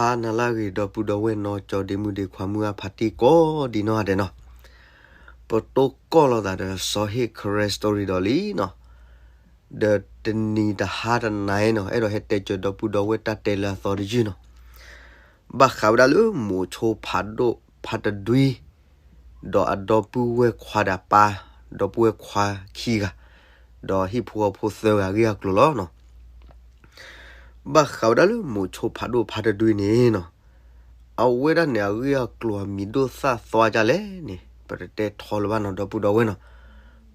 ဟါနၤလၢအဂ့ၤ ဒီပုၢ်ဒီဝဲၢ်နီၢ်ကၠီဒ့မုၣ်ဒ့ခွါ မုၢ်အါဖးတံၢ်ကိးဒံးနီၢ်ဂၤဒဲးနီၤ, ပတိၢ်ကီၢ်လိာ်သးဒီးစီၤဟ့ၣ် Karen story ဒီးလံနီၤ, ဒီးတနံၤတဟါတနၤနီၤ အဲၣ်ဒိးဟဲတဲစၢၤဒီပုၢ်ဒီဝဲၢ်တၢ်တဲလၢအသီတယုၢ်နီၤ, ဘၣ်ဃးဝဲဒၣ်လၢမိးဆိဖးဒိၣ်ဖးတဒွံ ဒီးအဒီပုၢ်ဝဲၢ်ခွါဒီးအပၢ်, ဒီပုၢ်ဝဲၢ်ခွါခံဂၤ, ဒီးဟံၣ်ဖိဃီဖိသၢဂၤအဂ့ၢ်အကျိၤလီၤနီၤ. ဘၣ်ဃးဝဲဒၣ်လၢမိးဆိဖးဒိၣ်ဖးတဒွံန့ၣ်နီၤ, အဝဲဒၣ်န့ၣ် အဂ့ၢ်အကျိၤအမံၤဒိၣ်သၣ်သွါဒ်လဲၣ်န့ၣ် ပတတဲထီလၢၤဘၣ်နီၤ ဒီပုၢ်ဒီဝဲၢ်နီၤ,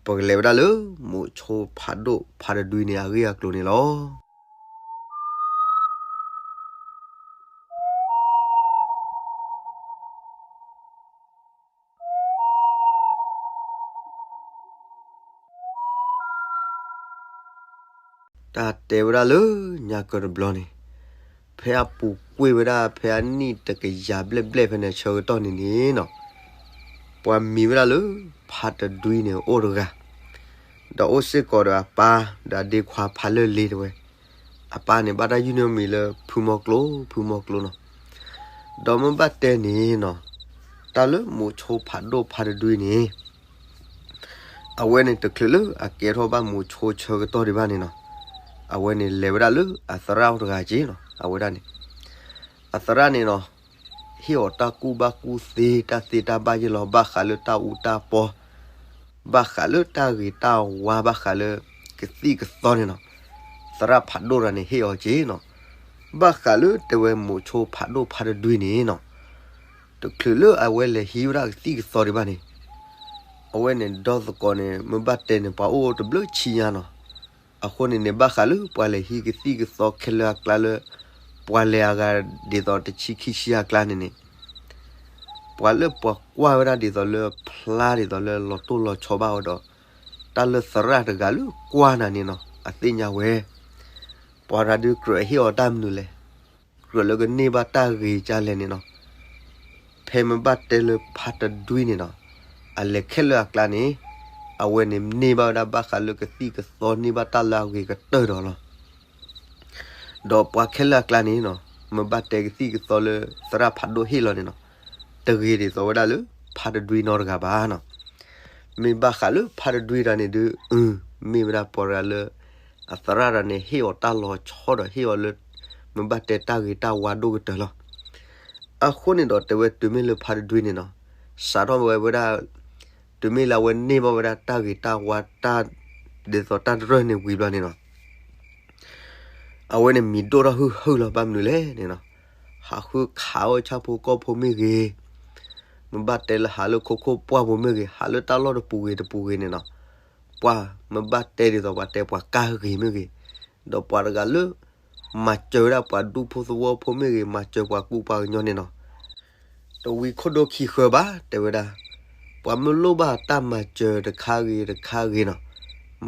ပကလဲၤဝဲဒၣ်လၢ မိးဆိဖးဒိၣ်ဖးတဒွံန့ၣ် အဂ့ၢ်အကျိၤန့ၣ်လီၤ. တၢ်တဲဝဲဒၣ်လၢညါကၢတဘျီန့ၣ်, ဖဲအပူၤကွံာ်ဝဲဒၣ် ဖဲအနံၣ်တကယၤဘျဲၣ်ဘျဲၣ်ဖဲန့ၣ် ဆၢကတီၢ်န့ၣ်န့ၣ်နီၤ, ပှၤမံၤဝဲဒၣ်လၢ ဖးတဒွံန့ၣ်အိၣ်တဂၤ, ဒီးအိၣ်စ့ၢ်ကီးဒီးအပၢ် ဒီးအဒ့ခွါဖးလၢာ်လ့တဝဲ, အပၢ်န့ၣ် ဘၣ်တၢ်ယုၢ်န့ၢ်မံၤလၢ ဖုမီကျိ, ဖုမီကျိနီၤ. ဒီးမ့ၢ်ဘၣ်တဲန့ၣ်နီၤ, တၢ်လၢမိးဆိဖးဒိၣ်ဖးတဒွံန့ၣ် အဝဲန့ၣ်တချုးလၢအကဲထီၣ်ဘၣ်မိးဆိဆၢကတီၢ်ဒံးဘၣ်န့ၣ်နီၤ, အဝဲန့ၣ်လဲၤဝဲဒၣ်လၢအသရၣ်အိၣ်တဂၤက့နီၤ, အဝဲဒၣ်န့ၣ်, အသရၣ်န့ၣ်နီၤ, ဟ့ၣ်အီၤတၢ်ကူၣ်ဘၣ်ကူၣ်သ့ တၢ်သ့တၢ်ဘၣ်ယဲၢ်လီၤ ဘၣ်ဃးလၢတၢ်အူတၢ်ပီ, ဘၣ်ဃးလၢတၢ်ဂ့ၤတၢ်ဝါ ဘၣ်ဃးလၢကသံၣ်ကသီန့ၣ်နီၤ, သရၣ်ဖးဒိၣ်တဂၤန့ၣ်ဟ့ၣ်အီၤက့နီၤ, ဘၣ်ဃးလၢတဲဝဲမိးဆိဖးဒိၣ်ဖးတဒွံန့ၣ်နီၤ, တချုးလၢအဝဲလဲၤဟံးဝဲဒၣ်ကသံၣ်ကသီဒံးဘၣ်န့ၣ်, အဝဲန့ၣ်ဒီသကိးန့ၣ် မ့ၢ်ဘၣ်တဲန့ၣ် ပှၤအိၣ်တဘျုးဆံညါနီၤ, အဃိန့ၣ်န့ၣ် ဘၣ်ဃးလၢပှၤလဲၤဟံးကသံၣ်ကသီခဲလၢာ်အကျါလၢ ပှၤလဲၤအဂၤဒ်သိးတဆံခံဆံအကျါန့ၣ်န့ၣ် ပှၤလၢပှၤကွၢ်ဝဲဒၣ်ဒ်သိးလၢဖျါဒ်သိးလၢလီၤတိၢ်လီၤဆီဘၣ်ဝဲဒီး တၢ်လၢသရၣ်တဂၤလၢကွၢ်နၤန့ၣ်နီၤ အသ့ၣ်ညါဝဲ, ပှၤတဂၤဒုးကြၢးဟ့ၣ်အီၤတၢ်မနုၤလဲၣ်, ကြၢးလၢကန့ၢ်ဘၣ်တၢ်ဂ့ၤကလဲၣ်န့ၣ်နီၤ, ဖဲမ့ၢ်ဘၣ်တဲလၢဖးတဒွံန့ၣ်နီၤ, အလဲၤခဲလၢာ်အကျါန့ၣ် အဝဲန့ၣ်န့ၢ်ဘၣ်ဝဲဒၣ်ဘၣ်ဃးလၢကသံၣ်ကသီ န့ၢ်ဘၣ်တၢ်လၢအဂ့ၤကတၢၢ်ဒီးလီၤ. ဒီးပှၤခဲလၢာ်အကျါန့ၣ်နီၤ မ့ၢ်ဘၣ်တဲကသံၣ်ကသီလၢသရၣ်ဖးဒိၣ်ဟ့ၣ်လီၤန့ၣ်နီၤ, တဂ့ၤဒ်သိးဝဲဒၣ်လၢဖးတဒွံနီတဂၤဘၣ်နီၤ. မ့ၢ်ဘၣ်ဃးလၢဖးတဒွံတဂၤန့ၣ်ဒုး အု မ့ၢ်ဝဲဒၣ်ပှၤတဂၤလၢ အသရၣ်တဂၤန့ၣ် ဟ့ၣ်အီၤတၢ်လီၤဆီဒီးဟ့ၣ်အီၤလၢ မ့ၢ်ဘၣ်တဲတၢ်ဂ့ၤတၢ်ဝါဒိၣ်ကတၢၢ်လီၤ. အဃိန့ၣ်ဒီးတဲဝဲတုၤမ့ၢ်လၢဖးတဒွံန့ၣ်နီၤ, စးထီၣ်ဝဲဝဲဒၣ် တုၤမ့ၢ်လၢအဝဲန့ၢ်ဘၣ်ဝဲဒၣ်တၢ်ဂ့ၤတၢ်ဝါတၢ် ဒ်သိးတၢ်တရၢၢ်န့ၣ်ဝံၤဘျီန့ၣ်နီၤ အဝဲန့ၣ်မံၤဒိၣ်ထီၣ်ဟုၣ်ဟုၣ်လီၤ ဘၣ်မနုၤလဲၣ်န့ၣ်နီၤ, ဟးဃုခးအီၣ်ဆၣ်ဖိကီၢ်ဖိမ့ၢ်ဂ့ၤ, မ့ၢ်ဘၣ်တဲလၢဟးလၢခိခိၣ်ပှၢ်ပူၤမ့ၢ်ဂ့ၤ, ဟးလၢတၢ်လီၢ်တပူၤဂ့ၤတပူၤဂ့ၤန့ၣ်နီၤ, ပှၤမ့ၢ်ဘၣ်တဲဒ်သိးပှၤတဲပှၤကါဂ့ၤမ့ၢ်ဂ့ၤ, ဒီးပှၤတဂၤလၢ မၤစၢၤဝဲဒၣ်ပှၤဒူဖိသဝီဖိမ့ၢ်ဂ့ၤ, မၤစၢၤပှၤကူပှၤကညီန့ၣ်နီၤ တဝံခိၣ်ဒိခံဃၢဘၣ် တဲဝဲဒၣ်, ပှၤမ့ၢ်လိၣ်ဘၣ်တၢ်မၤစၢၤတခါဂ့ၤတခါဂ့ၤနီၤ,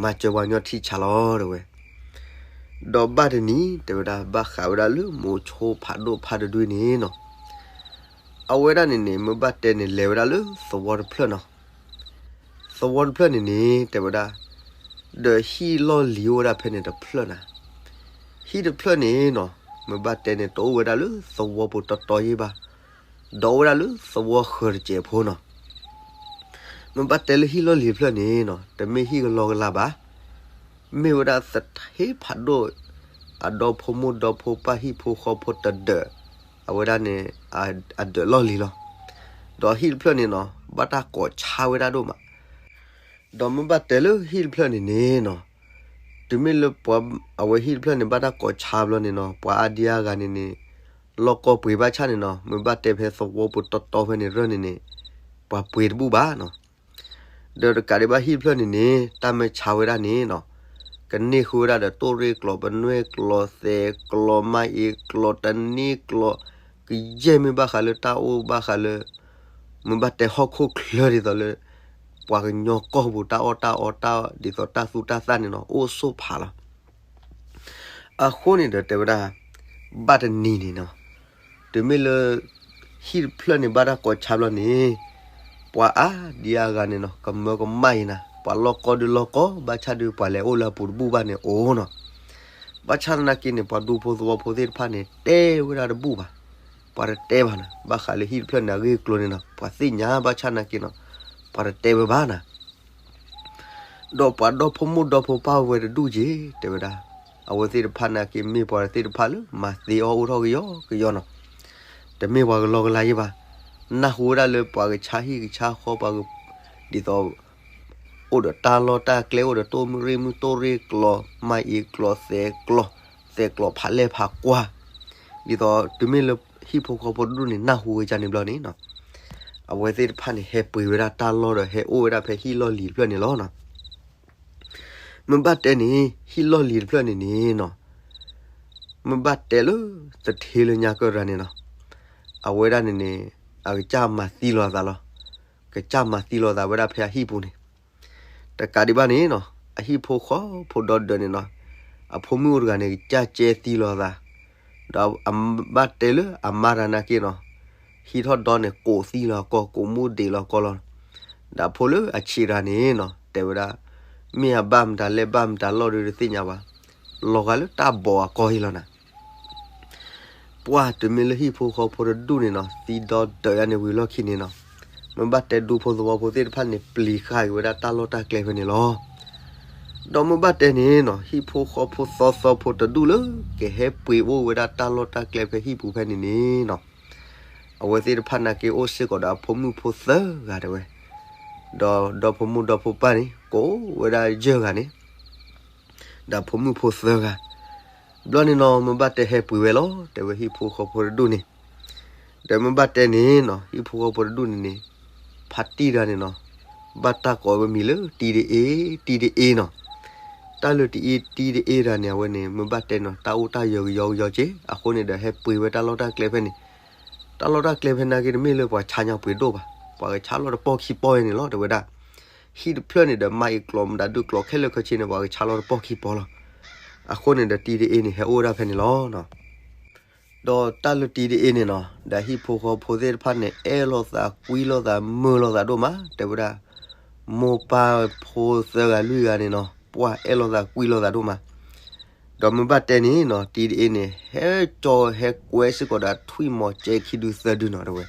မၤစၢၤပှၤကညီထံဆးလီၤ တဲဝဲ. ဒီးဘၣ်တနံၤ တဲဝဲဒၣ် ဘၣ်ဃးဝဲဒၣ်လၢမိးဆိဖးဒိၣ်ဖးတဒွံန့ၣ်နီၤ, အဝဲဒၣ်န့ၣ်န့ၣ် မ့ၢ်ဘၣ်တဲန့ၣ် လဲၤဝဲဒၣ်လၢသဝီတဖျၢၣ်နီၤ သဝီတဖျၢၣ်န့ၣ်န့ၣ် တဲဝဲဒၣ်, ဒီးဟံၣ်လီၢ်လံၤအိၣ်ဝဲဒၣ်ဖဲန့ၣ်တဖျၢၣ်နၤ, ဟံၣ်တဖျၢၣ်န့ၣ်နီၤ, မ့ၢ်ဘၣ်တဲန့ၣ် တအိၣ်ဝဲဒၣ်လၢသဝီပူၤတီတီယဲၢ်ဘၣ်, ဒီးအိၣ်ဝဲဒၣ်လၢသဝီဃၢၤတစဲးဖိနီၤ. မ့ၢ်ဘၣ်တဲလၢဟံၣ်လီၢ်လံၤတဖျၢၣ်န့ၣ်နီၤ, တမ့ၢ်ဟံၣ်ကလီကလီဘၣ်, မ့ၢ်ဝဲဒၣ်သထ့ဖးဒိၣ်, အဒီဖိမိၢ်ဒီဖိပၢ်ဟံၣ်ဖိဃီဖိတဒၢး, အဝဲဒၣ်န့ၣ် အဒၢးလီၢ်လံၤလီၤ. ဒီးဟံၣ်တဖျၢၣ်န့ၣ်နီၤ, ဘၣ်တၢ်ကိးဆါဝဲဒၣ်ဒိၣ်မး, ဒီးမ့ၢ်ဘၣ်တဲလၢဟံၣ်တဖျၢၣ်န့ၣ်န့ၣ်နီၤ, တုၤမ့ၢ်လၢပှၤအဝဲဟံၣ်တဖျၢၣ်န့ၣ် ဘၣ်တၢ်ကိးဆါဘျီန့ၣ်နီၤ, ပှၤအါဒံအါဂၤန့ၣ်န့ၣ် လီၢ်ကီၢ်ပှ့ၤဘၣ်ဆၣ်န့ၣ်နီၤ, မ့ၢ်ဘၣ်တဲဖဲသဝီပူၤတီတီဖဲန့ၣ်ရၢၢ်န့ၣ်န့ၣ်, ပှၤပှ့ၤတဘူၣ်ဘၣ်နီၤ. ဒီးတကးဒံးဘၣ်ဟံၣ်တဖျၢၣ်န့ၣ်န့ၣ် တၢ်မ့ၢ်ဆါဝဲဒၣ်န့ၣ်နီၤ, ကန့ၢ်ဃုာ်ဝဲဒၣ်ဒီး တိၢ်ရ့ၣ်ကျိာ် ပနွဲၣ်ကျိာ် သဲးကျိာ် မါအ့ကျိာ် တန့ၢ်ကျိာ်, ကယဲၢ်မ့ၢ်ဘၣ်ဃးလၢတၢ်အိၣ်ဘၣ်ဃးလၢ မ့ၢ်ဘၣ်တဲဟီၣ်ခိၣ်ချၢဒ်သိးလၢ ပှၤကညီကီၢ်ပူၤတၢ်အီၣ်တၢ်အီတၢ်ဒ်သိးတၢ်သူတၢ်သၣ်န့ၣ်နီၤ, အိၣ်ဆိးဖးလီၤ. အဃိန့ၣ်ဒီးတဲဝဲဒၣ် ဘၣ်တနံၤန့ၣ်နီၤ, တုၤမ့ၢ်လၢ ဟံၣ်တဖျၢၣ်န့ၣ်ဘၣ်တၢ်ကိးဆါဘျီန့ၣ်, ပှၤအါဒံအါဂၤန့ၣ်နီၤ, ကမၢကမၣ်အံၤနၤ, ပှၤလီၢ်ကီၢ်ဒုးလီၢ်ကီၢ်, ဘၣ်ဆၣ်ဒုးပှၤလဲၤအိၣ်လၢအပူၤတဘူၣ်ဘၣ်န့ၣ်အိၣ်နီၤ. ဘၣ်ဆၣ်သနာ်က့န့ၣ် ပှၤဒူဖိသဝီဖိသ့ၣ်တဖၣ်န့ၣ် တဲဝဲဒၣ်တဘူၣ်ဘၣ်. ပှၤတတဲဘၣ်နၤ, ဘၣ်ဃးလၢဟံၣ်တဖျၢၣ်န့ၣ် အဂ့ၢ်အကျိၤန့ၣ်နီၤ ပှၤသ့ၣ်ညါဘၣ်ဆၣ်နာ်က့နီၤ ပှၤတတဲဝဲဘၣ်နၤ. ဒီးပှၤဒီဖိမိၢ်ဒီဖိပၢ်ဝဲတဒူၣ်က့ၤ တဲဝဲဒၣ်, အဝဲသ့ၣ်တဖၣ်နာ်က့ မ့ၢ်ပှၤသ့ၣ်တဖၣ်လၢမၤသ့အီၣ်အိၣ်ထီၣ်ကယီကယီနီၤ, တမ့ၢ်ပှၤကလီကလီယဲဘၣ်, နၢ်ဟူဝဲဒၣ်လၢပှၤကဆါဟံၣ်ကဆါဃီပှၤက, ဒ်သိး အိၣ်ဒီးတၢ်လီၢ်တၢ်ကျဲ အိၣ်ဒီးတိၢ်မုၢ်ရ့ၣ်မုၢ်တိၢ်ရ့ၣ်ကျီၤ မၤအံၤကျီၤသဲးကျီၤ, သဲးကျီၤဖးလဲၢ်ဖးကွၢ်, ဒ်သိးတုၤမ့ၢ်လၢဟံၣ်ဖိဃီဖိတဒူၣ်န့ၣ် နၢ်ဟူဝဲဒ်န့ၣ်ဘျီန့ၣ်နီၤ, အဝဲသ့ၣ်တဖၣ်န့ၣ် ဟဲပှ့ၤဝဲဒၣ်တၢ်လီၢ်ဒီးဟဲအိၣ်ဝဲဒၣ်ဖဲဟံၣ်လီၢ်လံၤတဖျၢၣ်န့ၣ်လီၤနီၤ. မ့ၢ်ဘၣ်တဲန့ၣ် ဟံၣ်လီၢ်လံၤတဖျၢၣ်န့ၣ်န့ၣ်နီၤ, မ့ၢ်ဘၣ်တဲလၢသထ့လၢညါကၢၢ်ရၤန့ၣ်နီၤ, အဝဲဒၣ်န့ၣ်န့ၣ် အကစၢ်မၤသံလီၤအသးလီၤ. ကစၢ်မၤသံလီၤအသးဝဲဒၣ်ဖဲအဟံၣ်ပူၤန့ၣ်, တကးဒံးဘၣ်န့ၣ်နီၤ, အဟံၣ်ဖိဃီဖိဒီဒၢးန့ၣ်နီၤ, အဖိမုၣ်အိၣ်တဂၤန့ၣ် ကစၢ်ကၠဲသံလီၤအသး, ဒီးအဘၣ်တဲလၢအမါတဂၤနာ်က့နီၤ, ဟံးထီၣ်ဒီန့ၣ် ကိးသံလီၤအကီၢ် ကိးမူဒံးလီၤအကီၢ်လီၤ. ဒီးအဖိလၢအဆံးတဂၤန့ၣ်နီၤ တဲဝဲဒၣ်, မ့ၢ်အဘၣ်မတၤလဲၣ်ဘၣ်မတၤလီၢ်ဒုးတသ့ၣ်ညါဘၣ်, လီၤဂာ်လၢတၢ်ဘီအကီၢ်အံၤလီၤနၤ. ပှၢ်တုၤမ့ၢ်လၢဟံၣ်ဖိဃီဖိတဒူၣ်န့ၣ်နီၤ သံဒီဒၢးယါန့ၣ်ဝံၤလီၢ်ခံန့ၣ်နီၤ, မ့ၢ်ဘၣ်တဲဒူဖိသဝီဖိသ့ၣ်တဖၣ်န့ၣ် ပျံၤဃာ်က့ၤဝဲဒၣ်တၢ်လီၢ်တၢ်ကျဲဖဲန့ၣ်လီၤ. ဒီးမ့ၢ်ဘၣ်တဲန့ၣ်နီၤ ဟံၣ်ဖိဃီဖိသီသီဖိတဒူၣ်လၢ ကဟဲပှ့ၤအိၣ်ဝဲဒၣ်တၢ်လီၢ်တၢ်ကျဲဖဲဟံၣ်ပူၤဖဲန့ၣ်န့ၣ်နီၤ, အဝဲသ့ၣ်တဖၣ်နာ်က့အိၣ်စ့ၢ်ကီးဒီးအဖိမုၣ်ဖိသၢဂၤတဲဝဲ, ဒီးဒီဖိမိၢ်ဒီဖိပၢ်န့ၣ် ကိးဝဲဒၣ်ယဲၢ်ဂၤန့ၣ် ဒီးဖိမုၣ်ဖိသၢဂၤ, ဘျီန့ၣ်နီၤ မ့ၢ်ဘၣ်တဲဟဲပှ့ၤဝဲလီၤ တဲဝဲဟံၣ်ဖိဃီဖိတဒူၣ်န့ၣ်, ဒီးမ့ၢ်ဘၣ်တဲန့ၣ်နီၤ ဟံၣ်ဖိဃီဖိတဒူၣ်န့ၣ်န့ၣ်, ဖါတံၢ်တဂၤန့ၣ်နီၤ, ဘၣ်တၢ်ကိးဝဲမံၤလၢ တံၤတအ့, တံၤတအ့နီၤ, တၢ်လၢတံၤတအ့တဂၤန့ၣ် အဝဲန့ၣ် မ့ၢ်ဘၣ်တဲနီၤ တၢ်အိၣ်တၢ်ယၢၤကယီကယီက့ၤ အဃိန့ၣ်ဒီးဟဲပှ့ၤဝဲတၢ်လီၢ်တၢ်ကျဲဖဲန့ၣ်, တၢ်လီၢ်တၢ်ကျဲဖဲနာ်က့တမ့ၢ်လၢပှၤဆါညါပှ့ၤဒိၣ်ဘၣ်, ပှၤကဆါလီၤတပီၢ်ခံပီၢ်ယဲန့ၣ်လီၤ တဲဝဲဒၣ် ဟံၣ်တဖျၢၣ်န့ၣ်ဒီး မၤအံၤကျီၤမတၤဒုးကျီၤခဲလၢာ်ခဲဆ့န့ၣ် ပှၤကဆါလီၤတပီၢ်ခံပီၢ်လီၤ. အဃိန့ၣ်ဒီးတံၤတအ့န့ၣ် ဟဲအိၣ်ဝဲဒၣ်ဖဲန့ၣ်လီၤ. ဒီးတၢ်လၢတံၤတအ့န့ၣ်နီၤ ဒီးဟံၣ်ဖိဃီဖိသ့ၣ်တဖၣ်န့ၣ် အဲၣ်လိာ်သးကွံလိာ်သးမုာ်လိာ်သးဒိၣ်မး တဲဝဲဒၣ်, မိၢ်ပၢ်ဖိသၢဂၤလွံၢ်ဂၤန့ၣ်နီၤ ပှၢ်အဲၣ်လိာ်သးကွံလိာ်သးဒိၣ်မး ဒီးမ့ၢ်ဘၣ်တဲန့ၣ်နီၤ တံၤတအ့န့ၣ် ဟဲကၠီဟဲကွဲစ့ၢ်ကီးဒီးထွံၣ်မီၤကဲခံဒုသၢဒုနီၤ တဲဝဲ,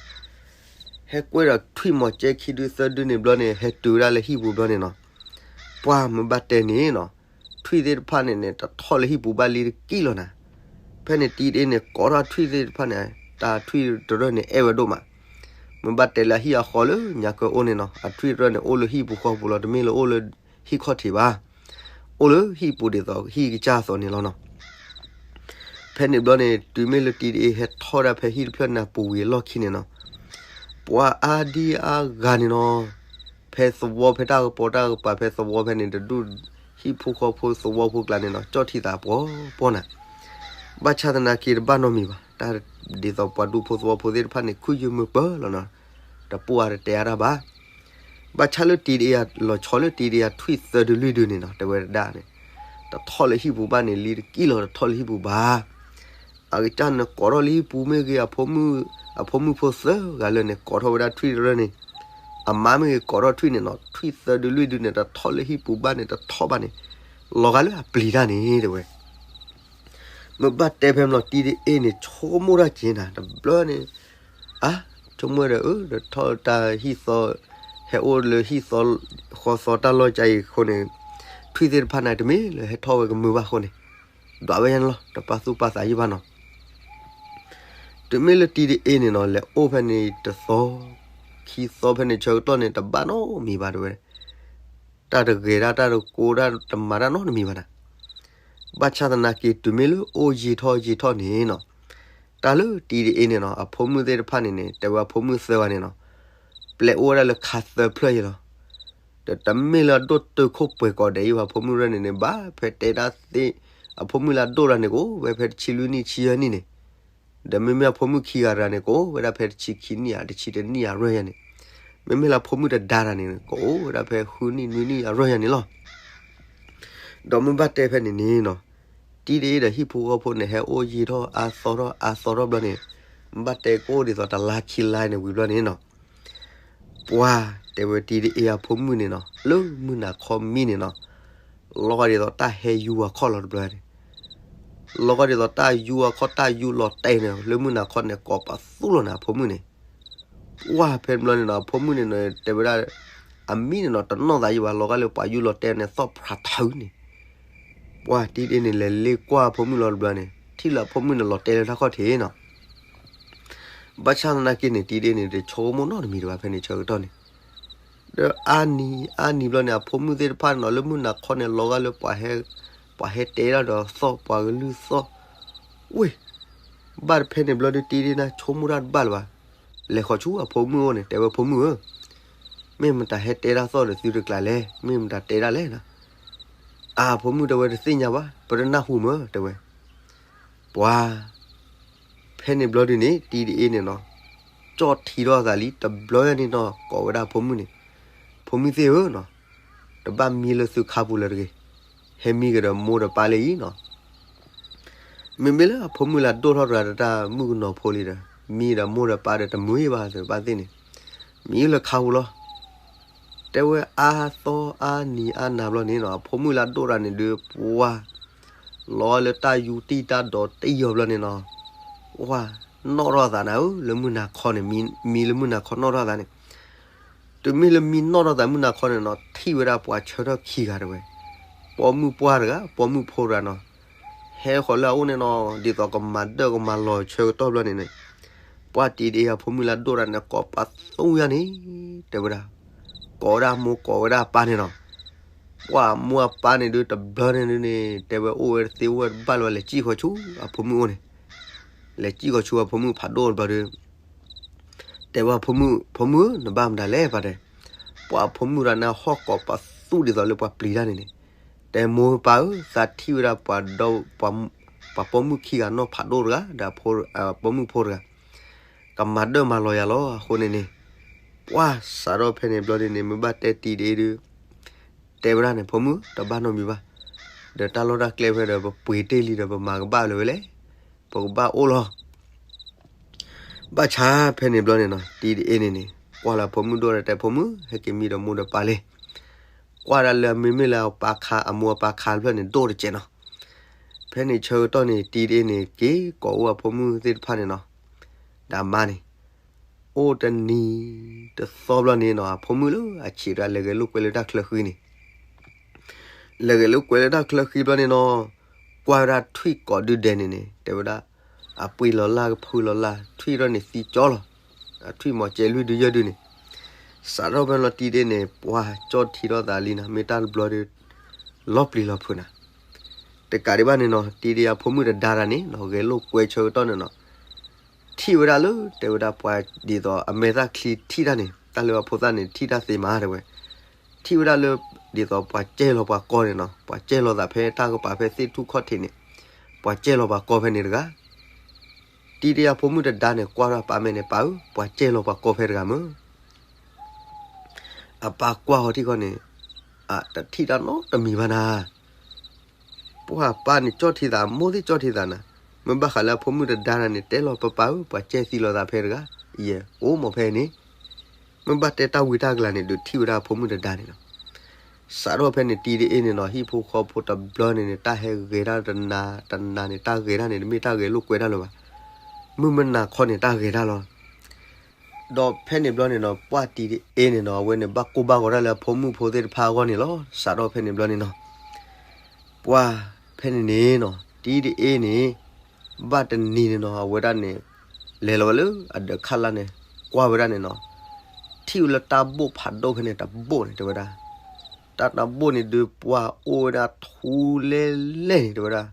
ဟဲကွဲဒီးထွံၣ်မီၤကဲခံဒုသၢဒုန့ၣ်ဘျီန့ၣ် ဟဲတုၤဝဲဒၣ်လၢဟံၣ်ပူၤဘျီန့ၣ်နီၤ, ပှၢ်မ့ၢ်ဘၣ်တဲန့ၣ်နီၤ ထွံၣ်သ့ၣ်တဖၣ်န့ၣ်န့ၣ် တထီၣ်လၢဟံၣ်ပူၤဘၣ်လံတကံၢ်လီၤနၤ, ဖဲန့ၣ်တံၤတအ့န့ၣ် ကိးထီၣ်ထွံၣ်သ့ၣ်တဖၣ်န့ၣ် တၢ်ထွံၣ်တရၢၢ်န့ၣ် အဲၣ်ဝဲဒိၣ်မး မ့ၢ်ဘၣ်တဲလၢအဟံၣ်အဃီလၢညါကၢၢ်အိၣ်န့ၣ်နီၤ အထွံၣ်တရၢၢ်န့ၣ် အိၣ်လၢဟံၣ်ပူၤဃီပူၤလီၤ တမ့ၢ်လၢအိၣ်လၢဟံၣ်ခီၣ်ထံးဘၣ်, အိၣ်လၢဟံၣ်ပူၤဒ်သိးဟံၣ်ကစၢ်အသိးန့ၣ်လီၤနီၤ. ဖဲန့ၣ်ဘျီန့ၣ် တုၤမ့ၢ်လၢတံၤတအ့ဟဲထီၣ်ဒၣ်ဖဲဟံၣ်တဖျၢၣ်န့ၣ်အပူၤဝံၤအလီၢ်ခံန့ၣ်နီၤ, ပှၤအါဒံအါဂၤန့ၣ်နီၤ, ဖဲသဝီဖဲတၢ်ကပီၤတၢ်ကပၤဖဲသဝီဖဲန့ၣ်တဒူၣ်, ဟံၣ်ဖိဃီဖိသဝီဖိကျါန့ၣ်နီၤ ကၠီၣ်ထံသးပှီၤပှီၤနၤ, ဘၣ်ဆၣ်သနာ်က့တဘၣ်နီတမံၤဘၣ်, တၢ်ဒ်သိးပှၤဒူဖိသဝီဖိသ့ၣ်တဖၣ်န့ၣ် ခုယုၢ်မုာ်ပၢၢ်လီၤနီၤ, တပှၢ်တတဲအါတၢ်ဘၣ် ဘၣ်ဆၣ်လၢတံၤတအ့ လီၤဆီလၢတံၤတအ့ထွံၣ်သၢဒုလွံၢ်ဒုန့ၣ်နီၤ တဲဝဲဒၣ်န့ၣ်, တထီၣ်လၢဟံၣ်ပူၤဘၣ်န့ၣ် လံတကံၢ်လီၤ တထီၣ်လၢဟံၣ်ပူၤဘၣ်. အကစၢ်န့ၣ်ကိးထီၣ်လၢဟံၣ်ပူၤမ့ၢ်ဂ့ၤ အဖိမုၣ်ဖိသၢဂၤလၢာ်န့ၣ် ကိးထီၣ်ဝဲဒၣ်ထွံၣ်တရၢၢ်န့ၣ်, အမါမ့ၢ်ဂ့ၤကိးထီၣ်ထွံၣ်န့ၣ်နီၤ ထွံၣ်သၢဒုလွံၢ်ဒုန့ၣ် တထီၣ်လၢဟံၣ်ပူၤဘၣ်န့ၣ် တထီၣ်ဘၣ်န့ၣ်, လီၤဂာ်လၢအပျံၤတၢ်န့ၣ်တဲဝဲ မ့ၢ်ဘၣ်တဲဖဲမလီၤတံၤတအ့န့ၣ် ဆိကမိၣ်တၢ်က့ၤနၤ တဘျီန့ၣ်, အါ, ဆိကမိၣ်ဒီး အၢ ဒီးထီၣ်တၢ်ဟံၣ်သီ, ဟဲအိၣ်လၢဟံၣ်သီ, ဃီသီတၢ်လီၢ်ကါအံၤအဃိန့ၣ်, ထွံၣ်သ့ၣ်တဖၣ်န့ၣ် တမ့ၢ်လၢဟဲထီၣ်ဝဲကမုာ်ဘၣ်အဃိန့ၣ်, ဒွးဝဲယါန့ၣ်လီၤ တပာ်သူၣ်ပာ်သးယံၣ်ဘၣ်နီၤ. တုၤမ့ၢ်လၢတံၤတအ့န့ၣ်နီၤ လဲၤအိၣ်ဖဲန့ၣ်တသီ, ခံသီဖဲန့ၣ်ဆၢကတီၢ်န့ၣ် တဘၣ်နီတမံၤဘၣ်တဲဝဲ, တၢ်တဂဲၤတၢ် တၢ်တကိးတၢ် တမၤတၢ်နီတမံၤဘၣ်နၤ. ဘၣ်ဆၣ်သနာ်က့ တုၤမ့ၢ်လၢအိၣ်ယံာ်ထီၣ်ယံာ်ထီၣ်န့ၣ်နီၤ, တၢ်လၢတံၤတအ့န့ၣ်နီၤ အဖိမုၣ်သ့ၣ်တဖၣ်န့ၣ်န့ၣ် တဲဝဲအဖိမုၣ်သၢဂၤန့ၣ်နီၤ, ပျဲအိၣ်ဝဲဒၣ်လၢခါသၢဖျၢၣ်ယဲလီၤ. ဒီးတမ့ၢ်လၢအဒိၣ်တုာ်ခိၣ်ပှဲၤကိးဒဲးယံၣ်ဘၣ် အဖိမုၣ်တဂၤန့ၣ်န့ၣ် ဘၣ်ဖဲတဲတၢ်သ့, အဖိမုၣ်လၢအဒိၣ်တဂၤန့ၣ် ကအိၣ်ဝဲဖဲတဆံလွံၢ်နံၣ် ဆံယဲၢ်နံၣ်န့ၣ်, ဒီးမ့မ့ၢ်အဖိမုၣ်ခံဂၤတဂၤန့ၣ် ကအိၣ်ဝဲဒၣ်ဖဲတဆံခံနံၣ်ဧါ တဆံတနံၣ်အရၢၢ်ယဲန့ၣ်, မ့မ့ၢ်လၢအဖိမုၣ်တဒါတဂၤန့ၣ် ကအိၣ်ဝဲဒၣ်ဖဲဃုနံၣ်နွံနံၣ်အရၢၢ်ယဲန့ၣ်လီၤ. ဒီးမ့ၢ်ဘၣ်တဲဖဲန့ၣ်န့ၣ်နီၤ, တံၤတအ့ဒီးဟံၣ်ဖိဃီဖိန့ၣ် ဟဲအိၣ်ယံာ်ထီၣ်အါသီထီၣ်အါသီထီၣ်ဘျီန့ၣ်, မ့ၢ်ဘၣ်တဲကအိၣ်ဒ်သိးတလါခံလါန့ၣ်ဝံၤဘျီန့ၣ်နီၤ, ပှၤတဲဝဲတံၤတအ့အဖိမုၣ်န့ၣ်နီၤ လၢမုၢ်နၤခီမံန့ၣ်နီၤ, လီၤဂာ်ဒ်သိးတၢ်ဟဲယူၤအခီၣ်လီၤတဘျီန့ၣ်, လီၤဂာ်ဒ်သိးတၢ်ယူအခီၣ်တၢ်ယူလီၤတဲာ်န့ၣ် လၢမုၢ်နၤခီန့ၣ် ကိးပသူလီၤန့ၣ် အဖိမုၣ်န့ၣ်. ပှၢ်ဖဲန့ၣ်ဘျီန့ၣ်နီၤ အဖိမုၣ်န့ၣ်နီၤ တဲဝဲဒၣ် အမံန့ၣ်နီၤ တနီၣ်သးယံၤဘၣ် လီၤဂာ်လၢပှၤယူလီၤတဲာ်န့ၣ် သီၣ်ဖြးထၢန့ၣ်. ပှၢ်တံၤဒ့န့ၣ် လဲၤလ့ကွၢ်အဖိမုၣ်လီၤတဘျီန့ၣ် ထံၣ်လၢအဖိမုၣ်န့ၣ် လီၤတဲာ်လၢတၢ်ခီၣ်ထံးနီၤ. ဘၣ်ဆၣ်သနာ်က့န့ၣ် တံၤဒ့န့ၣ် တဆိကမိၣ်နီတမံၤတဘၣ် ဖဲန့ၣ်ဆၢကတီၢ်န့ၣ် ဒီးအါနံၤအါနံၤဘျီန့ၣ် အဖိမုၣ်သ့ၣ်တဖၣ်န့ၣ်နီၤ လၢမုၢ်နၤခီန့ၣ် လီၤဂာ်လၢပှၤဟဲ ပှၤဟဲတဲဒၣ်ဒီးသီၣ် ပှၤကလုၢ်သီၣ် ဝ့ၢ် ဘၣ်တဖဲန့ၣ်ဘျီဒီး တံၤဒ့န့ၣ် ဆိကမိၣ်တၢ်တဘၣ်လၢၤဘၣ်. လဲၤဃီၤဆူအဖိမုၣ်အိၣ်န့ၣ် တဲဝဲ ဖိမုၣ်ဧၢ, မ့ၢ်မတၤဟဲတဲဒၣ်သီၣ်ဒီးသုတကျါလဲၣ်, မ့ၢ်မတၤတဲဒၣ်လဲၣ်နီၤ. အဖိမုၣ်တဲဝဲ တသ့ၣ်ညါဘၣ်, ပတနၢ်ဟူမၢ တဲဝဲ. ပှၤ ဖဲန့ၣ်ဘျီဒုန့ၣ် တံၤဒ့န့ၣ်နီၤ ကၠီၣ်ထံထီၣ်အသးလံ တဘျီညါန့ၣ်နီၤ ကိးဝဲဒၣ်အဖိမုၣ်န့ၣ်, ဖိမုၣ်သ့ၣ်ဧၢနီၤ, တဘၣ်မံလၢသုခါပူၤလၢၤတဂ့ၤ, ဟဲမံကဒီးမိၢ်ဒီးပၢ်လၢအံၤနီၤ. မ့မ့ၢ်လၢအဖိမုၣ်လၢအဒိၣ်ထီၣ်တဂၤဒီးတၢ်မုၣ်ကနီၤဖိလံဒီး မံဒီးမိၢ်ဒီးပၢ်ဒီးတမုာ်ဘၣ်သ့ၣ်ဘၣ်သ့ၣ်န့ၣ်, မံလၢခါပူၤလီၤ. တဲဝဲအါသီအါနံၤအါနၤဘျီန့ၣ်နီၤ အဖိမုၣ်လၢအဒိၣ်တဂၤန့ၣ်ဒုး ပှၤ လီၤလၢတၢ်ယူတံၢ်တၢ်ဒိးတံၢ်အီၤဘျီန့ၣ်နီၤ, ပှၤ နီၣ်ထီၣ်သးနၤဧၢ လၢမုၢ်နၤခီန့ၣ် မံလၢမုၢ်နၤခီနီၣ်ထီၣ်သးန့ၣ်, တုၤမ့ၢ်လၢမံနီၣ်ထီၣ်သးမုၢ်နၤခီန့ၣ်နီၤ ထံၣ်ဝဲဒၣ်ပှၤဆၢထၢၣ်ခံဂၤတဲဝဲ, ပိာ်မုၣ်ပှၢ်တဂၤ ပိာ်မုၣ်ဖိတဂၤနီၤ, ဟဲဃီၤလၢအအိၣ်န့ၣ်နီၤ ဒ်သိးကမၤဒၢၣ်ကမၤလီၤဆၢကတီၢ်ဘျီန့ၣ်န့ၣ်, ပှၢ်တံၤဒ့အဖိမုၣ်လၢအဒိၣ်တဂၤန့ၣ် ကိးပသူညါန့ၣ် တဲဝဲဒၣ်, ကိးဝဲဒၣ်အမိၢ်ကိးဝဲဒၣ်အပၢ်န့ၣ်နီၤ. ပှၢ်အမိၢ်အပၢ်န့ၣ်ဒုးတဘျီန့ၣ်ဒုးန့ၣ် တဲဝဲအိၣ်ဝဲတသ့အိၣ်ဝဲတဘၣ်လၢၤဘၣ် လဲၤစံၣ်ဃီၤဆူအဖိမုၣ်အိၣ်န့ၣ်, လဲၤစံၣ်ဃီၤဆူအဖိမုၣ်ဖးဒိၣ်တဘျီဒီး တဲဝဲဖိမုၣ် ဖိမုၣ်ဧၢ နဘၣ်မတၤလဲၣ်ပှၤတဲ, ပှၢ်အဖိမုၣ်တဂၤန့ၣ် ဟီၣ်ကိးပသူဒ်သိးလၢပှၤပျံၤတၢ်န့ၣ်န့ၣ်, တဲမိၢ်ပၢ်ဧၢ သးထံၣ်ဝဲဒၣ်ပှၤဒီ ပှၤပိာ်မုၣ်ခံဂၤနီၢ်ဖးဒိၣ်တဂၤ ဒီးအပိာ်မုၣ်ဖိတဂၤ ကမၤဒၢၣ်မၤလီၤယၤလီၤ အဃိန့ၣ်န့ၣ်, ပှၢ်စးထီၣ်ဖဲန့ၣ်ဘျီန့ၣ်န့ၣ် မ့ၢ်ဘၣ်တဲတံၤဒ့ဒုး တဲဝဲဒၣ်န့ၣ် ဖိမုၣ်တဘၣ်နီတမံၤဘၣ်, ဒီးတၢ်လီၢ်တၢ်ကျဲဖဲဒီး ပပှ့ၤတ့ၢ်လံဒီး ပမၤကဘၣ်လၢၤဝဲလဲၣ်, ပကဘၣ်အိၣ်လီၤ. ဘၣ်ဆၣ်ဖဲန့ၣ်ဘျီန့ၣ်နီၤ တံၤဒ့န့ၣ်န့ၣ် ကွၢ်လၢအဖိမုၣ်ဒိၣ်ဒီးတဲ ဖိမုၣ် ဟဲက့ၤမံဒီးမိၢ်ဒီးပၢ်လံ, ကွၢ်ဒၣ်လၢအမ့မ့ၢ်လၢအပၢ်ခါ အမိၢ်အပၢ်ခါတဖျၢၣ်န့ၣ် ဒိၣ်တစဲးနီၤ. ဖဲန့ၣ်ဆၢကတီၢ်န့ၣ် တံၤဒ့န့ၣ် က့ၤကိးအိၣ်အဖိမုၣ်သ့ၣ်တဖၣ်န့ၣ်နီၤ, ဒီးအမါန့ၣ် အိၣ်တနံၤတသီဘျီန့ၣ်နီၤ အဖိမုၣ်လၢအဆံးတဂၤ လဲၤဂဲၤလိာ်ကွဲလၢတၢ်ချၢဃံန့ၣ်, လဲၤဂဲၤလိာ်ကွဲလၢတၢ်ချၢဃံဘျီန့ၣ်နီၤ, ကွၢ်ဝဲဒၣ်ထွံၣ်ကိးဒုဒဲးန့ၣ်န့ၣ် တဲဝဲဒၣ် အပှ့ၤလီၤလၢ်ကဖုလီၤလၢ် ထွံၣ်ထီၣ်န့ၣ်သံကၠီလီၤ. အထွံၣ်မီၤကဲလွံၢ်ဒုယဲၢ်ဒုန့ၣ်, စးထီၣ်ဖဲလီၤတံၤဒ့န့ၣ် ပှၢ်ကၠီၣ်ထံထီၣ်သးလံနီၤ မ့ၢ်တၢ်တဘျီဒီး လီၤပျံၤလီၤဖုးနၤ တကးဒံးဘၣ်န့ၣ်နီၤ တံၤဒ့အဖိမုၣ်တဒါတၢ်န့ၣ်နီၤ ဂဲၤလိာ်ကွဲဆၢကတီၢ်န့ၣ်နီၤ, ထံၣ်ဝဲဒၣ်လၢ တဲဝဲဒၣ်ပှၤဒ်သိးအမဲာ်သၣ်ချံထံၣ်တၢ်န့ၣ် တၢ်လၢအဖိသၣ်န့ၣ် ထံၣ်တၢ်သ့မးတဲဝဲ, ထံၣ်ဝဲဒၣ်လၢ ဒ်သိးပှၤကဲလီၤပှၤကီၢ်န့ၣ်နီၤ ပှၤကဲလီၤသးဖဲတၢ်ကပၤဖဲသ့ၣ်ထူၣ်ခီၣ်ထံးန့ၣ်, ပှၤကဲလီၤပှၤကီၢ်ဖဲန့ၣ်တဂၤ တံၤဒ့အဖိမုၣ်တဒါန့ၣ် ကွၢ်ထီၣ်အပၢ်မဲာ်န့ၣ် ပၢ်ဧၢ ပှၤကဲလီၤပှၤကီၢ်ဖဲတဂၤမၢ်. အပၢ်ကွၢ်ဃီထံၣ်ဃီန့ၣ်, အတထံၣ်တၢ်နီတမံၤဘၣ်နၤ. ပှၢ်ပၢ်န့ၣ်ကၠီၣ်ထံသး မိၢ်သ့ၣ်ကၠီၣ်ထံသးနၤ, မ့ၢ်ဘၣ်ဃးလၢအဖိမုၣ်တဒါနၤန့ၣ် တဲလီၤပၢ်ပၢ်ဧၢ ပှၤကဲသံလီၤသးဖဲတဂၤ, ယဲအိၣ်မးဖဲန့ၣ်, မ့ၢ်ဘၣ်တဲတၢ်ဝံတၢ်ကလၤန့ၣ် ဒုးထံၣ်ဝဲဒၣ်အဖိမုၣ်တဒါန့ၣ်လီၤ. စးထီၣ်ဖဲန့ၣ်တံၤဒ့အ့န့ၣ်နီၤ ဟံၣ်ဖိဃီဖိတဘျီန့ၣ်န့ၣ် တၢ်ဟဲဂဲၤတၢ်တနၤတနၤန့ၣ် တၢ်ဂဲၤတၢ်န့ၣ် တမ့ၢ်တၢ်ဂဲၤလိာ်ကွဲတၢ်လၢၤဘၣ်. မုၢ်မနၤခီန့ၣ် တၢ်ဂဲၤတၢ်လီၤ. ဒီးဖဲန့ၣ်ဘျီန့ၣ်နီၤ ပှၢ်တံၤဒ့အ့န့ၣ်နီၤ အဝဲန့ၣ်ဘၣ်ကိၢ်ဘၣ်ဂီၤတၢ်လၢအဖိမုၣ်ဖိသ့ၣ်တဖၣ်အဂီၢ်န့ၣ်လီၤ. စးထီၣ်ဖဲန့ၣ်ဘျီန့ၣ်နီၤ ပှၢ်ဖဲန့ၣ်န့ၣ်နီၤ တံၤဒ့အ့န့ၣ် ဘၣ်တနံၤန့ၣ်နီၤ အဝဲဒၣ်န့ၣ် လဲၤလီၤဝဲလၢအဒၢးခါလၢ်န့ၣ် ကွၢ်ဝဲဒၣ်န့ၣ်နီၤ ထံၣ်ဝဲလၢတၢ်ဘိၣ်ဖးဒိၣ်ဖဲန့ၣ်တဘိၣ်န့ၣ် တဲဝဲဒၣ် တၢ်တဘိၣ်န့ၣ်ဒုး ပှၢ်အိၣ်ဝဲဒၣ်ထူလဲလဲၣ်န့ၣ် တဲဝဲဒၣ်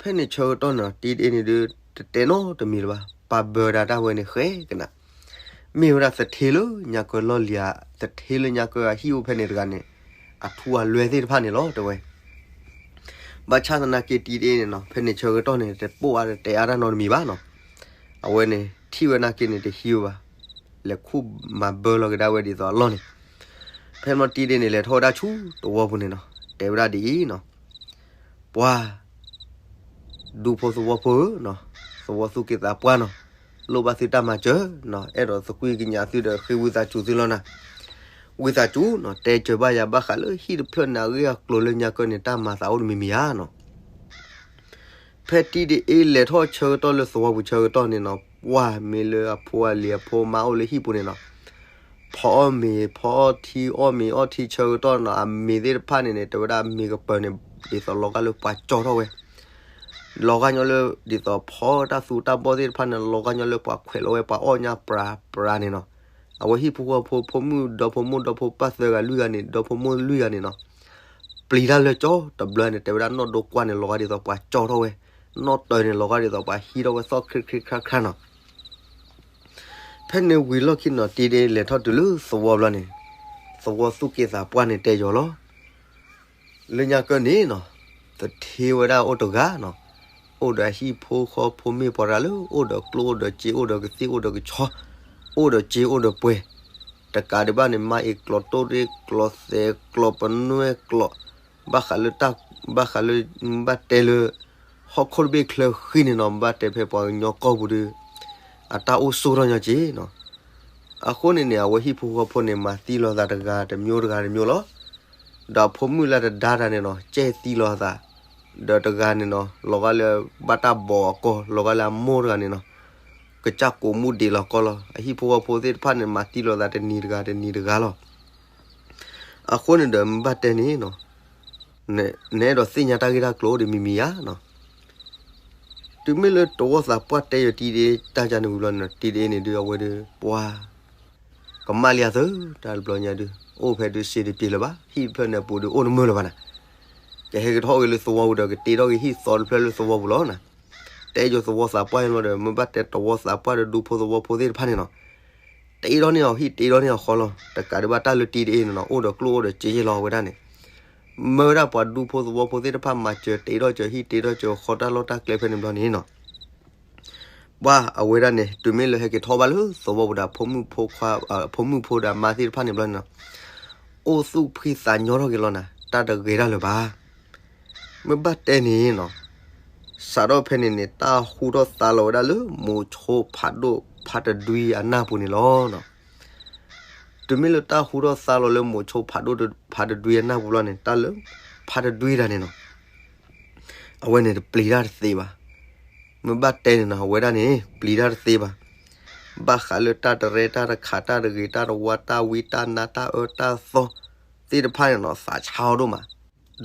ဖဲန့ၣ်ဆၢကတီၢ်န့ၣ် တံၤဒ့အ့န့ၣ်ဒုး တတဲနီတမံၤလၢၤဘၣ်. ပာ်ဘၢဒၣ်တၢ်ဝဲန့ၣ်ဃဲကနၣ် မ့ၢ်ဝဲဒၣ်သထ့လၢညါကၢလီၢ်လံၤဧါ, သထ့လၢညါကၢအဟံၣ်အိၣ်ဖဲန့ၣ်တဂၤန့ၣ် အထူအလွဲသ့ၣ်တဖၣ်န့ၣ်လီၤ တဲဝဲ. ဘၣ်ဆၣ်သနာ်က့တံၤဒ့အ့န့ၣ်နီၤ ဖဲန့ၣ်ဆၢကတီၢ်န့ၣ် တပိာ်အါတတဲအါတၢ်နီတမံၤဘၣ်နီၤ. အဝဲန့ၣ် ထံၣ်ဝဲနာ်က့န့ၣ် တဟံးဝဲဘၣ်. လဲၤခူၣ်မၤဘၢလီၤကဒါဝဲဒ်သိးအလီၢ်န့ၣ် ဖဲန့ၣ်တံၤဒ့န့ၣ် လဲၤထီၣ်ဝဲဒၣ်ဆူသဝီပူၤန့ၣ်နီၤ တဲဝဲဒၣ်ဒ်အံၤနီၤ ပှၤ ဒူဖိသဝီဖိဧၢ, သဝီသူၣ်က့သးပှၢ်နီၤ, လိၣ်ဘၣ်သုတၢ်မၤစၢၤနီၤ, အဲၣ်ဒိးသကွံၢ်ကညးသုဒီးဃ့ဝံသးစူၤသုလီၤနၤ. ဝံသးစူၤနီၤ, တဲစၢၤဘၣ်ယၤဘၣ်ဃးလၢဟံၣ်တဖျၢၣ်န့ၣ် အဂ့ၢ်အကျိၤလၢညါကၢန့ၣ် တၢ်မၤသးအိၣ်တမံၤမံၤဧါနီၤ. ဖဲတံဒအ့လဲၤထီၣ်ဆၢကတီၢ်လၢသဝီပူၤဆၢကတီၢ်န့ၣ်နီၤ, ပှၢ်မ့ၢ်လၢအဖိအလံၤအဖိမါအိၣ်လၢဟံၣ်ပူၤန့ၣ်နီၤ, ဖီအီၣ်မ့ၤဖီအီၣ်ထံ အီၣ်မ့ၤအီၣ်ထံဆၢကတီၢ်နီၤ, အမ့ၤသ့ၣ်တဖၣ်န့ၣ်န့ၣ် တဲဝဲဒၣ်အမ့ၤကပၢၤန့ၣ် ဒ်သိးလီၤဂာ်လၢပှၤကၠီထီၣ်ဝဲ, လီၤဂာ်ညီလၢဒ်သိးဖီတၢ်သူတၢ်ဘီၣ်သ့ၣ်တဖၣ်န့ၣ် လီၤဂာ်ညီလၢပှၤခွဲးလီၤဝဲ ပှၤအီၣ်ညၣ်ပြၤပြၤန့ၣ်နီၤ, အဝဲဟံၣ်ဖိဃီဖိ ဖိမုၣ်ဒီဖိမိၢ်ဒီဖိပၢ်သၢဂၤလွံၢ်ဂၤန့ၣ် ဒီဖိမိၢ်လွံၢ်ဂၤန့ၣ်နီၤ ပျံၤတၢ်လၢကၠီတဘျီန့ၣ် တဲဝဲဒၣ်နီၢ်ဒိကွၢ်န့ၣ် လီၤဂာ်ဒ်သိးပှၤကၠီထီၣ်ဝဲ, နီၢ်တၢန့ၣ် လီၤဂာ်ဒ်သိးပှၤဟံးထီၣ်ဝဲသီၣ်ခရံခရံခရါခရါနီၤ. ဖဲန့ၣ်ဝံၤလီၢ်ခံနီၤ တံဒအ့လဲၤထီၣ်တုၤလၢသဝီဘျီန့ၣ်, သဝီသူၣ်က့သးပှၢ်န့ၣ်တဲယီၤလီၤ. လၢညါကၢန့ၣ်နီၤ, သထ့ဝဲဒၣ်အိၣ်တဂၤနီၤ, အိၣ်ဒီးအဟံၣ်ဖိဃီဖိမ့ၢ်ပှၤတဂၤလၢ အိၣ်ဒီးကျိၣ်အိၣ်ဒီးစ့အိၣ်ဒီးကသ့ၣ်အိၣ်ဒီးကဆီ, အိၣ်ဒီးစ့အိၣ်ဒီးပှဲၤ, တကးဒံးဘၣ်န့ၣ် မၤအ့ၣ်ကျီးတိၢ်ရ့ၣ်ကျီးသဲးကျီးပနွဲၣ်ကျီး, ဘၣ်ဃးလၢတၢ်, ဘၣ်ဃးလၢ, ဘၣ်တဲလၢ ဟီၣ်ခိၣ်တဘ့ၣ်ချၢဃံန့ၣ်နီၤ, ဘၣ်တဲဖဲပှၤကညီကီၢ်ပူၤဒီး အတၢ်အိၣ်ဆိၣ်ထီၣ်ညီက့နီၤ. အဃိန့ၣ်န့ၣ် အဝဲဟံၣ်ဖိဃီဖိန့ၣ် မၤသံလီၤသးတဂၤတမျိုးတဂၤတမျိုးလီၤ. ဒီးအဖိမုၣ်လၢတဒါတၢ်န့ၣ်နီၤ ကဲသံလီၤသး, ဒီးတဂၤန့ၣ်နီၤ လီၤဂာ်လၢဘၣ်တၢ်ဘီးအကီၢ် လီၤဂာ်လၢအမိၢ်တဂၤန့ၣ်နီၤ ကစၢ်ကိးမူဒံးလီၤကီၢ်လီၤ. အဟံၣ်ဖိဃီဖိသ့ၣ်တဖၣ်န့ၣ် မၤသံလီၤသးတနံၤတဂၤတနံၤတဂၤလီၤ. အဃိန့ၣ်ဒီး မ့ၢ်ဘၣ်တဲန့ၣ်နီၤ, နအဲၣ်ဒိးသ့ၣ်ညါတၢ်ဂ့ၢ်တၢ်ကျိၤအိၣ်ဒီးမံၤမံၤဧါနီၤ. တုၤမ့ၢ်လၢတဝီသးပှၢ်တဲယီၤတံဒအ့တၢ်ကန့ၣ်ဝံၤဘျီန့ၣ်နီၤ, တံဒအ့န့ၣ်ဒုး အဝဲဒုး ပှၤ ကမၣ်လံအသၢ တၢ်တဘျီညါဒုး အိၣ်ဖဲဒုးစ့တပျ့ၤလၢၤဘၣ်, ဟံၣ်တဖျၢၣ်န့ၣ်အပူၤဒုး အိၣ်တမုာ်လၢၤဘၣ်နၤ. ကဟဲကထီၣ်က့ၤလၢသဝီပူၤဒီး ကတ့ထီၣ်က့ၤဟံၣ်သီတဖျၢၣ်လၢသဝီပူၤလီၤနၤ. တဲယိၤသဝီသးပှၢ်န့ၣ်ဘျီဒီး မ့ၢ်ဘၣ်တဲတဝီသးပှၢ်ဒီးဒူဖိသဝီဖိသ့ၣ်တဖၣ်န့ၣ်နီၤ, တ့ထီၣ်န့ၢ်အီၤဟံၣ်တ့ထီၣ်န့ၢ်အီၤဃီလီၤ. တကးဒံးဘၣ်တၢ်လၢတံဒအ့န့ၣ်နီၤ အိၣ်ဒီးကျိၣ်အိၣ်ဒီးစ့ယဲၢ်လီၤအဝဲဒၣ်န့ၣ် မၢဝဲဒၣ်ပှၤဒူဖိသဝီဖိသ့ၣ်တဖၣ် မၤစၢၤတ့ထီၣ်စၢၤဟံၣ်တ့ထီၣ်စၢၤဃီတၢ်လီၢ်တၢ်ကျဲဖဲန့ၣ်ဘျီန့ၣ်နီၤ. ပှၤအဝဲဒၣ်န့ၣ် တုၤမ့ၢ်လၢဟဲက့ၤထီၣ်ဘၣ်လၢသဝီပူၤဒီး ဖိမုၣ်ဖိခွါ, ဖိမုၣ်ဖိဒီးအမါသ့ၣ်တဖၣ်န့ၣ်ဘျီန့ၣ်နီၤ, အိၣ်သူၣ်ဖှံသးညီထီၣ်က့ၤလီၤနၤ, တၢ်တဂ့ၤတၢ်လၢၤဘၣ်. မ့ၢ်ဘၣ်တဲန့ၣ်နီၤ, စးထီၣ်ဖဲန့ၣ်န့ၣ် တၢ်ဟူထီၣ်သါလီၤဝဲဒၣ်လၢမိၤဆိဖးဒိၣ်ဖးတဒွံအနၢ်ပူၤန့ၣ်လီၤ. တုၤမ့ၢ်လၢတၢ်ဟူထီၣ်သါလီၤလၢမိၤဆိဖးဒိၣ်ဖးတဒွံအနၢ်ပူၤဘျီန့ၣ် တၢ်လၢဖးတဒွံတၢ်န့ၣ်နီၤ အဝဲန့ၣ်တပျံၤတၢ်တသ့ဘၣ်. မ့ၢ်ဘၣ်တဲန့ၣ်နီၤ အဝဲဒၣ်န့ၣ် ပျံၤတၢ်တသ့ဘၣ်. ဘၣ်ဃးလၢတၢ်တရဲတၢ်တခးတၢ်တဂ့ၤတၢ်တဝါတၢ်ဝံတၢ်နါတၢ်အၢတၢ်သီ သ့ၣ်တဖၣ်န့ၣ်နီၤ သးဆါအီၤဒိၣ်မး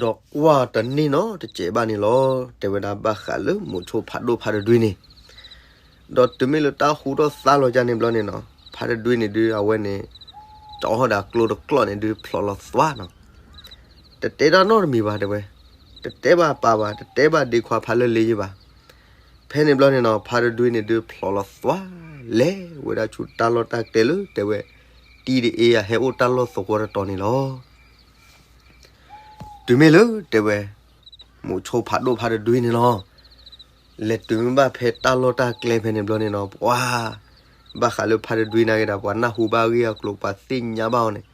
ဒီးကွၢ်တန့ၢ်နီတစဲးဘၣ်န့ၣ်လီၤ. တဲဝဲဒၣ်ဘၣ်ဃးလၢမိၤဆိဖးဒိၣ်ဖးတဒွံန့ၣ် ဒီးတုၤမ့ၢ်လၢတၢ်ဟူထီၣ်သါလီၤကန့ၣ်ဘျီန့ၣ်နီၤ ဖးတဒွံန့ၣ်ဒုး အဝဲန့ၣ် ကၠီထီၣ်ဒီးကျိတကျီၢ်န့ၣ်ဒုး ဖျိးလီၤသွါနီၤ. တတဲတၢ်နီတမံၤဘၣ်တဲဝဲ, တတဲဘၣ်ပၢ်ဘၣ် တတဲဘၣ်ဒ့ခွါဖးလၢလ့ယဘၣ်. ဖဲန့ၣ်ဘျီန့ၣ်နီၤ ဖးတဒွံန့ၣ်ဒုး ဖျိးလီၤသွါ လဲၤဝဲဒၣ်ဆူတၢ်လီၢ်တၢ်ကျဲလၢ တဲဝဲ တံဒအ့အဟဲအိၣ်တၢ်လီၢ်သဝီတတီၤန့ၣ်လီၤ. တုၤမ့ၢ်လၢတဲဝဲ မိၤဆိဖးဒိၣ်ဖးတဒွံန့ၣ်လီၤ. လဲၤတုၤမ့ၢ်ဘၣ်ဖဲတၢ်လီၢ်တၢ်ကျဲဖဲန့ၣ်ဘျီန့ၣ်နီၤ ပှၤ ဘၣ်ဃးလၢဖးတဒွံနာ်က့ဒီး ပှၤနၢ်ဟူဘၣ်အဂ့ၢ်အကျိၤ ပှၤသ့ၣ်ညါဘၣ်အီၤန့ၣ်,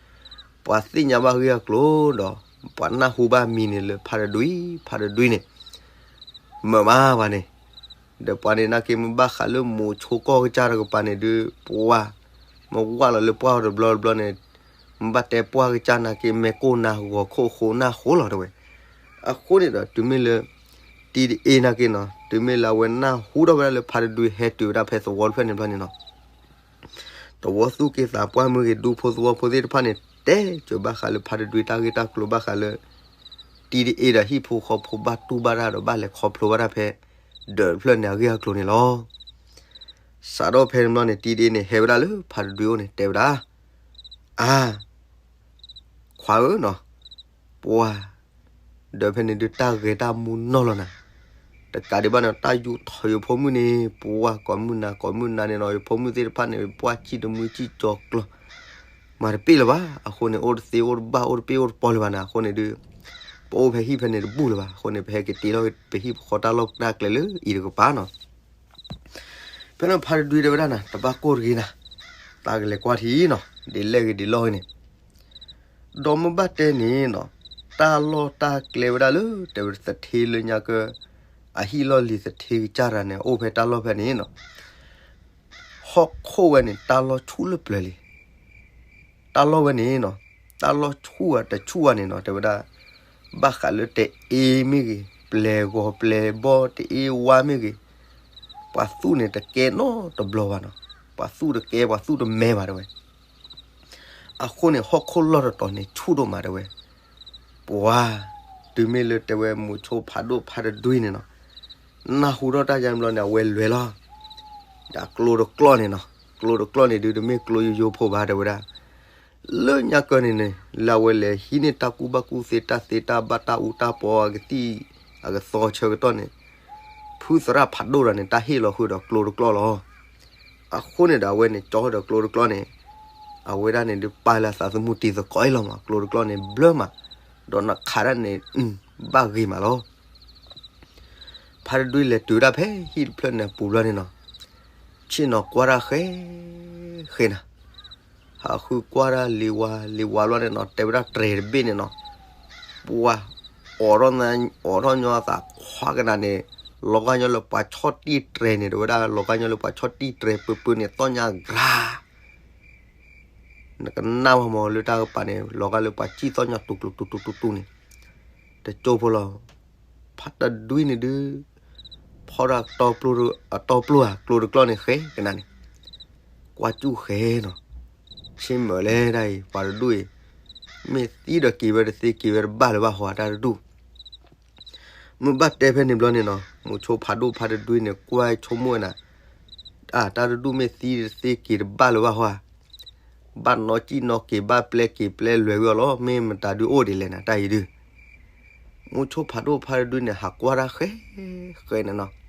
ပှၤသ့ၣ်ညါဘၣ်အဂ့ၢ်အကျိၤဒီး ပှၤနၢ်ဟူဘၣ်မံၤန့ၣ်လၢဖးတဒွံ ဖးတဒွံန့ၣ် မၢမးဘၣ်န့ၣ်, ဒီးပှၤန့ၣ်နာ်က့ မ့ၢ်ဘၣ်ဃးလၢမိၤဆိကီၢ်ကစၢ်တကပၤန့ၣ်ဒုး ပှၤ မ့ၢ်ဝၢ်လီၤလၢပှၢ်တဘျီတဘျီန့ၣ်, မ့ၢ်ဘၣ်တဲပှၢ်ကစၢ်နာ်က့ မဲာ်ကိၢ်နၤဂီၤခိၣ်ဃိနၢ်ဃိလီၤတဲဝဲ. အဃိန့ၣ်ဒီး တုၤမ့ၢ်လၢ တံဒအ့နာ်က့နီၤ တုၤမ့ၢ်လၢအဝဲနၢ်ဟူထီၣ်ဝဲဒၣ်လၢဖးတဒွံဟဲတုၤဝဲဒၣ်ဖဲသဝီတဖျၢၣ်န့ၣ်ဘျီန့ၣ်နီၤ သဝီသူၣ်က့သးပှၢ်မ့ၢ်ဂ့ၤ ဒူဖိသဝီဖိသ့ၣ်တဖၣ်န့ၣ် တဲစၢၤဘၣ်ဃးလၢဖးတဒွံတၢ်ဂ့ၢ်တၢ်ကျိၤ ဘၣ်ဃးလၢ တံဒအ့ဒီးဟံၣ်ဖိဃီဖိဘၣ်တူၢ်ဘၣ်တၢ်ဒီး ဘၣ်လဲၤခီဖျိဘၣ်တၢ်ဖဲ ဒၢးတဖျၢၣ်န့ၣ်အဂ့ၢ်အကျိၤန့ၣ်လီၤ. စးထီၣ်ဖဲန့ၣ်ဘျီန့ၣ် တံဒအ့န့ၣ် ဟဲဝဲဒၣ်လၢဖးတဒွံအိၣ်န့ၣ် တဲဝဲဒၣ်, အါ ခွါဧၢနီၤ, ပှၤ ဒီးဖဲန့ၣ်ဒုးတၢ်ဂဲၤတၢ်မူနီၢ်လီၤနၤ, တကးဒံးဘၣ်န့ၣ် တၢ်ယူးထီၣ်ယဖိမုၣ်န့ၣ် ပှၤကိးမုၢ်နၤကိးမုၢ်နၤန့ၣ်နီၤ ယဖိမုၣ်သ့ၣ်တဖၣ်န့ၣ် ပှၢ်စံၣ်တမုၢ်စံၣ်ကၠီၤကျီၤ မၤတပ့ၢ်လၢၤဘၣ်. အဃိန့ၣ် အိၣ်တသ့အိၣ်တဘၣ် အိၣ်တပ့ၢ်အိၣ်တပီၢ်လၢၤဘၣ်န့ၣ် အဃိန့ၣ်ဒုး ပအိၣ်ဖဲဟံၣ်ဖဲန့ၣ်တဘူၣ်လၢၤဘၣ်. အဃိန့ၣ် ပဟဲက့ၤတ့ထီၣ်ပဟံၣ်ဖိဃီတၢ်လီၢ်တၢ်ကျဲလၢအံၤတကပၤနီၤ ဖဲန့ၣ်ဖါတဒွံတဲဝဲဒၣ်နၤ တဘၣ်ကိၢ်တဂ့ၤနၤ, သးကလဲၤကွၢ်ထံနီၤ, ဒ်လဲၣ်ဂ့ၤဒ်လဲၣ်ဂ့ၤန့ၣ်, ဒီးမ့ၢ်ဘၣ်တဲန့ၣ်နီၤ, တၢ်လီၢ်တၢ်ကျဲဝဲဒၣ်လၢ တဲဝဲသထ့လၢညါကၢ အဟံၣ်လီၢ်လံၤသထ့ကစၢ်တဂၤန့ၣ် အိၣ်ဖဲတၢ်လီၢ်ဖဲန့ၣ်နီၤ, ဟီၣ်ခိၣ်ဝဲန့ၣ် တၢ်လီၢ်ဆူၣ်လၢပျၢၤလံ တၢ်လီၢ်ဝဲန့ၣ်နီၤ, တၢ်လီၢ်ဆူၣ်ဧါတဆူၣ်ဧါန့ၣ်နီၤ တဲဝဲဒၣ် ဘၣ်ဃးလၢတအ့မ့ၢ်ဂ့ၤ, ပျဲၢ်ဂီၤပျဲၢ်ဘီတအ့ဝါမ့ၢ်ဂ့ၤ, ပှၤသူၣ်န့ၣ်တကဲနီတဘျီဘၣ်နီၤ, ပှၤသူၣ်တကဲ ပှၤသူၣ်တမဲဘၣ်တဲဝဲ. အဃိန့ၣ် ဟီၣ်ခိၣ်လီၢ်တတီၤန့ၣ် ဆူၣ်ဒိၣ်မးတဲဝဲ. ပှၤ တုၤမ့ၢ်လၢတဲဝဲ မိၤဆိဖးဒိၣ်ဖါတဒွံန့ၣ်နီၤ, နၢ်ဟူထီၣ်တၢ်ယါဘျီန့ၣ် အဝဲလဲၤလီၤ. ဒီးကျိတကျီၢ်န့ၣ်နီၤ, ကျိတကျီၢ်န့ၣ်ဒုး တမ့ၢ်ကျိယိယိဖိဘၣ်တဲဝဲဒၣ်. လၢညါကၢန့ၣ်န့ၣ် လၢအဝဲလဲၤဟံးန့ၢ်တၢ်ကူၣ်ဘၣ်ကူၣ်သ့ တၢ်သ့တၢ်ဘၣ် တၢ်အူတၢ်ပီ အကသံၣ်အကသီဆၢကတီၢ်န့ၣ်, ဖုသရၣ်ဖးဒိၣ်တဂၤန့ၣ် တၢ်ဟ့ၣ်လီၤဃုာ်ဒီးကျိတကျီၢ်လီၤ. အဃိန့ၣ်ဒီး အဝဲန့ၣ် ကၠီဒီးကျိတကျီၢ်န့ၣ်, အဝဲဒၣ်န့ၣ်ဒုး ပာ်လၢအသးသမူတံၤသကိးအံၤလီၤမး, ကျိတကျီၢ်န့ၣ် ဘျၢမး, ဒီးနခးဒၣ်န့ၣ် ဘၣ်ဂ့ၤမးလီၤ. ဖါတဒွံလဲၤတုၤဝဲဒၣ်ဖဲဟံၣ်တဖျၢၣ်န့ၣ်အပူၤဘျီန့ၣ်နီၤ, ဆ့ၣ်နီၤကွၢ်တၢ်ဃဲ ဃဲနၤ, ဟးဃုကွၢ်တၢ်လံၤဝါလံၤဝါဘျီန့ၣ်နီၤ, တဲဝဲဒၣ်တြဲၤတဘ့ၣ်န့ၣ်နီၤ, ပှၤ အိးထီၣ်ညီအသးခွါကနၤန့ၣ်, လီၤဂာ်ညီလၢပှၤဆီၣ်တံၢ်တြဲၤန့ၣ် တဲဝဲဒၣ် လီၤဂာ်ညီလၢပှၤဆီၣ်တံၢ်တြဲၤပၢပၢန့ၣ် သီၣ်ညါဂၤ နကနၣ်ဝဲမးလၢတၢ်ကပၤန့ၣ် လီၤဂာ်လၢပှၤစံၣ်သီၣ်ညါတူၤတူၤတူၤတူၤတူၤန့ၣ်, တကၠိဖိလီၤ. ဖါတဒွံန့ၣ်ဒုး ဖီၣ်တၢ်အတီပျိဧါ ကျိတကျီၢ်န့ၣ်ဃဲကနၤန့ၣ်, ကွၢ်စူၣ်ဃဲနီၤ, ဆ့မၢၢ်လဲၣ်တၢ်အံၤ ပှၤတဒူၣ်အံၤ, မ့ၢ်သံဒီးက့ၤဝဲတသ့ က့ၤဝဲတဘၣ်လၢၤဘၣ်ဟီ တၢ်တဒူၣ် မ့ၢ်ဘၣ်တဲဖဲန့ၣ်ဘျီန့ၣ်နီၤ, မိၤဆိဖးဒိၣ်ဖါတဒွံန့ၣ် ကွၢ်ဆိကမိၣ်ဝဲနၤ, တၢ်တဒူၣ်မ့ၢ်သံတသ့က့ၤတဘၣ်လၢၤဘၣ်ဟီဧါ, ဘၣ်နီၣ်စံၣ်နီၣ်က့ၤ ဘၣ်ပျဲက့ၤပျဲလွဲၤဝံၤအီၤလီၤ, မ့ၢ်မတၤဒုးအိၣ်ဒ်လဲၣ်နၤ တၢ်အံၤဒုး. မိၤဆိဖးဒိၣ်ဖါတဒွံန့ၣ် ဟးကွၢ်တၢ်ဃဲ ဃဲန့ၣ်နီၤ,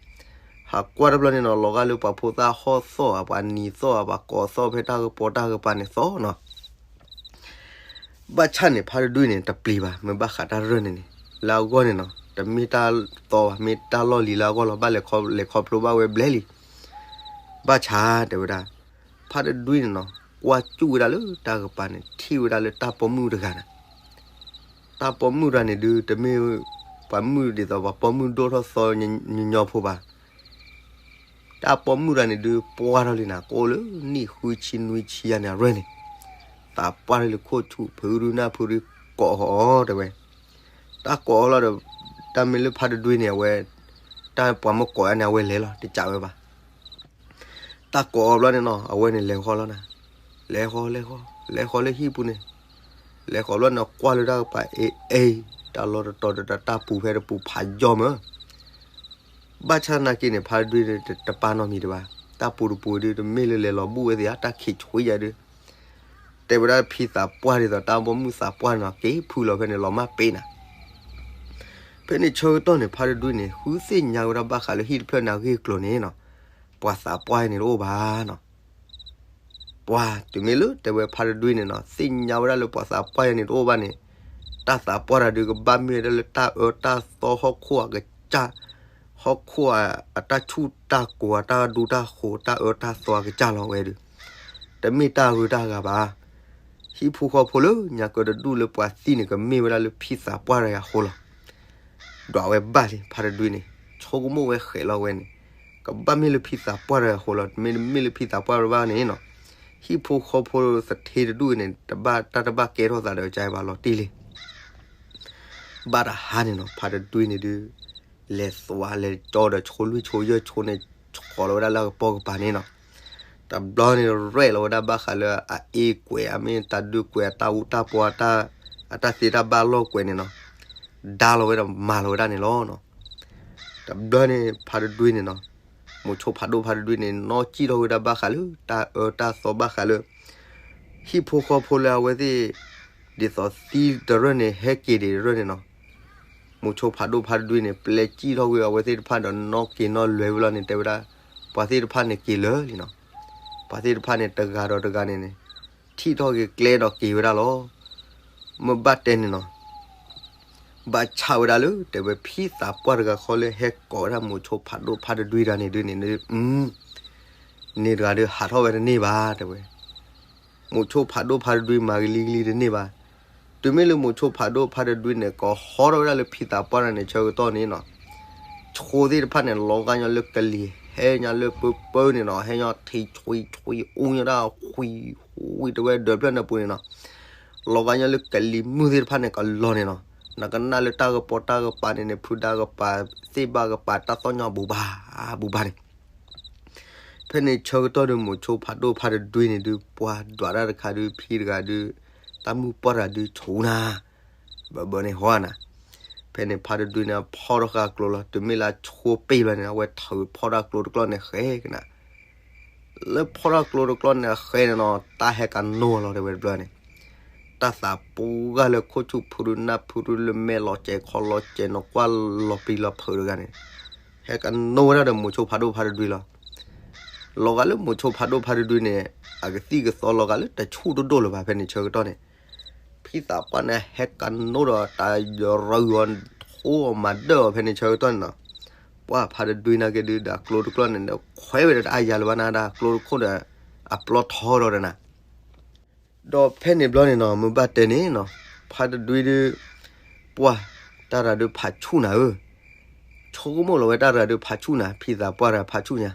ဟးကွၢ်တဘျီန့ၣ်နီၤ လီၤဂာ်လၢပှၤဖိသၣ်ဟီၣ်သီၣ်ဧါ ပှၤနံၤသီၣ်ဧါ ပှၤကိးသီၣ်ဖဲတၢ်ကပီၤတၢ်ကပၤန့ၣ်သီၣ်နီၤ ဘၣ်ဆၣ်န့ၣ် ဖါတဒွံန့ၣ် တပျံၤဘၣ်, မ့ၢ်ဘၣ်ဃးတၢ်ရၢၢ်န့ၣ်န့ၣ် လၢအဂီၢ်န့ၣ်နီၤ တမ့ၢ်တၢ်သီဘၣ်, မ့ၢ်တၢ်လီၢ်လံၤလၢအဂီၢ်လီၤ, ဘၣ်လဲၤခီဖျိဘၣ်ဝဲဘျဲလံ. ဘၣ်ဆၣ်တဲဝဲဒၣ်, ဖါတဒွံန့ၣ်နီၤ ကွၢ်စူၣ်ဝဲဒၣ်လၢတၢ်ကပၤန့ၣ် ထံၣ်ဝဲဒၣ်လၢတၢ်ပိာ်မုၣ်တဂၤန့ၣ်, တၢ်ပိာ်မုၣ်တဂၤန့ၣ်ဒုး တမ့ၢ်ပှၤမုၣ်ဒ်သိးပှၤပိာ်မုၣ်ဒိၣ်ထီၣ်သီညီညီဖိဘၣ် တၢ်ပိာ်မုၣ်တဂၤန့ၣ်ဒုး ပှၢ်ထီၣ်လံနၤ ကအိၣ်လၢနံၣ်ဃုဆံနွံဆံယါန့ၣ်အရၢၢ်န့ၣ်, သးပှၢ်ထီၣ်လံခိၣ်ဆူၣ်ဖုရူနၢ်ဖုရူကိးအီၤတဲဝဲ, တၢ်ကိးအီၤလီၤဒီး တၢ်မ့ၢ်လၢဖါတဒွံန့ၣ် အဝဲ တၢ်ပှၤမ့ၢ်ကိးအီၤန့ၣ် အဝဲလဲၤလီၤ တကးဝဲဘၣ် တၢ်ကိးအီၤဘျီန့ၣ်နီၤ အဝဲန့ၣ်လဲၤဃီလီၤနၤ, လဲၤဃီ လဲၤဃီ လဲၤဃီလၢဟံၣ်ပူၤန့ၣ်, လဲၤဃီဘျီန့ၣ် ကွၢ်လၢတၢ်ကပၤ အ့ အ့ တၢ်လီၢ်တတီၤဒီးတၢ်ပူၤဖဲတပူၤဖးယီၢ်မး, ဘၣ်ဆၣ်သနာ်က့န့ၣ် ဖါတဒွံန့ၣ် တပာ်နီတမံၤတဘၣ်, တၢ်ပူၤတပူၤဒုး တမ့ၢ်လၢလဲၤလီၤဘူၣ်ဝဲသ့ၣ်ဧါ တၢ်ခံးဆွံယၤဒုး, တဲဝဲဒၣ်ဖံသးပှၢ်ဒ်သိး တၢ်ပိာ်မုၣ်သးပှၢ်န့ၣ်နီၤ က့ၤဖုလီၤဖဲန့ၣ် လီၤမၢ်ပ့ၤနၤ ဖဲန့ၣ်ဆၢကတီၢ်န့ၣ် ဖါတဒွံန့ၣ် ဃုသ့ၣ်ညါဝဲဒၣ်ဘၣ်ဃးလၢဟံၣ်တဖျၢၣ်န့ၣ် အဂ့ၢ်အကျိၤန့ၣ်နီၤ, ပှၤသးပှၢ်န့ၣ်တအိၣ်ဘၣ်နီၤ, ပှၤတုၤမ့ၢ်လၢတဲဝဲဖါတဒွံန့ၣ်နီၤ သ့ၣ်ညါဝဲဒၣ်လၢပှၤသးပှၢ်ယၤန့ၣ်တအိၣ်ဘၣ်န့ၣ်, တၢ်သးပှၢ်တၢ်ဒုးကဘၣ်မ့ၢ်ဝဲဒၣ်လၢတၢ်အၢတၢ်သီဟီၣ်ခိၣ်အကစၢ်, ဟီၣ်ခိၣ်အတၢ်ဆူၣ်တၢ်ကိၤ အတၢ်ဒူတၢ်ဃိၤ တၢ်အၢတၢ်သီအကစၢ်လီၤဝဲဒုး, တမ့ၢ်တၢ်ဂုၤတၢ်ဂၤဘၣ်. ဟံၣ်ဖိဃီဖိလၢညါကၢတဒူၣ်လၢပှၤသံန့ၣ် ကမ့ၢ်ဝဲဒၣ်လၢဖံသးပှၢ်တဂၤအဃိလီၤ. ဒွးဝဲဘၣ်လံ ဖါတဒွံန့ၣ် ဆိကမိၣ်ဝဲဃဲးလီၤဝဲန့ၣ်, ကဘၣ်မ့ၢ်လၢဖံသးပှၢ်တဂၤအဃိလီၤ. မ့တမ့ၢ်လၢဖံသးပှၢ်တဘၣ်န့ၣ်နီၤ, ဟံၣ်ဖိဃီဖိသထ့တဒူၣ်န့ၣ် တၢ်တဘၣ်ကဲထီၣ်သးဒီးကဘၣ်လီၤတံၢ်လံ. ဘၣ်တဟါန့ၣ်နီၤ ဖါတဒွံန့ၣ်ဒုး လဲၤသွးလဲၤကၠီဒီးဆိလွံၢ်ဆိယဲၢ်ဆိန့ၣ် ဆီလီၤဝဲဒၣ်လၢအကပိာ်ကပၤန့ၣ်နီၤ. တဘျီန့ၣ်ရဲၣ်လီၤဝဲဒၣ်ဘၣ်ဃးလၢအအ့ကွဲး အမ့ၢ်တၢ်ဒုးကွဲး အတၢ်အူတၢ်ပီ အတၢ်သ့တၢ်ဘၣ်လီၢ်ကွဲးန့ၣ်နီၤ, ဒါလီၤဝဲဒီးမၤလီၤဝဲဒၣ်န့ၣ်လီၤ. တဘျီန့ၣ် ဖါတဒွံန့ၣ်နီၤ, မိၤဆိဖးဒိၣ်ဖါတဒွံန့ၣ် နီၢ်ကံၣ်ထီၣ်ဝဲဒၣ်ဘၣ်ဃးလၢ တၢ်အၢတၢ်သီဘၣ်ဃးလၢ ဟံၣ်ဖိဃီဖိလၢအဝဲသ့ၣ် ဒ်သိးသံတရၢၢ်န့ၣ် ဟဲက့ၤဒံးတရၢၢ်န့ၣ်နီၤ, မိၤဆိဖးဒိၣ်ဖါတဒွံန့ၣ် ပျဲကံၣ်ထီၣ်ကွံာ်အဝဲသ့ၣ်တဖၣ်ဒီးနီၣ်က့ၤနီၣ်လွဲၤဝဲလီၤန့ၣ် တဲဝဲဒၣ် ပှၤသ့ၣ်တဖၣ်န့ၣ်က့ၤလၢာ်လံနီၤ. ပှၤသ့ၣ်တဖၣ်န့ၣ် တဂၤဒီးတဂၤန့ၣ်န့ၣ် ထံၣ်ထီၣ်က့ၤကျဲဒီးက့ၤဝဲဒၣ်လီၤ. မ့ၢ်ဘၣ်တဲန့ၣ်နီၤ ဘၣ်ဆၣ်ဝဲဒၣ်လၢ တဲဝဲဖံသးပှၢ်တဂၤဃီလၢဟဲကိးဝဲဒၣ်မိၤဆိဖးဒိၣ်ဖါတဒွံတဂၤန့ၣ်ဒုးန့ၣ် န့ၣ်တဂၤဒီးဟးထီၣ်ဝဲတန့ၢ်ဘၣ် တဲဝဲ မိၤဆိဖးဒိၣ်ဖါတဒွံမၤဂ့ၤလံဂ့ၤလံတန့ၢ်ဘၣ်. တုၤမ့ၢ်လၢမိၤဆိဖးဒိၣ်ဖါတဒွံန့ၣ် ကဟီထီၣ်ဝဲဒၣ်လၢဖံသးပှၢ်တဂၤန့ၣ် ဆၢကတီၢ်န့ၣ်နီၤ, ဆိသ့ၣ်တဖၣ်န့ၣ် လီၤဂာ်ညီလၢကလံၤ ဟဲညီလၢပၢပၢန့ၣ်နီၤ, ဟဲညီထံဆွံဆွံအူညီဒၣ် ဝံၤဝံၤတဝဲဒၢးဖျၢၣ်န့ၣ်ပူၤန့ၣ်နီၤ, လီၤဂာ်ညီလၢကလံၤမုၢ်သ့ၣ်တဖၣ်န့ၣ် ကလီၤန့ၣ်နီၤ, နကနၣ်လၢတၢ်ကပီၤတၢ်ကပၤန့ၣ်န့ၣ် ဖုဒါကပၤ သ့ၣ်ဘၣ်ကပၤ တၢ်သီၣ်ညီဘူးဘၣ် ဘူးဘၣ်န့ၣ်. ဖဲန့ၣ်ဆၢကတီၢ်ဒီး မိၤဆိဖးဒိၣ်ဖါတဒွံန့ၣ်ဒုး ပှၤဒွးတၢ်တခါဒုး ဖံတဂၤဒုး တၢ်မုၢ်ပှၢ်တဂၤဒုး ဆူၣ်နၤ ဘၢဘၢန့ၣ်ဟီနၤ. ဖဲန့ၣ်ဖါတဒွံန့ၣ် ဖီၣ်ထီၣ်ဃာ်ကျိလီၤ. တုၤမ့ၢ်လၢဆိပ့ၢ်ဘျီန့ၣ် အဝဲထုးဖီၣ်တၢ်ကျိတကျီၢ်န့ၣ် ဃဲကနၤ လၢဖီၣ်ထီၣ်ကျိတကျီၢ်န့ၣ် အဃဲန့ၣ်နီၤ တၢ်ဟဲကနိလီၤ တဲဝဲတဘျီန့ၣ်. တၢ်သးပှၢ်ဂၤလၢခိၣ်ဆူၣ်ဖုရူ နၢ်ဖုရူ လၢမဲာ်လီၤစဲးခီလီၤစဲး နကွၢ်လီၤပျံၤလီၤဖုးတဂၤန့ၣ် ဟဲကနိဝဲဒၣ်ဒီး မိၤဆိဖးဒိၣ်ဖါတဒွံလီၤ. လီၤဂာ်လၢမိၤဆိဖးဒိၣ်ဖါတဒွံန့ၣ် အကသံၣ်ကသီလီၤဂာ်လၢတဆူၣ်ဒိၣ်ဒိၣ်လၢၤဘၣ် ဖဲန့ၣ်ဆၢကတီၢ်န့ၣ်. ဖံသးပှၢ်န့ၣ် ဟဲကနိဒီးတၢ်ယရၢအီၤ ထိၣ်အီၤမၤဒၢၣ်အီၤ ဖဲန့ၣ်ဆၢကတီၢ်န့ၣ်နီၤ. ပှၢ်ဖါတဒွံနာ်က့ဒုး ဒီးကျိတကျီၢ်န့ၣ်ဒီး ခွဲးဝဲဒီးတၢ်အါယၤလၢၤဘၣ်နၤ ဒီးကျိတခိၣ်ဒီး အပျီထီဒီးနၤ ဒီးဖဲန့ၣ်ဘျီန့ၣ်နီၤ မ့ၢ်ဘၣ်တဲန့ၣ်နီၤ ဖါတဒွံဒုး ပှၢ် တၢ်ရၤဒုးဖးဆူၣ်နၤဧၢ, ဆိကမိၣ်လီၤဝဲတၢ်ရၤဒုးဖးဆူၣ်နၤ ဖံသးပှၢ်တဂၤဖးဆူၣ်ညါ.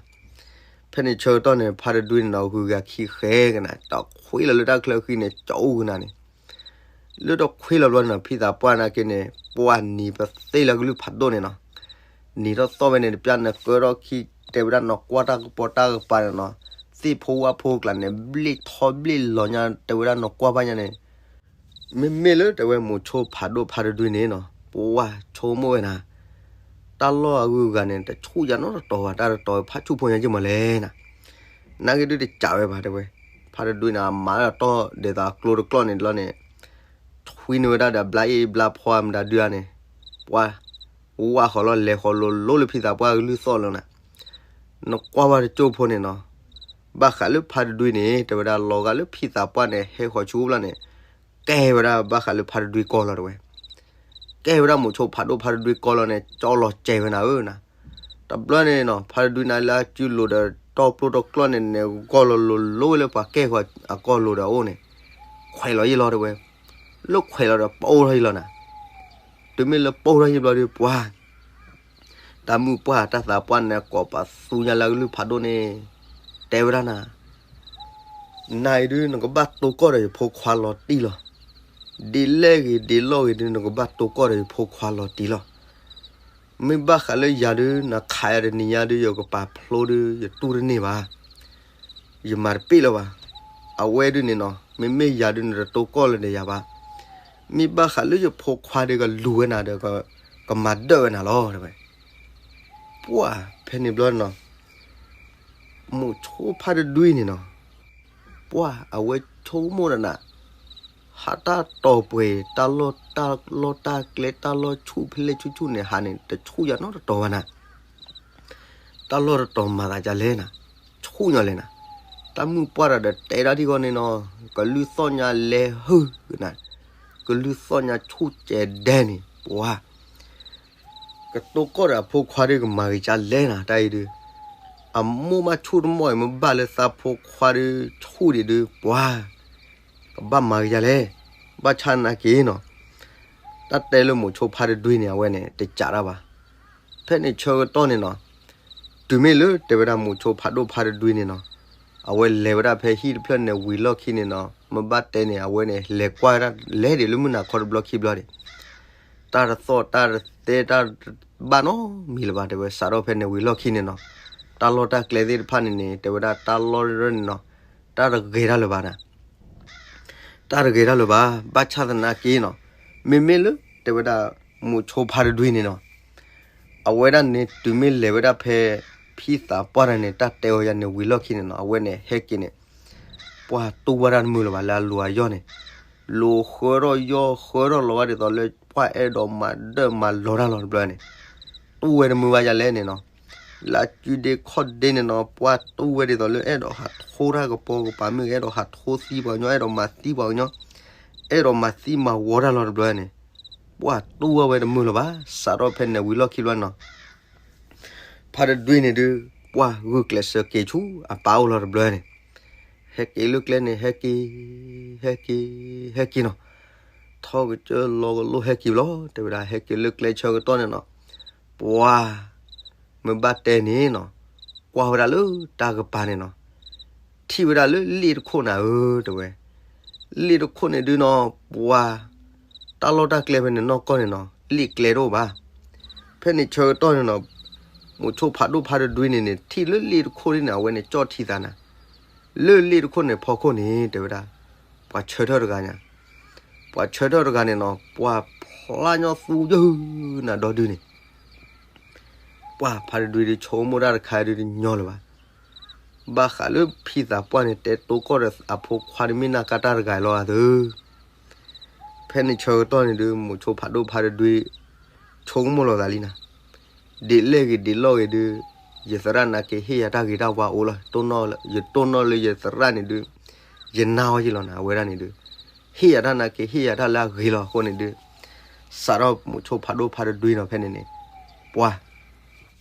ဖဲန့ၣ်ဆၢကတီၢ်န့ၣ် ဖါတဒွံန့ၣ်နီၤ ဂုၤဂၤခံဃဲကနၤ တခွ့လီၤလၢတၢ်ချၢဃံန့ၣ် ကအိၣ်ကနၤန့ၣ် လၢတခွ့လီၤဘျီန့ၣ်နီၤ ဖံသးပှၢ်နာ်က့န့ၣ် ပှၢ်နံၤပသ့ၣ်လၢကလုၢ်ဖးဒိၣ်န့ၣ်နီၤ. နံၤထီၣ်သီၣ်ဝဲန့ၣ် တပျၢ်နကၢထီၣ်ခံ တဲဝဲဒၣ်နီၤ ကွၢ်တၢ်ကပီၤတၢ်ကပၤန့ၣ်နီၤ, သ့ၣ်ဖိဝၣ်ဖိကျါန့ၣ် ဘျ့ၣ်ထီဘျ့ၣ်လီၤညါ တဲဝဲဒၣ်နီၤ ကွၢ်ဘၣ်ညါန့ၣ် မ့မ့ၢ်လၢတဲဝဲမိၤဆိဖးဒိၣ်ဖါတဒွံန့ၣ်နီၤ ပှၢ်ဆိကမိၣ်ဝဲနၤ, တၢ်လီၢ်အဂုၤအဂၤန့ၣ် တဆူၣ်ယၤနီတတီၤဘၣ် တၢ်တတီၤဖးဆူၣ်ဖိညါယ့ၢ်မးလဲၣ်နၤ. နာ်က့ဒုးတကးဝဲဘၣ်တဲဝဲ, ဖါတဒွံန့ၣ် အမၤလၢအတီၢ်ဒ်သိးအကျိတကျီၢ်န့ၣ်လီၤန့ၣ်, ထွံနုာ်ဝဲဒၣ်ဒီးဘျါအ့ၣ်ဘျါဖီမတၤဒုးဧါန့ၣ်, ပှၢ် ဝၣ်ဃီၤလီၤလဲၤဃီၤလိၤလိၤလၢဖံသးပှၢ်ကလုၢ်သီၣ်လီၤနၤ. နကွၢ်ဝဲတကၠိၢ်ဖိန့ၣ်နီၤ, ဘၣ်ဃးလၢဖါတဒွံန့ၣ် တဲဝဲဒၣ်လီၤဂာ်လၢဖံသးပှၢ်န့ၣ် ဟဲဃီၤဆူဘျီန့ၣ် ကဲဝဲဒၣ်ဘၣ်ဃးလၢဖါတဒွံကီၢ်လီၤတဲဝဲ, ကဲဝဲဒၣ်မိၤဆိဖးဒိၣ်ဖါတဒွံကီၢ်လီၤန့ၣ် ကၠီလီၤစဲးဝဲနၤဧၢနၤ. တဘျီန့ၣ်နီၤ ဖါတဒွံန့ၣ်လၢအစုလိၤဒီးတီၢ်ပျိတကျီၢ်န့ၣ်န့ၣ် ဂီၢ်လီၤလိၤလိၤလၢပှၤကဲဃီၤအကီၢ်လိၤဒီးအအိၣ်န့ၣ်, ခွဲးလီၤယ့ၢ်လီၤတဲဝဲ, လၢခွဲးလီၤဒီးပိၢ်ထီၣ်ယ့ၢ်လီၤနၤ. တုၤမ့ၢ်လၢပိၢ်ထီၣ်ယ့ၢ်ဘျီဒီးပှၢ် တၢ်မုၢ်ပှၢ်တၢ်သးပှၢ်န့ၣ် ကိးပသူညါလၢကလုၢ်ဖးဒိၣ်န့ၣ်, တဲဝဲဒၣ်နၤ, နၤအံၤဒုး နကဘၣ်တိၢ်ကီၢ်ဒီးယဖိခွါလီၤတံၢ်လီၤ. ဒ်လဲၣ်ဂ့ၤဒ်လဲၣ်ဂ့ၤဒုး နကဘၣ်တိၢ်ကီၢ်ဒီးယဖိခွါလီၤတံၢ်လီၤ. မ့ၢ်ဘၣ်ဃးလၢယၤဒုး နခးယၤတနံၤညါဒုး ယကပာ်ဖျိဒုး ယတူၢ်တန့ၢ်ဘၣ် ယမၤတပ့ၢ်လၢၤဘၣ်. အဝဲဒုးန့ၣ်နီၤ မ့မ့ၢ်ယၤဒုး နတတိၢ်ကီၢ်လၢၤဒီးယၤဘၣ်. မ့ၢ်ဘၣ်ဃးလၢယဖိခွါဒုး ကလူၤဝဲနၤဒီး ကမၤဒၢၣ်ဝဲနၤလီၤတဲဝဲ. ပှၢ်ဖဲန့ၣ်ဘျီနီၤ မိၤဆိဖါတဒွံန့ၣ်နီၤ, ပှၢ်အဝဲဆိကမိၣ်ဒီးနၤ, ဟးတၢ်တီၤပှဲၤ တၢ်လီၢ်တၢ်လီၢ်တၢ်ကျဲ တၢ်လီၢ်ဆူၣ်ဖဲလဲၣ်ဆူၣ်ဆူၣ်န့ၣ် ဟးန့ၣ် တဆူၣ်ယၤနီတတီၤဘၣ်နၤ. တၢ်လီၢ်တတီၤမၤသးဒ်လဲၣ်နၤ, ဆူၣ်ညီလဲၣ်နၤ. တၢ်မုၢ်ပှၢ်တၢ်ဒီးတဲဒၣ်ထံၣ်ဃီန့ၣ်နီၤ, ကလုၢ်သီၣ်ညါလဲၤဟုၣ်နၤ, ကလုၢ်သီၣ်ညါဆူၣ်ကဲၤဒဲန့ၣ် ပှၢ် ကတိၢ်ကီၢ်ဒီးအဖိခွါဒုး ကမၤဂ့ၤကလဲၣ်နၤ တၢ်အံၤဒုး, အမိၢ်မးဆူၣ်တမီၢ်အံၤ မ့ၢ်ဘၣ်လၢသးဖိခွါဒုး ဆူၣ်ဒံးဒုး ပှၢ် ကဘၣ်မၤဂ့ၤကလဲၣ်. ဘၣ်ဆၣ်သနာ်က့နီၤ, တၢ်တဲလၢမိၤဆိဖါတဒွံန့ၣ် အဝဲန့ၣ် တစးတၢ်ဘၣ်. ဖဲန့ၣ်ဆၢကတီၢ်န့ၣ်နီၤ, တုၤမ့ၢ်လၢတဲဝဲဒၣ်မိၤဆိဖးဒိၣ်ဖါတဒွံန့ၣ်နီၤ, အဝဲလဲၤဝဲဒၣ်ဖဲဟံၣ်တဖျၢၣ်န့ၣ်ဝံၤလီၢ်ခံန့ၣ်နီၤ, မ့ၢ်ဘၣ်တဲန့ၣ် အဝဲန့ၣ် လဲၤကွၢ်ဝဲဒၣ်လဲၤဒံးလၢမုၢ်နၤခီတဘျီခံဘျီန့ၣ် တၢ်တသီၣ်တၢ်တသဲတၢ်တဘၣ်နီတမံၤလၢၤဘၣ် တဲဝဲ စးထီၣ်ဖဲန့ၣ်ဝံၤလီၢ်ခံန့ၣ်နီၤ, တၢ်လီၢ်တၢ်ကျဲသ့ၣ်တဖၣ်န့ၣ်န့ၣ် တဲဝဲဒၣ်တၢ်လီၢ်န့ၣ်နီၤ, တၢ်တဂ့ၤတၢ်လၢၤဘၣ်နၤ, တၢ်တဂ့ၤတၢ်လၢၤဘၣ်. ဘၣ်ဆၣ်သနာ်က့နီၤ, မ့မ့ၢ်လၢတဲဝဲဒၣ် မိၤဆိဖါတဒွံန့ၣ်နီၤ, အဝဲဒၣ်န့ၣ် တုၤမ့ၢ်လဲၤဝဲဒၣ်ဖဲ ဖံသးပှၢ်တၢ်န့ၣ် တၢ်တဲအီၤယၤန့ၣ်ဝံၤလီၢ်ခံန့ၣ်နီၤ, အဝဲန့ၣ်ဟဲက့ၤန့ၣ် ပှၢ်တူၢ်ဝဲဒၣ်တမုာ်လၢၤဘၣ် လၢအလိၤအယီၢ်န့ၣ်, လိၤဃၢထီၣ်ယီၢ်ဃၢထီၣ်လီၤဘၣ်ဒ်သိးလၢ ပှၢ်အဲၣ်ဒိးမၤဒၢၣ်မၤလီၤတၢ်လီၤတဘျီန့ၣ်, တူၢ်ဝဲတမုာ်ဘၣ်ယၤလဲၣ်န့ၣ်နီၤ, လၢအစုဒ့ခီၣ်ဒ့န့ၣ်နီၤ ပှၢ်တူၢ်ဝဲဒ်သိးလၢအဲၣ်ဒိးဟးထိတၢ်ကပီၤကပၤမ့ၢ်ဂ့ၤ အဲၣ်ဒိးဟးထိသံပှၤကညီ အဲၣ်ဒိးမၤသံပှၤကညီ, အဲၣ်ဒိးမၤသံမၤဝီတၢ်လီၤတဘျီန့ၣ်, ပှၢ်တူၢ်ဝဲဝဲတမုာ်လၢၤဘၣ် စးထီၣ်ဖဲန့ၣ်ဝံၤလီၢ်ခံဘျီန့ၣ်နီၤ ဖါတဒွံန့ၣ်ဒုး ပှၢ်ဂုာ်ကျဲးစၢးက့ၤဆူအပၢ်အိၣ်လီၤတဘျီန့ၣ်, ဟဲက့ၤလၢကျဲန့ၣ် ဟဲက့ၤ ဟဲက့ၤ ဟဲက့ၤနီၤ, ထီၣ်ကစၢၢ်လီၤကလိၣ်ဟဲက့ၤလီၤ တဲဝဲဒၣ် ဟဲက့ၤလၢကျဲဆၢကတီၢ်န့ၣ်နီၤ, ပှၢ် မ့ၢ်ဘၣ်တဲန့ၣ်နီၤ, ကွၢ်ဝဲဒၣ်လၢတၢ်ကပၤန့ၣ်နီၤ, ထံၣ်ဝဲဒၣ်လၢလ့ၣ်တခိၣ်နၤဧၢ တဲဝဲ, လ့ၣ်တခိၣ်န့ၣ်ဒုးနီၤ ပှၢ် တၢ်လီၢ်တၢ်ကျဲဖဲန့ၣ်နီၢ်ကီၢ်န့ၣ်နီၤ လ့ၣ်ကျဲတအိၣ်ဘၣ်. ဖဲန့ၣ်ဆၢကတီၢ်န့ၣ်နီၤ မိၤဆိဖးဒိၣ်ဖါတဒွံန့ၣ်န့ၣ် ထံၣ်လၢလ့ၣ်တခိၣ်န့ၣ် အဝဲန့ၣ်ကၠီၣ်ထံသးနၤ လၢလ့ၣ်တခိၣ်န့ၣ်ဖီခိၣ်န့ၣ် တဲဝဲဒၣ် ပှၤဆၢထၢၣ်တဂၤညါ, ပှၤဆၢထၢၣ်တဂၤန့ၣ်နီၤ ပှၤဖျါညီသူယုၢ်နၤဒီဒုန့ၣ် ပှၤဖါတဒွံဒုးဆိကမိၣ်တၢ်တခါဒုးတညီလၢၤဘၣ်. ဘၣ်ဃးလၢဖံသးပှၢ်န့ၣ် တဲတိကီၢ်ဒီးအဖိခွါတမ့ၢ်နာ်က့တၢ်တဂၤလီၤအသၢ ဖဲန့ၣ်ဆၢကတီၢ်န့ၣ်ဒုး မိၤဆိဖးဒိၣ်ဖါတဒွံ ဆိကမိၣ်လီၤသးလံနၤ, ဒ်လဲၣ်ဂ့ၤဒ်လဲၣ်ဂ့ၤဒုး ယသရၣ်နာ်က့ဟ့ၣ်ယၤတၢ်ဂ့ၤတၢ်ဝါအိၣ်လီၤ. ယတိၢ်နီၣ်လၢယသရၣ်န့ၣ်ဒုး ယနာ်အီၤယံလီၤနၤ အဝဲဒၣ်န့ၣ်ဒုး ဟ့ၣ်ယၤတၢ်နာ်က့ ဟ့ၣ်ယၤတၢ်လၢအဂ့ၤလီၤအဃိန့ၣ်ဒုး စးထီၣ်မိၤဆိဖးဒိၣ်ဖါတဒွံနီၤ ဖဲန့ၣ်န့ၣ် ပှၤ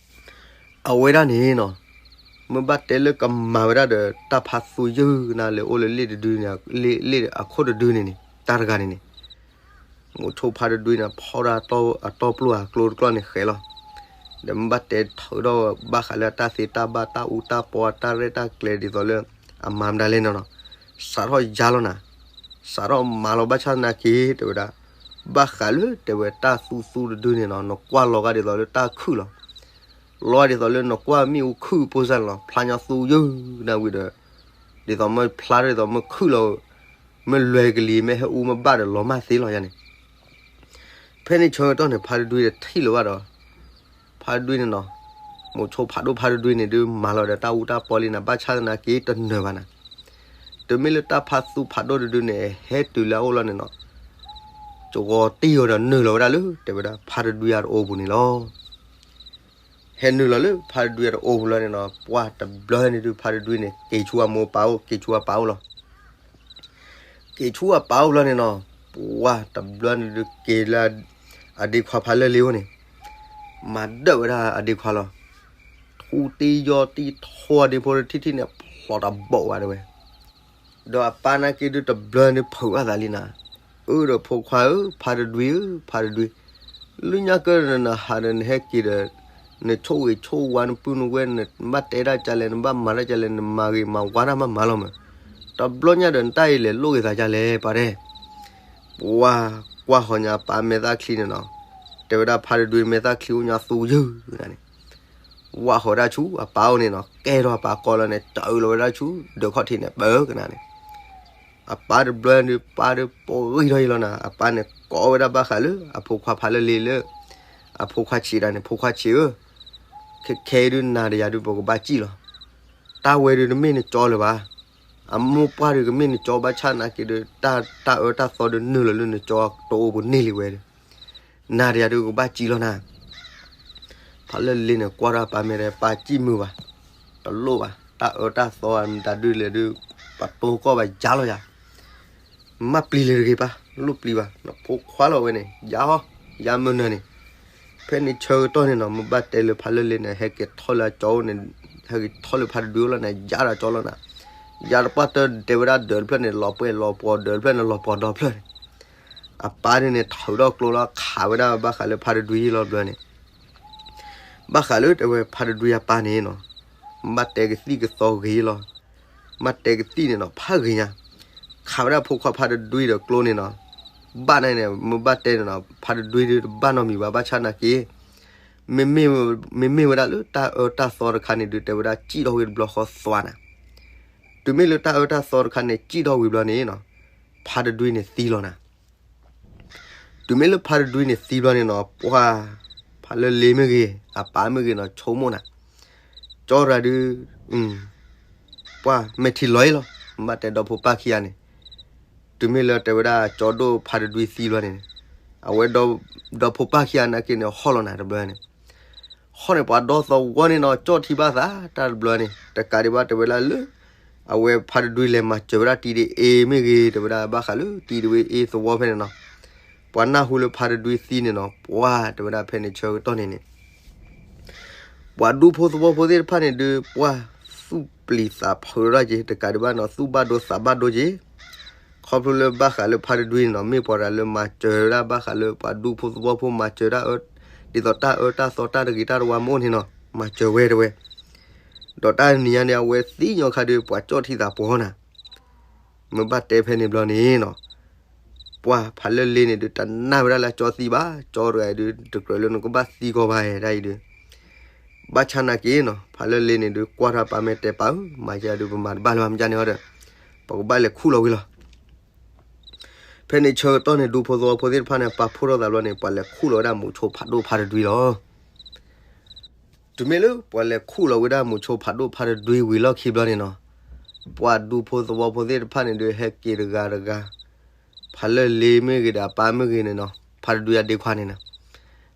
အဝဲဒၣ်န့ၣ်နီၤ မ့ၢ်ဘၣ်တဲလၢကမၤဝဲဒၣ်ဒီး တၢ်ဖးသူယုၢ်နၤလၢအိၣ်လၢလ့ၣ်တဒုန့ၣ် လ့ၣ်အခိၣ်တဒုန့ၣ်န့ၣ် တၢ်တဂၤန့ၣ်န့ၣ် မိၤဆိဖါတဒွံန့ၣ် ဖီၣ်ဒၣ်အတီၢ်ပျိၢ်အကျိတကျီၢ်န့ၣ်ဃဲးလီၤ. ဒီးမ့ၢ်ဘၣ်တဲထုးထီၣ်ဘၣ်ဃးလၢအတၢ်သ့တၢ်ဘၣ် တၢ်အူတၢ်ပီ တၢ်ရဲၣ်တၢ်ကျဲၤဒ်သိးလၢ အမၤမတၤလဲၣ်န့ၣ်နီၤ စးထီၣ်ယါလီၤနၤ, စးထီၣ်မၤလီၤ ဘၣ်ဆၣ်သနာ်က့ တဲဝဲဒၣ် ဘၣ်ဃးလၢတဲဝဲတၢ်သူသူတဒုန့ၣ်နီၤ နကွၢ်လီၤဂာ်ဒ်သိးလၢတၢ်ခုၣ်လီၤ. လီၤဂာ်ဒ်သိးလၢနကွၢ်မ့ၣ်အူခုၣ်ဖိစၢ်န့ၣ်လီၤ. ဖျါညီသူယုၢ်နၤဝံၤဒီး ဒ်သိးမ့ၢ်ဖျါထီၣ်ဒ်သိးမ့ၢ်ခုၣ်လီၤ မ့ၢ်လွဲၤကလံၤ မ့ၢ်ဟဲအူမ့ၢ်ဘၣ်ဒီး လီၤမၢ်သ့လီၤယါန့ၣ်. ဖဲန့ၣ်ဆၢကတီၢ်န့ၣ် ဖါတဒွံတထံၣ်လၢၤဘၣ်ဒီး ဖါတဒွံန့ၣ်နီၤ မိၤဆိဖးဒိၣ်ဖါတဒွံန့ၣ်ဒုး မၤလီၤဒီးတၢ်အူတၢ်ပီလံနၤ ဘၣ်ဆၣ်သနာ်က့တနၢၤဘၣ်နၤ. တုၤမ့ၢ်လၢတၢ်ဖးသူဖးဒိၣ်တဒုန့ၣ် ဟဲတုၤလၢအအိၣ်လီၤန့ၣ်နီၤ ကဝီၤတံၢ်အီၤဒီးနုာ်လီၤဝဲဒၣ်လၢ တဲဝဲဒၣ် ဖါတဒွံအတအိၣ်ပူၤန့ၣ်လီၤ. ဟဲနုာ်လီၤလၢဖါတဒွံအတအိၣ်ပူၤလီၤန့ၣ်နီၤ ပှၢ်တဘျီန့ၣ်ဒုး ဖါတဒွံန့ၣ် က့ၤဆူအမိၢ်ပၢ်အိၣ် က့ၤဆူအပၢ်အိၣ်လီၤ. က့ၤဆူအပၢ်အိၣ်လီၤန့ၣ်နီၤ ပှၢ်တဘျီန့ၣ်ဒုး က့ၤလၢ အဒ့ခွါဖါလၢလ့အိၣ်န့ၣ် မၤဒၢၣ်ဝဲဒၣ်အဒ့ခွါလီၤ. ထူတံယီၤတံထီၣ်အဒ့ဖိတထံၣ်ထံၣ်န့ၣ် ဖျိးတဘီၣ်ဝဲဒၣ်ဝဲ ဒီးအပၢ်နာ်က့ဒုးတဘျီန့ၣ်ဖုးဘၣ်သးလံနၤ, အၢ ဒီးဖိခွါဧၢ ဖါတဒွံဧၢ ဖါတဒွံ, လၢညါကၢနဟးဒီးနဟဲက့ၤဒီး နဆိၣ်ဂ့ၤဆိၣ်ဝါနပုၢ်နဝဲၢ် နဘၣ်တဲဒၣ်ကလဲၣ် နဘၣ်မၤဒၣ်ကလဲၣ် နမၤဂ့ၤမၤဝါတၢ်မးမးလီၤမး, တဘျီညါဒီးနတၢ်အံၤလဲၤလိၣ်ဂ့ၤသးကလဲၣ် ပှၤတဲ ပှၢ်ကွၢ်ဃီၤညါအပၢ်မဲာ်သၣ်ချံန့ၣ်နီၤ, တဲဝဲဒၣ်ဖါတဒွံမဲာ်သၣ်ချံအိၣ်ညါသူယုၢ်န့ၣ် ဝၣ်ဃီၤဒၣ်ဆူအပၢ်အိၣ်န့ၣ်နီၤ, ကဲထီၣ်အပၢ်ကီလီၤန့ၣ် တအုးလီၤဝဲဒၣ်ဆူ ဒၢးခီၣ်ထံးန့ၣ် ပၢကနၤန့ၣ်, အပၢ်တဘျီန့ၣ် ပၢ်ဒုးပှဲၤဂံၢ်ထီၣ်အံၤလီၤနၤ, အပၢ်န့ၣ်ကိးဝဲဒၣ်ဘၣ်ဃးလၢ အဖိခွါဖးလၢလ့လၢ အဖိခွါဆံးဒၣ်န့ၣ် ဖိခွါဆံးဧၢ, ခဲခဲအံၤဒုးနၤဒီးယၤဒုး ပကဘၣ်စံၣ်လီၤ, တၢ်ဝဲဒုးတမ့ၢ်နကၠီလၢၤဘၣ်, အမိၢ်ပှၢ်ဒုးကမ့ၢ်နကၠီဘၣ်ဆၣ်သနာ်က့ဒုး တၢ်အၢတၢ်သီဒုးနုာ်လီၤလၢနကၠီ တအိၣ်ပူၤန့ၢ်လံဝဲဒီး နၤဒီးယၤဒုးကဘၣ်စံၣ်လီၤနၤ, ဖးလၢလ့န့ၣ် ကွၢ်ဒီးပၢ်မဲာ်ဒီး ပၢ်စံၣ်မုာ်ဘၣ်, တလိၣ်ဘၣ်, တၢ်အၢတၢ်သီမတၤဒုးလဲၣ်ဒုး ပတိၢ်ကီၢ်ဘၣ်ယါလီၤယၤ, မ့ၢ်ပျံၤလၢၤတဂ့ၤပၢ်, လိၣ်ပျံၤဘၣ်, နဖိခွါလီၤဝဲန့ၣ် ယါဟီ, ယါမုၢ်နၤန့ၣ်, ဖဲန့ၣ်ဆၢကတီၢ်န့ၣ်နီၤ မ့ၢ်ဘၣ်တဲလၢဖးလၢလ့န့ၣ် ဟဲက့ၤထီၣ်လၢအကၠီအိၣ်န့ၣ်, ဟဲက့ၤထီၣ်လၢဖးတဒုအိၣ်လီၤန့ၣ် ယါဒီးကၠီလီၤနၤ, ယါတပှၢ်တၢၢ်တဲဝဲဒၣ်ဒၢးတဖျၢၣ်န့ၣ် လီၤပှဲၤလီၤပှီၤဒၢးတဖျၢၣ်န့ၣ် လီၤပှီၤဒီဖျၢၣ်န့ၣ် အပၢ်ဒုးန့ၣ် ထုးထီၣ်ကျိလီၤခးဝဲဒၣ်ဘၣ်ဃးလၢဖါတဒွံလီၤဘျီန့ၣ်, ဘၣ်ဃးလၢတဲဝဲဖါတဒွံအပၢ်န့ၣ်နီၤ, ဘၣ်တဲကသံၣ်ကသီဂ့ၤလီၤ, ဘၣ်တဲကသံၣ်န့ၣ်နီၤ ဖးဂ့ၤညါ, ခးဝဲဒၣ်ဖိခွါဖါတဒွံဒီးကျိန့ၣ်နီၤ, ဘၣ်န့ၣ်န့ၣ် မ့ၢ်ဘၣ်တဲန့ၣ်နီၤ ဖါတဒွံဒုးတဘၣ်နီတမံၤဘၣ် ဘၣ်ဆၣ်သနာ်က့ မ့မ့ၢ်ဝဲဒၣ်လၢတၢ်အၢတၢ်သီတခါန့ၣ်ဒုး တဲဝဲဒၣ်စံၣ်ထီၣ်ဝံၤတဘျီဃီသွါနၤ, တုၤမ့ၢ်လၢတၢ်အၢတၢ်သီတခါန့ၣ် စံၣ်ထီၣ်ဝံၤဘျီန့ၣ်နီၤ, ဖါတဒွံန့ၣ်သံလီၤနၤ, တုၤမ့ၢ်လၢဖါတဒွံန့ၣ်သံဘျီန့ၣ်နီၤ ပှၢ် ဖးလၢလ့မ့ၢ်ဂ့ၤ အပၢ်မ့ၢ်ဂ့ၤနီၤ ဆိကမိၣ်နၤ, ကၠီရၤဒုး ပှၢ်မဲာ်ထံလီၤအံၤလီၤ, ဘၣ်တဲဒီဖိပၢ်ခံဂၤန့ၣ်, တုၤမ့ၢ်လၢတဲဝဲဒၣ်ကၠီဒိၣ်ဖါတဒွံသံဘျီန့ၣ်, အဝဲဒီဖိပၢ်ခံဂၤနာ်က့န့ၣ် ဟီၣ်လီၤနၤတဘျီန့ၣ် ဟီၣ်န့ၣ် ပှၤဒီသဝီန့ၣ်နီၤ ကၠီၣ်ထံဘၣ်သး တၢ်တဘျီန့ၣ် တကးဒံးဘၣ်တဲဝဲဒၣ်လၢ အဝဲဖါတဒွံလဲၤမၤစၢၤဝဲဒၣ်တံၤဒ့အ့မ့ၢ်ဂ့ၤ တဲဝဲဒၣ်ဘၣ်ဃးလၢတံၤဒ့အ့သဝီဖဲန့ၣ်နီၤ, ပှၤနၢ်ဟူလၢဖါတဒွံသံန့ၣ်နီၤ ပှၢ်တဲဝဲဒၣ်ဖဲန့ၣ်ဆၢကတီၢ်န့ၣ်န့ၣ် ပှၤဒူဖိသဝီဖိသ့ၣ်တဖၣ်န့ၣ်ဒုး ပှၢ်သူၣ်ပျံၤသးဖုးထီၣ်က့ၤ တကးဒံးဘၣ်နီၤ သူၣ်ဘၣ်ဒိသးဘၣ်ဒိက့ၤ ခီဖျိလၢဘၣ်ဃးလၢဖါတဒွံန့ၣ်နီၤ မ့ၢ်ပှၤတဂၤလၢမၤစၢၤဝဲဒၣ်ဘၣ်ဃးလၢပှၤဒူဖိသဝီဖိမၤစၢၤတၢ်အၢ ဒ်သိးတၢ်အၢတၢ်သီတၢ်တဂ့ၤတၢ်တဝါမ့ၢ်အိၣ်န့ၣ်နီၤ မၤစၢၤဝဲတဝဲ ဒီးတၢ်နံၤညါန့ၣ် အဝဲသ့ၣ်ညါခါဒုး ပှၤကၠီၣ်ထံသးပှီၤနၤ မ့ၢ်ဘၣ်တဲဖဲန့ၣ်ဘျီန့ၣ်နီၤ ပှၢ်ဖးလၢလ့န့ၣ်ဒုး တနာ်ဝဲဒၣ်လၢအကၠီသံဘၣ်, ကၠီတဂၤအံၤဒုး တကြၢးလၢနကဘၣ်သံကီးဘၣ်ဧါ တၢ်အံၤဒုး ဘၣ်ဆၣ်နာ်က့နီၤ, ဖးလၢလ့န့ၣ်ဒုး ကွၢ်ထီၣ်အပၢ်မ့ၢ်တဲပၢ်ဧၢ, မၤယဲဒုး ပမၤတဘၣ်လၢၤဘၣ် မ့ၢ်ကန့ၣ်အီၤဒီး ပကဘၣ်လဲၤခူၣ်လီၤဝံၤလီၤ. ဖဲန့ၣ်ဆၢကတီၢ်န့ၣ် ဒူဖိသဝီဖိသ့ၣ်တဖၣ်န့ၣ် ပာ်ဖှိၣ်ထီၣ်သးဘျီန့ၣ် ပှၤလဲၤခူၣ်လီၤဝဲဒၣ်မူးဆိဖးဒိၣ်ဖးတဒွံလီၤ. တုၤမ့ၢ်လၢပှၤလဲၤခူၣ်လီၤဝဲဒၣ်မူးဆိဖးဒိၣ်ဖးတဒွံဝံၤလီၢ်ခံဘျီန့ၣ်နီၤ, ပှၤဒူဖိသဝီဖိသ့ၣ်တဖၣ်န့ၣ်ဒုး ဟဲက့ၤတဂၤတဂၤ, ဖးလၢလ့မ့ၢ်ဂ့ၤဒီးအပၢ်မ့ၢ်ဂ့ၤန့ၣ်နီၤ, ဖးတဒွံအဒ့ခွါန့ၣ်နီၤ,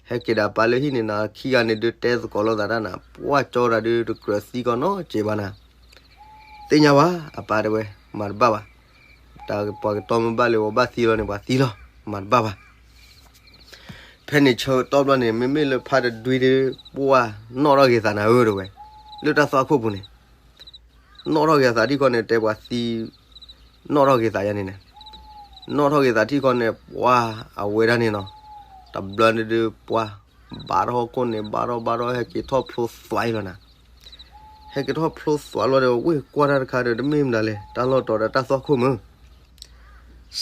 ဟဲက့ၤဒီးအပၢ်လၢဟံၣ်န့ၣ်နီၤ, ခံဂၤန့ၣ်ဒုးတဲသကိးလိာ်သးတၢ်နၤ, ပှၢ်ကၠီတၢ်ဒုး တကြၢးသံကီးနီတစဲးဘၣ်နၤ, သ့ၣ်ညါဘၣ် အပၢ်တဲဝဲ, မၤတဘၣ်ဘၣ်, တၢ်ပှၤကတီမ့ၢ်ဘၣ်လၢပှၤဘၣ်သံလီၤန့ၣ် ပှၤသံလီၤ, မၤတဘၣ်ဘၣ်. ဖဲန့ၣ်ဆၢကတီၢ်ဘျီန့ၣ် မ့မ့ၢ်လၢဖးတဒွံဒုး ပှၢ်နီၣ်ထီၣ်က့ၤသးနၤဧၢ တဲဝဲ, လၢတၢ်သွၣ်ခိၣ်ပူၤန့ၣ် နီၣ်ထီၣ်က့ၤအသးထံၣ်ခီန့ၣ် တဲပှၤသံ, နီၣ်ထီၣ်က့ၤသးယါန့ၣ်န့ၣ်, နီၣ်ထီၣ်က့ၤသးထံၣ်ခီန့ၣ် ပှၢ်အဝဲဒၣ်န့ၣ်နီၤ, တဘျီန့ၣ်ဒုး ပှၢ်ဘါထီၣ်ဟီၣ်ခိၣ်န့ၣ် ဘါထီၣ်ဘါထီၣ် ဟဲက့ၤထီၣ်ဖျိသွးအံၤလီၤနၤ, ဟဲက့ၤထီၣ်ဖျိသွးလီၤဒီး ဝ့ၢ်ကွၢ်တၢ်တခါဒီး တမ့ၢ်မတၤလဲၣ် တၢ်လီၢ်တီၤဒီးတၢ်သွၣ်ခိၣ်မုၢ်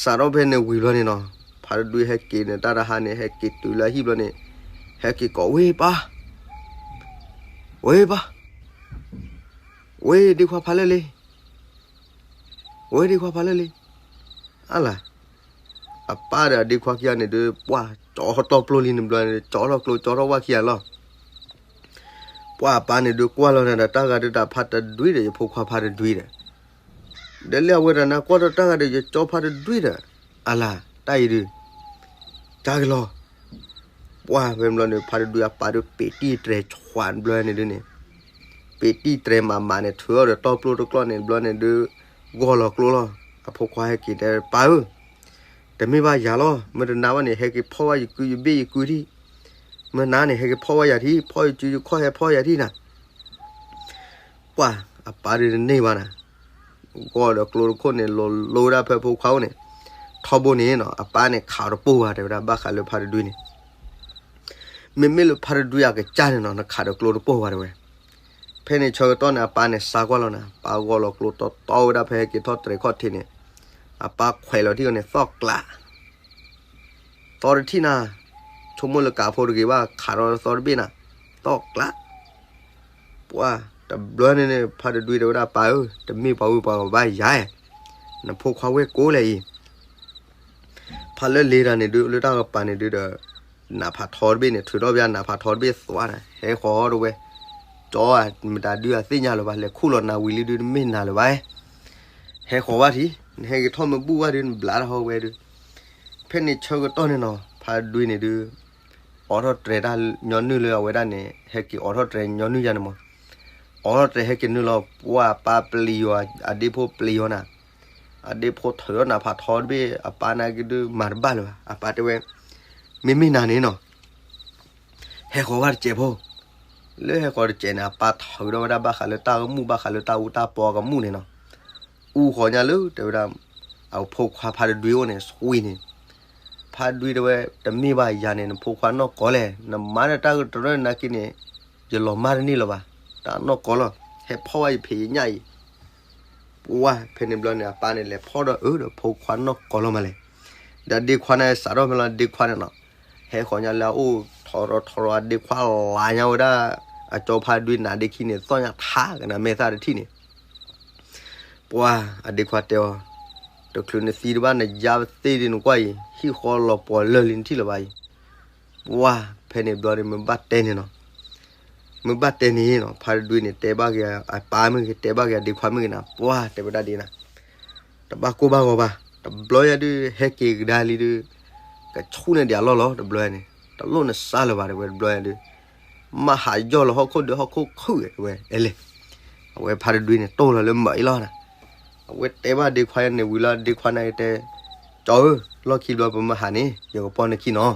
စးထီၣ်ဖဲန့ၣ်ဝံၤဘျီန့ၣ်နီၤ, ဖးတဒွံဟဲက့ၤန့ၣ် တၢ်တဟါန့ၣ် ဟဲက့ၤတုၤလၢအဟံၣ်ဘျီန့ၣ်, ဟဲက့ၤကိးဝ့ၢ်ပၢ်, ဝ့ၢ်ပၢ်, ဝ့ၢ်ဒ့ခွါဖးလၢလ့, ဝ့ၢ်ဒ့ခွါဖးလၢလ့, အါလၢ်, အပၢ်ဒီးအဒ့ခွါခံဂၤန့ၣ်ဒုး ပှၢ်ကၠီထီၣ်တီပျိလံန့ၣ်ဘျီန့ၣ် ကၠီထီၣ်ကျိကၠီထီၣ်ဝၣ်ခံဂၤလီၤ ပှၢ်အပၢ်န့ၣ်ဒုးကွၢ်လီၤနၤဒီး တၢ်ဂၤဒုးတၢ်ဖးတဒွံဒီး ယဖိခွါဖးတဒွံဒီး, ဒီးလၢအဝဲတၢ်နၤကွၢ်ထီၣ်တၢ်ဂၤဒီး ယကၠီဖးတဒွံဒီး, အါလၢ် တၢ်အံၤဒုး, ကါကလီၤ, ပှၢ်ဖဲန့ၣ်ဘျီန့ၣ် ဖးတဒွံအပၢ်ဒုး ပ့းတံၢ်တြဲၤဆွးဘျီန့ၣ်ဒုးန့ၣ်, ပ့းတံၢ်တြဲၤမးမးန့ၣ် ထုးအီၤဒီးတီပျိတကျီၢ်န့ၣ်ဘျီန့ၣ်ဒုး, ဂီၢ်လီၤကျိလီၤ, အဖိခွါဟဲက့ၤတဲ ပၢ်ဧၢ တမ့ၢ်ဘၣ်ယၤလီၤ, မ့ၢ်တနာ်ဘၣ်န့ၣ် ဟဲက့ၤဖီၣ်ဘၣ်ယကုယဘ့ၣ်ယကုထံၣ်, မ့ၢ်နာ်န့ၣ် ဟဲက့ၤဖီၣ်ဘၣ်ယၤထံၣ်, ဖီၣ်ယစုယခီၣ် ဟဲဖီၣ်ယၤထံၣ်နၤ, ပှၢ်အပၢ်ဒုးတန့ၢ်ဘၣ်နၤ, ဂီၢ်ဒီးကျိတခိၣ်န့ၣ် လိၤလိၤဝဲဒၣ်ဖဲဖိခွါအိၣ်န့ၣ်, ထီဘိန့ၣ်နီၤ အပၢ်န့ၣ် ခးအီၤတပိၢ်ဘၣ် တဲဝဲဒၣ်ဘၣ်ဃးလၢဖးတဒွံန့ၣ်, မ့မ့ၢ်လၢဖးတဒွံအကစၢ်န့ၣ်နီၤ နခးဒီးကျိတပိၢ်ဘၣ်တဲဝဲ, ဖဲန့ၣ်ဆၢကတီၢ်န့ၣ် အပၢ်န့ၣ် စါကွၢ်လီၤနၤ, ပၢ်ဂီၢ်လီၤကျိတီတီဝဲဒၣ်ဖဲဟဲက့ၤထီၣ်တြဲၤခီၣ်ထံးန့ၣ်, အပၢ်ခွဲးလီၤထံၣ်အီၤန့ၣ် သီၣ်ကျး သီတထံၣ်နၤ, ဆိကမိၣ်လၢကးဖိတဂ့ၤဘၣ် ခးထီၣ်သီတဘ့ၣ်နၤ, သီၣ်ကျး, ပှၢ်တဘျီန့ၣ်န့ၣ် ဖးတဒွံတဲဝဲဒၣ် ပၢ်ဧၢ တမ့ၢ်ပှၤဝံၤပှၤကဘၣ်ယၤ, နဖိခွါဝဲၢ်ကိးလဲၣ်အံၤ, ဖးလၢလ့တၢ်န့ၣ်ဒုး လၢတၢ်ကပၤန့ၣ်ဒုးဒီး, နးဖးထီတဘ့ၣ်န့ၣ် ထုးထီၣ်ဘၣ်နးဖးထီတဘ့ၣ်သွးနၤ ဟဲဃီၤအီၤတဝဲ, ကၠီဧၢ မတၤဒုးအသ့ၣ်ညါလၢၤဘၣ် လဲၤခူၣ်လီၤနၤဝံၤလံဒုး တမ့ၢ်နၤလၢၤဘၣ်, ဟဲဃီၤဘၣ်ထံး နဟဲက့ၤထီၣ်မ့ၢ်ဘူၣ်ဘၣ်ဒုး နဘျးတၢ်ဟီဝဲဒုး, ဖဲန့ၣ်ဆၢကတီၢ်န့ၣ်နီၤ ဖးတဒွံန့ၣ်ဒုး အိးထီၣ်တြဲၤတၢ်ညီနုၢ်လၢအဝဲဒၣ်န့ၣ် ဟဲက့ၤအိးထီၣ်တြဲၤညီနုၢ်ယါန့ၣ်မး, အိးထီၣ်တြဲၤဟဲက့ၤနုာ်လီၤ ပှၢ်အပၢ်ပျံၤအီၤ အဒ့ဖိပျံၤအီၤနၤ, အဒ့ဖိထုးထီၣ်နးဖးထီတဘ့ၣ် အပၢ်နာ်က့ဒုးမၤတဘၣ်လၢၤဘၣ် အပၢ်တဲဝဲ, မ့မ့ၢ်နၤန့ၣ်နီၤ ဟဲဃီၤဘၣ်တစဲးဖိ, လၢဟဲဃီၤတစဲးန့ၣ် အပၢ်ထုးထီၣ်ဝဲဒၣ်ဘၣ်ဃးလၢတၢ်ကမူၣ် ဘၣ်ဃးလၢတၢ်အူတၢ်ပီကမူၣ်န့ၣ်နီၤ, အူဃီၤညါလၢတဲဝဲဒၣ်, အဖိခွါဖးတဒွံအိၣ်န့ၣ် ဆွံန့ၣ်, ဖးတဒွံတဲဝဲ တမ့ၢ်ဘၣ်ယၤန့ၣ် နဖိခွါနီၢ်ကီၢ်လဲၣ် နမၤဒီးတၢ်ကတရၢၢ်နာ်က့န့ၣ်, ယလီၤမၢ်တန့ၢ်လၢၤဘၣ်, တၢ်နီၢ်ကီၢ်လီၤ, ဟဲဖီၣ်ဝဲယဖံးယညၣ်အံၤ ပှၢ်ဖဲန့ၣ်ဘျီန့ၣ် အပၢ်န့ၣ်လဲၤဖီၣ်ဒီးအၢဒီးဖိခွါနီၢ်ကီၢ်လီၤမးလဲၣ်, ဒီးဒ့ခွါန့ၣ် စးထီၣ်ဖဲလီၤဒ့ခွါန့ၣ်နီၤ, ဟဲဃီၤညါလၢအအိၣ်ထီရီၤထီရီၤ အဒ့ခွါလၤညါဝဲဒၣ်, အကၠီဖးတဒွံနးဒ့ခံန့ၣ် သီၣ်ညါထါကနၤမဲာ်သၣ်တထံၣ်န့ၣ် ပှၢ်အဒ့ခွါတဲအီၤ, တချုးနသံတဘၣ် နယါပသ့ၣ်ဒ်နကွၢ်အံၤ ဟံၣ်ဃီလီၤပှီၤလၢာ်လံနထံၣ်လၢၤဘၣ်အံၤ, ပှၢ်ဖဲန့ၣ်ဘျီန့ၣ် မ့ၢ်ဘၣ်တဲန့ၣ်နီၤ, မ့ၢ်ဘၣ်တဲန့ၣ်နီၤ ဖးတဒွံန့ၣ် တဲဘၣ်က့ၤအပၢ်မ့ၢ်ဂ့ၤ တဲဘၣ်က့ၤအဒ့ခွါမ့ၢ်ဂ့ၤနၤ ပှၢ်တဲဝဲဒၣ်ဒ်နၤ တဘၣ်ကိၢ်ဘၣ်ဂီၤဘၣ်, တဘျီညါဒုး ဟဲက့ၤကဒါလံဒုး, ကဆူၣ်န့ၢ်ဒံးအလီၢ်လီၤ တဘျီန့ၣ်, တလိၣ်နစါလၢၤဘၣ် တဲဝဲတဘျီညါဒုး, မၤဟးယီၢ်လီၤဟီၣ်ခိၣ်ဒီးဟီၣ်ခိၣ်ခုၣ် တဲဝဲ, အဲလဲၣ်, အဝဲဖးတဒွံန့ၣ် တိၢ်လီၤလၢမၤအံၤလီၤနၤ, အဝဲတဲဘၣ်ဒ့ခွါန့ၣ်ဝံၤလီၤ ဒ့ခွါန့ၣ်တဲ, ကၠီဧၢ, လီၢ်ခံဘျီပမၤဟးန့ၣ် ယကပီၢ်နခံနီၤ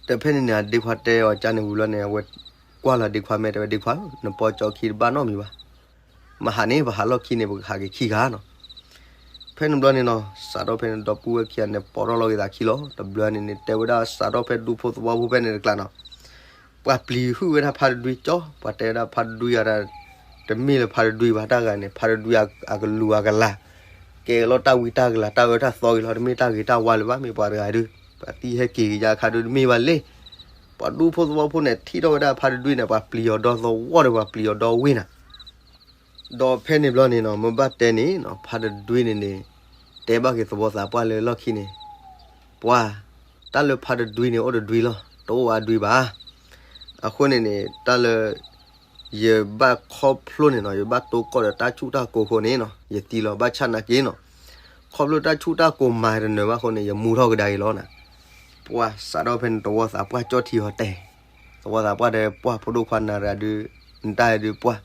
ဒီးဖဲန့ၣ်န့ၣ် အဒ့ခွါတဲအီၤကန့ၣ်ဝံၤလီၤန့ၣ် အဝဲကွၢ်လီၤဒ့ခွါမဲာ်တဲဝဲ ဒ့ခွါဧၢ, နပီၢ်ကၠီခံတဘၣ်နီတမံၤဘၣ်, မဟးန့ၣ် ပဟးလီၢ်ခံန့ၣ် ပကဟးက့ၤခံဂၤနီၤ. ဖဲန့ၣ်ဘျီန့ၣ်နီၤ စးထီၣ်ဖဲန့ၣ် ဒီပုၢ်ဝဲၢ်ခံဂၤန့ၣ် ပိာ်ထီၣ်လီၤက့ၤသးခံလီၤ. တဘျီန့ၣ်န့ၣ် တဲဝဲဒၣ်စးထီၣ်ဖဲဒူဖိသဝီဖိဖဲန့ၣ်တကျါနီၤ, ပှၤပျံၤဟုၣ်ဝဲဒၣ်ဖါတဒွံကၠီ, ပှၤတဲဝဲဒၣ်ဖါတဒွံအတၢ်, တမ့ၢ်လၢဖါတဒွံဘၣ်တၢ်ဂၤန့ၣ် ဖါတဒွံအကလူၤအကလၤ ကဲလီၤတၢ်ဝံတၢ်ကလၤ တၢ်အၢတၢ်သီဂ့ၤလီၤ, တမ့ၢ်တၢ်ဂ့ၤတၢ်ဝါလၢၤဘၣ်. မ့ၢ်ပှၤတဂၤဒုး ပှၤသံဟဲက့ၤကယါခါဒုးတမ့ၢ်ဘၣ်လံ. ပှၤဒူဖိသဝီဖိန့ၣ် ထံၣ်ထီၣ်ဝဲဒၣ်ဖါတဒွံန့ၣ် ပှၤပျံၤအီၤဒီသဝီဒီး ပှၤပျံၤအီၤဒီဝ့ၢ်နၤ. ဒီးဖဲန့ၣ်ဘျီန့ၣ်နီၤ မ့ၢ်ဘၣ်တဲန့ၣ်နီၤ ဖါတဒွံန့ၣ်န့ၣ် တဲဘၣ်က့ၤသဝီသးပှၢ်လၢလီၢ်ခံန့ၣ်, ပှၤ, တၢ်လၢဖါတဒွံန့ၣ် အိၣ်တဒွံလီၤ, တအိၣ်အဒွံဘၣ်. အဃိန့ၣ်န့ၣ် တၢ်လၢ ယဘၣ်ခီဖျိန့ၣ်နီၤ ယဘၣ်တိၢ်ကီၢ်ဒီးတၢ်ဆူၣ်တၢ်ကိၤအဃိန့ၣ်နီၤ ယသံလီၤ. ဘၣ်ဆၣ်နာ်က့နီၤ ခီဖျိတၢ်ဆူၣ်တၢ်ကိၤမၤတနၢၤဘၣ်အဃိန့ၣ် ယမူထီၣ်ကဒါက့ၤလီၤနၤ. ပှၤစးထီၣ်ဖဲန့ၣ် သဝီသးပှၢ်ကၠီၣ်ထံဟီတဲ, သဝီသးပှၢ်ဒီး ပှၢ်ဖိဒိၣ်ခွါနၤတဂၤဒုး နတၢ်ဒုးပှၢ်,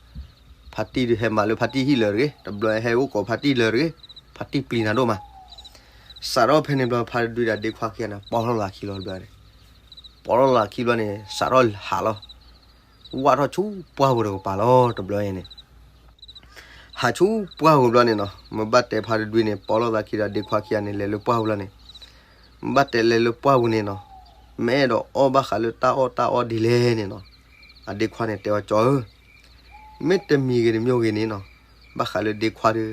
ဖါတံၢ်ဒုးဟဲမၤလၢဖါတံၢ်ဟံၣ်လၢာ်တဂ့ၤ, တဘျီဟဲအိၣ်ကိးဖါတံၢ်လၢာ်တဂ့ၤ, ဖါတံၢ်ပျံၤနၤဒိၣ်မး. စးထီၣ်ဖဲန့ၣ်ဘျီ ဖါတဒွံဒီးဒ့ခွါခံဂၤန့ၣ် ပီၢ်ထီၣ်လီၤခံလီၤတဘျီန့ၣ်, ပီၢ်ထီၣ်လီၤခံဘျီန့ၣ် စးထီၣ်ဟးလီၤ. ဝၣ်ထီၣ်ဆူပှၢ်ပူၤတကပၤလီၤ တဘျီအံၤန့ၣ် ဟးဆူပှၢ်ပူၤဘျီန့ၣ်နီၤ မ့ၢ်ဘၣ်တဲဖါတဒွံန့ၣ် ပီၢ်လီၤသးခံဒီးဒ့ခွါခံဂၤန့ၣ် လဲၤလၢပှၢ်ပူၤလီၤန့ၣ်, မ့ၢ်ဘၣ်တဲလဲၤလၢပှၢ်ပူၤန့ၣ်နီၤ မ့ၢ်အဲၣ်ဒိးအီၣ်ဘၣ်ဃးလၢတၢ်အီၣ်တၢ်အီဒ်လဲၣ်န့ၣ်နီၤ, အဒ့ခွါန့ၣ်တဲအီၤ ကၠီဧၢ, မ့ၢ်တမံၤဂ့ၤတမံၤဂ့ၤန့ၣ်နီၤ, ဘၣ်ဃးလၢဒ့ခွါဒီး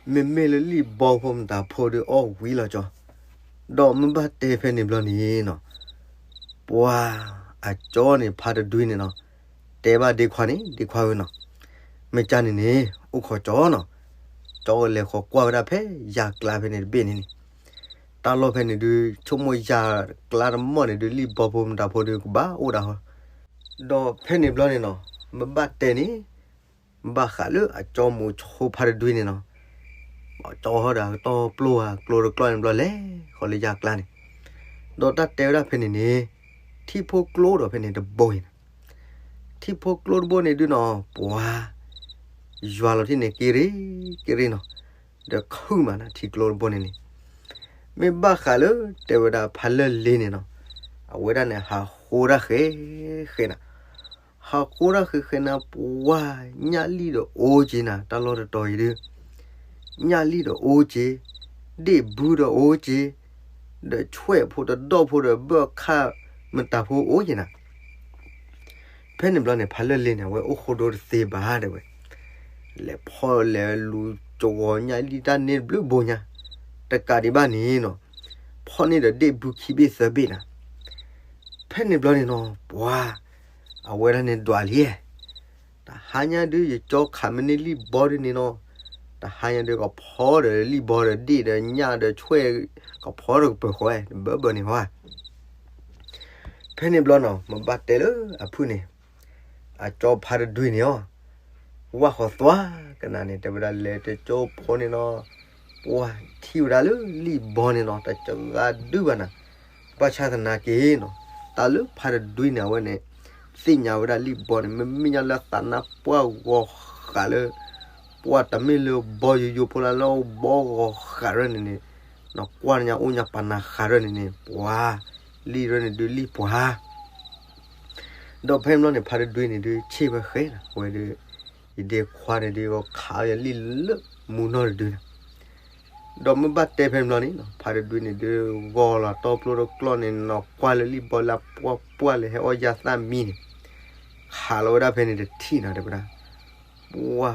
မ့မ့ၢ်လၢလံၣ်ဘီဖိမတၤဖိဒီးအီၣ်ဝံၤလီၤကၠီ, ဒီးမ့ၢ်ဘၣ်တဲဖဲန့ၣ်ဘျီန့ၣ်နီၤ ပှၤအကၠီန့ၣ် ဖါတဒွံန့ၣ်နီၤ တဲဘၣ်ဒ့ခွါန့ၣ် ဒ့ခွါဧၢနီၤ, မ့ၢ်ကၢ်န့ၣ်န့ၣ် အိၣ်ခိးကၠီနီၤ, ကၠီကလဲၤဃီၤကွၢ်ဝဲဒၣ်ဖဲယၤကျါဖဲန့ၣ်တဘ့ၣ်န့ၣ်န့ၣ်, တၢ်လီၢ်ဖဲန့ၣ်ဒုး ဆိကမိၣ်ယၤကျါတမီၢ်န့ၣ်ဒုး လံၣ်ဘီဖိမတၤဖိဒုးကဘၣ်အိၣ်ဒၣ်ဟီ, ဒီးဖဲန့ၣ်ဘျီန့ၣ်နီၤ မ့ၢ်ဘၣ်တဲန့ၣ် ဘၣ်ဃးလၢအကၠီမိၤဆိဖါတဒွံန့ၣ်နီၤ, ကၠီဟီဒီးကတီၢ်ပျိၢ်ဧါ ကျိတကျီၢ်န့ၣ်ဘျီလဲၤဃီၤလၢယၤကျါန့ၣ်, ဒီးတၢ်တဲဝဲဒၣ်ဖဲန့ၣ်န့ၣ် ထံဖိကျိဒီးဖဲန့ၣ်တဘိအံၤန့ၣ်, ထံဖိကျိတဘိန့ၣ်ဒုးနီၤ ပှၤ ယွၤလီၤထံၣ်န့ၣ် က့ရ့ က့ရ့နီၤ, ဒီးခုၣ်မးနၤ ထံကျိတဘိန့ၣ်န့ၣ်, မ့ၢ်ဘၣ်ဃးလၢတဲဝဲဒၣ်ဖါလၢၢ်လ့န့ၣ်နီၤ, အဝဲဒၣ်န့ၣ် ဟးဃိတၢ်ဃဲဃဲနၤ ဟးဃိတၢ်ဃဲဃဲနၤ ပှၤညၣ်လံၣ်ဒီးအိၣ်က့ၤနၤ တၢ်လီၢ်တတီၤအံၤဒုး, ညၣ်လံၣ်ဒီးအိၣ်က့ၤ, ဒ့ၣ်ဘုဒီးအိၣ်က့ၤ, ဒီးဆွဲၣ်ဖိတဒီၣ်ဖိဒီးဘၢၣ်ခၣ်မတၤဖိအိၣ်က့ၤနၤ, ဖဲန့ၣ်ဘျီန့ၣ် ဖါလၢၢ်လ့န့ၣ် အဝဲအိၣ်ဃိဒိတသ့ဘၣ်တဲဝဲ, လဲၤဖီၣ်လဲၤလူၤကဝီၤညၣ်လံၣ်တၢ်န့ၣ်တဘျုးဘိညါ, တကးဒံးဘၣ်န့ၣ်နီၤ, ဖီၣ်န့ၢ်ဒီးဒ့ၣ်ဘုခံဘ့ၣ်သၢဘ့ၣ်နၤ ဖဲန့ၣ်ဘျီန့ၣ်နီၤ ပှၤ အဝဲဒၣ်န့ၣ်ဒွးလံ, တဟါညါဒုး ယကၠီခးမ့ၢ်န့ၢ်လံၣ်ဘီဒုးန့ၣ်နီၤ, တဟါညါဒုး ကဖီဒီးလံၣ်ဘီဒီးဒ့ၣ်ဒီးညၣ်ဒီးဆွဲၣ် ကဖီဒီးကပၢၤဃီ တဘၢဘၢန့ၣ်ဟီဧါ. ဖဲန့ၣ်ဘျီနီၤ မ့ၢ်ဘၣ်တဲလၢအဖုၣ်န့ၣ် အကၠီဖါတဒွံန့ၣ်အီၤ, ဝၣ်ဃီသွါကနၣ်န့ၣ် တဲဝဲဒၣ်လဲၤတကၠိဖိန့ၣ်နီၤ, ပှၤထံၣ်ဝဲဒၣ်လၢလံၣ်ဘီန့ၣ်နီၤ တကဂၤဒုဘၣ်နၤ, ဘၣ်ဆၣ်သနာ်က့နီၤ, တၢ်လၢဖါတဒွံန့ၣ် အဝဲန့ၣ် သ့ၣ်ညါဝဲဒၣ်လံၣ်ဘီန့ၣ် မ့မ့ၢ်ညါလၢသးနါပှၢ်ဂီၤဃာ်လၢ ပှၤတမ့ၢ်လၢဘီယိယိဖိလၢ လၢဘီဂီၤဃာ်ရၢၢ်န့ၣ်န့ၣ်, နကွၢ်ညါအိၣ်ညါပာ်နၤဃာ်ရၢၢ်န့ၣ်န့ၣ် ပှၤ လံၣ်ရၢၢ်န့ၣ်ဒုးလံၣ်ပှၤ ဒီးဖဲန့ၣ်ဘျီန့ၣ် ဖါတဒွံန့ၣ်ဒုး ဆ့ၣ်ဝဲဃဲနၤ အဝဲဒုး, ယဒ့ခွါန့ၣ်ဒုး ခးယလံၣ်လၢမူနီၢ်တဒုန့ၣ်, ဒီးမ့ၢ်ဘၣ်တဲဖဲန့ၣ်ဘျီန့ၣ် ဖါတဒွံန့ၣ်ဒုး ဂီၤလီၤတီပျိတကျီၢ်န့ၣ်နီၤ ကွၢ်လၢလံၣ်ဘီလၢပှၢ်ပှၢ်လၢဟဲအီၣ်ယၢ်သၣ်မံန့ၣ်, ခးလီၤဝဲဒၣ်ဖဲန့ၣ်တထံၣ်နၤတဲဝဲဒၣ်, ပှၤ,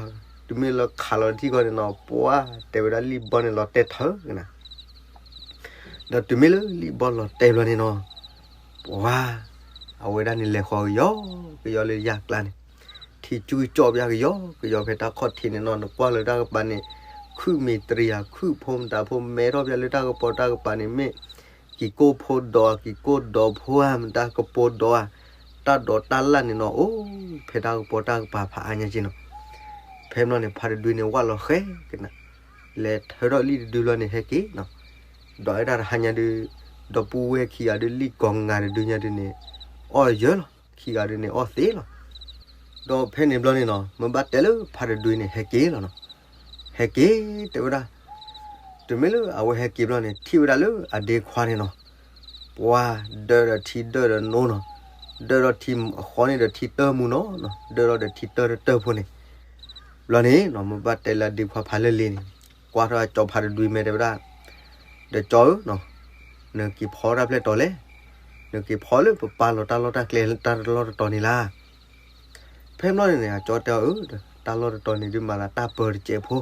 တုၤမ့ၢ်လၢခးလီၤတထံၣ်ဃီန့ၣ်နီၤ ပှၤ, တဲဝဲဒၣ်လံၣ်ဘီန့ၣ်လီၤတဲာ်ထၢကနၤ ဒီးတုၤမ့ၢ်လၢလံၣ်ဘီလီၤတဲာ်ဘျီန့ၣ်နီၤ, ပှၤ, အဝဲဒၣ်န့ၣ်လဲၤဃီၤကယီကယီလၢယၣ်ကျါန့ၣ်, ထံကၠူကၠီၣ်ပျၢ်ကယီကယီဖဲတၢ်ခီၣ်ထံးန့ၣ်နီၤ နကွၢ်လၢတၢ်ကပၤန့ၣ်, ခုၣ်မ့ၢ်တရံးဧါ ခုၣ်ဖိမတၤဖိမဲထီၣ်ပျၢ်လၢတၢ်ကပီၤတၢ်ကပၤန့ၣ်မ့ၢ်, ကံၤကိၢ်ဖိဒီးဧါ ကံၤကိၢ်ဒီးဖိဧါ မတၤကပိၤဒီးဧါ, တၢ်ဒိးတၢ်လၣ်န့ၣ်နီၤ အိၣ်ဖဲတၢ်ကပီၤတၢ်ကပၤဖးအါညါက့နီၤ ဖဲမ့ၢ်န့ၣ် ဖါတဒွံန့ၣ် ဝၣ်လီၤဃဲကနၤ, လဲၤထၢထီၣ်လံၣ်တဒုလီၤန့ၣ် ဟဲက့ၤနီၤ, ဒီးဝဲဒၣ်တဟါညါဒုး, ဒီပုၢ်ဝဲၢ်ခံဂၤဒုး လံၣ်ကိးဂၤတဒုညါဒုးန့ၣ်, အီၣ်ယၢလီၤ, ခံဂၤဒုးန့ၣ် အီၣ်သ့လီၤ. ဒီးဖဲန့ၣ်ဘျီန့ၣ်နီၤ မ့ၢ်ဘၣ်တဲလၢဖါတဒွံန့ၣ် ဟဲက့ၤလီၤနီၤ, ဟဲက့ၤ, တဲဝဲဒၣ် တုၤမ့ၢ်လၢအဝဲဟဲက့ၤဘျီန့ၣ် ထံၣ်ဝဲဒၣ်လၢအဒ့ခွါန့ၣ်နီၤ, ပှၤ, ဒၢဒီးထံဒၢဒီးနိနီၤ, ဒၢဒီးထံအဃီန့ၣ်ဒီးထံတၢမူနီၤ, ဒၢဒီးထံတၢတၢဖိန့ၣ်, ဘျီန့ၣ်နီၤ မ့ၢ်ဘၣ်တဲလၢအဒ့ခွါဖးလၢလ့န့ၣ်, ကွၢ်ထီၣ်အကၠီဖါတဒွံမဲာ်တဲဝဲဒၣ်, ဒီးကၠီဧၢ, နက့ၤဖီတၢ်ဖျဲၣ်တီၤလဲၣ်, နက့ၤဖီလၢပပာ်လီၤတၢ်လီၢ်တၢ်ကျဲတၢ်လီၢ်တတီၤန့ၣ်လၢ ဖဲမ့ၢ်န့ၣ်န့ၣ် အကၠီတဲအီၤဧၢ, တၢ်လီၢ်တတီၤန့ၣ်ဒုးမၤသးတၢ်ပၢတစဲးဖိ,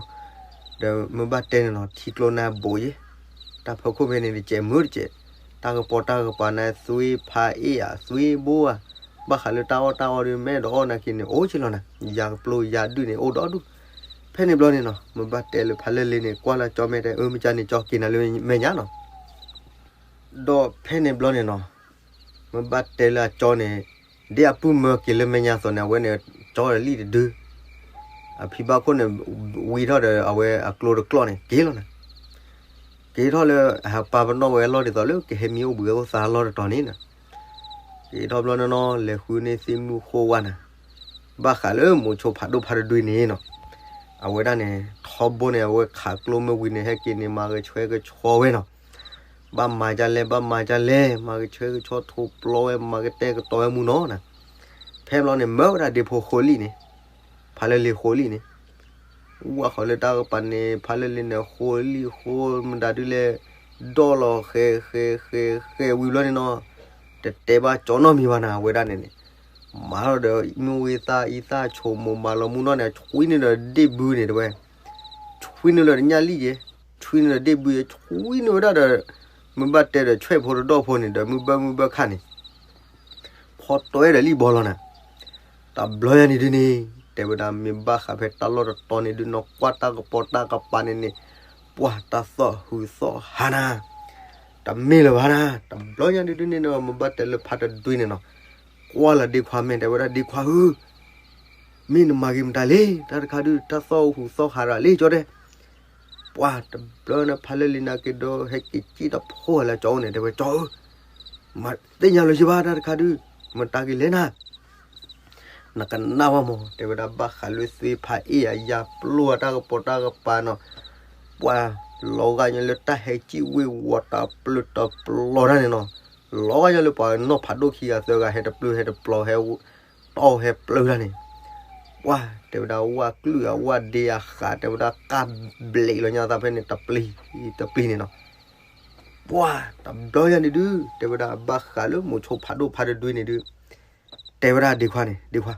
ဒီးမ့ၢ်ဘၣ်တဲန့ၣ်နီၤ ထံကျိနၤဘိးယဲ, တၢ်ဖီခိၣ်ဖဲန့ၣ်တစဲးမုာ်တစဲး, တၢ်ကပီၤတၢ်ကပၤန့ၣ် သွံဖးအ့ၣ်ဧါ သွံဘိဧါ, ဘၣ်ဃးလၢတၢ်အီၣ်တၢ်အီဒီး မဲာ်ဒီးအီၣ်နာ်က့န့ၣ် အိၣ်က့လီၤနၤ, ယၤကပျိယၤဒုၣ်န့ၣ် အိၣ်ဒီးဒူၣ်. ဖဲန့ၣ်ဘျီန့ၣ်နီၤ မ့ၢ်ဘၣ်တဲလၢဖးလၢလ့န့ၣ် ကွၢ်လၢကၠီမဲာ်တဲ အၢ မ့ၢ်ကန့ၣ် ကၠီက့ၤနၤလၢမဲာ်ညါနီၤ. ဒီးဖဲန့ၣ်ဘျီန့ၣ်နီၤ, မ့ၢ်ဘၣ်တဲလၢအကၠီန့ၣ် ဒ်အပုၢ်မၢက့ၤလၢမဲာ်ညါအသိးန့ၣ် အဝဲန့ၣ် ကၠီဒီးလံၣ်တဒု, အဖံဘၣ်ခိၣ်န့ၣ် ဝံထီၣ်ဒီးအဝဲအကျိတကျီၢ်န့ၣ် က့ၤလီၤနၤ. က့ၤထီၣ်လၢအဟးပာ်ပနီၣ်ဝဲအလီၢ်ဒ်သိးလၢကဟဲမံအိၣ်ဘှံးအိၣ်သါအလီၢ်တတီၤန့ၣ်နီၤ. က့ၤထီၣ်ဘျီန့ၣ်နီၤ လဲၤဃုန့ၢ်သ့ၣ်မုၣ်ဃိဝါနၤ, ဘၣ်ဃးလၢမိၤဆိဖးဒိၣ်ဖးတဒွံန့ၣ်နီၤ, အဝဲဒၣ်န့ၣ် ထီဘိန့ၣ် အဝဲခးကျိမ့ၢ်ဝံၤန့ၣ် ဟဲက့ၤန့ၣ် မၤကဆှဲကဆှီဝဲနီၤ. ဘၣ်မၤဒ်လဲၣ် ဘၣ်မၤဒ်လဲၣ် မၤကဆှဲကဆှီထိးပျီဝဲ မၤကတဲာ်ကတီၤဝဲမူနီၤနၤ. ဖဲဘျီန့ၣ် မၢဝဲဒၣ်ဒ့ဖိဃိလံၣ်န့ၣ်, ဖးလၢလ့ဃိလံၣ်န့ၣ်, ဝၣ်ဃီၤလၢတၢ်ကပၤန့ၣ် ဖးလၢလ့န့ၣ် ဃိလံၣ်ဃိမတၤဒုလဲၣ်, ဒီၣ်လီၤဃဲၤဃဲၤဃဲၤဃဲၤဝံၤဘျီန့ၣ်နီၤ, တတဲဘၣ်ကၠီနီတမံၤဘၣ်နၤ အဝဲဒၣ်န့ၣ်န့ၣ်, မၤထီၣ်ဒီးမုၢ်ဝံသးအံသၣ်ဆိမိၣ်မၤလီၤမူနီၣ်န့ၣ် ဆွံန့ၢ်ဒီးဒ့ၣ်ဘုန့ၣ်တဲဝဲ, ဆွံန့ၢ်လၢတညၣ်လံၣ်က့ၤ, ဆွံန့ၢ်ဒီးဒ့ၣ်ဘုက့ၤ ဆွံန့ၢ်ဝဲဒၣ်ဒီး မ့ၢ်ဘၣ်တဲဒီးဆွဲၣ်ဖိတဒီၣ်ဖိန့ၣ်ဒီး မုၢ်ဘၢမုၢ်ဘၢခါန့ၣ် ဖီတွဲဒီးလံၣ်ဘီလီၤနၤ. တဘျီညါန့ၣ်ဒုန့ၣ် တဲဝဲဒၣ် မ့ၢ်ဘၣ်ဃးဖဲတၢ်လီၢ်တတီၤန့ၣ်ဒု နကွၢ်တၢ်ကပီၤတၢ်ကပၤန့ၣ်န့ၣ်, ပှၤတၢ်သီၣ်ဟုးသီၣ်ဟးနၤ, တမ့ၢ်လၢၤဘၣ်နၤ. တဘျီညါဒုဒုန့ၣ်နီၤ မ့ၢ်ဘၣ်တဲလၢဖးတဒွံန့ၣ်နီၤ, ကွၢ်လၢဒ့ခွါမဲာ် တဲဝဲဒၣ် ဒ့ခွါဧၢ, မ့ၢ်နမၤဂ့ၤမတၤလဲၣ်, တၢ်တခါဒု တၢ်သီၣ်ဟုးသီၣ်ဟးရၤလံ ကၠီတဲ ပှၤတဘျီန့ၣ် ဖးလၢလ့နၤက့ၤဒီး ဟဲက့ၤစံၣ်တဖိလၢကၠီအိၣ်န့ၣ် တဲဝဲကၠီဧၢ, မၤသ့ၣ်ညါလၢၤယဘၣ် တၢ်တခါဒု, မတၤက့ၤလဲၣ်နၤ, နကနၣ်ဝဲမး တဲဝဲဒၣ် ဘၣ်ဃးလၢသွံဖးအ့ၣ်အယၤပျိၢ်အတၢ်ကပီၤတၢ်ကပၤနီၤ, ပှၤလီၤဂာ်ညီလၢတၢ်ဟဲစံၣ်ဝ့ၤဝီၤတၢ်ပျုၢ်တပျီၤတၢ်န့ၣ်နီၤ, လီၤဂာ်ညီလၢပှၤနီၢ်ဖးဒိၣ်ခံဂၤသၢဂၤ ဟဲတပျုၢ်ဟဲတပျီၤ ဟဲတီၢ်ဟဲပျုၢ်တၢ်န့ၣ်, ပှၤတဲဝဲဒၣ် ဝၣ်ကျုၢ်အဝၣ်ဒ့အဃး တဲဝဲဒၣ် ကၢ်ဘျံးလီၤညါသးဖဲန့ၣ် တပျံၤတပျံၤန့ၣ်နီၤ. ပှၤတဘျီညါန့ၣ်ဒု တဲဝဲဒၣ် ဘၣ်ဃးလၢမိၤဆိဖးဒိၣ်ဖးတဒွံန့ၣ်ဒု, တဲဝဲဒၣ်ဒ့ခွါန့ၣ် ဒ့ခွါ,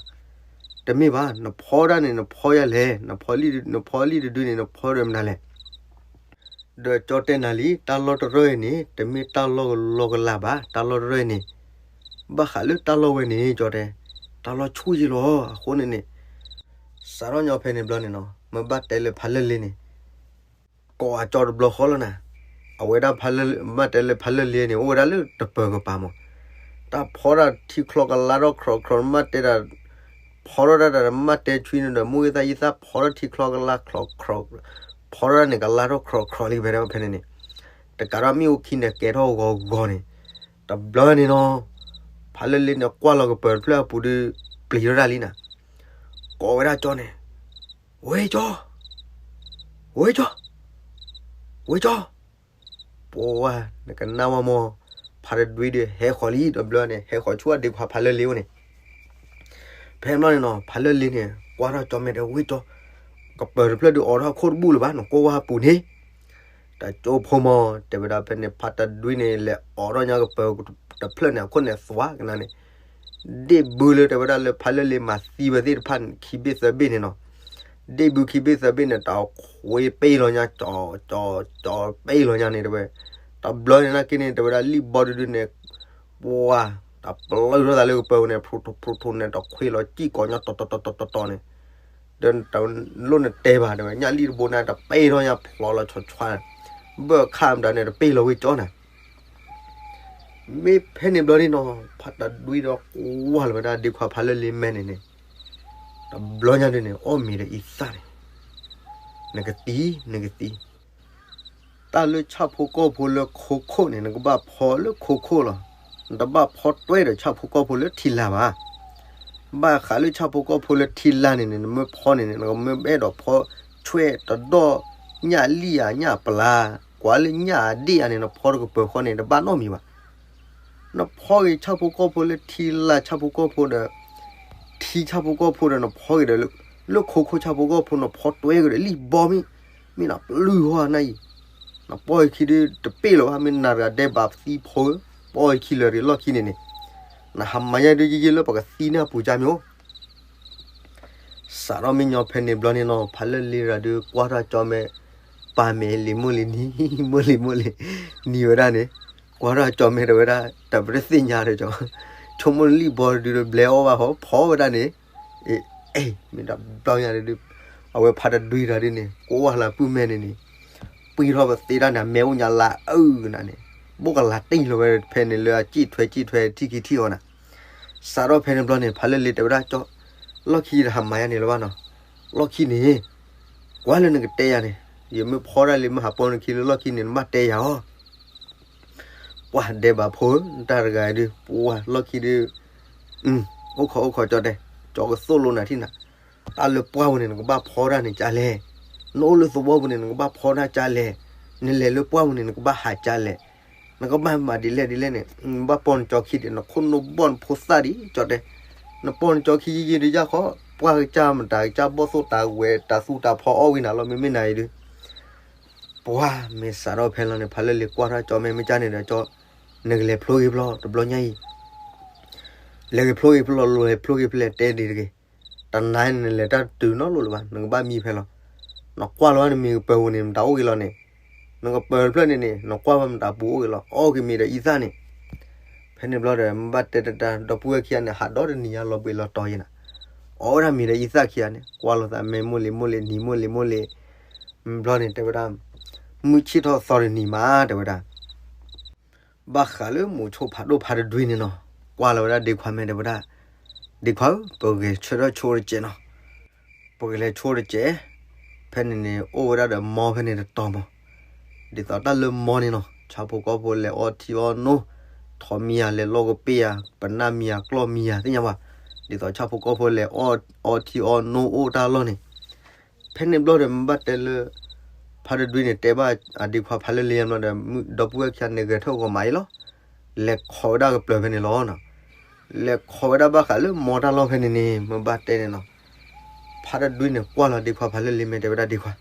တမ့ၢ်ဘၣ် နဖီဒၣ်န့ၣ် နဖီယၤလဲၣ်, နဖီလံၣ်တဒုန့ၣ် နဖီဒီးမနုၤလဲၣ်. ဒီးကၠီတဲနၤလံ တၢ်လီၢ်တရၢၢ်အံၤန့ၣ် တမ့ၢ်တၢ်လီၢ်ကလီကလးဘၣ်, တၢ်လီၢ်တရၢၢ်အံၤန့ၣ်, ဘၣ်ဃးလၢတၢ်လီၢ်ဝဲန့ၣ် ကၠီတဲ, တၢ်လီၢ်ဆူၣ်ယံလီၤ. အဃိန့ၣ်န့ၣ်, စးထီၣ်ညီဖဲန့ၣ်ဘျီန့ၣ်နီၤ မ့ၢ်ဘၣ်တဲလၢဖးလၢလ့န့ၣ် ကိးအကၠီတဘျီဃီလီၤနၤ. အဝဲဒၣ်ဖးလၢ မ့ၢ်တဲလၢဖးလၢလ့န့ၣ် အိၣ်ဝဲဒၣ်လၢတပၢၤကပၤမး, တၢ်ဖီဒၣ်ထံချီကလါထီၣ်ခြီးခြီး မ့ၢ်တဲဒၣ်, ဖီထီၣ်ဒၣ်တၢ်မ့ၢ်တဲဆွံန့ၣ်ဒီး မုၢ်ဂ့ၤသးယံသး ဖီထီၣ်ထံချီကလါခြီးခြီး, ဖီထီၣ်ဒၣ်န့ၣ် ကလါထီၣ်ခြီးခြီးလံ ဖဲဒၣ်ဖဲန့ၣ်န့ၣ်, တကးဒီးမ့ၣ်အူခံန့ၣ် ကဲထီၣ်ဂီၤဂီၤန့ၣ်, တဘျီန့ၣ်နီၤ, ဖးလၢလ့န့ၣ် ကွၢ်လီၤကပၢၤတဖျၢၣ်အပူၤဒီး ပျံၤထီၣ်ဒၣ်လံနၤ. ကိးဝဲဒၣ်ကၠီန့ၣ်, ဝ့ၢ်ကၠီ, ဝ့ၢ်ကၠီ, ဝ့ၢ်ကၠီ, ပှၤနကနၣ်ဝဲမး, ဖးတဒွံဒီးဟဲဃီၤလံ တဘျီန့ၣ် ဟဲဃီၤဆူအဒ့ခွါဖးလၢလ့အိၣ်န့ၣ်. ဖဲဘျီန့ၣ်နီၤ ဖးလၢလ့န့ၣ် ကွၢ်ထီၣ်ကၠီမဲာ်ဒီး ဝ့ၢ်ကၠီ, ကပၢၤတဖျၢၣ်ဒုးအိးထီၣ်အခိၣ်တဘူၣ်လၢၤဘၣ် နကွၢ်ဝဲအပူၤန့ၣ် တကၠိဖိမး တဲဝဲဒၣ်ဖဲန့ၣ် ဖးတဒွံန့ၣ် လဲၤအိးထီၣ်ညါကပၢၤတဖျၢၣ်န့ၣ် အခိၣ်န့ၣ်သွါကနါန့ၣ်, ဒ့ၣ်ဘုလၢတဲဝဲဒၣ်လၢဖးလၢလ့မၤသံဝဲသ့ၣ်တဖၣ်န့ၣ် ခံဘ့ၣ်သၢဘ့ၣ်န့ၣ်နီၤ, ဒ့ၣ်ဘုခံဘ့ၣ်သၢဘ့ၣ်န့ၣ် တၢ်ခွ့ပ့ၢ်လီၤညါ ကၠီကၠီကၠီပ့ၢ်လီၤညါန့ၣ်တဲဝဲ, တဘျီန့ၣ်နာ်က့န့ၣ် တဲဝဲဒၣ်လံၣ်ဘီဒုဒုန့ၣ် ပှၤ တၢ်ပျုၢ်ထီၣ်သးလၢကပၢၤန့ၣ် ဖြိၣ်ထိၣ်ဖြိၣ်ထိၣ်န့ၣ် တၢ်ခွ့လီၤစံၣ်ကိးညါတီတီတီတီတီန့ၣ်, ဒီးတလိၣ်နတဲဘၣ် တဲဝဲ ညၣ်လံၣ်တဘိန့ၣ် တပ့ၢ်ထီၣ်ညါဖျိးလီၤဆီဆီ, ဘၢၣ်ခၣ်မတၤန့ၣ် တပ့ၢ်လီၤဝ့ၢ်ကၠီနၤ. မ့ၢ်ဖဲန့ၣ်ဘျီန့ၣ်နီၤ ဖးတဒွံဒီးကွၢ်လီၤဝဲဒၣ်ဒ့ခွါဖးလၢလ့ မဲာ်န့ၣ်န့ၣ်, တဘျီညါဒုန့ၣ် အီၣ်မ့ၤဒီးအံသၣ်န့ၣ်, နကသံ နကသံ တၢ်လၢဆၣ်ဖိကီၢ်ဖိလၢခိခိၣ်န့ၣ် နကဘၣ်ဖီလၢခိခိၣ်လီၤ. နတဘၣ်ဖီတွဲဒီးဆၣ်ဖိကီၢ်ဖိလၢထံလာ်ဘၣ်. ဘၣ်ဃးလၢဆၣ်ဖိကီၢ်ဖိလၢထံလာ်န့ၣ်န့ၣ် နမ့ၢ်ဖီန့ၣ်န့ၣ် နကမ့ၢ်အဲၣ်ဒိးဖီဆွဲၣ်တဒီၣ် ညၣ်လံၣ်ဧါ ညၣ်ပျၢ် ကွၢ်လၢညၣ်အဒ့ၣ်ဧါန့ၣ် နဖီတကပၢၤဃီန့ၣ် တဘၣ်နီတမံၤဘၣ်. နဖီက့ၤဆၣ်ဖိကီၢ်ဖိလၢထံလာ်ဆၣ်ဖိကီၢ်ဖိဒီး ထံဆၣ်ဖိကီၢ်ဖိဒီး နဖီက့ၤဒီး လၢခိခိၣ်ဆၣ်ဖိကီၢ်ဖိ နဖီတွဲက့ၤဒီးလံၣ်ဘီမ့ၢ် မ့ၢ်နပျုၢ်ဟီနၤအံၤ, နပီၢ်အံၤခံဒုတပ့ၢ်လီၤဘၣ် မ့ၢ်နၤတဂၤဒဲးဘးသံဖိဧၢ, ပီၢ်အံၤခံလၢာ်ရ့လီၢ်ခံန့ၣ်န့ၣ်, နဟးမၤညါဒုယံၤယံၤလၢပကသံန့ၢ်အပူၤကၢ်မ့ၢ်အိၣ် စးထီၣ်မ့ၢ်ညီဖဲန့ၣ်ဘျီန့ၣ်နီၤ ဖးလၢလ့ရၤဒုးကွၢ်ထီၣ်ကၠီမဲာ်, ပၢ်မဲာ်လံၤမိၢ်လံၤနံၤ မိၢ်လံၤမိၢ်လံၤနံၤဝဲဒၣ်န့ၣ်, ကွၢ်ထီၣ်ကၠီမဲာ်တဲဝဲဒၣ် တၢ်ပတသ့ၣ်ညါဒီးကၠီ, ဆိကမိၣ်လံၣ်ဘီတဒုဒီးဘျဲအီၣ်ဘၣ်ဟီ ဖီဝဲဒၣ်န့ၣ်, အ့ မ့ၢ်တဘျီညါဒုး, အဝဲဖးတဒွံတၢ်ဒ်န့ၣ် ကိးဝဲလၢပုၢ်မဲာ်န့ၣ်န့ၣ်, ပှံၢ်ထီၣ်ပသ့တၢ်န့ၣ် အမဲာ်အိၣ်ညါလၢအအုၣ်နၤန့ၣ်, ဘိၣ်ကလၤတံၢ်လီၤဝဲဖဲန့ၣ်လၢအစံၣ်ထွဲစံၣ်ထွဲထံၣ်ခံထံၣ်အီၤနၤ, စးထီၣ်ဖဲန့ၣ်ဘျီန့ၣ် ဖးလၢလ့ၤတဲဝဲဒၣ်ကၠီ, လီၢ်ခံတဟးမၤယါန့ၣ်လၢၤဘၣ်နီၤ, လီၢ်ခံန့ၣ် ကွၢ်လၢနကတဲယၤန့ၣ်, ယမ့ၢ်ဖီဒၣ်လံမ့ၢ်ဟးပိာ်နခံလၢလီၢ်ခံန့ၣ် နဘၣ်တဲယၤအီၤ, ပှၤဒဲးဘးဖိ တၢ်တဂၤဒုး ပှၤလီၢ်ခံဒုး, အိၣ်ခိးအိၣ်ခိးကၠီတဲ, ကၠီကသိၣ်လိနၤထံၣ်နၤ, တၢ်လၢပှၢ်ပူၤန့ၣ် နကဘၣ်ဖီဒၣ်န့ၣ်ကလဲၣ်, နအိၣ်လၢသဝီပူၤန့ၣ် နကဘၣ်ဖီဒၣ်ကလဲၣ်, နလဲၤလၢပှၢ်ပူၤန့ၣ် နကဘၣ်ဟးကလဲၣ်, နကဘၣ်မၤဒ်လဲၣ်ဒ်လဲၣ်န့ၣ်, နဘၣ်ပိာ်နကၠီခံဒံး နခိၣ်နူာ်ဘီၣ်နဖိသၣ်ဒံး ကၠီတဲ, နပိာ်နကၠီခံယံာ်ယံာ်ဒုးယၢ်ဃီ, ပှၢ်ကစၢ်မတၤကစၢ်ဘီၣ်သိၣ်တၢ်ဝဲတၢ်သူတၢ်ဖီအီၣ်ဝံၤနၤလီၤ မ့မ့ၢ်နၤအံၤဒုး ပှၤမ့ၢ်စးထီၣ်ဖဲလီၤန့ၣ် ဖးလၢလ့ၤကွၢ်ထီၣ်ကၠီမဲာ်မ့ၢ်ကၢ်န့ၣ်ဒီးကၠီ, နကလဲၤဖျိဂ့ၤဖျီတဘျီညါအံၤ, လဲၤဂ့ၤဖျိဂ့ၤဖျီ လဲၤဖျိဂ့ၤဖျိတဲဒ်တဂ့ၤ, တနၤန့ၣ်နလဲၤတၢ်တုၤနီတလိၤလၢၤဘၣ် နကဘၣ်မံဖဲလီၤ, နကွၢ်လီၤဘၣ်နမံၤကပၢၤပူၤန့ၣ် မတၤအိၣ်ဂ့ၤလီၤန့ၣ်, နကပၢၤတဖျၢၣ်န့ၣ်န့ၣ် နကွၢ်ဘၣ်မတၤပူၤအိၣ်ဂ့ၤလီၤ အီၣ်က့ၤမ့ၤဒီးအံသၣ်န့ၣ် ဖဲန့ၣ်ဘျီဒီး မ့ၢ်ဘၣ်တဲတၢ် ဒီပုၢ်ဝဲၢ်ခံဂၤန့ၣ် ဟးဒီတနံၤညါလီၤဘှံးလီၤတီၤယံၤနၤ, အီၣ်ဝဲဒၣ်မ့ၤဒီးအံသၣ်ခံဂၤန့ၣ် ကွၢ်လိာ်သးမဲာ်မိၢ်လံၤမိၢ်လံၤနံၤမိၢ်လံၤမိၢ်လံၤ, ဘျီန့ၣ်တဲဝဲဒၣ်, မုၢ်ဆ့ၣ်ထီၣ်သီတနံၤမး တဲဝဲဒၣ်, ဘၣ်ဃးလၢမိၤဆိဖးဒိၣ်ဖးတဒွံန့ၣ်နီၤ, ကွၢ်လီၤဝဲဒၣ်ဒ့ခွါမဲာ်တဲဝဲဒၣ်, ဒ့ခွါဧၢ ပဂဲၤဆၢထၢၣ်ဆိတစဲးနီၤ ပကလဲၤဆိတစဲး, ဖဲန့ၣ်န့ၣ် အိၣ်ဝဲဒၣ်ဒီးမီဖဲန့ၣ်တတီၤမး, ဒ်သိးတၢ်လၢမီန့ၣ်နီၤ ဆၣ်ဖိကီၢ်ဖိလဲၤအီထံအီနိ, ထိးမံယၤလဲၤလီၢ်ကပ့ၢ်ယၤ ပနၢ်မံယၤကျီၢ်မံယၤသ့ၣ်ညါဘၣ်, ဒ်သိးဆၣ်ဖိကီၢ်ဖိလဲၤအီထံအီနိအိၣ်တၢ်လီၢ်န့ၣ်, ဖဲန့ၣ်ဘျီဒီးမ့ၢ်ဘၣ်တဲလၢ ဖးတဒွံန့ၣ် တဲဘၣ်အဒ့ခွါဖးလၢလ့ၤယါဘျီဒီး ဒီပုၢ်ဝဲၢ်ခံဂၤန့ၣ်ဂဲၤထၢၣ်ဂီၤမးအံၤလီၤ, လဲၤခိးဝဲဒၣ်ကပျၢၤဖဲန့ၣ်လီၤနီၤ လဲၤခိးဝဲဒၣ်ဘၣ်ဃးလၢမီတၢ်လီၢ်ဖဲန့ၣ်န့ၣ် မ့ၢ်ဘၣ်တဲန့ၣ်နီၤ, ဖးတဒွံန့ၣ် ကွၢ်လီၤဒ့ခွါဖးလၢလ့ၤမဲာ်တဲဝဲဒၣ်ဒ့ခွါ,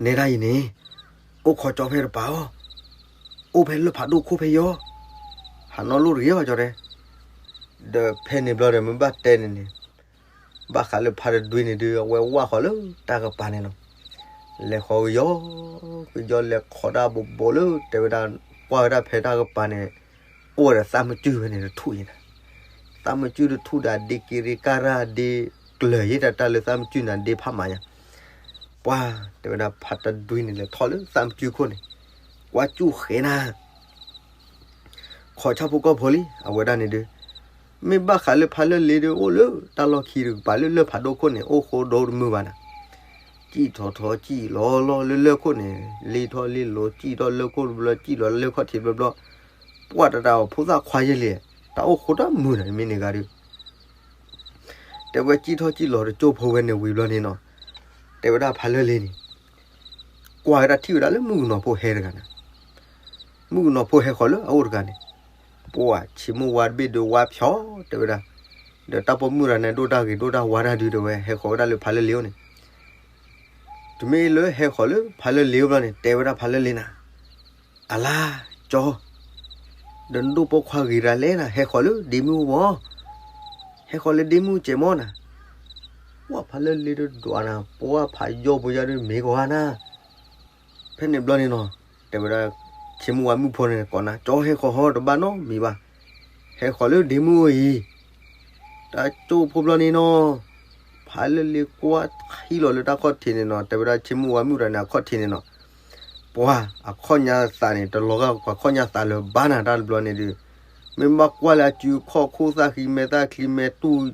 နဲဒၣ်အံၤန့ၣ်, အိၣ်ခိးကၠီဖဲတပၤအီၤ, အိၣ်ဖဲလၢဖးဒိၣ်ခိၣ်ဖဲယီၤ, ဟးနီၢ်လိၣ်တဂ့ၤအီၤကၠီတဲ, ဒီးဖဲန့ၣ်ဘျီဒီးမ့ၢ်ဘၣ်တဲန့ၣ်န့ၣ် ဘၣ်ဃးလၢဖးတဒွံန့ၣ်ဒုး အဝဲဝၢ်ဃီၤလၢတၢ်ကပၤန့ၣ်နီၤ, လဲၤဃီၤကယီကယီလဲၤခိးတၢ်ဘိးဘိးလၢ တဲဝဲဒၣ်, ကွၢ်ဝဲဒၣ်ဖဲတၢ်ကပၤန့ၣ်, အိၣ်ဝဲဒီးသၣ်မကုၢ်ဖဲန့ၣ်တထူၣ်အံၤနၤ, သၣ်မကုၢ်တထူၣ်ဒီးဒ့က့ၤရ့ကၢ်ရၢ်ဒ့ကျၢၤယဲၢ်တၢ်တၢ်လၢသၣ်မကုၢ်နၤဒ့ဖးမးညါ, ပှၤ, တဲဝဲဒၣ်ဖးတဒွံန့ၣ်လဲၤထီၣ်လၢသၣ်မကုၢ်ခိၣ်န့ၣ်, ကွၢ်စူၣ်ဃဲနၤ ခိးဆၣ်ဖိကီၢ်ဖိလံ အဝဲဒၣ်န့ၣ်ဒုး, မ့ၢ်ဘၣ်ဃးလၢဖးလၢလ့ၤဒုးအိၣ်လၢတၢ်လီၢ်ခံတကပၤလၢလၢဖးဒိၣ်ခိၣ်န့ၣ် အိၣ်ဃိဒိတမုာ်ဘၣ်နၤ, စံၣ်ထီၣ်ထီၣ်စံၣ်လီၤလီၤလၢလၢခိၣ်န့ၣ် လ့ထီၣ်လ့လိၤ စံၣ်ထီၣ်လၢခိၣ်တဘျီ စံၣ်လီၤလၢခီၣ်ထံးဘျီဘျီ, ပှၤတတၢ်အီၤဖိသၣ်ခွါယဲၢ်လံ, တၢ်အိၣ်ဃိတၢ်မုာ်နၤ မ့ၢ်န့ၣ်ဂၤဒုး တဲဝဲစံၣ်ထီၣ်စံၣ်လီၤတကၠိၢ်ဖိဝဲန့ၣ်ဝံၤဘျီန့ၣ်နီၤ, တဲဝဲဒၣ်ဖးလၢလ့ၤန့ၣ်, ကွၢ်ဝဲဒၣ်ထံၣ်ဝဲဒၣ်လၢမုၣ်ကနီၤဖိဟဲတဂၤနၤ, မုၣ်ကနီၤဖိဟဲဃီၤလၢအအိၣ်တဂၤန့ၣ်, ပှၤဆ့မိၢ်ဝါတဘ့ၣ်ဒုးဝါဖျီ တဲဝဲဒၣ်, ဒီးတၢ်ပိာ်မုၣ်တဂၤန့ၣ်ဒိၣ်တၢ်ဂ့ၤဒိၣ်တၢ်ဝါတၢ်ဒုးတဲဝဲ ဟဲဃီၤဝဲဒၣ်လၢဖးလၢလ့ၤအိၣ်န့ၣ် တမ့ၢ်လၢဟဲဃီၤလၢဖးလၢလ့ၤအိၣ်ဘျီန့ၣ် တဲဝဲဒၣ်ဖးလၢလ့ၤနၤ, အလါ, ကၠီ, ဒီးနဒိၣ်ပိာ်ခွါဂ့ၤဒၣ်လဲၣ်နၤ ဟဲဃီၤလၢဒ့မုၣ်အိၣ်ဘၣ်, ဟဲဃီၤလၢဒ့မုၣ်စဲးမီၢ်နၤ, ပှၤဖးလၢလ့ၤတဒွးနၤ ပှၤဖးယီၢ်ပှၤယီၢ်ဒုးမ့ၢ်ကဝါနၤ ဖဲန့ၣ်ဘျီန့ၣ်နီၤ, တဲဝဲဒၣ်, ဆ့မိၢ်ဝါမုၣ်ဖိန့ၣ်ကိးနၤ ကၠီဟဲဃီၤဟီတဘၣ်နီတမံၤဘၣ်, ဟဲဃီၤလၢဒ့မုၣ်အိၣ်အံၤ, တၢ်ကၠိၢ်ဖိဘျီန့ၣ်နီၤ, ဖးလၢလ့ၤကွၢ်ထံလီၤလၢတၢ်ခီၣ်ထံးန့ၣ်နီၤ တဲဝဲဒၣ်ဆ့မိၢ်ဝါမုၣ်တဂၤန့ၣ်အခီၣ်ထံးန့ၣ်နီၤ, ပှၤအခီၣ်ညါသးန့ၣ် တလီၤဂာ်ပှၤခီၣ်ညါသးလၢၤဘၣ်နၤတၢ်တဘျီန့ၣ်ဒုး, မ့ၢ်ဘၣ်ကွၢ်လၢအစုအခီၣ်ခိၣ်သၣ်ဃံမဲာ်သၣ်ချံမဲာ်တူၢ်,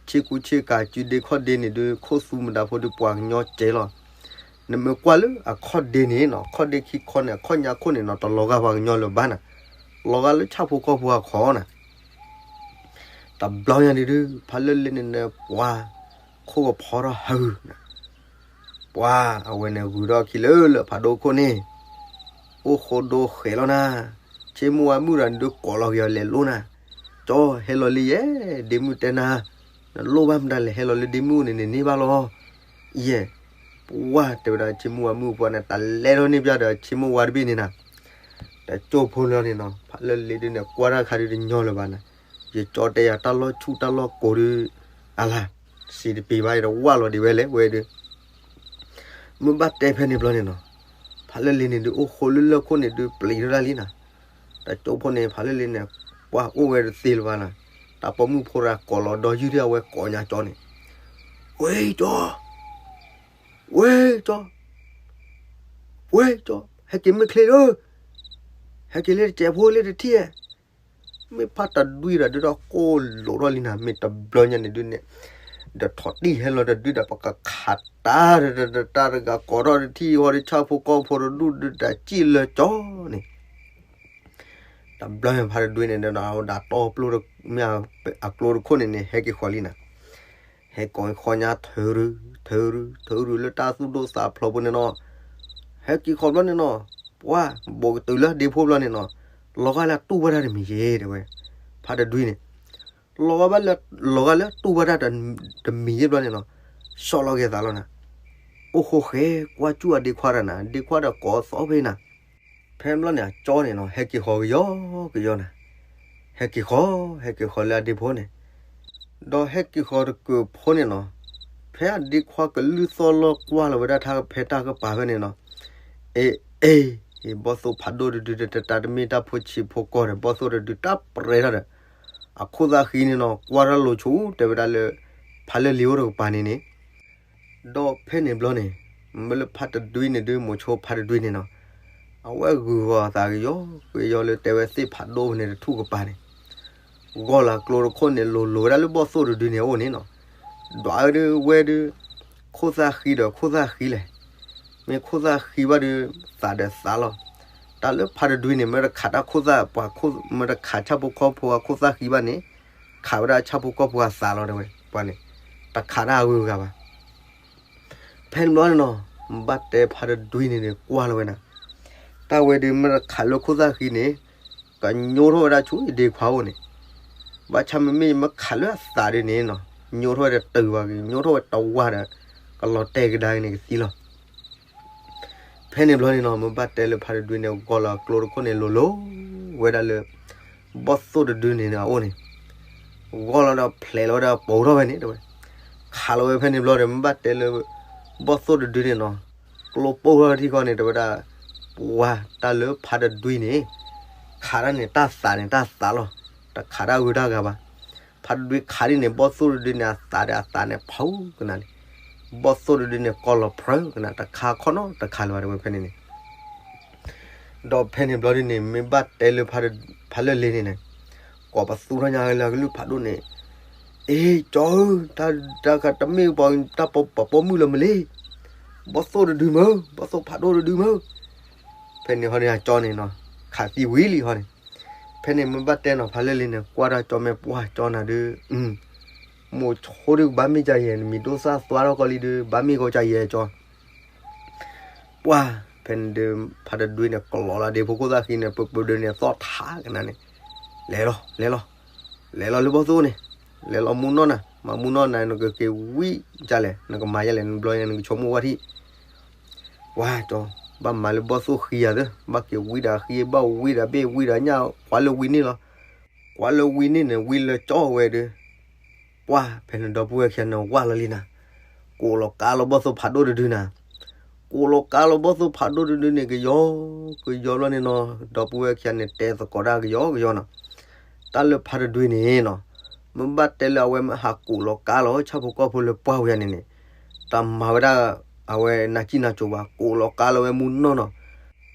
ဆ့ကူဆ့ကၤစုဒ့ခီၣ်ဒ့န့ၣ်ဒုး ခိၣ်သူမတၤဖိဒုးပှၤကညီကဲလီၤ နမ့ၢ်ကွၢ်လၢအခီၣ်ဒ့န့ၣ်နီၤ အခီၣ်ဒ့ခံခီန့ၣ် အခီၣ်ညါခိၣ်န့ၣ်နီၤ တလီၤဂာ်ပှၤကညီလၢၤဘၣ်နၤ, လီၤဂာ်လၢဆၣ်ဖိကီၢ်ဖိအခီၣ်နၤ, တဘျီညါန့ၣ်ဒုး ဖးလၢလ့ၤန့ၣ်နပှၤ, ခိၣ်ကဖီထီၣ်ဟးဂုာ်နၤ, ပှၤအဝဲန့ၣ်ဂုာ်ထီၣ်အခံလၢလၢဖးဒိၣ်ခိၣ်န့ၣ်, အိၣ်ဃိဒိဃဲးလီၤနၤ, ဆ့မိၢ်ဝါမုၣ်တဂၤန့ၣ်ဒုးကိးလီၤက့ၤအီၤလဲၤလိနၤ, ကၠီဟဲလီၤလံယဲၢ်, ဒ့မုၣ်တဲနၤ, နလိၣ်ဘၣ်မတၤလဲၣ် ဟဲလီၤလၢဒ့မုၣ်န့ၣ်န့ၣ်န့ၢ်ဘၣ်လီၤ, ယဲၢ်, ပှၤတဲဝဲဒၣ်ဆ့မိၢ်ဝါမုၣ်ပှၤန့ၣ် တၢ်လဲၤထီၣ်န့ၢ်ပျၢ်ဒီးဆ့မိၢ်ဝါတဘ့ၣ်န့ၣ်နၤ တၢ်ကၠိၢ်ဖိလီၤန့ၣ်နီၤ ဖးလၢလ့ၤဒုးန့ၣ် ကွၢ်တၢ်ခါဒုးတညီလၢၤဘၣ်နၤ, ယကၠီတဲယၤတၢ်လီၢ်ဆူၣ်တၢ်လီၢ်ကိၤဒုး, အလါ, စံးတပ့ၤဘၣ်ယတဝၢ်လီၤဒံးဝဲလဲၣ်ဝဲဒုး, မ့ၢ်ဘၣ်တဲဖဲန့ၣ်ဘျီန့ၣ်နီၤ, ဖးလၢလ့ၤန့ၣ်ဒုး အိၣ်ဃိလၢလၢၢ်ခိၣ်န့ၣ်ဒုး ပျံၤထီၣ်ဒၣ်လံနၤ. တၢ်ကၠိဖိန့ၣ် ဖးလၢလ့ၤန့ၣ် ပှၢ်အိၣ်ဝဲတသ့လၢၤဘၣ်နၤ. တၢ်ပိာ်မုၣ်ဖိတဂၤကိးလီၤဒီယုၢ်ဒံး အဝဲကိးညါကၠီန့ၣ်, ဝဲကၠီ, ဝဲကၠီ, ဝဲကၠီ, ဟဲက့ၤမ့ၢ်ချ့လၢ ဟဲက့ၤလၢတစဲးဖိလၢတထံၣ်ဧါ. မ့ၢ်ဖးတဒွံဒီး ဒုးဒီးကိၢ်လိာ်ထီၣ်လံနၤ, မ့ၢ်တဘျီညါန့ၣ်ဒုးန့ၣ်, ဒီးထီၣ်တံၢ်ဟဲလီၤတဒုဒီး ပကခးတၢ်, တၢ်တဂၤကိးထီၣ်တထံၣ်ဃီဒီး ဆၣ်ဖိကီၢ်ဖိတဒူၣ်ဒုး တၢ်စံၣ်လၢကၠီန့ၣ် တဘျီဖးတဒွံန့ၣ်ဒီး အဝဲဒၣ်တီပျိၢ်မ့ၢ်အကျိတခိၣ်န့ၣ်န့ၣ် ဟဲက့ၤဃီၤလံနၤ. ဟဲက့ၤဃီၤညါထုးရု ထုးရု ထုးရုလၢတၢ်သူၣ်ဒိၣ်သးဖျိးပူၤန့ၣ်နီၤ. ဟဲက့ၤဃီၤဘျီန့ၣ်နီၤ, ပှၢ်ဘိးကတုၤလၢဒ့ဖိဘျီန့ၣ်နီၤ, လီၤဂာ်လၢတူၢ်ဝဲဒၣ်တမံၤယ့ၤ တဲဝဲ, ဖးတဒွံန့ၣ် လီၤဂာ်ဘၣ်လၢ, လီၤဂာ်လၢတူၢ်ဝဲဒၣ်တမံၤယ့ၤဘျီန့ၣ်နီၤ, ဆီၣ်လီၤက့ၤသးလီၤနၤ. အိၣ်ဃိဃဲကွၢ်စူၣ်အဒ့ခွါတၢ်နၤ, ဒ့ခွါဒီးကိးသီဖဲနၤ. ဖဲဘျီန့ၣ် အကၠီန့ၣ်နီၤ ဟဲက့ၤဃီၤကယီကယီနၤ, ဟဲက့ၤဃီၤ, ဟဲက့ၤဃီၤလၢအဒ့ဖိန့ၣ်, ဒီးဟဲက့ၤဃီၤတကုးဖိန့ၣ်နီၤ, ဖဲအဒ့ခွါကလုၢ်သီၣ်လီၤကွၢ်လီၤဝဲဒၣ်ဖဲတၢ်ကပၤဖဲန့ၣ်နီၤ, အ့ အ့ ဘီၣ်သိၣ်ဖးဒိၣ်တဒု တတၢ်တမ့ၢ်တၢ်ဖိဆံးဖိကီၢ်ဒီး ဘီၣ်သိၣ်တဒုတၢ်ပြဲထီၣ်ဒီး အခိၣ်သၣ်ဃံန့ၣ်နီၤ ကွၢ်တၢ်လိၤဆူၣ်တဲဝဲဒၣ်လၢ ဖးလၢလ့ၤအိၣ်တကပၤန့ၣ်န့ၣ်, ဒီးဖဲန့ၣ်ဘျီန့ၣ် မ့ၢ်လၢဖးတဒွံန့ၣ်ဒုး မိၤဆိဖးတဒွံန့ၣ်နီၤ, အဝဲဂုာ်ဂီၤအသးကယီကယီလၢတဲဝဲသ့ၣ်ဖးဒိၣ်ဖဲန့ၣ်တထူၣ်ကပၤန့ၣ်, ဂီၢ်လီၤကျိတခိၣ်န့ၣ်လိၤလိၤဝဲဒၣ်လၢဘီၣ်သိၣ်တဒုန့ၣ်အအိၣ်န့ၣ်နီၤ, ဒွးဝဲဒုးဝဲဒုး ခိၣ်သၣ်ဃံဒီးခိၣ်သၣ်ဃံလဲၣ်, မ့ၢ်ခိၣ်သၣ်ဃံဘၣ်ဒုး သးဒီးသးလီၤ. တၢ်လၢဖးတဒွံန့ၣ် မ့ၢ်တခးတၢ်ခိၣ်သၣ်ပှၤခိၣ်, မ့ၢ်တခးဆၣ်ဖိကီၢ်ဖိအခိၣ်သၣ်ဃံဘၣ်န့ၣ်, ခးဝဲဒၣ်ဆၣ်ဖိကီၢ်ဖိအသးလီၤတဲဝဲ, ပှၤန့ၣ် တခးတၢ်အဂုၤအဂၤဘၣ်. ဖဲန့ၣ်ဘျီန့ၣ်နီၤ, ဘၣ်တဲဖးတဒွံန့ၣ်န့ၣ် ကွၢ်လီၤဝဲနၤ, တၢ်ဝဲဒုးမ့ၢ်တခးလၢခိၣ်သၣ်ဃံန့ၣ်, ကညိထီၣ်ဝဲဒၣ်ဆူယဒ့ခွါအိၣ်န့ၣ်, ဘၣ်ဆၣ်မ့မ့ၢ်ယမ့ၢ်ခးလၢအသးဒုးန့ၣ်နီၤ, ညိထီၣ်ဝဲတတုၤဘၣ်က့ၤ, ညိထီၣ်ဝဲတဝါဒီး ကလီၤတဲာ်ကဒါက့ၤန့ၣ်ကသံလီၤ. ဖဲန့ၣ်ဘျီန့ၣ်နီၤ, မ့ၢ်ဘၣ်တဲလၢဖးတဒွံန့ၣ် ဂီၢ်လီၤကျိတခိၣ်န့ၣ်လိၤလိၤဝဲဒၣ်လၢ ဘီၣ်သိၣ်တဒုန့ၣ်အအိၣ်န့ၣ်, ဂီၢ်လီၤဒီးဖျဲးလီၤဝဲဒီးပိာ်ထီၣ်ဝဲန့ၣ်တဲဝဲ, ခးလီၤဝဲဖဲန့ၣ်ဘျီဒီး မ့ၢ်ဘၣ်တဲလၢ ဘီၣ်သိၣ်တဒုန့ၣ်နီၤ, ကျိပိၢ်ထီၣ်ထံဃီန့ၣ် တဲဝဲဒၣ်, ပှၤတၢ်လၢဖးတဒွံန့ၣ် ခးတၢ်န့ၣ် တၢ်သးန့ၣ် တၢ်သးလီၤ, တခးတၢ်ဂုၤတၢ်ဂၤဘၣ်. ဖးတဒွံခးဒ်န့ၣ် ဘီၣ်သိၣ်တဒုန့ၣ် အသးဒီးအသးန့ၣ် ဖးကနၤန့ၣ်, ဘီၣ်သိၣ်တဒုန့ၣ် ကီလီၤဖြၢကနၤ တခါခီနီတခါလၢၤဘၣ်တဲဝဲဖဲန့ၣ်န့ၣ် ဒီးဖဲန့ၣ်ဘျီဒ်န့ၣ် မ့ၢ်ဘၣ်တဲလၢ ဖးလၢလ့ၤန့ၣ်န့ၣ်, ကိးပသူထီၣ်ညါလၢအကလုၢ်ဖးဒိၣ်န့ၣ်, အ့ ကၠီဧၢ, တၢ်တမ့ၢ်ပှၤတၢ်ပပိာ်မုၣ်လၢၤမ့ၢ်လ့, ဘီၣ်သိၣ်တဒုမၢ, ဘီၣ်သိၣ်ဖးဒိၣ်တဒုမၢ. ဖဲန့ၣ်ဟီန့ၣ် အကၠီန့ၣ်နီၤ, ခးသံဝံၤလံဟီန့ၣ်. ဖဲန့ၣ်မ့ၢ်ဘၣ်တဲနီၤ ဖးလၢလ့ၤန့ၣ် ကွၢ်တၢ်ကၠီမဲာ်ပှၢ်ကၠီနၤဒုး, မိၤဆိဒုးကဘၣ်မ့ၢ်ကယဲၢ် နမံၤဒိၣ်သၣ်သွါထီၣ်ကီလံဒုး ဘၣ်မ့ၢ်ကီကယဲၢ်ကၠီ ပှၢ်, ဖဲန့ၣ်ဒုး ဖးတဒွံန့ၣ် ကလီၤလၢဒ့ဖိခိၣ်သၣ်ဃံန့ၣ် ပပဒုးန့ၣ် သီၣ်ထးကနၤန့ၣ်, လဲၤလီၤ လဲၤလီၤ, လဲၤလီၤလၢဘီၣ်သိၣ်န့ၣ်, လဲၤလီၤမူနီၢ်နၤ, မၤမူနီၢ်နၤ နကက့ၤဝံၣ်ဒ်လဲၣ်, နကမၤဒ်လဲၣ်, နဘျီညါ နကဆိကမိၣ်ဝဲထံၣ်. ပှၢ်ကၠီ, ဘၣ်မၤလၢဘီၣ်သိၣ်ဃံဧါသၢ, ဘၣ်က့ၤဝံၣ်ဒီးဃံ ဘၣ်ဝံၣ်ဒီးဘ့ၣ် ဝံၣ်ဒီးညၣ် ကွၢ်လၢဝံၣ်န့ၣ်လီၤ. ကွၢ်လၢဝံၣ်န့ၣ်န့ၣ် ဝံၣ်လၢကၠီဝဲဒုး ပှၢ်, ဖဲန့ၣ်ဒီပုၢ်ဝဲၢ်ခံဂၤန့ၣ် ဝၢ်လီၤလံနၤ, ကိးလီၤကါလီၤဘီၣ်သိၣ်ဖးဒိၣ်တဒုနၤ, ကိးလီၤကါလီၤဘီၣ်သိၣ်ဖးဒိၣ်တဒုန့ၣ် ကယီကယီဘျီန့ၣ်နီၤ, ဒီပုၢ်ဝဲၢ်ခံဂၤန့ၣ် တဲသကိးတၢ်ကယီကယီနီၤ. တၢ်လၢဖးတဒွံန့ၣ်နီၤ, မ့ၢ်ဘၣ်တဲလၢအဝဲမ့ၢ်ဟးကိးလီၤကါလီၤဆၣ်ဖိကီၢ်ဖိလၢပှၢ်ဝဲန့ၣ်န့ၣ်, တၢ်မၤဝဲဒၣ် အဝဲနၤစံၣ်နၤစိၤဘၣ်, ကိးလီၤကါလီၤဝဲမူနီၢ်နီၤ.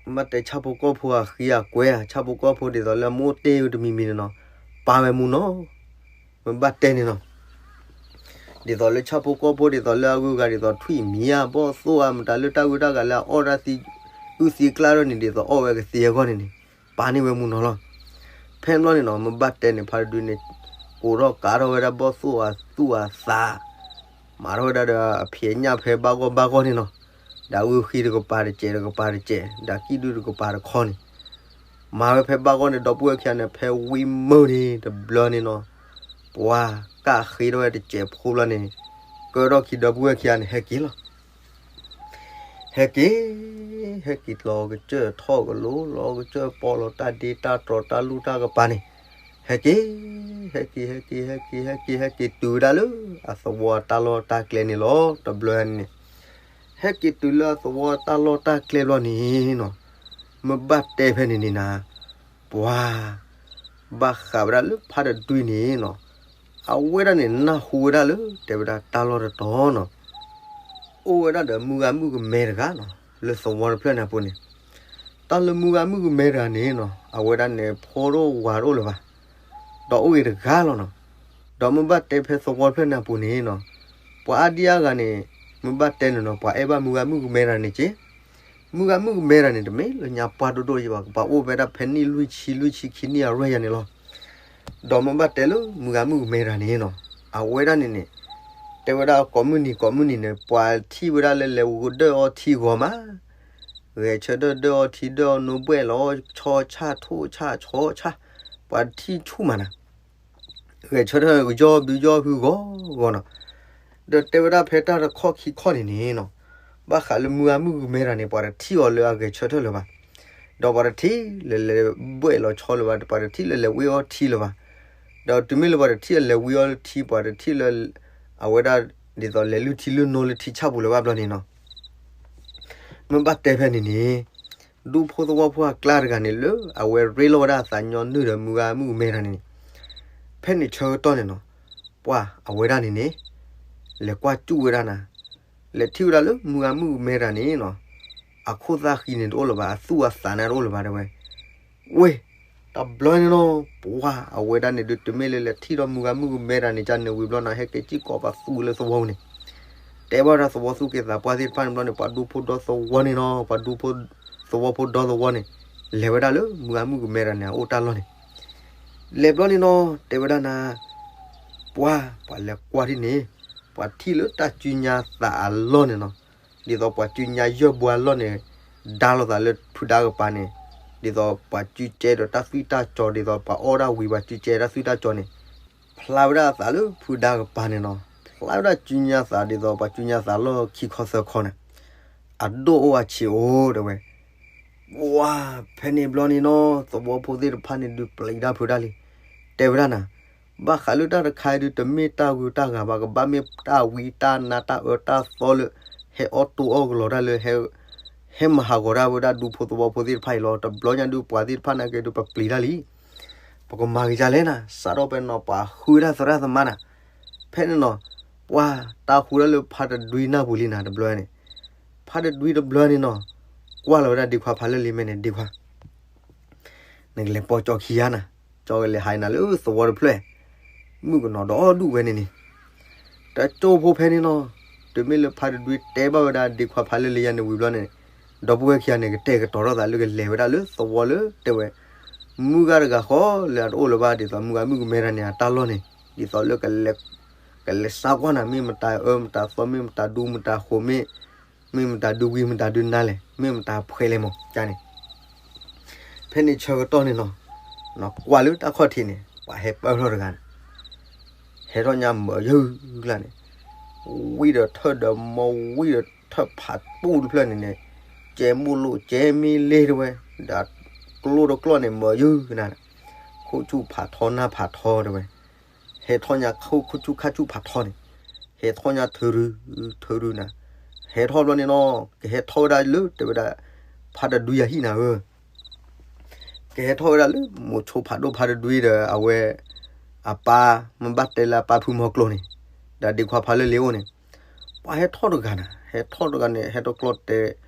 မ့ၢ်ဘၣ်တဲဆၣ်ဖိကီၢ်ဖိအဃံအကွဲ, ဆၣ်ဖိကီၢ်ဖိဒ်သိးလၢအမိၢ်တ့ၢ်တမံၤမံၤန့ၣ်နီၤ, ပာ်ဝဲမူနီၢ်. မ့ၢ်ဘၣ်တဲန့ၣ်နီၤ, ဒ်သိးလၢဆၣ်ဖိကီၢ်ဖိ ဒ်သိးလၢအဂုၤအဂၤ ဒ်သိးထွံၣ်မံၤဧါ ဘီၣ်သိၣ်ဧါ မတၤလၢတၢ်ဂုၤတၢ်ဂၤလၢအအီၣ်တၢ်သံ အုၣ်သံကျါထီၣ်န့ၣ် ဒ်သိးအီၣ်ဝဲကသ့အဂီၢ်န့ၣ်န့ၣ်, ပာ်န့ၢ်ဝဲမူနီၢ်လီၤ. ဖဲန့ၣ်ဘျီန့ၣ်နီၤ, မ့ၢ်ဘၣ်တဲန့ၣ် ဖးတဒုန့ၣ် ကိးထီၣ်ကါထီၣ်ဝဲဒၣ်ဘီၣ်သိၣ်အသူၣ်အသး မၤထီၣ်ဝဲဒၣ်ဒီးအဖံးအညၣ်ဖဲဘၣ်ဂီၢ်ဘၣ်ဂီၢ်န့ၣ်နီၤ, ဒီးအဂုၢ်ဃံတကပၤတစဲး တကပၤတစဲး ဒီးကံၣ်ဒုၣ်တကပၤတခီန့ၣ်, မၤဝဲဖဲဘၣ်ဂီၢ်န့ၣ် ဒီပုၢ်ဝဲၢ်ခံဂၤန့ၣ် ဖဲဝံၤမုၢ်န့ၣ်တဘျီန့ၣ်နီၤ, ပှၤကၣ်ဃ့ထီၣ်ဝဲတစဲးဖိဘျီန့ၣ်, ကၢထီၣ်ခံဒီပုၢ်ဝဲၢ်ခံဂၤန့ၣ် ဟဲက့ၤလီၤ. ဟဲက့ၤ, ဟဲက့ၤလီၤကစၢၢ်ထီၣ်ကလိၤ လီၤကစၢၢ်ပီလီၤတၢ်ဒ့တၢ်တြီၤတၢ်လူၢ်တၢ်ကပၤန့ၣ်, ဟဲက့ၤ, ဟဲက့ၤ ဟဲက့ၤ ဟဲက့ၤ ဟဲက့ၤ ဟဲက့ၤတုၤဝဲဒၣ်လၢအသဝီတၢ်လီၢ်တၢ်ကျဲန့ၣ်လီၤ. တဘျီန့ၣ် ဟဲက့ၤတုၤလၢအသဝီတၢ်လီၢ်တၢ်ကျဲဘျီန့ၣ်နီၤ, မ့ၢ်ဘၣ်တဲဖဲန့ၣ်န့ၣ်နၤ, ပှၤ ဘၣ်ဃးဝဲဒၣ်လၢဖါတဒွံန့ၣ်နီၤ, အဝဲဒၣ်န့ၣ်နၢ်ဟူဝဲဒၣ်လၢ တဲဝဲဒၣ်တၢ်လီၢ်တတီၤနီၤ, အိၣ်ဝဲဒၣ်ဒီးမုၢ်ဂၤမုၣ်ကမဲတဂၤနီၤ, လၢသဝီတဖျၢၣ်န့ၣ်အပူၤန့ၣ်, တၢ်လၢမုၢ်ဂၤမုၣ်ကမဲတဂၤန့ၣ်နီၤ, အဝဲဒၣ်န့ၣ် ဖိတအိၣ်ဝၤတအိၣ်လၢၤဘၣ်, ဒီးအိၣ်ဂ့ၤတဂၤလီၤနီၤ, ဒီးမ့ၢ်ဘၣ်တဲဖဲသဝီတဖျၢၣ်န့ၣ်အပူၤန့ၣ်နီၤ, ပှၤအါဒံအါဂၤန့ၣ်, မ့ၢ်ဘၣ်တဲန့ၣ်နီၤ, ပှၤအဲၣ်ဘၣ်မုၢ်ဂၤမုၣ်ကမဲတဂၤန့ၣ်က့ၤ, မုၢ်ဂၤမုၣ်ကမဲတဂၤန့ၣ် တမ့ၢ်လၢညါပှၢ်ဒိၣ်ဒိၣ်ယဘၣ်, ကဘၣ်အိၣ်ဝဲဒၣ်ဖဲနံၣ်လွံၢ်ဆံလွံၢ်ဆံခံနံၣ်အရွဲၣ်ယၤန့ၣ်လီၤ. ဒီးမ့ၢ်ဘၣ်တဲလၢမုၢ်ဂၤမုၣ်ကမဲတဂၤန့ၣ်နီၤ, အဝဲဒၣ်န့ၣ်န့ၣ်, တဲဝဲဒၣ်ကိးမုၢ်နံၤကိးမုၢ်နံၤန့ၣ် ပှၤထံၣ်ဝဲဒၣ်လၢလဲၤဝဲဒၢၣ်အီထံဂီၤမး, ဂဲၤဆၢထၢၣ်ဒၢၣ်အီထံဒၢၣ်အီနိဘှဲၣ်လီၤဆီဆီထိၣ်ဆီဆီ, ပှၤထံၣ်ဆူၣ်မးနၤ ဂဲၤဆၢထၢၣ်ကယီဘုယီၣ်ဟုဂီၤဂီၤနီၤ, ဒီးတဲဝဲဒၣ်ဖဲတၢ်တခီၣ်ခံခီၣ်န့ၣ်န့ၣ်နီၤ, ဘၣ်ဃးလၢမုၢ်ဂၤမုၣ်ကမဲတဂၤန့ၣ် ပှၤတထံၣ်အီၤလၢအဂဲၤဆၢထၢၣ်လၢၤဘၣ်, ဒီးပှၤတထံၣ်လၢလဲၤဘှဲၣ်လီၤဆီလၢၤဘၣ်, ပှၤတထံၣ်လၢလဲၤဝံအီထံလၢၤဘၣ်, ဒီးတုၤမ့ၢ်လၢပှၤတထံၣ်အလဲၤဝံအီထံ ပှၤတထံၣ်လၢ အဝဲဒၣ်ဒ်သိးလဲၤလုၢ်ထံလုၢ်နိလၢထံဆၣ်ပူၤလၢၤဘၣ်ဘျီန့ၣ်နီၤ မ့ၢ်ဘၣ်တဲဖဲန့ၣ်န့ၣ်, ဒူဖိသဝီဖိအကျါတဂၤန့ၣ်လၢ အဝဲရ့လိာ်ဝဲဒၣ်အသးညီနုၢ်ဒီးမုၢ်ဂၤမုၣ်ကမဲတဂၤန့ၣ်န့ၣ်, ဖဲန့ၣ်ဆၢကတီၢ်န့ၣ်နီၤ, ပှၤအဝဲဒၣ်န့ၣ်န့ၣ်, လဲၤကွၢ်စူၣ်ဝဲဒၣ်နၤ, လဲၤထံၣ်ဝဲဒၣ်လၢမုၢ်ဂၤမုၣ်ကမဲတဂၤန့ၣ်နီၤ, အခိၣ်သၣ်ဃံန့ၣ်တအိၣ်လၢၤဘၣ်, အသူၣ်အသးန့ၣ်တအိၣ်လၢၤဘၣ်တဲဝဲ ဝ့ၢ်, တဘျီန့ၣ်နီၤ, ပှၤအဝဲဒၣ်န့ၣ်ဒုး တမ့ၢ်လၢလဲၤထံၣ်ဒီးမုၢ်ဂၤမုၣ်ကမဲတဂၤန့ၣ် ကန့ၣ်ဝံၤဘျီန့ၣ် ဟဲက့ၤစံၣ်ကိးပသူလၢသဝီပူၤန့ၣ်, တဲဘၣ်ဝဲဒၣ်သဝီသူၣ်က့သးပှၢ်သ့ၣ်တဖၣ်န့ၣ်ဘျီန့ၣ် ပှၤဒူဖိဒီသဝီန့ၣ်နီၤ, ပှၤဒူဖိသဝီဖိဒီသဝီန့ၣ်, လဲၤဝဲဒၣ်လၢမုၢ်ဂၤမုၣ်ကမဲတဂၤန့ၣ် အအိၣ်တၢ်လီၢ်န့ၣ်, လဲၤဘျီန့ၣ်နီၤ, တဲဝဲဒၣ်နၤ ပှၤ ပှၤလဲၤကွၢ်ထံၣ်န့ၣ်, ပှၤထံၣ်လၢတၢ်စုညါသးအလီၢ်န့ၣ်နီၤ, ဒ်သိးပှၤစုညါယဲၢ်ဘှါလီၢ်န့ၣ်, ဒါလိာ်သးလၢဖုဒါကပၤန့ၣ်, ဒ်သိးပှၤစုကဲဒီးတၢ်သွံၣ်တၢ်စီၤ ဒ်သိးပှၤအီၣ်ဒၣ်ဝံၤပှၤစုကဲတၢ်သွံၣ်တၢ်စီၤန့ၣ်, ဖျါဝဲဒၣ်အသးလၢဖုဒါကပၤန့ၣ်နီၤ, ဖျါဝဲဒၣ်စုညါသးဒ်သိးပှၤစုညါသးလီၢ်ခံခီသၢခီန့ၣ်, အဒိၣ်အိၣ်အဆံးအိၣ်တဲဝဲ ပှၤဖဲန့ၣ်ဘျီန့ၣ်နီၤ သဝီဖိသ့ၣ်တဖၣ်န့ၣ်ဒုးပျံၤတၢ်ဖုးတၢ်လံ, တဲဝဲဒၣ်နၤ, ဘၣ်ဃးလၢတၢ်တခါအံၤဒုး တမ့ၢ်တၢ်ဂုၤတၢ်ဂၤဘၣ် ကဘၣ်မ့ၢ်တၢ်ဝံတၢ်နါတၢ်အၢတၢ်သီလၢ ဟဲအီၣ်တိၢ်အီၣ်ကလီတၢ်လၢ ဟဲမၤဟးဂီၤတၢ်ဝဲဒၣ်ဒူဖိသဝီဖိသ့ၣ်တဖၣ်အံၤလီၤ. တဘျီညါဒုးပှၤသ့ၣ်တဖၣ်နာ်က့ဒုးပပျံၤတၢ်လံ, ပကမၤက့ၤဒ်လဲၣ်နၤ, စးထီၣ်ဖဲနီၤပှၤဃုတၢ်သရၣ်သမါနၤ, ဖဲန့ၣ်နီၤ, ပှၤတၢ်ဃုတၢ်လၢဖါတဒွံနၢ်ပူၤလံနၤ တဘျီန့ၣ်, ဖါတဒွံတဘျီန့ၣ်နီၤ, ကွၢ်လီၤဝဲဒၣ်ဒ့ခွါဖးလၢလံၤမဲာ်န့ၣ် ဒ့ခွါ နကလဲၤပိာ်ကၠီခံဂၤနၤ, ကၠီကလဲၤဟးနၤလၢသဝီတဖျၢၣ်, မုၣ်ကနီၤဒီဒူၣ်ဝဲန့ၣ်န့ၣ်, တကၠိဖိဖဲန့ၣ်နီၤ, တုၤမ့ၢ်လၢဖါတဒွံတဲဘၣ်ဝဲဒၣ်ဒ့ခွါဖးလၢလံၤယါန့ၣ်ဝံၤဘျီန့ၣ်, ဒီပုၢ်ဝဲၢ်ခံဂၤန့ၣ် ကတဲာ်ကတီၤထီၣ်သးလၢကလဲၤဝဲဒၣ်လၢသဝီလၢတဲဝဲ, မုၢ်ဂၤတဂၤဃီလၢအတအိၣ်လၢၤဘၣ်ဒ်သိးမုၢ်ဂၤမုၣ်ကမဲတဂၤန့ၣ် အတၢ်လီၢ်န့ၣ်, ဒ်သိးလၢ ကလဲၤစါကွၢ်နၤ မ့ၢ်မတၤအၢမတၤသီ မ့ၢ်မတၤဒူမတၤဃိး မ့ၢ် မ့ၢ်မတၤဒုဝံမတၤဒုနါလဲၣ် မ့ၢ်မတၤဖှဲလဲၣ်မး ကန့ၣ်, ဖဲန့ၣ်ဆၢကတီၢ်န့ၣ်နီၤ, ကွၢ်လၢတၢ်ခီၣ်ထံးန့ၣ် ပှၤဟဲပၢၢ်ထီၣ်တဂၤန့ၣ်, ဟဲထီၣ်ညါမၤယုၢ်ကျါန့ၣ်, ဝံဒီးထၢၣ်ဒီးမီ ဝံဒီးထၢၣ်ဖးတူၢ်တဖျၢၣ်န့ၣ်န့ၣ်, ကဲမိၢ်လိၣ်ကဲမ့ၢ်လ့တဲဝဲ, ဒီးကျိတကျိန့ၣ် မၤယုၢ်ကနၤ, ခိၣ်ဆူၣ်ဖးထီနၢ်ဖးထီတဲဝဲ, ဟဲထီၣ်ညါခိၣ်ဆူၣ်ခါဆူၣ်ဖးထီန့ၣ်, ဟဲထီၣ်ညါထုးရု ထုးရုနၤ, ဟဲထီၣ်ဘျီန့ၣ်နီၤ ကဟဲထီၣ်ဝဲဒၣ်လၢတဲဝဲဒၣ် ဖါတဒွံယၤဟံၣ်နၤဧၢ, ကဟဲထီၣ်ဝဲဒၣ်လၢမိၤဆိဖးဒိၣ်ဖါတဒွံဒီးအဝဲ အပၢ် မ့ၢ်ဘၣ်တဲလၢအပၢ်ဖုမီကျိန့ၣ်, ဒီးဒ့ခွါဖးလၢလံၤအိၣ်န့ၣ်, ပှၤဟဲထီၣ်တဂၤနၤ, ဟဲထီၣ်တဂၤန့ၣ် ဟဲတကျီတဲ,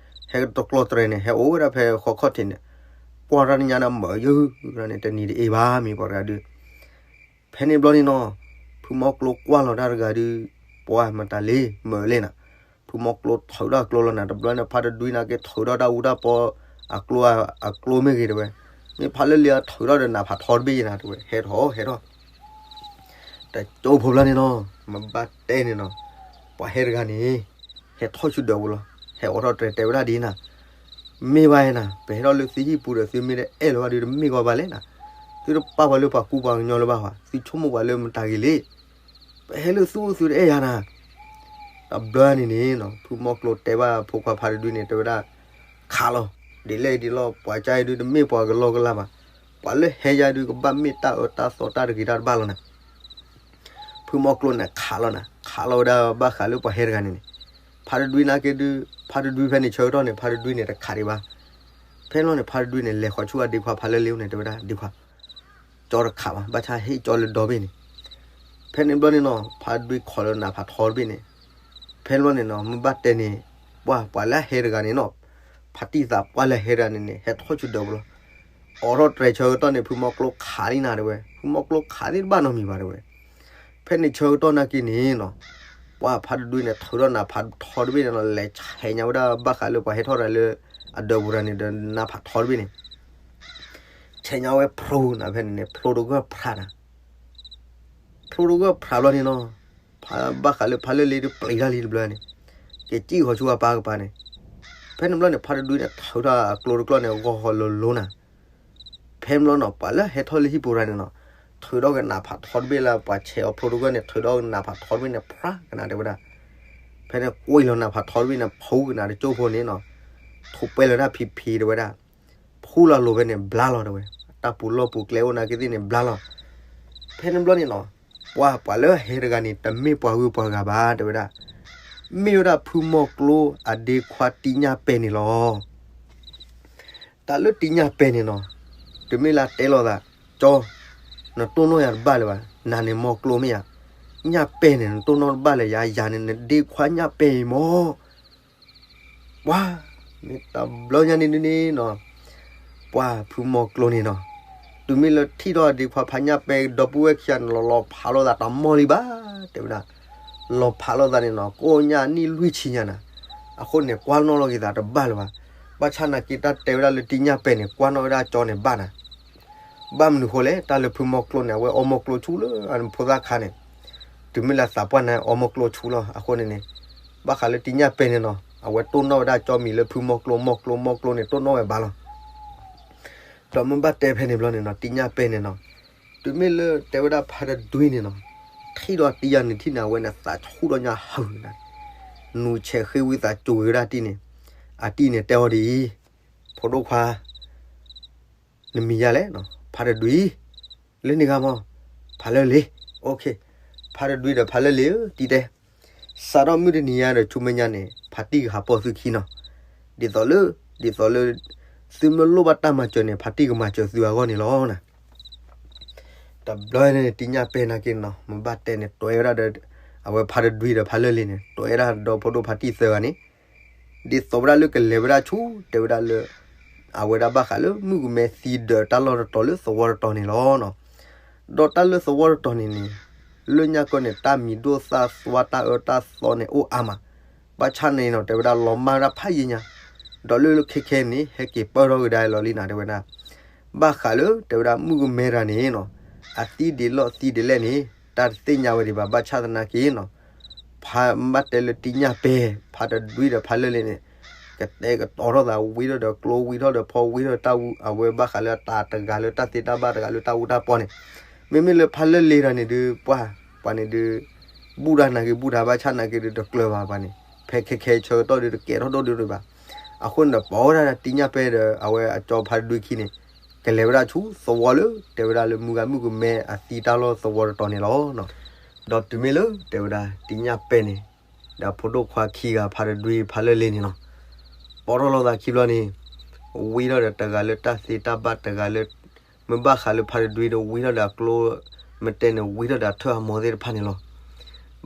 ဟဲတကျီတြဲၤန့ၣ် ဟဲအိၣ်ဝဲဒၣ်ဖဲဃီခီၣ်ထံးန့ၣ်, ပှၤတၢ်တညါန့ၣ် မၤယုၢ်န့ၣ် တနံၤတအ့ၣ်ဘၣ်မ့ၢ်ပှၤတဂၤဒုး ဖဲန့ၣ်ဘျီန့ၣ်နီၤ, ဖုမီကျိကွၢ်လီၤတၢ်တဂၤဒုး, ပှၤမတၤလ့ မၤလ့နၤ, ဖုမီကျိထုးထီၣ်အကျိလီၤနၤ, တဘျီန့ၣ် ဖါတဒွံန့ၣ်က့ထုးထီၣ်တၢ်အူတၢ်ပီ, အကျိ, အကျိမ့ၢ်ဂ့ၤတဲဝဲ, မ့ၢ်ဖးလၢလံၤအထုးထီၣ်ဒီးနးဖးထီတဘ့ၣ်ယနၤတဲဝဲ, ဟဲထီၣ်ဟဲထီၣ် တကၠိဖိဘျီန့ၣ်နီၤ, မ့ၢ်ဘၣ်တဲန့ၣ်နီၤ, ပှၤဟဲတဂၤန့ၣ်, ဟဲထီၣ်ဆူဒၢးပူၤလီၤ, ဟဲအိးထီၣ်တြဲၤတဲဝဲဒၣ်ဒ်နၤ, မ့ၢ်ဘၣ်နၤ, ပဟဲထီၣ်လၢသုဟံၣ်ပူၤဒီးသုမ့ၢ်တအဲၣ်လၢၤဘၣ်ဒီးတမ့ၢ်ကီးဘၣ်လဲၣ်နၤ, သုတပာ်ပှၤလၢပှၤကူပှၤကညီလၢၤဘၣ်ဧါ, သုဆိကမိၣ်ပှၤလၢမတၤဂ့ၤလံ, ပဟဲလၢသုအိၣ်သုတအဲၣ်ယၤနၤ တဘျီန့ၣ်န့ၣ်နီၤ, ဖုမီကျိတဲဘၣ်ဖိခွါဖါတဒွံန့ၣ် တဲဝဲဒၣ်, ခးလီၤ, ဒ်လဲၣ်ဒ်လဲၣ် ပှၤကါအံၤဒုးတမ့ၢ်ပှၤကလီကလီဘၣ်, ပှၤလၢဟဲယၤဒုးကဘၣ်မ့ၢ်တၢ်အၢတၢ်သီတၢ်တဂ့ၤတၢ်တဘၣ်လီၤနၤ, ဖုမီကျိန့ၣ်ခးလီၤနၤ, ခးလီၤဝဲဒၣ်ဘၣ်ဃးလၢပှၤဟဲတဂၤန့ၣ်န့ၣ်, ဖါတဒွံနာ်က့ဒုး ဖါတဒွံဖဲန့ၣ်ဆၢကတီၢ်န့ၣ် ဖါတဒွံန့ၣ်တခးဒံးဘၣ်. ဖဲန့ၣ်ဘျီန့ၣ် ဖါတဒွံန့ၣ် လဲၤဃီၤဆူအဒ့ခွါဖါလၢလ့န့ၣ် တဲဝဲဒၣ် ဒ့ခွါ ကၠီတခးဘၣ်, ဘၣ်ဆၣ်ဟ့ၣ်ကၠီလၢ ဒီဘ့ၣ် န့ၣ်. ဖဲန့ၣ်ဘျီန့ၣ်နီၤ ဖါတဒွံခိးလၢနးဖးထီတဘ့ၣ်န့ၣ်. ဖဲန့ၣ်ဘျီန့ၣ်နီၤ မ့ၢ်ဘၣ်တဲန့ၣ် ပှၢ်ပှၤလၢအဟဲတဂၤန့ၣ်နီၤ, ဖါတံၢ်သးပှၢ်လၢအဟဲတဂၤန့ၣ်န့ၣ် ဟဲထီၣ်ဆူဒၢးပူၤလီၤ. အိးထီၣ်တြဲၤဆၢကတီၢ်န့ၣ် ဖုမီၤကျိခးလံနၤတဲဝဲ, ဖုမီၤကျိခးသ့ၣ်တဘၣ်နီတမံၤဘၣ်တဲဝဲ. ဖဲန့ၣ်ဆၢကတီၢ်နာ်က့န့ၣ်နီၤ ပှၢ်ဖါတဒွံန့ၣ် ထုးထီၣ်နးဖးထီတဘ့ၣ်န့ၣ်နီၤ လဲၤဆဲးညါဝဲဒၣ်ဘၣ်ဃးလၢပှၤဟဲထီၣ်တၢ်လၢ အဒၢးပူၤတဂၤန့ၣ်ဒီး နးဖးထီတဘ့ၣ်န့ၣ် ဆဲးညါဝဲဖျိနၤဖဲန့ၣ်န့ၣ် ဖျိတဂၢၢ်ဖျးနၤ, ဖျိတဂၢၢ်ဖျးဘျီန့ၣ်နီၤ ဘၣ်ဃးလၢဖါလၢလ့ဒုးပျံၤတၢ်လံတဘျီန့ၣ် က့ၤစံၣ်ဃီၤဆူအပၢ်ကပၤန့ၣ်. ဖဲန့ၣ်ဘျီန့ၣ် ဖါတဒွံန့ၣ် ထုးထီၣ်အကျိတကျီၢ်န့ၣ် ဂီၤဃီၤလိၤလိၤနၤ. ဖဲန့ၣ်ဘျီနီၤ ပှၤလၢဟဲထီၣ်လၢဟံၣ်ပူၤတဂၤန့ၣ်နီၤ ထုးထီၣ်ကနးဖးထီတဘ့ၣ်လၢပှၤဆဲးအီၤဖျိတဂၢၢ်န့ၣ် ထုးထီၣ်ကနးဖးထီတဘ့ၣ်န့ၣ် ဖျးကနၤတဲဝဲဒၣ်. ဖဲန့ၣ်ကွံာ်လီၤနးဖးထီတဘ့ၣ်န့ၣ် ဖူကနၤတကၠိဖိန့ၣ်နီၤ ထူးပဲလီၤတၢ်ဖံးဖံးတဲဝဲဒၣ်. ဖူလီၤလိၤဖဲန့ၣ် ဘျါလီၤတဲဝဲ, တၢ်ပူၤလီၢ်ပူၤကျဲအိၣ်နာ်က့သ့ၣ်န့ၣ် ဘျါလီၤ. ဖဲန့ၣ်ဘျီန့ၣ်နီၤ ပှၢ်ပှၤလၢဟဲတဂၤန့ၣ် တမ့ၢ်ပှၤဂုၤပှၤဂၤဘၣ်တဲဝဲဒၣ်, မ့ၢ်ဝဲဒၣ်ဖုမီၤကျိအဒ့ခွါတံညၣ်ပဲၢ်န့ၣ်လီၤ. တၢ်လၢတံညၣ်ပဲၢ်န့ၣ်နီၤ တုၤမ့ၢ်လၢတဲလိာ်သး ကၠီ နတိၢ်နီၣ်ယၤတဘၣ်လၢၤဘၣ်, နၤန့ၣ်မီၤကျိမ့ၢ်ဧါ, ညၣ်ပဲၢ်န့ၣ် နတိၢ်နီၣ်တဘၣ်လၢၤယၤ, ယၤန့ၣ် နဒ့ခွါညၣ်ပဲၢ်အံၤမီၤ. ပှၢ် မ့ၢ်တဘျီညါန့ၣ်ဒုးန့ၣ်နီၤ ပှၢ်ဖုမီၤကျိန့ၣ်နီၤ တုၤမ့ၢ်လၢထံၣ်ထီၣ်အဒ့ခွါဖါညၣ်ပဲၢ် ဒီပုၢ်ဝဲၢ်ခံဂၤန့ၣ် လီၤလီၤဖးလိာ်သးတမီၢ်လံဘၣ်တဲဝဲဒၣ်. လီၤဖးလိာ်သးန့ၣ်နီၤ ကိးညါနံၣ်လွံၢ်ဆံညါနၤ, အဃိန့ၣ် ကွၢ်နီၣ်လီၤက့ၤသးတဘၣ်လၢၤဘၣ်. ဘၣ်ဆၣ်နာ်က့တၢ်တဲဝဲဒၣ်လၢတံညၣ်ပဲၢ်န့ၣ် ကွၢ်နီၣ်ဝဲဒၣ်ကၠီန့ၣ်ဘၣ်နၤ. ဘၣ်မနုၤဃိလဲၣ်, တၢ်လၢဖုမီၤကျိန့ၣ် အဝဲအီမီၤကျိဆူလၢအဖိသၣ်ခါန့ၣ်, တုၤမ့ၢ်လၢသးပှၢ်န့ၣ် အီမီၤကျိဆူလီၤ. အဃိန့ၣ်န့ၣ် ဘၣ်ဃးလၢတံညၣ်ပဲၢ်န့ၣ်နီၤ အဝဲတိၢ်နီၣ်ဝဲဒၣ်ကၠီမံၤလၢဖုမီၤကျိ, မီၤကျိ, မီၤကျိန့ၣ် တိၢ်နီၣ်ဝဲဘၣ်လီၤ. ဒီးမ့ၢ်ဘၣ်တဲဖဲန့ၣ်ဘျီန့ၣ်နီၤ တံညၣ်ပဲၢ်န့ၣ်နီၤ, တုၤမ့ၢ်လၢတဲဝဲဒၣ်ဖါတဒွံန့ၣ်နီၤ, ထံၣ်ဒီးတံယၤန့ၣ်ထံၣ်န့ၣ် အဝဲန့ၣ်သးဆူၣ်ဒီးညါဟုၣ်နၤ, နူၤဆဲးဃ့ဝံသးစူၤဝဲဒၣ်တံၢ်န့ၣ်, အတံၢ်န့ၣ်တဲအီၤဒ်အံၤ, ဖိဒိၣ်ခွါ နမံၤယၤလဲၣ်, ဖါတဒွံ, လၢန့ၣ်ဂၤမီၤ, ဖါလၢလ့ၤ, ဖါတဒွံဒီးဖါလၢလ့ၤဧၢ တံၢ်တဲ, စးထီၣ်မုၢ်တနံၤညါဒီး ဆူမဲာ်ညါန့ၣ် ဖါတံၢ်ကဟးပိာ်သုခံနီၤ, ဒ်သိးလၢ, ဒ်သိးလၢ သုမ့ၢ်လိၣ်ဘၣ်တၢ်မၤစၢၤန့ၣ် ဖါတံၢ်ကမၤစၢၤသုအဂီၢ်န့ၣ်လီၤနၤ. တဘျီန့ၣ် တံညၣ်ပဲၢ်နာ်က့နီၤ မ့ၢ်ဘၣ်တဲန့ၣ် တွဲဝဲဒၣ်ဒီး အဝဲဖါတဒွံဒီးဖါလၢလ့ၤန့ၣ် တွဲဝဲဒၣ်ဒီးဖိဒိၣ်ဖါတံၢ်သၢဂၤန့ၣ် ဒ်သိးဝဲဒၣ်လၢကလဲၤဝဲဒၣ်ဆူ တဲဝဲဒၣ်လၢ အဝဲဒၣ်ဘၣ်ဃးလၢမုၣ်ကမဲသံဒီးတၢ်လီၢ်တတီၤလၢသဝီတတီၤန့ၣ်လီၤ. ဒီးတၢ်လၢသဝီတတီၤန့ၣ်န့ၣ် လၢညါကီန့ၣ် တၢ်မံၤဒိၣ်သၣ်သွါတၢ်အၢတၢ်သီန့ၣ်အိၣ်အါမး, ဘၣ်ဆၣ်န့ၣ်နီၤ တဲဝဲဒၣ်လီၤမၢ်ဒၣ်ဖးယံာ်ညါ, ဒီးလၢလၢခဲခဲန့ၣ် ဟဲက့ၤပၢၢ်ထီၣ်ကဒါလီၤလံနၤ တဲဝဲဒၣ် ဘၣ်ဃးလၢ တဲဝဲဒၣ်မုၣ်ကမဲတဂၤန့ၣ်နီၤ အသံဒ်လဲၣ်သံဒ်လဲၣ်န့ၣ် တၢ်တသ့ၣ်ညါဝဲဒံးဘၣ် ဘၣ်ဆၣ်သနာ်က့နီၤ ဖါမ့ၢ်ဘၣ်တဲလၢတံညၣ်ပဲၢ် ဖါတဒွံဒီးဖါလၢလ့ၤန့ၣ် ကတဲာ်ကတီၤထီၣ်သး ဝံထီၣ်ဒီးကျိ ဝံထီၣ်ဒီးဖီ ဝံထီၣ်တၢ်အူ အဝဲဘၣ်ဃးလၢတၢ်တဂၤလၢတၢ်သ့တၢ်ဘၣ် တဂၤလၢတၢ်အူတၢ်ပီန့ၣ်, မ့မ့ၢ်လၢဖါလၢလ့ၤတဂၤန့ၣ်ဒုး ပှၢ် ပှၤန့ၣ်ဒုး ဘူၣ်တၢ်နာ်က့ဘူၣ်တၢ် ဘၣ်ဆၣ်နာ်က့ဒုးတကျၢၤဘၣ်ပှၤန့ၣ်, ဖဲခဲခဲဆၢကတီၢ်ဒုးတကဲထီၣ်ဒိၣ်ဒိၣ်ဒံးဘၣ်. အဃိန့ၣ်ဒီး ပိာ်ဝဲဒၣ်တံညၣ်ပဲၢ်ဒီး အဝဲအကၠီဖါတဒွံခံန့ၣ် ကလဲၤဝဲဒၣ်ဆူသဝီလၢ တဲဝဲဒၣ်လၢမုၢ်ဂၤမုၣ်ကမဲအသံတၢ်လီၢ်သဝီတတီၤန့ၣ်လီၤ. ဒီးတုၤမ့ၢ်လၢ တဲဝဲဒၣ် တံညၣ်ပဲၢ်န့ၣ် ဒီးဖိဒိၣ်ခွါခံဂၤဖါတဒွံဖါလၢလ့ၤန့ၣ်နီၤ ပိာ်ထီၣ်လိာ်သးခံဘျီန့ၣ် ဝံထီၣ်ဒီးတဂၤလၢတၢ်သ့တၢ်ဘၣ် တဂၤလၢ မ့ၢ်ဘၣ်ဃးလၢဖါတဒွံဒီးဝံထီၣ်ဒီးအကျိ မ့ၢ်တဲန့ၣ် ဝံထီၣ်ဒီးအထၢၣ်အမိၢ်သ့ၣ်တဖၣ်န့ၣ်လီၤ.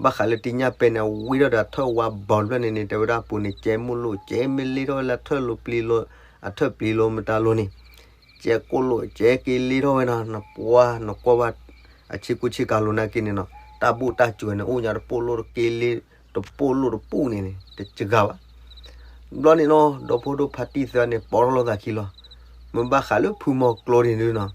ဘၣ်ဃးလၢတံညၣ်ပဲၢ်န့ၣ် ဝံထီၣ်ဒီးအထၢၣ်ဝါဘီတဖျၢၣ်န့ၣ်န့ၣ် တဲဝဲဒၣ်အပူၤန့ၣ် ကဲမိၢ်လိၣ် ကဲမ့ၢ်လ့ထီၣ်ဝဲလၢအထၢၣ်လိၤပျံၤလိၤ အထၢၣ်ပျံၤလိၤမတၤလိၤန့ၣ် ကဲကိၣ်လိၣ် ကဲက့ၤလ့ထီၣ်ဝဲနီၤ နပှၢ်နကွၢ်ဘၣ် အဆ့ကူဆ့ကၤလိၤနာ်က့န့ၣ်နီၤ တၢ်ဘူၣ်တၢ်စူၤန့ၣ် အိၣ်ညါတပိၢ်လိၣ်တက့ၤလ့ တပိၢ်လိၣ်တပူၤန့ၣ်န့ၣ် တစှၤဘၣ်. ဘျီန့ၣ်နီၤ ဒီဖိဒိၣ်ဖါတံၢ်သၢန့ၣ် ပိာ်ထီၣ်လိာ်သးခံလီၤ. မ့ၢ်ဘၣ်ဃးလၢဖုမီၤကျိန့ၣ်ဒုးနီၤ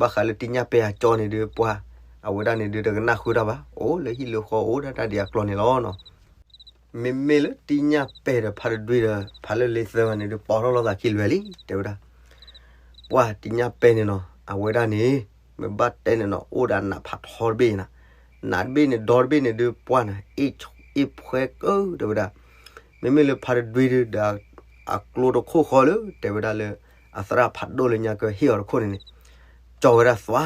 ဘၣ်ဃးလၢတံညၣ်ပဲၢ်အကၠီန့ၣ်ဒုး ပှၢ် အဝဲဒၣ်န့ၣ်ဒုး တကနၣ်ဃုာ်တၢ်ဘၣ် အိၣ်လၢဟံၣ်လၢဃီအိၣ်ဒၣ်တၢ်ဒ်အကျိၤန့ၣ်လီၤနီၤ. မ့မ့ၢ်လၢတံညၣ်ပဲၢ်ဒီးဖါတဒွံဒီး ဖါလၢလ့ၤသၢဂၤန့ၣ်ဒုး ပိာ်ထီၣ်လိာ်သးခံလွဲၢ်လံ တဲဝဲဒၣ် ပှၢ်တံညၣ်ပဲၢ်န့ၣ်နီၤ အဝဲဒၣ်န့ၣ် မ့ၢ်ဘၣ်တဲန့ၣ်နီၤ အိၣ်ဒီးနးဖးထီတဘ့ၣ်နၤ, နးတဘ့ၣ်န့ၣ် ဒီတဘ့ၣ်န့ၣ်ဒုး ပှၢ်နၤ အ့ၣ်ဖှဲကၢတဲဝဲဒၣ်. မ့မ့ၢ်လၢဖါတဒွံဒုးဒီး အကျိတခိၣ်ဃီလၢ တဲဝဲဒၣ်လၢ အသရၣ်ဖးဒိၣ်လၢညါကဟ့ၣ်အီၤတခိၣ်န့ၣ်န့ၣ် ကၠီဝဲဒၣ်သွါ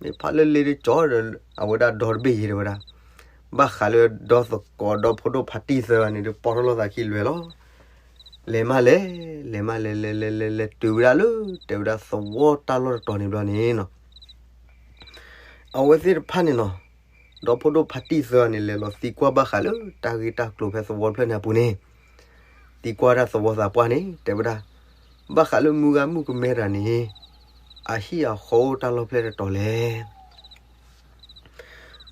မ့ၢ်ဖါလၢလ့ၤဒုးကၠီဒီး အဝဲဒၣ်ဒီတဘ့ၣ်ယံၤတဲဝဲဒၣ်. ဘၣ်ဃးလၢဒီသကိးဒီဖိဒိၣ်ဖါတံၢ်သၢဂၤန့ၣ်ဒုး ပိာ်ထီၣ်လိာ်သးခံလွဲၢ်လီၤ. လဲၤမးလဲၤ, လဲၤမးလဲၤလဲၤလဲၤလဲၤလဲၤတုၤဝဲဒၣ်လၢ တဲဝဲဒၣ်သဝီတၢ်လီၢ်တတီၤန့ၣ်ဘျီန့ၣ်နီၤ အဝဲသ့ၣ်တဖၣ်န့ၣ်နီၤ, ဒီဖိဒိၣ်ဖါတံၢ်သၢဂၤန့ၣ် လဲၤလီၤသံကွၢ်ဘၣ်ဃးလၢတၢ်ဂ့ၢ်တၢ်ကျိၤဖဲသဝီတဖျၢၣ်န့ၣ်အပူၤန့ၣ်, သံကွၢ်ဒၣ်သဝီသးပှၢ်န့ၣ် တဲဝဲဒၣ်, ဘၣ်ဃးလၢမုၢ်ဂၤမုၢ်ကမဲတဂၤန့ၣ် အဟံၣ်အဃီအိၣ်တၢ်လီၢ်ဖျဲၣ်တတီၤလဲၣ်.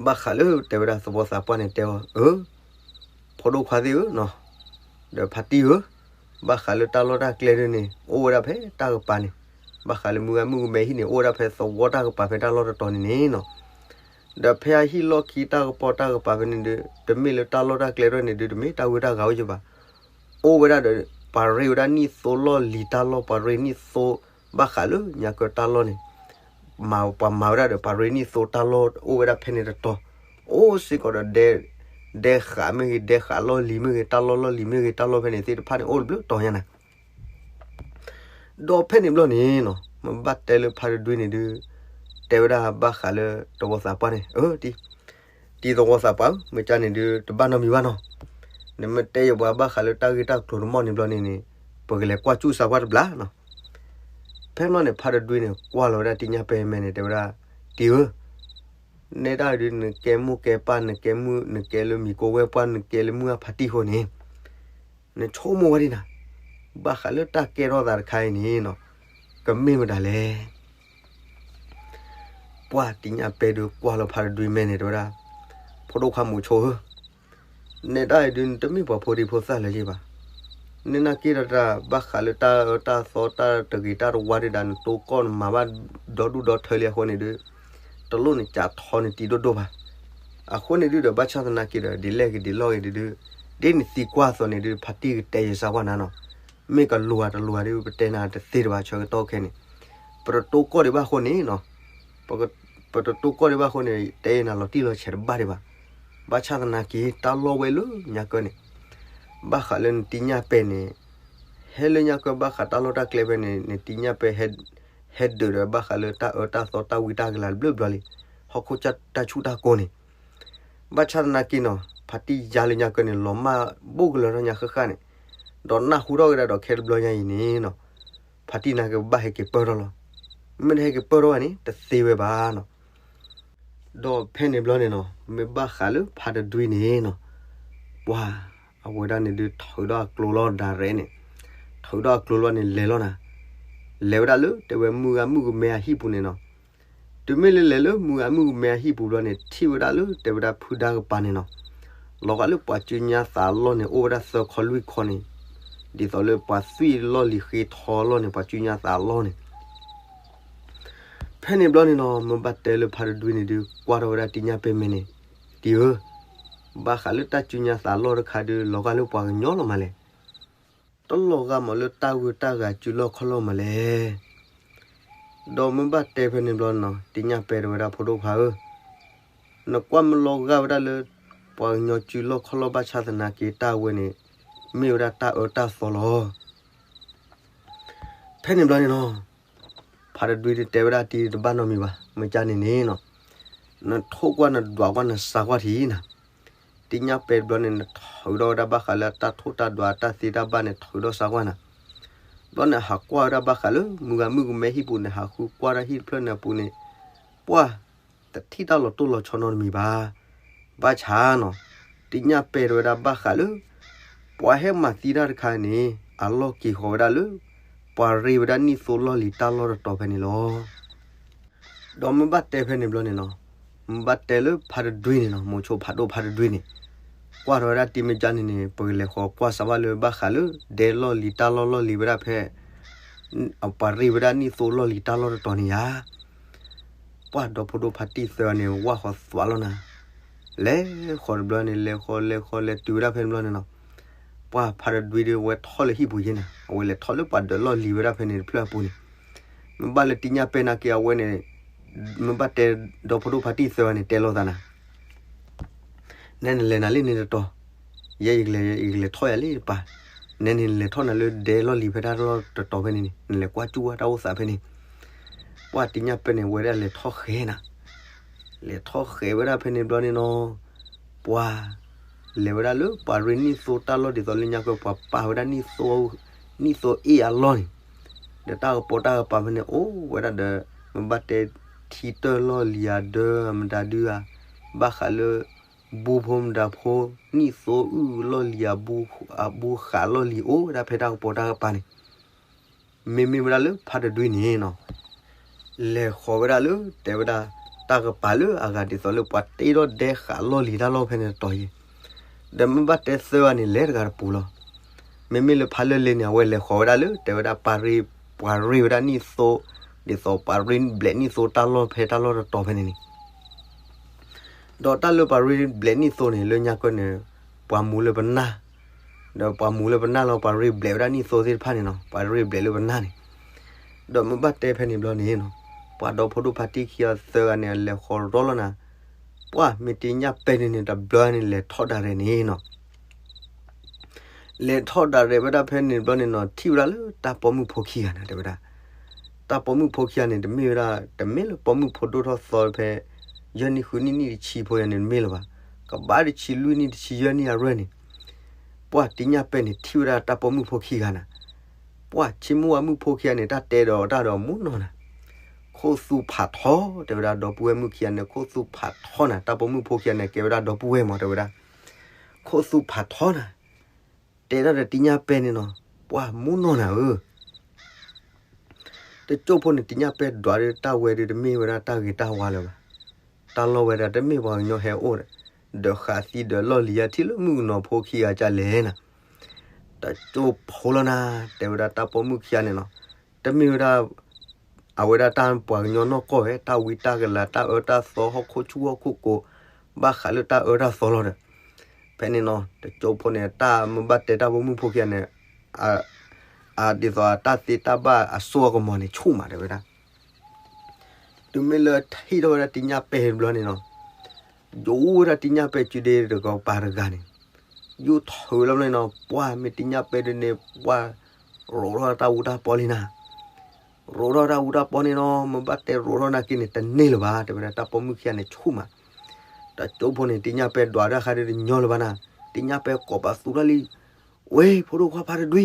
ဘၣ်ဃးလၢတဲဝဲဒၣ်သဝီသးပှၢ်န့ၣ်တဲအီၤ, အၢ, ဖိဒိၣ်ခွါသ့ၣ်ဧၢနီၤ, ဒီးဖါတံၢ်ဧၢ, ဘၣ်ဃးလၢတၢ်လီၢ်တၢ်ကျဲဒ်န့ၣ် အိၣ်ဝဲဒၣ်ဖဲတၢ်ကပၤန့ၣ်, ဘၣ်ဃးလၢမုၢ်ဂၤမုၢ်ကမဲဟံၣ်န့ၣ် အိၣ်ဝဲဒၣ်ဖဲသဝီတၢ်ကပၤဖဲတၢ်လီၢ်တတီၤန့ၣ်န့ၣ်နီၤ, ဒီးဖဲအဟံၣ်လီၢ်ခံတၢ်ကပီၤတၢ်ကပၤဖဲန့ၣ်ဒုး တမ့ၢ်လၢတၢ်လီၢ်တၢ်ကျဲဒ်န့ၣ်ဒုး တမ့ၢ်တၢ်ဂ့ၢ်တၢ်ဂၤအိၣ်ယဘၣ် အိၣ်ဝဲဒၣ်ဒီး ပှၤရ့ဝဲဒၣ်နံၣ်သိလီၢ်လံၤတၢ်လီၢ် ပှၤရ့နံၣ်သိ ဘၣ်ဃးလၢညါကၢတၢ်လီၢ်န့ၣ်, မၤပှၤမၤဝဲဒၣ်ဒီး ပှၤရ့နံၣ်သိတၢ်လီၢ်အိၣ်ဝဲဒၣ်ဖဲန့ၣ်တတီၤ, အိၣ်စ့ၢ်ကီးဒီး ဒဲဃာ်မ့ၢ်ဂ့ၤ ဒဲဃာ်လီၢ်လံၤမ့ၢ်ဂ့ၤ တၢ်လီၢ်လီၢ်လံၤမ့ၢ်ဂ့ၤ တၢ်လီၢ်ဖဲန့ၣ်သ့ၣ်တဖၣ်န့ၣ် အိၣ်တဘျုးတီၤညါနၤ ဒီးဖဲန့ၣ်ဘျီန့ၣ်နီၤ မ့ၢ်ဘၣ်တဲလၢဖါတဒွံန့ၣ်ဒုး တဲဝဲဒၣ်ဘၣ်ဃးလၢသဝီသးပှၢ်န့ၣ်, အၢ, တံၤသဝီသးပှၢ်ဧၢ, မ့ၢ်ကန့ၣ်ဒုး တဘၣ်နီတမံၤဘၣ်နီၤ, နမ့ၢ်တဲယပှၤဘၣ်ဃးလၢတၢ်ဂ့ၢ်တၢ်ကျိၤတမီၢ်န့ၣ်ဘျီန့ၣ်န့ၣ် ပကလဲၤကွၢ်စူၣ်စးကွၢ်တဘျီနီၤ. ဖဲန့ၣ်ဘျီန့ၣ် ဖါတဒွံန့ၣ် ကွၢ်လီၤဝဲဒၣ်တံၢ်ညၣ်ပဲမဲန့ၣ် တဲဝဲဒၣ်, တံၤဧၢ, နဲဒၣ်ဒုး နကဲမိၢ်ကဲပၢ် နကဲမုၣ် နကဲလၢမံၤကိဝဲၢ်ပှၢ် နကဲလၢမုၢ်အဖါတံၢ်အဃိန့ၣ် နဆိကမိၣ်ဝဲဒ်နၤ, ဘၣ်ဃးလၢတၢ်ကဲထီၣ်သးတခါအံၤန့ၣ်နီၤ, ကမ့ၢ်မတၤလဲၣ်. ပှၢ်တံၢ်ညၣ်ပဲဒုးကွၢ်လီၤဖါတဒွံမဲန့ၣ် တဲဝဲဒၣ်, ဖိဒိၣ်ခွါမုဆိဧၢ, နဲဒၣ်အံၤဒုး နတမ့ၢ်ပှၤဖိဒံဖိသၣ်လၢၤယ့ၢ်ဘၣ်. နနာ်က့ဒီးတၢ်ဘၣ်ဃးလၢတၢ်အၢတၢ်သီတၢ်တဂ့ၤတၢ်တဝါဒုးဒၣ် နတိကီၢ်နမၤဘၣ်ဒီဒူၣ်ဒီထၢလံအဃိန့ၣ်ဒုး တလိၣ်နကးထီနတံၤဒိၣ်ဒိၣ်ဘၣ်. အဃိန့ၣ်ဒုးဒီး ဘၣ်ဆၣ်သနာ်က့ဒီး ဒ်လဲၣ်ဂ့ၤဒ်လဲၣ်ဂ့ၤဒုးဒုး ဒ်နသံကွၢ်အသိးန့ၣ်ဒုး ဖါတံၢ်ကတဲယစၢ်ကွၢ်နၤနီၤ, မ့ၢ်ကလိၤဧါတလိၤဧါဒုး ပတဲနၤတသ့တဘၣ် ဆၢကတီၢ်ခဲန့ၣ် ပတတိကီၢ်ဒံးဘၣ်အဃိန့ၣ်နီၤ, ပတတိကီၢ်ဒံးဘၣ်အဃိန့ၣ် တဲယနၤလီၤတံၢ်လီၤဆဲးတဘၣ်ဒံးဘၣ်. ဘၣ်ဆၣ်သနာ်က့ တၢ်လီၢ်ဝဲလၢညါကၢန့ၣ် ဘၣ်ဃးလၢနတံၢ်ညၣ်ပဲန့ၣ် ဟဲလၢညါကၢဘၣ်ဃးတၢ်လီၢ်တၢ်ကျဲဖဲန့ၣ် နတံၢ်ညၣ်ပဲ ဟဲဒုးဒီးဘၣ်ဃးလၢတၢ်အၢတၢ်သီတၢ်ဝံတၢ်ကလၤတဘျုးဘျီလံ, ဟီၣ်ခိၣ်တၢ်ဆူၣ်တၢ်ကိၢ်န့ၣ် ဘၣ်ဆၣ်သနာ်က့နီၤ ဖါတံၢ်ယါလၢညါကၢန့ၣ် လီၤမၢ်ဘိၣ်ကလၢၤထီၣ်ညါဃၣ်ဃၣ်န့ၣ်, ဒီးနၢ်ဟူထီၣ်က့ၤဒၣ်ဒီးခဲတဘျီညါအံၤန့ၣ်နီၤ, ဖါတံၢ်နာ်က့ဘၣ်ဟဲက့ၤပၢၢ်ထီၣ်လီၤ. မ့ၢ်တဟဲက့ၤပၢၢ်ထီၣ်ဘၣ်န့ၣ် တသ့ဝဲဘၣ်နီၤ. ဒီးဖဲန့ၣ်ဘျီန့ၣ်နီၤ မ့ၢ်ဘၣ်ဃးလၢဖါတဒွံန့ၣ်နီၤ, ပှၤအဝဲဒၣ်န့ၣ်ဒုး ထုးဒီးအကျိၤလီၤ ဒၣ်ရဲၣ်န့ၣ်, ထုးဒီးအကျိၤလီၤန့ၣ် လဲၤလီၤနၤ, လဲၤဝဲဒၣ်လၢတဲဝဲမုၢ်ဂၤမုၢ်ကမဲအဟံၣ်ပူၤန့ၣ်နီၤ. တုၤမ့ၢ်လၢလဲၤလၢမုၢ်ဂၤမုၢ်ကမဲအဟံၣ်ပူၤဘျီန့ၣ် ထံၣ်ဝဲဒၣ်လၢတဲဝဲဒၣ်ဖုဒါကပၤန့ၣ်နီၤ, လီၤဂာ်လၢပှၤစုညါသးအလီၢ်န့ၣ် အိၣ်ဝဲဒၣ်သၢခီလွံၢ်ခီန့ၣ်, ဒ်သိးလၢပှၤသွံၣ်လီၢ်လံၤဃ့ထီလီၢ်န့ၣ် ပှၤစုညါသးအလီၢ်န့ၣ် ဖဲန့ၣ်ဘျီန့ၣ်နီၤ မ့ၢ်ဘၣ်တဲလၢဖါတဒွံန့ၣ်ဒုး ကွၢ်ထီၣ်ဝဲဒၣ်တံၢ်ညၣ်ပဲမဲန့ၣ်, တံၢ်ဧၢ, ဘၣ်ဃးလၢတၢ်စုညါသးအလီၢ်တခါဒုး လီၤဂာ်လၢပှၤကညီလီၤမးလဲၣ်. တလီၤဂာ်မးလၢတၢ်ဂုၤတၢ်ဂၤစုလီၢ်ခီၣ်လီၢ်မးလဲၣ်. ဒီးမ့ၢ်ဘၣ်တဲဖဲန့ၣ်ဘျီနီၤ တံၢ်ညၣ်ပဲတဲဝဲဒၣ်ဖိဒိၣ်ခွါဧၢ, နကွၢ်မ့ၢ်လီၤဂာ်ဝဲဒၣ်လၢ ပှၤကညီစုလီၢ်ခီၣ်လီၢ်ဘၣ်ဆၣ်သနာ်က့ တၢ်ဝဲန့ၣ် မ့ၢ်ဝဲဒၣ်တၢ်အၢတၢ်သီလီၤ. ဖဲန့ၣ်ဘျီန့ၣ်နီၤ ဖါတဒွံန့ၣ်တဲဝဲဒၣ်တံၢ်တဘၣ်နီတမံၤဘၣ် မ့ၢ်ကန့ၣ်န့ၣ်နီၤ, နထိၣ်ကွၢ်နဒွးကွၢ်နစးကွၢ်ထံၣ်နၤ. တံၢ်ညၣ်ပဲတဘျီန့ၣ် နထုးဒီးဝဲဒၣ်ဘၣ်ဃးလၢတၢ်ထိၣ်တၢ်ဒွးတၢ်သ့တၢ်ဘၣ်န့ၣ် ထုးဒီးစးကွၢ်နၤ. ဘျီန့ၣ်ဟးကွၢ်ဝဲဒၣ်ဘၣ်ဃးလၢ မုၢ်ဂၤမုၢ်ကမဲဟံၣ်ပူၤန့ၣ် ဟးဃုကွၢ်ဒၣ်ဟံၣ်တဖျၢၣ်န့ၣ်အပူၤန့ၣ်, ပှၢ် တထံၣ်တၢ်လီၤတိၢ်လီၤဆီနီတမံၤဘၣ်. ဘၣ်ဆၣ်နီၤ တံၢ်ညၣ်ပဲတဲဝဲဒၣ်ဘၣ်ဃးလၢ ပှၤဟဲမၤသံတၢ်တခါန့ၣ် အလီၢ်က့ၤဃီၤဝဲဒၣ်လၢ ပှၤရ့ဝဲဒၣ်နံၣ်သိလီၢ်လံၤတၢ်လီၢ်တတီၤဖဲန့ၣ်လီၤ. ဒီးမ့ၢ်ဘၣ်တဲဖဲန့ၣ်ဘျီန့ၣ်နီၤ, မ့ၢ်ဘၣ်တဲလၢဖါတဒွံန့ၣ်နီၤ, မိၤဆိဖးဒိၣ်ဖါတဒွံန့ၣ် ကွၢ်ထီၣ်ဝဲဒၣ်တံၢ်မ့ၢ်ကန့ၣ်န့ၣ် ပကလဲၤဃီၤကွၢ်စးဘၣ်လၢဘၣ်ဃးလၢ ဒဲလီၢ်လံၤတၢ်လီၢ်လီၢ်လံၤဝဲဒၣ်ဖဲ ပှၤရ့ဝဲဒၣ်နံၣ်သိလီၢ်လံၤတၢ်လီၢ်တတီၤန့ၣ်ယါ. ပှၢ်ဒီဖိဒိၣ်ဖါတံၢ်သၢဂၤန့ၣ် ဝၢ်ဃီသွးလီၤနၤ, လဲၤဃီၤတဘျီန့ၣ် လဲၤဃီၤလဲၤဃီၤလဲၤတုၤဝဲဒၣ်ဖဲန့ၣ်ဘျီန့ၣ်နီၤ, ပှၢ်ဖါတဒွံဒီး အဝဲထီၣ်လၢဟံၣ်ပူၤယ့ၢ်နၤ, အဝဲလဲၤထီၣ်လၢပှၤဒၢးလီၢ်လံၤဝဲဒၣ်ဖဲန့ၣ်တဖျၢၣ်အပူၤန့ၣ်, မ့ၢ်ဘၣ်လၢတံၢ်ညၣ်ပဲနာ်က့အဝဲန့ၣ်, မ့ၢ်ဘၣ်တဲဒီဖိဒိၣ်ဖါတံၢ်သၢဂၤန့ၣ် တဲလိာ်သးနၤ နဲနလဲၤနၤလံန့ၣ်တတီၤ, ယဲယကလဲၤ ယကလဲၤထီၣ်ယၤလံတပၤ, နဲနလဲၤထီၣ်နၤလၢဒဲလီၢ်လံၤဖဲတၢ်လီၢ်တတီၤဖဲန့ၣ်န့ၣ် နလဲၤကွၢ်ကၠူၣ်ဝဲတၢ်အိၣ်သးဖဲန့ၣ်, ပှၢ်တံၢ်ညၣ်ပဲန့ၣ် ဝဲဒၣ်လဲၤထီၣ်ဃဲၤနၤ, လဲၤထီၣ်ဃဲၤဝဲဒၣ်ဖဲန့ၣ်ဘျီန့ၣ်နီၤ, ပှၤ လဲၤဝဲဒၣ်လၢပှၤရ့နံၣ်သိတၢ်လီၢ်ဒ်သိးလၢညါကဲ ပှၤပာ်ဝဲဒၣ်နံၣ်သိ နံၣ်သိအ့ၣ်အလီၢ်န့ၣ်, ဒီးတၢ်ကပိာ်တၢ်ကပၤဖဲန့ၣ် အိၣ်ဝဲဒၣ်ဒီး မ့ၢ်ဘၣ်တဲထံတၢၢ်လီၢ်လံၤဧါ ဒၢမတၤဒုဧါ, ဘၣ်ဃးလၢ ဘူဖိမတၤဖိ နံၣ်သိအုၣ်လီၢ်လံၤဧါ, အဘူဃးလီၢ်လံၤအိၣ်ဝဲဒၣ်ဖဲတၢ်ကပိာ်တၢ်ကပၤန့ၣ် မ့မ့ၢ်ဝဲဒၣ်လၢဖါတဒွံန့ၣ်နီၤ, လဲၤဃီၤဝဲဒၣ်လၢတဲဝဲဒၣ် တၢ်ကပၤလၢအဂၤဒ်သိးလၢ ပှၤတ့ထီၣ်ဒဲဃးလီၢ်လံၤတၢ်လီၢ်ဖဲန့ၣ်တတီၤယဲ, ဒီးမ့ၢ်ဘၣ်တဲသၢဂၤန့ၣ် လဲၤတဂၤတပူၤလီၤ. မ့မ့ၢ်လၢဖါလၢလ့န့ၣ် အဝဲလဲၤဃီၤဝဲဒၣ်လၢ တဲဝဲဒၣ်ပှၤရ့ ပှၤရ့ဝဲဒၣ်နံၣ်သိ ဒ်သိးပှၤရ့ဘျဲးနံၣ်သိတၢ်လီၢ်ဖဲတၢ်လီၢ်တတီၤဖဲန့ၣ်န့ၣ် ဒီးတၢ်လၢပှၤရ့ဘျဲးနံၣ်သိန့ၣ် လၢညါကဲန့ၣ် ပှၤမူၤလၢပနၢ်, ဒီးပှၤမူၤလၢပနၢ်လီၤ ပှၤရ့ဘျဲးဝဲဒၣ်နံၣ်သိသ့ၣ်တဖၣ်န့ၣ်နီၤ, ပှၤရ့ဘျဲးလၢပနၢ်န့ၣ်, ဒီးမ့ၢ်ဘၣ်တဲဖဲန့ၣ်ဘျီန့ၣ်နီၤ, ပှၤဒီဖိဒိၣ်ဖါတံၢ်ခံဂၤသၢဂၤန့ၣ် အလဲၤဃီၤရီလီၤနၤ, ပှၢ်မ့ၢ်တ့ညၣ်ပဲၢ်န့ၣ်န့ၣ် တဘျီန့ၣ် လဲၤထီၣ်ဒၣ်ရဲၣ်န့ၣ်နီၤ လဲၤထီၣ်ဒၣ်ရဲၣ်ဝဲဒၣ်ဖဲန့ၣ်ဘျီန့ၣ်နီၤ ထံၣ်ဝဲဒၣ်လၢတၢ်ပိာ်မုၣ်ဖိခံဂၤန့ၣ် တဲဝဲဒၣ်, တၢ်ပိာ်မုၣ်ဖိခံဂၤန့ၣ် တမ့ၢ်ဝဲဒၣ် တမ့ၢ်လၢပိာ်မုၣ်ဖိဒိၣ်ထီၣ်သီဖဲ ယဲၢ်နံၣ်ဃုနံၣ်နံၣ်တဆံဖိယၤန့ၣ် တမ့ၢ်လၢၤဘၣ်, ကဘၣ်တဆံလွံၢ်နံၣ်တဆံယဲၢ်နံၣ်အရွဲၣ်န့ၣ်, ပှၢ်တံညၣ်ပဲၢ်န့ၣ် ထံၣ်ဝဲဒၣ်တၢ်ပိာ်မုၣ်ဖိခံဂၤနၤ, ပှၢ်ဆ့မိၢ်ဝၤမုၣ်ဖိခံဂၤန့ၣ် တၢ်တဲဒီးတၢ်ဒီးမူနီၤနၤ ခိၣ်သူဖးထီ တဲဝဲဒၣ်ဒီပုၢ်ဝဲၢ်မုၣ်ခံဂၤန့ၣ် ခိၣ်သူဖးထီနၤ, တၢ်ပိာ်မုၣ်ဖိခံဂၤန့ၣ် ကဲဝဲဒၣ်ဒီပုၢ်ဝဲၢ်မး တဲဝဲဒၣ်, ခိၣ်သူဖးထီနၤ, တဲဒၣ်ဒီးတံညၣ်ပဲၢ်န့ၣ်နီၤ, ပှၢ်မူနီၤနၤဧၢ, တကၠိၢ်ဖိန့ၣ် တံညၣ်ပဲၢ်ဒွးဒီးတၢ်ဝဲဒီး တမ့ၢ်ဝဲဒၣ်တၢ်ဂ့ၤတၢ်ဝါလၢၤဘၣ်, တၢ်လီၢ်ဝဲဒၣ်တမ့ၢ်ပှၤကညီဟဲအိၣ်ဒီး, ဒီးဃးသံဒီးလီၢ်လံၤယါထံၣ်လၢမုၣ်ကနီၤဖိခံဂၤကလဲၣ်နၤ တကၠိၢ်ဖိလီၤနၤ, တဲဝဲဒၣ်တၢ်ပိာ်မုၣ်ခံဂၤန့ၣ်နီၤ, တမ့ၢ်ဝဲဒၣ် အဝဲဒၣ်တၢ်ပှၤကညီနီၢ်ကီၢ်ဝဲ တၢ်ဝံတၢ်ကလၤ တၢ်အၢတၢ်သီ ဟီၣ်ခိၣ်ဆူၣ်ဟီၣ်ခိၣ်ကိး, ဘၣ်ဃးလၢတၢ်အၢတၢ်သီလီၤဒီး, ဖဲန့ၣ်နီၤ တကၠိၢ်ဖိန့ၣ် တၢ်မ့ၢ်ဘၣ်တဲတၢ်ပိာ်မုၣ်ဖိခံဂၤန့ၣ်, အ အဒ်သိးတၢ်သ့တၢ်ဘၣ်အစိအကမီၤန့ၣ် ဆူၣ်မးတဲဝဲဒၣ် တုၤမ့ၢ်လၢထံၣ်ထီၣ်ဝဲဒၣ်တံညၣ်ပဲၢ်တဘျီန့ၣ်နီၤ, ယိးဝဲဒၣ်တံညၣ်ပဲၢ်စုဒ့တကပၤတဂၤန့ၣ်, ယိးထုးလီၤန့ၣ်နီၤ, ပှၢ်မ့ၢ်တံညၣ်ပဲၢ်ဒုန့ၣ် ပှၢ်ရိးထီၣ်တၢ်အူတၢ်ပီလံနၤ, ရိးထီၣ်တၢ်အူတၢ်ပီန့ၣ်နီၤ, မ့ၢ်ဘၣ်တဲရိးထီၣ်နာ်က့န့ၣ် တန့ၢ်လၢၤဘၣ် တဲဝဲဒၣ်တၢ်ပိာ်မုၣ်ခံဂၤန့ၣ်ဆူၣ်မး, တကၠိၢ်ဖိန့ၣ် တံညၣ်ပဲၢ်ဒွးတၢ်ခါဒုတညီလၢၤဘၣ်နၤ, တံညၣ်ပဲၢ်ကိးပသူတၢ်လံ, ဝဲ ဖိဒိၣ်ခွါဖါတဒွံ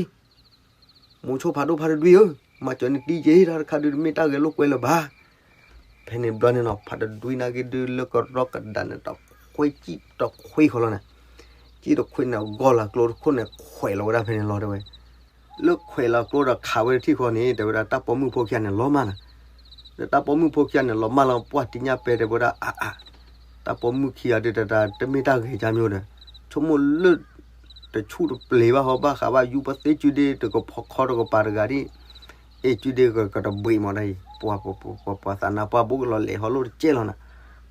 မိၤဆိဖးဒိၣ်ဖါတဒွံဧၢ, မၤစၢၤနတံက့ၤတၢ်တခါဒုတမ့ၢ်တၢ်ဂဲၤလိာ်ကွဲလၢၤဘၣ်, ဖဲန့ၣ်ဘျီန့ၣ်နီၤ ဖါတဒွံနာ်က့ဒုလၢကရီကဒးန့ၣ် တခွ့ကံၣ်တခွ့ဃီလီၤနၤ, ကံၣ်တခွ့န့ၣ် အဂီၢ်လီၤကျိတခိၣ်န့ၣ် ခွဲးလီၤဝဲဒၣ်ဖဲန့ၣ်လီၤတဲဝဲ, လၢခွဲးလီၤကျိဒီးခးဝဲတထံၣ်ဃီန့ၣ် တဲဝဲဒၣ်တၢ်ပိာ်မုၣ်ဖိခံဂၤန့ၣ်လီၤမၢ်နၤ, ဒီးတၢ်ပိာ်မုၣ်ဖိခံဂၤန့ၣ်လီၤမၢ်လီၤ ပှၢ်တံညၣ်ပဲၢ်တဲဝဲဒၣ်အါအါ တၢ်ပိာ်မုၣ်ခံဂၤဒုတတၤ တမ့ၢ်တၢ်ဂ့ၤကါမျိၣ်ဒီး, ဆိကမိၣ်လၢ တဆူၣ်တပျ့ၤဘၣ်ဟီ ဘၣ်ဃးဘၣ်ယူပသ့စုဒ့တကဖီခီတကပၤတဂၤဒ်, အ့ၣ်စုဒ့ကတဘှံးမးတၢ်အံၤ, ပှၤသးနါပှၢ်ဘိကလီၤလဲၤဟီလိၣ်တကဲလီၤနၤ,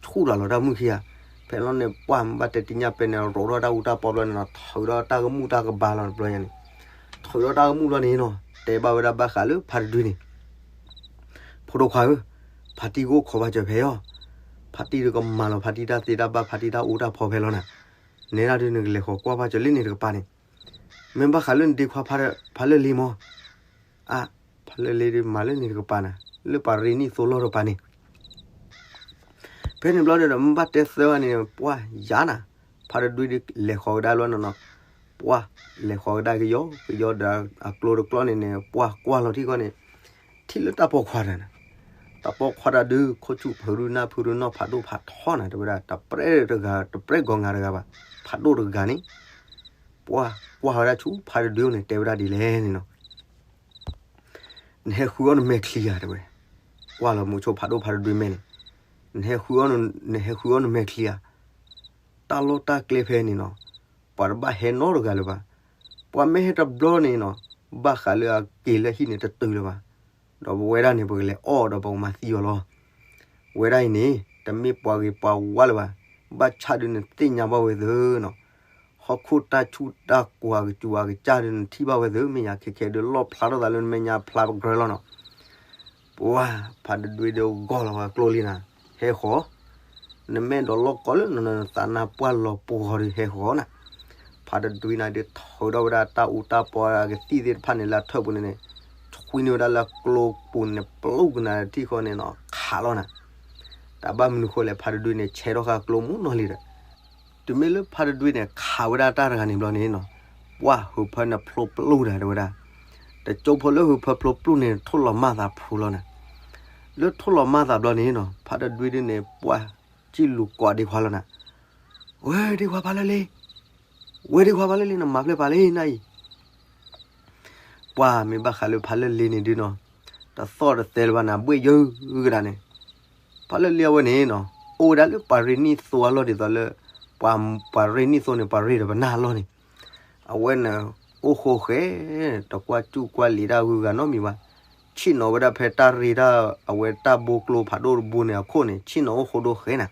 ဆူၣ်တၢ်လီၤတၢ်မုၣ်ခံဂၤ, ဖဲလီၤန့ၣ် ပှၢ်မ့ၢ်ဘၣ်တဲတံညၣ်ပဲၢ်န့ၣ် ရိးထီၣ်တၢ်အူတၢ်ပီဘျီန့ၣ်နီၤ ထုးဒီးတၢ်ကမူၣ်တၢ်ကဘါလီၤတဘျီညါန့ၣ်, ထုးဒီးတၢ်ကမူၣ်ဘျီန့ၣ်နီၤ တဲဘၣ်ဝဲဒၣ်ဘၣ်ဃးလၢဖါတဒွံန့ၣ် ဖိဒိၣ်ခွါဧၢ, ဖါတံၢ်ကအိၣ်ခိးဘၣ်စၢၤဖဲအီၤ, ဖါတံၢ်တကမၤလီၤ ဖါတံၢ်တၢ်သ့တၢ်ဘၣ် ဖါတံၢ်တၢ်အူတၢ်ဖီဖဲလီၤနၤ, နဲဒၣ်ဒုးနကလဲၤဃီၤကွၢ်ဘၣ်စၢၤလၢန့ၣ်တကပၤန့ၣ်, မ့ၢ်ဘၣ်ဃးလၢနဒ့ခွါဖါလၢလ့မီၤ, အါ, ဖါလၢလ့ဒုးမၤလၢန့ၣ်တကပၤနၤ, လၢပှၤရ့နံၣ်သိလီၢ်တကပၤန့ၣ် ဖဲန့ၣ်ဘျီဒီး မ့ၢ်ဘၣ်တဲသၢဂၤန့ၣ် ပှၢ်ယါနၤ, ဖါတဒွံဒုးလဲၤဃီၤကဒါလီၤနီၤနီၤ, ပှၢ်လဲၤဃီၤကဒါကယီကယီဒီး အကျိတကျီန့ၣ်န့ၣ် ပှၢ်ကွၢ်လီၤထံၣ်ဃီန့ၣ်, ထံၣ်လၢတၢ်ပိာ်ခွါတဂၤနၤ, တၢ်ပိာ်ခွါတဂၤဒုး ခိၣ်ဆူၣ်ဖုးဒုးနၢ်ဖုးဒုးနီၢ်ဖးဒိၣ်ဖးထီနၤ တဲဝဲဒၣ် တပျဲတဂၤ တပျဲဂီၤငါတဂၤဘၣ်, ဖးဒိၣ်တဂၤန့ၣ်, ပှၢ်ကွၢ်ဝဲဒၣ်ဆူဖါတဒွံန့ၣ် တဲဝဲဒၣ်ဒ်လဲၣ်န့ၣ်နီၤ နဟဲဃုအီၣ်နမဲာ်ချံဧါ တဲဝဲ, ကွၢ်လီၤမုဆိဖးဒိၣ်ဖါတဒွံမဲာ်န့ၣ်, နဟဲဃုအီၣ်နမဲာ်ချံဧါ, တၢ်လီၢ်တၢ်ကျဲဖဲန့ၣ်နီၤ, ပှၤတဘၣ်ဟဲနီတဂၤလၢၤဘၣ်, ပှၤမ့ၢ်ဟဲတဘျီန့ၣ်နီၤ, ဘၣ်ဃးလၢအက့ၤလၢဟံၣ်န့ၣ်တတုၤလၢၤဘၣ်, ဒီးပဝဲဒၣ်န့ၣ် ပကလဲၤအီၣ်ဒီးပကမၤသံအီၤလီၤ. ဝဲဒၣ်အံၤန့ၣ် တမ့ၢ်ပှၤဂ့ၤပှၤဝါလၢၤဘၣ်, ဘၣ်ဆၣ်ဒုးနသ့ၣ်ညါဘၣ်ဝဲသ့နီၤ, ဟီၣ်ခိၣ်တၢ်ဆူၣ်တၢ်ကိၤအကစူၤအကစၢ်ဒုးနထံၣ်ဘၣ်ဝဲသ့ မဲာ်ညါခဲခဲဒုးလီၣ်ဖျါထီၣ်သးလၢနမဲာ်ညါဖျါပကြၢလီၤနီၤ. ပှၤဖါတဒွံဒုးဂီၢ်လီၤဝဲကျိလံနၤ, ဟဲဃီၤ, နမ့ၢ်ဒိးလီၢ်ကီလၢနသးနါပှၢ်လီၤပှီၤဒုးဟဲဃီၤနၤ. ဖါတဒွံနၤဒုးထုးထီၣ်ဝဲဒၣ်တၢ်အူတၢ်ပီအကသံၣ်သ့ၣ်တဖၣ်န့ၣ် လၢအထၢၣ်ပူၤန့ၣ်န့ၣ်, ဆွံန့ၢ်ဝဲဒၣ်လၢကျိပူၤန့ၣ် ပျူၢ်ကနၤထံၣ်ဃီန့ၣ်နီၤ ခးလီၤနၤ. တၢ်ဘၣ်မနုၤဃိလဲၣ် ဖါတဒွံန့ၣ် ဆဲးထီၣ်ဃာ်ကျိမူနီၢ်လံဒီး တုၤမ့ၢ်လၢဖါတဒွံန့ၣ် ခးဝဲဒၣ်တၢ်တဂၤန့ၣ်ဘျီန့ၣ်နီၤ, ပှၢ်ဟုးဖၢန့ၣ်ဖျိပျိၢ်ဒၣ်တဲဝဲဒၣ်, တကၠိဖိလၢဟုးဖၢဖျိပျိၢ်န့ၣ် ထိၣ်လီၤမၢ်သးဖုလီၤနၤ, လၢထိၣ်လီၤမၢ်သးဘျီန့ၣ်နီၤ ဖါတဒွံဒ်န့ၣ် ပှၢ်စံၣ်လူၤကိးဒ့ခွါလီၤနၤ, ဝဲဒ့ခွါဖါလၢလ့, ဝဲဒ့ခွါဖါလၢလ့ နမၤဖျဲၣ်ပာ်လံနအံၤ ပှၢ်မ့ၢ်ဘၣ်ဃးလၢဖါလၢလ့န့ၣ်ဒုနီၤ, တသီၣ်တသဲလၢၤဘၣ်နၤ ဘှ့ၣ်ယၢကဒါန့ၣ်, ဖါလၢလ့အဝဲန့ၣ်နီၤ, အိၣ်ဝဲဒၣ်လၢပှၤရ့နံၣ်သိအလီၢ်ဒ်သိးလၢ, ပှၤရ့နံၣ်သိန့ၣ် ပှၤရ့ဒီးပနၢ်အလီၢ်န့ၣ်, အဝဲန့ၣ်, အိၣ်ဃိဃဲ, တကွၢ်စူၣ်ကွၢ်လံာ်တၢ်ဂုၤဂၤနီတမံၤဘၣ်, ဆ့ၣ်နီၤဝဲဒၣ်ဖဲတၢ်ရ့တၢ်အဝဲတၢ်ဘိကျိဖးဒိၣ်တဘိန့ၣ်အခိၣ်န့ၣ် ဆ့ၣ်နီၤအိၣ်ဃိဒိဃဲနၤ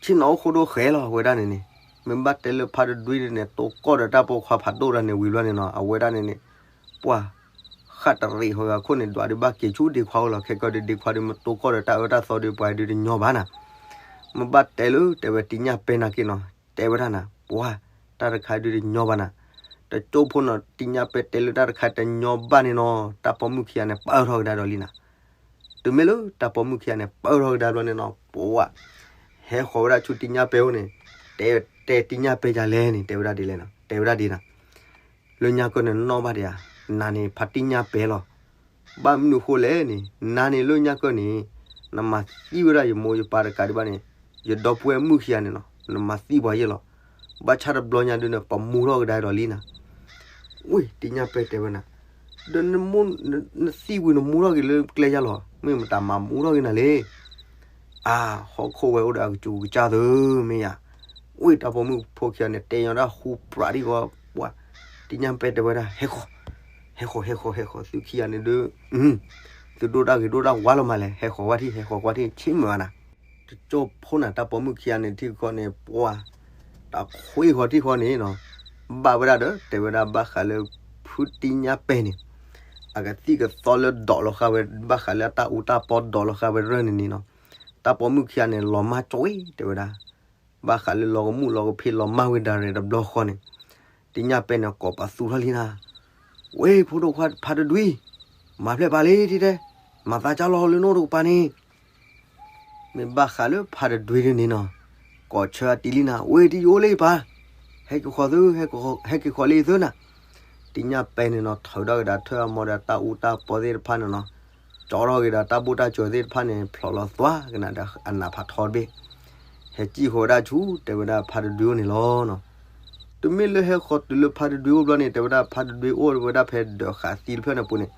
ဆ့ၣ်နီၤအိၣ်ဃိဒိဃဲလီၤ အဝဲဒၣ်န့ၣ်န့ၣ်, မ့ၢ်ဘၣ်တဲလၢဖါတဒွံန့ၣ် တိၢ်ကီၢ်ဒီးတၢ်ပိာ်ခွါဖးဒိၣ်တၢ်န့ၣ်ဝံၤဘျီန့ၣ်နီၤ အဝဲဒၣ်န့ၣ်န့ၣ်, ပှၢ်, ဃၣ်တရံးဃီဂၤခိၣ်န့ၣ် ဒွးဒုးဘၣ်က့ၤဆူဒ့ခွါအိၣ်လီၤ ခဲကီၢ်ဒုးဒ့ခွါဒုးမ့ၢ်တိၢ်ကီၢ်ဒီးတၢ်အၢတၢ်သီဒုးပှၤဒုးတညီဘၣ်နၤ, မ့ၢ်ဘၣ်တဲလၢတဲဝဲတံညၣ်ပဲနၤက့နီၤ တဲဝဲဒၣ်နၤ ပှၢ်, တၢ်တခါဒုးတညီဘၣ်နၤ, တကၠိဖိနီၤ တံညၣ်ပဲတဲလၢတၢ်တခါတညီဘၣ်န့ၣ်နီၤ တၢ်ပိာ်မုၣ်ခံဂၤန့ၣ် ပၢၢ်ထီၣ်ကဒါဒီးလံနၤ တုၤမ့ၢ်လၢတၢ်ပိာ်မုၣ်ခံဂၤန့ၣ် ပၢၢ်ထီၣ်ကဒါဘျီန့ၣ်နီၤ ပှၢ်, ဟဲဃီၤဝဲဒၣ်ဆူတံညၣ်ပဲအိၣ်န့ၣ်, တဲ, တဲတံညၣ်ပဲဒ်လဲၣ်န့ၣ် တဲဝဲဒၣ်ဒ်လဲၣ်နီၤ တဲဝဲဒၣ်ဒ်နၤ, လၢညါကၢၢ်န့ၣ်နီၣ်ဘၣ်ဒံးဧါ, နၤန့ၣ်ဖါတံညၣ်ပဲလီၤ, ဘၣ်မနုၤဃိလဲၣ်န့ၣ် နၤန့ၣ်လၢညါကၢၢ်န့ၣ်, နမၤသံဝဲဒၣ်ယမိၢ်ယပၢ်တကးဒံးဘၣ်န့ၣ်, ယဒီပုၢ်ဝဲၢ်မုၣ်ခံဂၤန့ၣ်နီၤ နမၤသံပှၤယဲၢ်လီၤ, ဘၣ်ဆၣ်တဘျီညါဒုးန့ၣ် ပမူထီၣ်ကဒါဒီးလံနၤ ဝ့ၢ်တံညၣ်ပဲတဲဝဲနၤ, ဒီးနမူ, နသံဝံၤနမူထီၣ်က့ၤလၢကျဲယါလီၤ မ့ၢ်မတၤမၤမူထီၣ်က့ၤနၤလဲၣ်, အါ, ဟီၣ်ခိၣ်ဝဲအိၣ်ဒီးအကစူၤကစၢ်သုမ့ၢ်ယါ, ဝ့ၢ်တၢ်ပိာ်မုၣ်ဖိခံဂၤန့ၣ် တဲညီတၢ်ဃူပြးဒံးဃီ, ပှၢ်, တံညၣ်ပဲတဲဝဲဒၣ် ဟဲဃီၤ, ဟဲဃီၤ ဟဲဃီၤ ဟဲဃီၤ သုခံဂၤန့ၣ်ဒုး, သုဒိၣ်တၢ်ဂ့ၤဒိၣ်တၢ်ဝါလီၤမးလဲၣ် ဟဲဃီၤကွၢ်ထံၣ် ဟဲဃီၤကွၢ်ထံၣ် ဆ့မုာ်ဘၣ်နၤ တကၠိဖိနၤ တၢ်ပိာ်မုၣ်ခံဂၤန့ၣ်ထံၣ်ဃီန့ၣ် ပှၢ်, တၢ်ခွ့ဃီၤထံၣ်ဃီန့ၣ်နီၤ, ဘၣ်ဝဲဒၣ်ဒီး တဲဝဲဒၣ်ဘၣ်ဃးလၢ ဖုတံညၣ်ပဲန့ၣ်, အကသံၣ်ကသီလၢဒိးလီၤဃာ်ဝဲ ဘၣ်ဃးလၢအတၢ်အူတၢ်ပီဒိးလီၤဃာ်ဝဲရၢၢ်န့ၣ်န့ၣ်နီၤ, တၢ်ပိာ်မုၣ်ခံဂၤန့ၣ် လီၤမၢ်ကၠီတဲဝဲဒၣ်, ဘၣ်ဃးလၢလီၤကမူၣ်လီၤကဖ့လီၤမၢ်ဝဲဒၣ်ရဲၣ်တဘျီဃီန့ၣ်, တံညၣ်ပဲန့ၣ် ကိးပသူထီၣ်လံနၤ ဝ့ၢ်ဖိဒိၣ်ခွါဖါတဒွံ, မၤဖျဲၣ်ပာ်လံထံတဲ, မၤသးကၢ်လီၤလၢနအိၣ်တကပၤန့ၣ်, မ့ၢ်ဘၣ်ဃးလၢဖါတဒွံဒ်န့ၣ်နီၤ, ကိးဆၢအတံၤလံနၤ ဝ့ၢ်တံၤယအိၣ်လၢယပၤ, ဟဲက့ၤဃီၤသု, ဟဲက့ၤဃီၤလၢယသုနၤ, တံညၣ်ပဲန့ၣ်နီၤ ထုးထီၣ်က့ၤဒီးထၢၣ်အမီဒီးတၢ်အူတၢ်ပီသ့ၣ်တဖၣ်န့ၣ်နီၤ, ကၠီထီၣ်က့ၤဒီးတၢ်ဘိၣ်တၢ်စၢၤသ့ၣ်တဖၣ်န့ၣ် ဖျိးလီၤသွါကနၤဒီးအနးဖးထီတဘ့ၣ် ဟဲကံၣ်ဃီၤဝဲဒၣ်ဆူ တဲဝဲဒၣ်ဖါတဒွံအိၣ်န့ၣ်လီၤနီၤ. တုၤမ့ၢ်လၢဟဲဃီၤတုၤလၢဖါတဒွံအိၣ်ဘျီန့ၣ် တဲဝဲဒၣ်ဖါတဒွံအိၣ်ဝဲဒၣ်ဖဲဒၢးဃာ်သံတဖျၢၣ်န့ၣ်ပူၤန့ၣ်,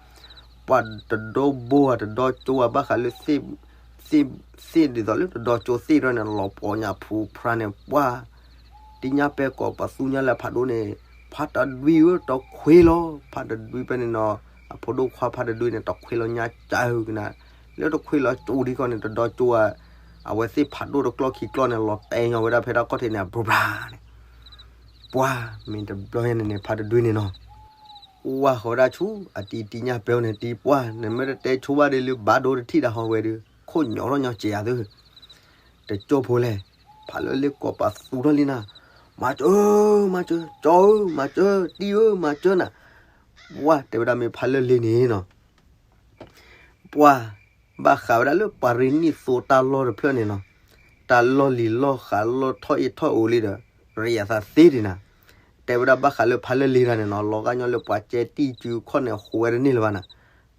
ပှၤတဒီဘိဧါတဒီကၠိဧါ ဘၣ်ဃးလၢ သ့ၣ်ဒ်သိးလၢတဒီကၠိသ့ၣ်တဖၣ်န့ၣ် လီၤပှီၤညၣ်ဖူးဖျါန့ၣ် ပှၤ တံညၣ်ပဲကိးပသူညါလၢဖးဒိၣ်န့ၣ်, ဖါတဒွံဧၢ တခွ့လီၤ ဖါတဒွံဖဲန့ၣ်နီၤ, အဖိဒိၣ်ခွါဖါတဒွံန့ၣ် တခွ့လီၤညါကၢကနၤ, လၢတခွ့လီၤကၠိဒံးကီးန့ၣ် တဒီကၠိဧါ, အဝဲသ့ၣ်ဖးဒိၣ်တကျီၢ်ခံကျီၢ်န့ၣ် လီၤတဲာ်ညီဝဲဒၣ်ဖဲတၢ်ခီၣ်ထံးန့ၣ် အဘြၢဘြၢန့ၣ် ပှၤမ့ၢ်တဘျီညါန့ၣ်န့ၣ် ဖါတဒွံန့ၣ်နီၤ, ဝါဃီၤဝဲဒၣ်ဆူ အတံၤတံညၣ်ပဲအိၣ်န့ၣ် တံၤပှၢ် နမ့ၢ်တတဲဆိဘၣ်ဒ်လၢဘၣ်ဒိတထံၣ်ဒၣ်ဟီဝဲဒီး ခိၣ်ညီထီၣ်ညီစဲးယၤသု, တကၠိဖိလဲၣ်, ဖးလၢလ့ကိးပသူထီၣ်လံနၤ, မၤစၢၤ, မၤစၢၤ, ကၠီဧၢ, မၤစၢၤ, တံၤဧၢ, မၤစၢၤနၤ, ပှၢ်တဲဝဲဒၣ်မ့ၢ်ဖးလၢလ့န့ၣ်နီၤ ပှၤ ဘၣ်ဃးဝဲဒၣ်လၢပှၤရ့နံၣ်သိတၢ်လီၢ်တဖျၢၣ်န့ၣ်နီၤ, တၢ်လီၢ်လံၤလီၢ်ဃာ်လီၢ်ထီၣ်အ့ၣ်ထီၣ်အိၣ်လံဒီး ရ့အသးသ့ဒံးနၤ, တဲဝဲဒၣ်ဘၣ်ဃးလၢဖးလၢလ့တၢ်န့ၣ်နီၤ လီၤဂာ်ညီလၢပှၤကဲတံၢ်စုခီၣ်န့ၣ် ဃိးဝဲတန့ၢ်လၢၤဘၣ်နၤ,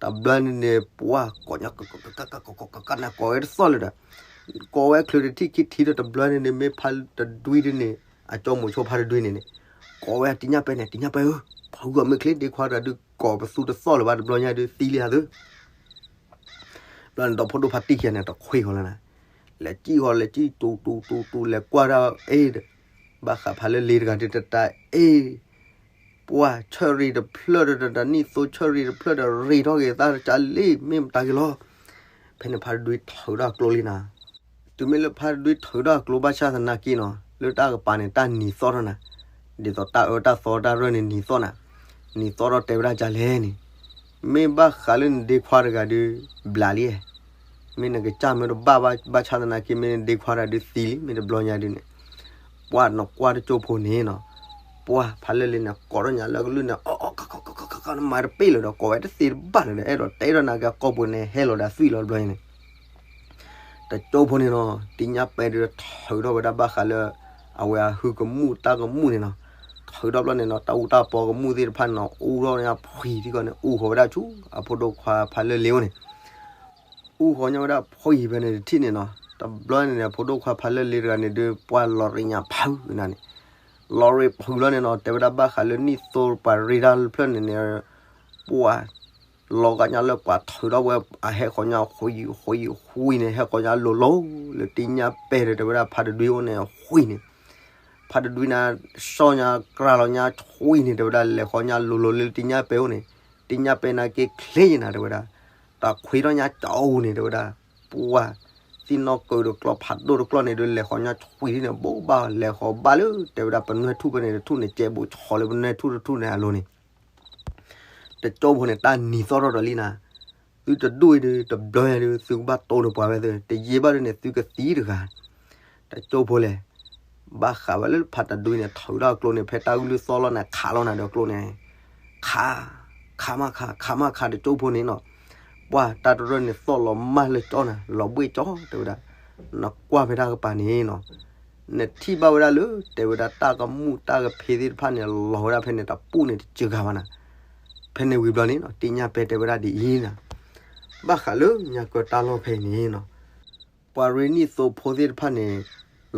တဘျီန့ၣ်န့ၣ် ပှၤကိးညါ ကိးဝဲတသီၣ်လၢၤဒီး ကိးဝဲချုးတထံၣ်ခံထံၣ်ဒီး တဘျီန့ၣ်န့ၣ် မ့ၢ်ဖးတဒွံဒ်န့ၣ် အကၠီမိၤဆိဖးတဒွံန့ၣ်န့ၣ် ကိးဝဲတံညၣ်ပဲန့ၣ် တံညၣ်ပဲဧၢ, ပှၤဂုၤဂၤမ့ၢ်ချ့ဒ့ခွါတဂၤဒုး ကိးပသူတသီၣ်လၢၤဘၣ် တဘျီညါဒုးသံလံဧါသု ဘျီန့ၣ် ဒီဖိဒိၣ်ဖါတံၢ်ခံဂၤန့ၣ် တခွ့ဃီၤလၢၤနၤ, လဲၤကံၣ်ဃီၤ လဲၤကံၣ်တူတူတူတူ လဲၤကွၢ်ဒၣ်အ့ၣ်ဒီး ဘၣ်ဃးဖးလၢလ့တဂၤဒုးတတၢ်အ့ၣ်, ပှၤဆၢၣ်ရံၣ်တဖျၢၣ်ဒီး တနံၣ်သိဆၢၣ်ရံၣ်တဖျၢၣ်ဒီး ရ့ထီၣ်က့ၤသးတကးလံ မ့ၢ်မတၤက့ၤလီၤ, ဖဲန့ၣ်ဖါတဒွံထုးထီၣ်ကျိလံနၤ တုၤမ့ၢ်လၢဖါတဒွံထုးထီၣ်ကျိဘၣ်ဆၣ်သနာ်က့နီၤ လၢတၢ်ကပၤန့ၣ် တၢ်နံၤသီၣ်ထီၣ်နၤ, ဒ်သိးတၢ်အၢတၢ်သီတၢ်ရၢၢ်န့ၣ်နံၤသီၣ်နၤ, နံၤသီၣ်ထီၣ်တဲဝဲဒၣ်ဒ်လဲၣ်န့ၣ်, မ့ၢ်ဘၣ်ဃးလၢနဒ့ခွါတဂၤဒုး ဘျးလံ, မ့ၢ်နကစၢ်မ့ၢ်တဘၣ်ဘၣ်ဆၣ်သနာ်က့ မ့ၢ်နဒ့ခွါတဂၤဒုးသံလံ မ့ၢ်တဘျီညါဒုးန့ၣ်, ပှၤနကွၢ်တကၠိဖိန့ၣ်နီၤ, ပှၤဖးလၢလ့န့ၣ် ကိးထီၣ်ညါလၢကလုၢ်န့ၣ် အီၣ်အီၣ်ကီကီကီကီ မၤတပ့ၢ်လၢၤဒီး ကိးဝဲတသ့တဘၣ်လၢၤဒီး အဲၣ်ဒိးတဲထီၣ်နၤက့ၤအကိာ်ပူၤန့ၣ် ဟဲလီၤဒီးသွံၣ်လီၤတဘျီန့ၣ် တကၠိဖိန့ၣ်နီၤ တံညါပဲၢ်ဒုးထုးထီၣ်ဝဲဒၣ်ဘၣ်ဃးလၢ အဝဲအဟုကမူၣ်တၢ်ကမူၣ်န့ၣ်နီၤ, ထုးထီၣ်ဘျီန့ၣ်နီၤ တၢ်အူတၢ်ပီကမူၣ်သ့ၣ်တဖၣ်န့ၣ်နီၤ အူထီၣ်ညါဖှံထံကီၢ်န့ၣ် အူဃီၤဝဲဒၣ်ဆူ အဖိဒိၣ်ခွါဖးလၢလ့အိၣ်န့ၣ် အူဃီၤညါဝဲဒၣ်ဖှံဖဲန့ၣ်တထံၣ်န့ၣ်နီၤ, တဘျီန့ၣ်န့ၣ် အဖိဒိၣ်ခွါဖးလၢလ့တဂၤန့ၣ်ဒုး ပှၢ်လီၤရ့ညါဖုးနၤန့ၣ်, လီၤရ့ဖုးလီၤန့ၣ်နီၤ တဲဝဲဒၣ်ဘၣ်ဃးလၢနံၣ်သိပှၤရ့တၢ်ဖျၢၣ်န့ၣ်န့ၣ် ပှၢ် လီၤဂာ်ညါလၢပှၤထုးထီၣ်ဝဲ အဟဲဃီၤညါဃုာ်ဃုာ်ဃုာ်န့ၣ် ဟဲဃီၤညါလိၤလိၤ လၢတံညါပဲၢ်ဒီး တဲဝဲဒၣ်ဖးတဒွံအိၣ်န့ၣ်ဃုာ်န့ၣ်, ဖးတဒွံန့ၣ် စီၣ်ညါကြၢးလီၤညါဃုာ်န့ၣ် တဲဝဲဒၣ်လဲၤဃီၤညါလိၤလိၤလၢတံညါပဲၢ်အိၣ်န့ၣ်, တံညါပဲၢ်န့ၣ်က့ချ့ယနၤ တဲဝဲဒၣ်, တၢ်ခွံထီၣ်ညါကၠီအူန့ၣ် တဲဝဲဒၣ်, ပှၢ် သ့ၣ်နီၣ်ကၢးဒီးကျီဖးဒိၣ်တကျီၢ်န့ၣ်ဒီး လဲၤဃီၤညါဆွံန့ၣ် ဘိးဘၣ် လဲၤဃီၤဘၣ်လၢ တဲဝဲဒၣ် ပနွဲၢ်ထူၣ်ဖဲန့ၣ်တထူၣ်န့ၣ် ကဲဘူးဆီလၢပနွဲၢ်ထူၣ်တထူၣ်န့ၣ်အလိၤန့ၣ်, တကၠိဖိန့ၣ် တၢ်နံၤသီၣ်ထီၣ်ဒီးလံနၤ, သုတဒူၣ်အံၤဒီး တဘျီယၤဒီး သုကဘၣ်တိၢ်န့ၢ်ပှၤဝဲသ့ၣ် တယံာ်ဘၣ်ဒ်န့ၣ် သုကသံတဂၤ တကၠိဖိလဲၣ်, ဘၣ်ဃးဝဲလၢဖးတဒွံန့ၣ် ထုးထီၣ်အကျိန့ၣ် ဖဲတၢ်ဂုၢ်လုၢ်သီၣ်လီၤန့ၣ် ခးလီၤနၤဒီးကျိန့ၣ်, ခး, ခးမးခး, ခးမးခး တကၠိဖိန့ၣ်နီၤ, ပှၢ်တၢ်တရၢၢ်န့ၣ်သီၣ်လီၤမၢ်လၢကၠီနၤ လီၤဘှ့ၣ်ကၠီ တဲဝဲဒၣ်, နကွၢ်ဖဲတၢ်ကပၤန့ၣ်နီၤ, နထံၣ်ဘၣ်ဝဲဒၣ်လၢ တဲဝဲဒၣ်တၢ်ကမူၣ်တၢ်ကဖ့သ့ၣ်တဖၣ်န့ၣ် လီၤဝဲဒၣ်ဖဲန့ၣ်တပူၣ်န့ၣ်တစှၤဘၣ်နၤ, ဖဲန့ၣ်ဝံၤဘျီန့ၣ်နီၤ တံညါပဲၢ်တဲဝဲဒၣ်ဒ်အံၤနၤ, ဘၣ်ဃးလၢညါကၢတၢ်လီၢ်ဖဲအံၤန့ၣ်နီၤ ပှၤရ့နံၣ်သိဖိသ့ၣ်တဖၣ်န့ၣ်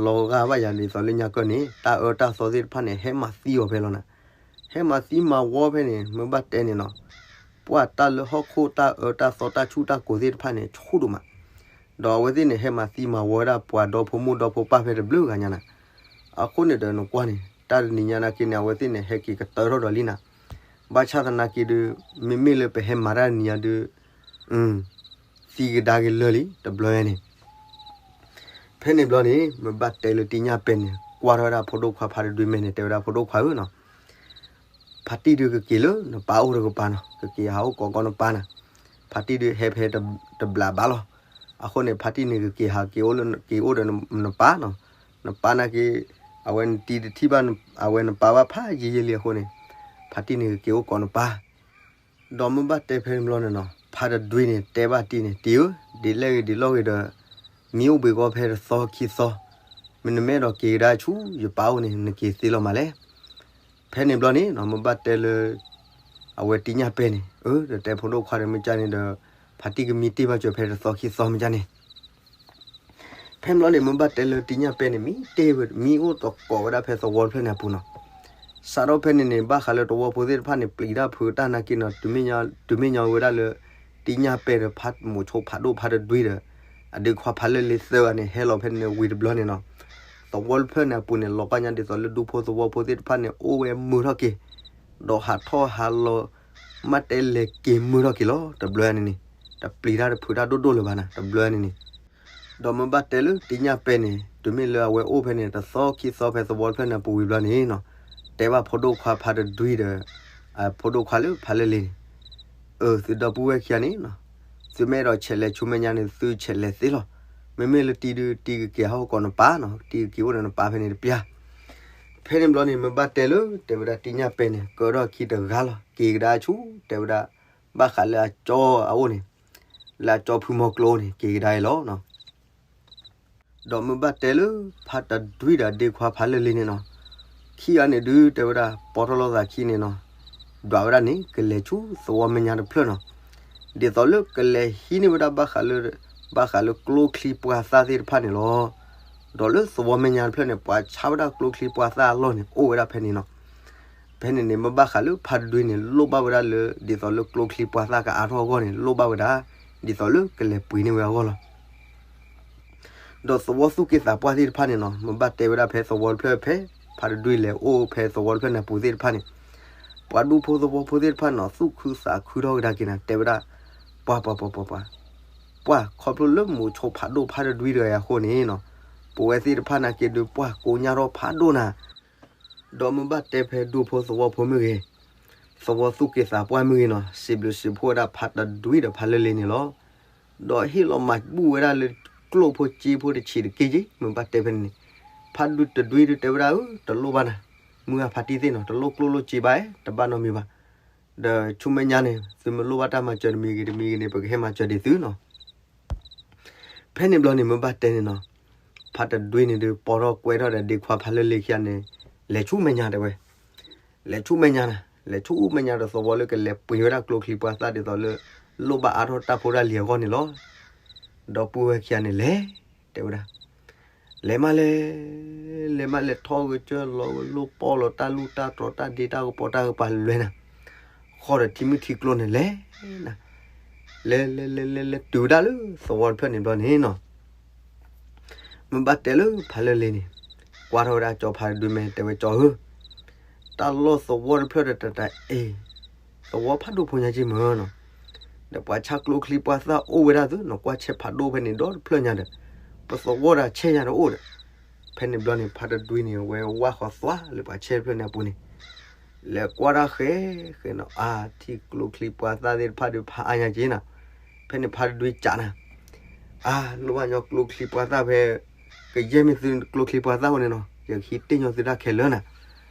လီၤဂာ်ဘၣ်ယၤဒ်သိးလၢညါကၢန့ၣ် တၢ်အၢတၢ်သီသ့ၣ်တဖၣ်န့ၣ် ဟဲမၤသံအီၤဖဲလီၤနၤ, ဟဲမၤသံမၤဝီဖဲန့ၣ် မ့ၢ်ဘၣ်တဲန့ၣ်နီၤ, ပှၢ်တၢ်လၢဟီၣ်ခိၣ်တၢ်အၢတၢ်သီတၢ်ဆူၣ်တၢ်ကိၤသ့ၣ်တဖၣ်န့ၣ် ဆူၣ်ဒိၣ်မး, ဒီးအဝဲသ့ၣ်န့ၣ် ဟဲမၤသံမၤဝီဝဲဒၣ်ပှၤဒီဖိမိၢ်ဒီဖိပၢ်ဖဲတဘျုးဂၤညါနၤ, အဃိန့ၣ်ဒီးနကွၢ်န့ၣ် တၢ်တနံၤညါနာ်က့န့ၣ် အဝဲသ့ၣ်န့ၣ် ဟဲက့ၤကတၢၢ်ထီၣ်ဒီးလံနၤ, ဘၣ်ဆၣ်သနာ်က့ဒီး မ့မ့ၢ်လၢပဟဲမၤတၢ်တနံၤညါဒီး သံကဒါက့ၤလၢာ်လံ တဘျီန့ၣ်, ဖဲန့ၣ်ဘျီန့ၣ် မ့ၢ်ဘၣ်တဲလၢတံညါပဲၢ်န့ၣ် ကွၢ်ထီၣ်ဝဲဒၣ်ဖိဒိၣ်ခွါဖးတဒွံမဲာ်န့ၣ် တဲဝဲဒၣ်ဖိဒိၣ်ခွါဧၢနီၤ, ဖါတံၢ်ဒုးကက့ၤလၢနပၢ်အိၣ်တကပၤနီၤ ကက့ၤဟးအိၣ်ကိးကီးနပၢ်နၤ, ဖါတံၢ်ဒုးဟဲဖဲတဘျးဘၣ်လီၤ, အဃိန့ၣ် ဖါတံၢ်န့ၣ်ကက့ၤဟးက့ၤအိၣ်လၢ က့ၤအိၣ်ဒီးနပၢ်နီၤ, နပၢ်နာ်က့ အဝဲနတံၤတထံၣ်ဘၣ် အဝဲနပၢ်ဘၣ်ဖးယံာ်ယံာ်လံအဃိန့ၣ်, ဖါတံၢ်န့ၣ်ကက့ၤအိၣ်ကိးနပၢ် ဒီးမ့ၢ်ဘၣ်တဲဖဲန့ၣ်ဘျီန့ၣ်နီၤ ဖါတဒွံန့ၣ် တဲဘၣ်တံၢ်န့ၣ် တံၢ်ဧၢ, ဒ်လဲၣ်ဂ့ၤဒ်လဲၣ်ဂ့ၤဒီး မ့ၢ်အိၣ်ဘှံးဂီၢ်ဖဲတသီခံသီ, မ့ၢ်နမ့ၢ်အဲၣ်ဒိးက့ၤကဒါဆူယပၢ်အိၣ်န့ၣ် နက့ၤသ့လီၤမးလဲၣ်. ဖဲန့ၣ်ဘျီန့ၣ်နီၤ မ့ၢ်ဘၣ်တဲလၢ အဝဲတံၢ်ညၣ်ပဲၢ်န့ၣ် အၢ ဒီးတဲဖိဒိၣ်ခွါဒီးမ့ၢ်ကၢ်န့ၣ်ဒီး ဖါတံၢ်ကမံတ့ၢ်ဘၣ်စၢၤဖဲတသီခံသီမ့ၢ်ကၢ်န့ၣ် ဖဲန့ၣ်ဘျီန့ၣ် မ့ၢ်ဘၣ်တဲလၢတံၢ်ညၣ်ပဲၢ်န့ၣ် မံတ့ၢ်ဝဲ မံအိၣ်တကိးဝဲဒၣ်ဖဲသဝီတဖျၢၣ်န့ၣ်အပူၤနီၤ. စးထီၣ်ဖဲန့ၣ်န့ၣ် ဘၣ်ဃးလၢသဝီဖိသ့ၣ်တဖၣ်န့ၣ် ပျံၤတၢ်ဖုးတၢ်နာ်က့နီၤ တုၤမ့ၢ်ညီဝဲဒၣ်လၢ တံၢ်ညၣ်ပဲၢ်ဒီးဖးမိၤဆိဖးဒိၣ်ဖးတဒွံဒီး အဒုးခွါဖးလၢလ့သၢဂၤန့ၣ် ဟဲလီၤဖဲန့ၣ်ဝံၤတဘျီန့ၣ်နီၤ. သဝီတဖျၢၣ်န့ၣ်အပူၤန့ၣ် လီၤကါညါဒ်သိးလၢဒူဖိသဝီဖိသ့ၣ်တဖၣ်န့ၣ် အိၣ်ဝဲမုာ်ထီၣ်က့ၤ ဒီးဟးထီၣ်ဟးလီၤ မ့ၢ်တဲလဲၤက့ၤမုာ်ထီၣ်က့ၤလီၤ တဘျီန့ၣ်န့ၣ်. တပျံၤတၢ်တဖုးတၢ်ဒိၣ်ဒိၣ်လၢၤဘၣ်နၤ တဘျီန့ၣ်န့ၣ်. ဒီးမ့ၢ်ဘၣ်တဲလၢတံၢ်ညၣ်ပဲၢ်န့ၣ် တုၤမ့ၢ်လၢအဝဲအိၣ်ဖဲန့ၣ် တသီခံသီဖဲသဝီတဖျၢၣ်န့ၣ်အပူၤဝံၤဘျီန့ၣ်နီၤ တဲဘၣ်ဖိဒိၣ်ခွါဖးတဒွံဒီး အဖိဒိၣ်ခွါလၢဖးလၢလ့ၤန့ၣ် အၢ သုဒီပုၢ်ဝဲၢ်ခံဂၤန့ၣ်နီၤ သုမ့ၢ်အဲၣ်ဒိးဆဲးလဲၤဆူမဲာ်ညါန့ၣ် သုဆဲးလဲၤသ့လီၤ. မ့မ့ၢ်လၢတံၢ်ဒုး တံၢ်ကက့ၤဟးအိၣ်ကိးနပၢ်နီၤ တံၢ်ကက့ၤအိၣ်ဒီးနပၢ်ဖဲန့ၣ်တပျၢ်. ဖဲန့ၣ်ဘျီန့ၣ် မ့ၢ်ဘၣ်တဲလၢ တဲဝဲဒၣ်တံၢ်ညၣ်ပဲၢ်န့ၣ် ကၢထီၣ်ခံတဂၤလီၤ က့ၤကဒါဆူ တဲဝဲဒၣ် ဘၣ်ဃးလၢအကၠီအအိၣ်န့ၣ် လၢအကၠီဖုမီၤကျိန့ၣ် က့ၤကဒါအံၤလီၤ. ဒီးမ့ၢ်ဘၣ်တဲလၢ ဖးတဒွံဒီးဒ့ခွါဖးလၢလ့ၤန့ၣ်နီၤ ခံဂၤန့ၣ်ဒုး တဲဝဲဒၣ် ပီထီၣ်လိာ်သးခံန့ၣ်နီၤ ဒွးဝဲဒၣ်န့ၣ် ကလဲၤဆူသဝီမဲာ်ညါတဖျၢၣ်နီၤ ဒ်သိးလၢကလဲၤဟံးန့ၢ်ဝဲဒၣ်ဘၣ်ဃးလၢ ဘၣ်ဃးလၢကျိချံပှၢ်သၣ်သ့ၣ်တဖၣ်န့ၣ်လီၤ. ဒီးလၢသဝီမဲာ်ညါတဖျၢၣ်န့ၣ် ပှၤဆါဝဲဒၣ်ကျိချံပှၢ်သၣ်အလီၢ်န့ၣ် အိၣ်ဝဲဒၣ်ဖဲန့ၣ်နီၤ. ဖဲန့ၣ်န့ၣ် မ့ၢ်ဘၣ်ဃးလၢဖးတဒွံန့ၣ် လိၣ်ဘၣ်ဝဲဒၣ်လၢ ဒ်သိးလၢကျိချံပှၢ်သၣ်ကအါထီၣ်အဂီၢ်န့ၣ် လိၣ်ဘၣ်ဝဲဒၣ် ဒ်သိးလၢကလဲၤပှ့ၤန့ၢ်ဝဲအဂီၢ်လီၤ. ဒီးသဝီသူၣ်က့သးပှၢ်သ့ၣ်တဖၣ်န့ၣ်နီၤ မ့ၢ်ဘၣ်တဲဝဲဒၣ်ဖဲသဝီတဖျၢၣ်ဖဲ ဖးတဒွံလဲၤအိၣ်ဖဲသဝီတဖျၢၣ်န့ၣ်အပူၤသ့ၣ်တဖၣ်န့ၣ် ပှၤဒူဖိသဝီဖိသ့ၣ်တဖၣ်န့ၣ်နီၤ သူၣ်ခုသးခုထီၣ်ကဒါက့ၤနၤ တဲဝဲဒၣ် ပှၤ ပှၤ ပှၤ ပှၤ ပှၤ ပှၤခီဖျိလၢမိၤဆိဖးဒိၣ်ဖးတဒွံတဂၤအံၤအဃိန့ၣ်နီၤ ပဝဲသ့ၣ်တဖၣ်နာ်က့ဒုးပှၤကိညၣ်ထီၣ်ဖးဒိၣ်နၤ ဒီးမ့ၢ်ဘၣ်တဲဖဲဒူဖိသဝီဖိမ့ၢ်ဂ့ၤ, သဝီသူၣ်က့သးပှၢ်မ့ၢ်ဂ့ၤနီၤ စံးဘျုးစံးဖှိၣ်ဝဲဒၣ်ဖးတဒွံဒီးဖးလၢလ့ၤန့ၣ်လီၤ. ဒီးဟ့ၣ်လီၤမၤဘူၣ်ဝဲဒၣ်လၢကျိၣ်ဖိစ့ဖိတဆံးတက့ၢ်က့ၢ် မ့ၢ်ဘၣ်တဲဖဲန့ၣ်န့ၣ်, ဖးဒိၣ်တဒွံဒုးတဲဝဲဒၣ်ဧၢ တလိၣ်ဘၣ်နၤ, မုၢ်ဂၢ်ဖးတံၢ်သ့ၣ်နီၤ တလိၣ်ကျိၣ်လိၣ်စ့ဘၣ်ဧါ တဘၣ်နီတမံၤဘၣ်. ဒီးဆူမဲာ်ညါန့ၣ် သုမ့ၢ်လိၣ်ဘၣ်တၢ်မၤစၢၤတမံၤဂ့ၤတမံၤဂ့ၤန့ၣ် ပကဟဲမၤစၢၤဒံးသုနီၤ. ဖဲန့ၣ်ဘျီန့ၣ် မ့ၢ်ဘၣ်တဲန့ၣ်နီၤ, ဖါတဒွံန့ၣ်ဒီး ပိာ်ထီၣ်ကွဲထီၣ်ဒီးဒ့ခွါဖါလၢလ့ခံဂၤန့ၣ်, လဲၤဆူမဲာ်ညါတဲဝဲ, လဲၤဆူမဲာ်ညါနၤ, လဲၤဆူမဲာ်ညါဒီးသဝီလၢကလဲၤပှ့ၤဝဲဒၣ်ကျိချံပှၤသၣ်ဒ်သိးလၢ လိၣ်ဘၣ်အါထီၣ်တၢ်ဖိတၢ်လံၤအဂီၢ်န့ၣ်လီၤ. ဒီပုၢ်ဝဲၢ်ခံဂၤန့ၣ်လဲၤ, တဲဝဲဒၣ် လဲၤမးလဲၤ, လဲၤမးလဲၤထီၣ်ဂဲၤကၢလီၤဂဲၤလိၣ်ပီၢ်လီၤတၢ်လူၢ်တၢ်တြီၤတၢ်ဒ့တၢ်ကပီၤတၢ်ကပၤလဲၤနၤ, ဃီဒီးထံမုၢ်ထံကျိန့ၣ်လဲၤနၤ, လဲၤလဲၤလဲၤလဲၤလဲၤတုၤဝဲဒၣ်လၢသဝီတဖျၢၣ်န့ၣ်ဘျီန့ၣ်နီၤ, မ့ၢ်ဘၣ်တဲလၢဖါလၢလ့န့ၣ်, ကွၢ်ထီၣ်ဝဲဒၣ်ကၠီဖါတဒွံမ့ၢ်တဲဝဲကၠီဧၢ, တၢ်လီၢ်သဝီတဖျၢၣ်ဒီးတၢ်တၢ်အ့ၣ်, သဝီဖးဒိၣ်ဖိညါက့မ့ၢ်နီၤ, ဒီးပှၤဆါကျိချံပှၤသၣ်အိၣ်ဝဲဒၣ်သုနီၤ, ကွၢ်ဆဲးဖးဒိၣ်ဖဲန့ၣ်ဒီတဖျၢၣ်ညါဒီး, ပသဝီဒၣ်ဆဲးညါတအိၣ်ဒီး, ဖဲန့ၣ်ဘျီန့ၣ် ဖါတဒွံန့ၣ် ဝဲဝၢ်ဃီသွါလၢပှၤဆဲးတဖျၢၣ်န့ၣ်အပူၤန့ၣ်, လဲၤကွၢ်တၢ်ဃဲဃဲနီၤ, အါ ထံကျိချံပှၤသၣ်သ့ၣ်တဖၣ်ဒီးဖးအါညါက့နၤ, ဖဲန့ၣ်ဖါတဒွံကးနၤ, အါ လိၣ်ဘၣ်ညီကျိချံပှၤသၣ်ဖဲ ကယဲၢ်မ့ၢ်သုကျိချံပှၤသၣ်အိၣ်န့ၣ်နီၤ, ယကဟံးတ့ၢ်ညီသုတၢ်ခဲလၢာ်နၤ.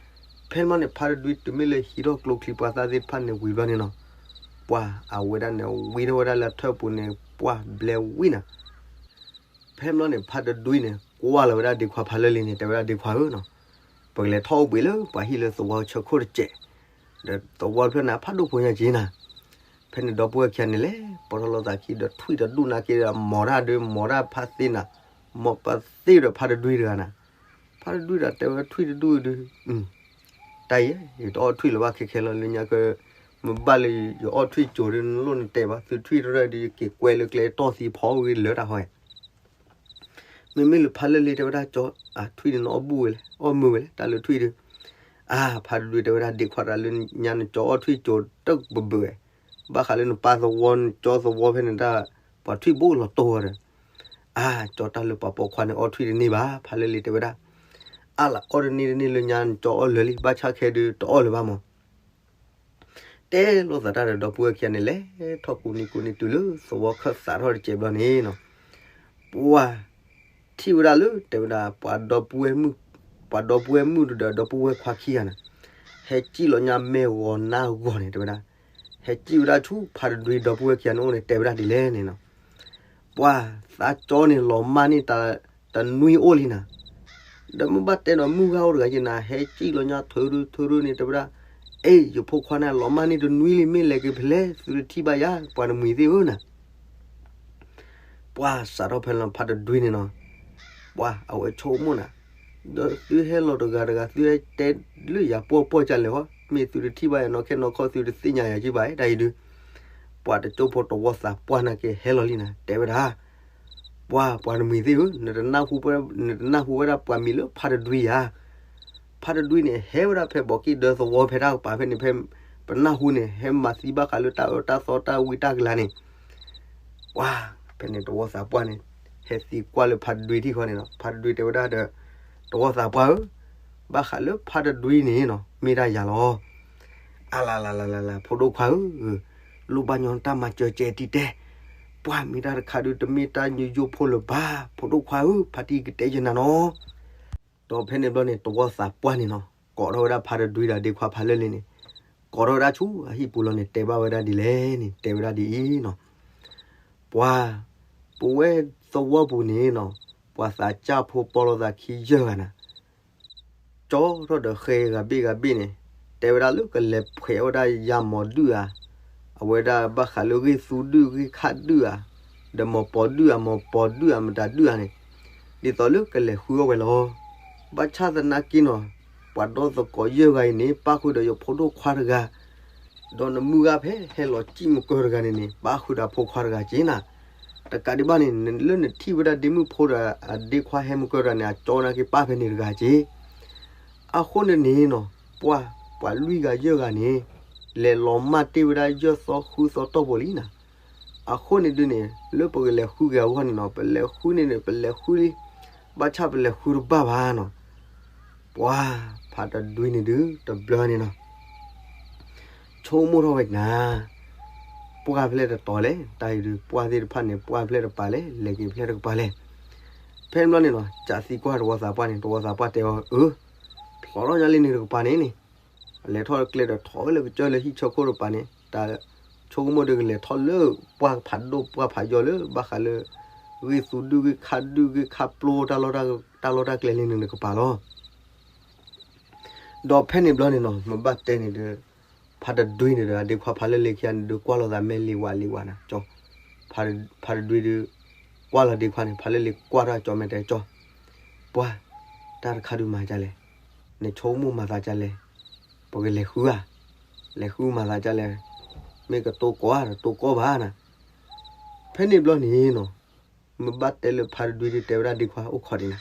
ဖဲန့ၣ်ဘျီန့ၣ် ဖါတဒွံတုၤမ့ၢ်လၢဟံးထီၣ်ကျိချံပှၤသၣ်သ့ၣ်တဖၣ်န့ၣ်ဝံၤဘျီန့ၣ်နီၤ, ပှၢ်အဝဲဒၣ်န့ၣ် ဝံထီၣ်ဝဲဒၣ်လၢအထၢၣ်ပူၤန့ၣ် ပှၢ်ဘျဲဝံနၤ. ဖဲန့ၣ်ဘျီန့ၣ် ဖါတဒွံန့ၣ် ကွၢ်လီၤဝဲဒၣ်ဒ့ခွါဖါလၢလ့န့ၣ် တဲဝဲဒၣ်ဒ့ခွါဧၢနီၤ, ပကလဲၤထီၣ်အိၣ်ဘှံးလၢပှၤဟံၣ်လၢသဝီဆၢခိၣ်တစဲး, ဒီးသဝီတဖျၢၣ်န့ၣ် ဖးဒိၣ်ဖိညါက့နၤ. ဖဲန့ၣ်ဒီပုၢ်ဝဲၢ်ခံဂၤန့ၣ်လဲၤ ပိာ်ထီၣ်လိာ်သးခံဒီးထွံၣ်တဒူၣ်နာ်က့ဒီး မိာ်တၢ်ဒီးမိာ်တၢ်ဖါသ့နၤ, မိာ်ပသ့ဒီးဖါတဒွံတဂၤနၤ. ဖါတဒွံဒီးတဲဝဲထွံၣ်တဒူၣ်ဒုး တၢ်အံၤ ယတအီၣ်ထွံၣ်လၢၤဘၣ်ခဲခဲလီၤ လၢညါက မ့ၢ်ဘၣ်လၢယအီၣ်ထွံၣ်ကၠိၤဒီး နလိၣ်နတဲဘၣ် သုထွံၣ်တရၢၣ်ဒီး ယက့ၤကွဲလၢကျဲတီၢ်သံဖီဝံၤလၢတၢ်ဟီ. မ့မ့ၢ်လၢဖါလၢလ့တဲဝဲဒၣ်ကၠီ, ထွံၣ်န့ၣ်နအီၣ်ဘူၣ်ဝဲလဲၣ်, အီၣ်မုာ်ဝဲလဲၣ် တၢ်လၢထွံၣ်ဒုး. အါ ဖါတဒွံတဲဝဲဒၣ်ဒ့ခွါတၢ်လၢညါနကၠီအီၣ်ထွံၣ်ကၠိၤတဘၢဘၢဝဲ, ဘၣ်ဃးလၢနပၢ်သဝီနကၠီသဝီဖဲန့ၣ်တၢ် ပှၤထွံၣ်ဘိလီၤတိၢ်ဝဲဒီး အါ ကၠီတၢ်လၢပှၤပိာ်ခွါန့ၣ်အီၣ်ထွံၣ်တန့ၢ်ဘၣ် ဖါလၢလ့တဲဝဲဒၣ်. အါလၢအီၣ်တန့ၢ်တန့ၢ်လၢညါနကၠီအီၣ်လၢာ်လံ ဘၣ်ဆၣ်ခဲဒုးတအီၣ်လၢၤဘၣ်မး. တဲလိာ်သးတၢ်ဒီးဒီပုၢ်ဝဲၢ်ခံဂၤန့ၣ်လဲၤထီၣ်ကူနံၤကူနံၤတုၤလၢသဝီခၢၣ်သးထီၣ်တစဲးဘျီန့ၣ်နီၤ, ပှၢ် ထံၣ်ဝဲဒၣ်လၢတဲဝဲဒၣ် ပှၤဒီပုၢ်ဝဲၢ်မုၣ်, ပှၤဒီပုၢ်ဝဲၢ်မုၣ်ဒီးဒီပုၢ်ဝဲၢ်ခွါခံဂၤန့ၣ်, ဟဲစံၣ်လီၤညါမဲာ်ဂီၤနါဂီၤန့ၣ်တဲဝဲဒၣ်, ဟဲစံၣ်ဝဲဒၣ်ဆူဖါတဒွံဒီပုၢ်ဝဲၢ်ခံဂၤန့ၣ်အိၣ်န့ၣ် တဲဝဲဒၣ်ဒ်လဲၣ်န့ၣ်နီၤ. ပှၢ်သးကၠီန့ၣ်လီၤမၢ်န့ၢ်တၢ်တနွံအိၣ်လံနၤ, ဒီးမ့ၢ်ဘၣ်တဲဒီးမုၢ်ဂၤအိၣ်တဂၤယနၤ ဟဲစံၣ်လီၤညါထုးထုးထုးန့ၣ်တဲဝဲဒၣ်, အ့ ယဖိခွါန့ၣ် လီၤမၢ်န့ၢ်တနွံလံ မ့ၢ်လဲၤက့ၤဖဲလဲၣ် သုတထံၣ်ဘၣ်ယၤ ပှၤတမှံၤသ့ၣ်ဧၢနၤ. ပှၢ်စးထီၣ်ဖဲလီၤဖါတဒွံန့ၣ်နီၤ, ပှၢ်အဝဲဆိကမိၣ်နၤ, ဒီးသုဟဲလီၤတဂၤတဂၤ သုဟဲတဲလၢယၤပှီၢ်ပှီၢ်ကလဲၣ်ဟီ, မ့ၢ်သုတထံၣ်ဘၣ်ယၤနီၢ်ခဲနီၢ်ခီ သုတသ့ၣ်ညါယၤကံဘၣ်တၢ်အံၤဒုး. ပှၢ်တကၠိဖိတဝီသးပှၢ်နာ်က့ဟဲလီၤလံနၤ တဲဝဲဒၣ်, ပှၢ်ပှၤတမှံၤသ့ၣ်ဧၢ, နတနၢ်ဟူဝဲဒၣ်ပှၤမံၤလၢဖါတဒွံယၤ ဖါတဒွံန့ၣ် ဟဲဝဲဒၣ်ဖဲဘီးက့ၣ်ဒၢသဝီဖဲတၢ်ကပၤဖဲန့ၣ် ဖဲပနၢ်ဟူန့ၣ် ဟဲမၤသံဘၣ်ဃးလၢတၢ်အၢတၢ်သီတၢ်ဝံတၢ်ကလၤန့ၣ်, ပှၢ်ဖဲန့ၣ်တဝီသးပှၢ်န့ၣ် ဟဲသံကွၢ်လၢဖါတဒွံထံၣ်ဃီန့ၣ်လီၤ. ဖါတဒွံတဲဝဲဒၣ်ဒီး တဝီသးပှၢ်ဧၢ, ဘၣ်ဃးလၢဖါတဒွံန့ၣ်နီၤ မ့ၢ်ဒၣ်ယၤလီၤ. အလလလလ ဖိဒိၣ်ခွါဧၢ, လိၣ်ဘၣ်ညီနတၢ်မၤစၢၤကဲတံၤတဲ, ပှၢ်မ့ၢ်တၢ်တခါဒုးတမ့ၢ်တၢ်ညိယိဖိလၢၤဘၣ် ဖိဒိၣ်ခွါဧၢ, ဖါတံၢ်ကတဲယနၤနီၤ. ဒီးဖဲန့ၣ်ဘျီန့ၣ် တဝီသးပှၢ်န့ၣ်နီၤ ကိးထီၣ်ဝဲဒၣ်ဖါတဒွံဒီးဒ့ခွါဖါလၢလ့န့ၣ်, ကိးထီၣ်ဝဲဒၣ်ဆူအဟံၣ်ပူၤလီၤန့ၣ် တဲဘၣ်ဝဲဒၣ်ဒ်လဲၣ်န့ၣ် တဲဝဲဒၣ်ဒ်အံၤနီၤ, ပှၤ ပဝဲသဝီပူၤန့ၣ်နီၤ, ပှၤသးစၢ်ဖိပီလိာ်သးခံယဲၢ်ဂၤနၤ ကၠီထီၣ်ဒီးဃဲဂၤဘ့ၣ်ဂၤဘ့ၣ်န့ၣ်, တဲဝဲဒၣ်လၢကလဲၤဖှဲးဝဲဒၣ်ယၤမီၢ်ဒုၣ်ဧါ, အဝဲဒၣ်ဘၣ်ဃးလၢဂ့ၢ်သူဒုၣ်ဂ့ၢ်ခၣ်ဒုၣ်ဧါ, ဒီးမီၢ်ပီၤဒုၣ်ဧါ မီၢ်ပီၤဒုၣ်ဧါ မတၤဒုၣ်ဧါန့ၣ်, ဒ်သိးလၢကလဲၤဃုအီၣ်ဝဲလီၤ. ဘၣ်ဆၣ်သနာ်က့နီၤ, ပှၤဒီသကိးယဲၢ်ဂၤအံၤန့ၣ် ပၣ်ဃုာ်ဒီးယဖိဒိၣ်ခွါတဂၤ ဒီးနမုၢ်ဂၤဖဲဟဲလီၤစံၣ်မုၢ်ကၢတဂၤန့ၣ်န့ၣ် ပၣ်ဃုာ်ဒီးဖိခွါတဂၤက့နၤ, တကးဒံးဘၣ်န့ၣ် လၢနထံၣ်ဝဲဒၣ်ဒ့မုၣ်ဖိဒီးအဒ့ခွါဟဲမုၢ်ကၢတဂၤန့ၣ် အကၠီနာ်က့ပၣ်ဖဲန့ၣ်တဂၤက့ အဃိန့ၣ်န့ၣ်နီၤ, ပှၤ ပှၤလွံၢ်ဂၤယဲၢ်ဂၤန့ၣ် လဲၤလီၤမၢ်တ့ၢ်ဝဲဒၣ်ယဲၢ်သီဃုသီတီၢ်ပူၤလံနၤ. အဃိန့ၣ်ဒုးန့ၣ် လၢပကလဲၤဃုက့ၤအဂီၢ်န့ၣ်နီၤ, ပလဲၤဃုန့ၣ်န့ၣ် ပလဲၤဃုလံ, ဘၣ်ဆၣ်ပလဲၤဃုတဘၣ်ဘၣ်နီၤ. ပှၤ ဖါတဒွံန့ၣ်ဒုး တဘျီန့ၣ်နီၤ ဆိကမိၣ်ထီၣ်ဝဲနၤ, ပှၢ်ဖဲလဲၣ်တတီၤလဲၣ်, တၢ်အံၤဒုး ပှၢ်သ့ၣ်တဖၣ်န့ၣ် ပှၢ်ဖဲလဲၣ်တပၤလဲၣ်, လဲၤက့ၤဖဲလဲၣ်တကပၤလဲၣ်. ဖဲန့ၣ်ဘျီန့ၣ်နီၤ, ကးသံကွၢ်တဝီသးပှၢ်န့ၣ်, တဝီသးပှၢ်တဲအီၤ, အၢ, ဖျိးထီၣ်ညါလံန့ၣ်တကပၤန့ၣ်န့ၣ်, လဲၤထီၣ်ကျဲဒီးထီၣ်ဝဲလၢကစၢၢ်လၢဟံၣ်ဆၢခိၣ်တကပၤန့ၣ်, တၢ်ဆိကမိၣ်ဒုးကလဲၤထီၣ်လၢပှၢ်ဖးဒိၣ်ပှၢ်ဖးယီၤလၢဘၣ်ဃးလၢ ဂ့ၢ်သူဒုၣ်ဂ့ၢ်ခးဒုၣ်ဂ့ၢ်ခးပျိတၢ်လီၢ်တၢ်လီၢ်တၢ်ကျဲလၢနကပၤလီၤ. ဒီးဖဲန့ၣ်ဘျီန့ၣ်နီၤ မ့ၢ်ဘၣ်တဲန့ၣ်ဒီး ဖါတဒွံန့ၣ်ဒီး အဒ့ခွါဖါလၢလ့ၤခံဂၤန့ၣ်ဒုး ကွၢ်လိာ်သးမဲလံဝးလံဝးနၤ ကၠီ, ဖါတဒွံဒုး ကွၢ်လီၤဒ့ခွါန့ၣ် ဖါလၢလ့ၤကွၢ်ထီၣ်ကၠီမဲာ်တဲကၠီ, ပှၢ်, တၢ်တခါဒုးမၤဒ်လဲၣ်, နဆိကမိၣ်မၤသးဒ်လဲၣ်, ပကလဲၤဃုဧါ, လဲၤဃုမၤသးဒ်လဲၣ်, မ့ၢ်ကတိၢ်ကီၢ်ဧါ တတိၢ်ကီၢ်ဘၣ်နၤ. ဖဲန့ၣ်ဘျီန့ၣ်နီၤ မ့ၢ်ဘၣ်တဲလၢဖါတဒွံဒုးတဲဝဲဒၣ်ဒ့ခွါအိၣ်ခိးဒံးနၤ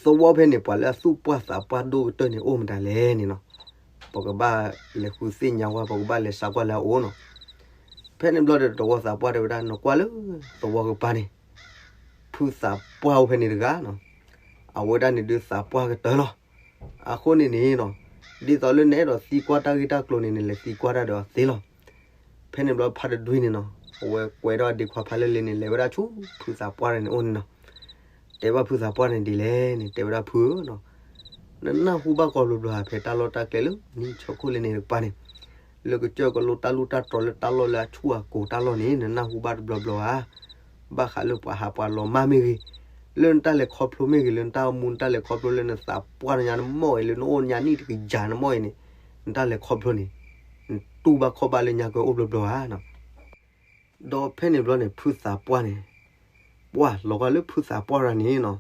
သဝီဖဲန့ၣ် ပှၤလၢအသူၣ်ပှၢ်သးပှၢ်ဒိၣ်ကတၢၢ်န့ၣ် အိၣ်မတၤလဲၣ်န့ၣ်နီၤ, ပကဘၣ်လဲၤဃုသ့ၣ်ညါဝဲ ပကဘၣ်လဲၤစးကွၢ်လၢအအိၣ်နီၤ. ဖဲန့ၣ်ဘျီဒီးသဝီသးပှၢ်တဲဝဲဒၣ် နကွၢ်လၢသဝီကပၤန့ၣ် ဖုသးပှၢ်အိၣ်ဖဲန့ၣ်တဂၤနီၤ, အဝဲဒၣ်န့ၣ်ဒုးသးပှၢ်ကတၢၢ်လီၤ. အဃိန့ၣ်န့ၣ်နီၤ, ဒ်သိးလၢနအဲၣ်ဒိးသံကွၢ်တၢ်ဂ့ၢ်တၢ်ကျိၤန့ၣ် နလဲၤသံကွၢ်တၢ်ဒီးအီၤသ့လီၤ. ဖဲန့ၣ်ဘျီဖါတဒွံန့ၣ်နီၤ, အဝဲကွဲးဒီးအဒ့ခွါဖါလၢလ့ၤန့ၣ် လဲၤဝဲဒၣ်ဆူဖုသးပှၢ်န့ၣ်အိၣ်န့ၣ်နီၤ, တဲဘၣ်ဖုသးပှၢ်န့ၣ်ဒ်လဲၣ်န့ၣ် တဲဝဲဒၣ်ဖုဧၢနီၤ, နနၢ်ဟူဘၣ်ကိးဘျီဘျီဧါ ဖဲတၢ်လီၢ်တၢ်ကျဲလၢနဟံၣ်ဆၢခိၣ်လၢန့ၣ်တကပၤန့ၣ်, လၢကစၢၢ်ကလိတၢ်လူၢ်တၢ်တြီၤလၢတၢ်လီၢ်လၢအဆူၣ်အကိၤတၢ်လီၢ်န့ၣ် နနၢ်ဟူဘၣ်တဘျီဘျီဧါ ဘၣ်ဃးလၢပှၤဟးပှၤလီၤမၢ်မ့ၢ်ဂ့ၤ, လၢနတၢ်လဲၤခီဖျိမ့ၢ်ဂ့ၤ, လၢနတၢ်လဲၤခီဖျိလၢနသးပှၢ်ညါနမိၢ်အံၤ လၢနအိၣ်ညါနံၣ်တကယၤနမိၢ်အံၤန့ၣ်, နတၢ်လဲၤခီဖျိန့ၣ်, နတူၢ်ဘၣ်ခီၣ်ဘၣ်လၢညါကၢအိၣ်ဘျီဘျီဧါနီၤ. ဒီးဖဲန့ၣ်ဘျီန့ၣ် ဖုသးပှၢ်န့ၣ်, ပှၢ်လီၤဂာ်လၢဖုသးပှၢ်တဂၤန့ၣ်နီၤ,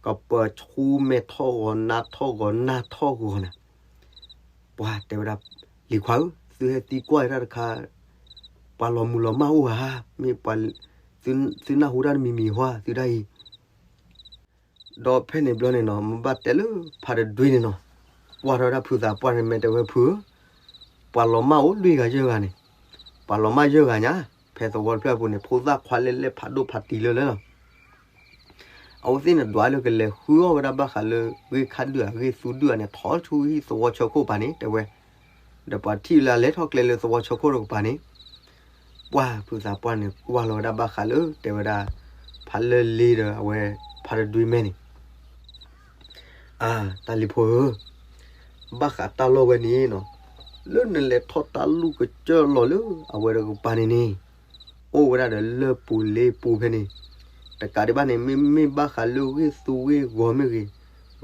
ကပၢၤဆူမဲာ်ထီၣ်ဂီၤနါထီၣ်ဂီၤနါထီၣ်ဂီၤနၤ ပှၤတဲဝဲဒၣ်, လံၤခွါဧၢ, သုဟဲသံကွၢ်တၢ်တခါ, ပှၤလီၤမုၢ်လီၤမၢ်အိၣ်ဧါ, မ့ၢ်ပှၤ, သုနၢ်ဟူတၢ်တမံၤမံၤဟါ, သုတၢ်အံၤ, ဒီးဖဲန့ၣ်ဘျီန့ၣ်နီၤ မ့ၢ်ဘၣ်တဲလၢဖါတဒွံန့ၣ်နီၤ, ကွၢ်ထီၣ်ဝဲဒၣ်ဖုသးပှၢ်န့ၣ် မ့ၢ်တဲဝဲဖုဧၢ, ပှၤလီၤမၢ်အိၣ်လွံၢ်ဂၤယဲၢ်ဂၤန့ၣ်, ပှၤလီၤမၢ်ယဲၢ်ဂၤညါ, ဖဲသဝီတဖျၢၣ်အပူၤန့ၣ် ဖိသၣ်ခွါလဲၢ်လဲၢ်ဖးဒိၣ်ဖးတံၤလၢလၢလီၤ. အဝဲသ့ၣ်န့ၣ်ဒွးလၢကလဲၤဃုအီၣ်ဝဲဒၣ်ဘၣ်ဃးလၢ ဂ့ၢ်ခါဒုၣ်ဧါ ဂ့ၢ်သူဒုၣ်ဧါန့ၣ် ထီၣ်ဆူဟံၣ်သဝီဆၢခိၣ်ပၤန့ၣ် တဲဝဲ, ဒီးပှၤထံၣ်လၢအလဲၤထီၣ်ကျဲလၢသဝီဆၢခိၣ်တကပၤန့ၣ်, ပှၢ်ဖုသးပှၢ်န့ၣ် ကွၢ်လီၤဝဲဒၣ်ဘၣ်ဃးလၢ တဲဝဲဒၣ်, ဖါလၢလ့ၤဒီးအဝဲ, ဖါတဒွံမဲာ်န့ၣ် အါ, တၢ်လံၤဖိဧၢ, ဘၣ်ဃးတၢ်လီၢ်ဝဲန့ၣ်နီၤ, လၢနလဲၤထီၣ်တၢ်လူၢ်ကစၢၢ်လီၤလၢအဝဲတကပၤန့ၣ်န့ၣ်, အိၣ်ဝဲဒၣ်ဒီးလၢပူၤလ့ပူၤဖဲန့ၣ်, တကးဒံးဘၣ်န့ၣ် မ့မ့ၢ်ဘၣ်ဃးလၢဂ့ၢ်သူဂ့ၢ်ဂီၤမ့ၢ်ဂ့ၤ,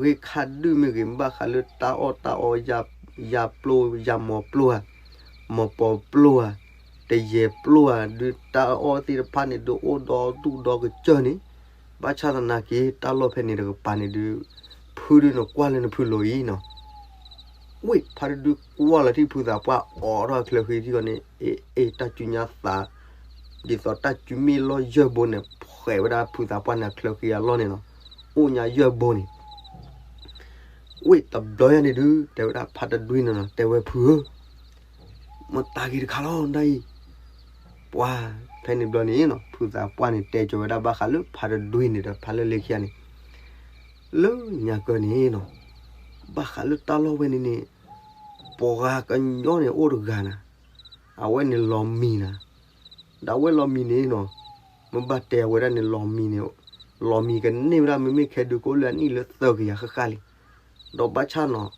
ဂ့ၢ်ခါဒုၣ်မ့ၢ်ဂ့ၤ, ဘၣ်ဃးလၢတၢ်အီၣ်တၢ်အီ, ယၤပျိယၤမီၤပျိဧါ, မီၤပီၤပျိဧါ, တယဲၢ်ပျိဧါ, ဒုးတၢ်အီၣ်သ့ၣ်တဖၣ်န့ၣ် ဒုးအိၣ်ဒီဒူၣ်ဒီကစၢၢ်န့ၣ်, ဘၣ်ဆၣ်သနာ်က့ တၢ်လီၢ်ဖဲန့ၣ်တကပၤန့ၣ်ဒုး, ဖုဒုးနကွၢ်လၢနဖုလိၤအံၤနီၤ, ဝ့ၢ်ဖါတဒုကွၢ်လီၤထံၣ်ဖုသးပှၢ်အိးထီၣ်အချၢဃံထံၣ်ဃီန့ၣ်, အ့ၣ်အ့ၣ် တၢ်စုညါသး, ဒ်သိးတၢ်စုမ့ၢ်လီၢ်ယဲၢ်ဘိန့ၣ် ဖှဲးဝဲဒၣ်ဖုသးပှၢ်န့ၣ်အချၢဃံအလီၢ်န့ၣ်နီၤ, အိၣ်ညါယဲၢ်ဘိန့ၣ် ဝ့ၢ်တဘျီညါန့ၣ်ဒုး တဲဝဲဒၣ်ဖါတဒွံန့ၣ်နီၤ တဲဝဲဖုဧၢ, မတၤဂ့ၤတခါလီၤဒၣ်အံၤ, ပှၤဖဲန့ၣ်ဘျီန့ၣ်နီၤ ဖုသးပှၢ်န့ၣ်တဲကၠီၤဝဲဒၣ်ဘၣ်ဃးလၢဖါတဒွံန့ၣ်ဒီးဖါလၢလ့ခံဂၤန့ၣ်, လၢညါကၢန့ၣ်နီၤ, ဘၣ်ဃးလၢတၢ်လီၢ်ဝဲန့ၣ်န့ၣ်, ပှၤကညီန့ၣ်အိၣ်တဂၤနၤ, အဝဲန့ၣ်လီၤမံၤနၤ, ဒီးအဝဲလီၤမံၤန့ၣ်နီၤ, မ့ၢ်ဘၣ်တဲအဝဲဒၣ်န့ၣ်လီၤမံၤန့ၣ်, လီၤမံၤကန့ၢ်ဝဲဒၣ်မ့မ့ၢ်ခဲဒုးကအိၣ်လၢအနံၣ်လၢသၢကယၤဃၣ်ဃၣ်လံ, ဒီးဘၣ်ဆၣ်နီၤ,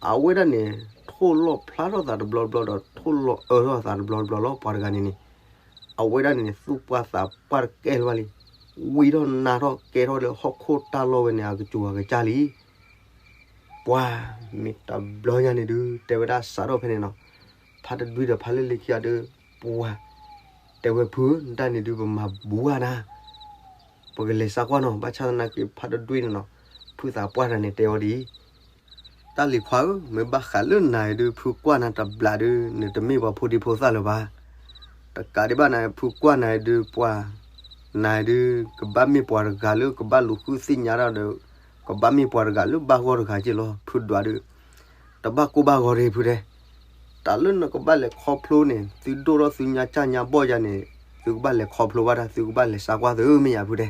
အဝဲဒၣ်န့ၣ် ထိၣ်လီၤဖျါထီၣ်သးတဘျီတဘျီဒီးထိၣ်လီၤအၢထီၣ်သးတဘျီတဘျီလီၤ ပှၤတဂၤန့ၣ်န့ၣ်, အဝဲဒၣ်န့ၣ် သူၣ်ပှၢ်သးပှၢ်တကဲလၢၤဘၣ်လံ, ဝံထီၣ်နါထီၣ်ကဲထီၣ်လၢဟီၣ်ခိၣ်တၢ်လီၢ်ဝဲန့ၣ် အကစူၤအကစၢ်လံ ပှၤမ့ၢ်တဘျီညါန့ၣ်ဒုး တဲဝဲဒၣ်စးထီၣ်ဖဲန့ၣ်နီၤ, ဖါတဒွံဒီးဖါလၢလ့ခံဂၤဒီး, ပှၤ, တဲဝဲဖုဧၢ နတၢ်န့ၣ်ဒုးပမၤဘူးဧါနၤ, ပကလဲၤစးကွၢ်နီၤ ဘၣ်ဆၣ်သနာ်က့ဖါတဒွံန့ၣ်နီၤ, ဖုသးပှၢ်တဂၤန့ၣ်တဲအီၤဒ်အံၤ, တၢ်လံၤခွါဧၢ, မ့ၢ်ဘၣ်ဃးလၢနၤအံၤဒုး ဖုကွၢ်နၤတဘျးဒုး နတမ့ၢ်ပှၤဖိဒံဖိသၣ်လၢၤဘၣ်, တကးဒံးဘၣ်နၤ ဖုကွၢ်နၤအံၤဒုး ပှၤ, နၤအံၤဒုး ကဘၣ်မ့ၢ်ပှၤတဂၤလၢကဘၣ်လူၤဃုသ့ၣ်ညါတၢ်ဒီး, ကဘၣ်မ့ၢ်ပှၤတဂၤလၢဘၣ်ဂီၢ်တဂၤက့လီၤ ဖုဒွးဒုး, တဘၣ်ကိၢ်ဘၣ်ဂီၤတဂ့ၤဖုတဲ, တၢ်လၢနကဘၣ်လဲၤခီဖျိန့ၣ် သုဒိၣ်ထီၣ်သုညါစၢ်ညါဘီၣ်ယၤန့ၣ်, သုကဘၣ်လဲၤခီဖျိဘၣ်တၢ် သုကဘၣ်လဲၤစးကွၢ်သုမ့ၢ်ယၤဖုတဲ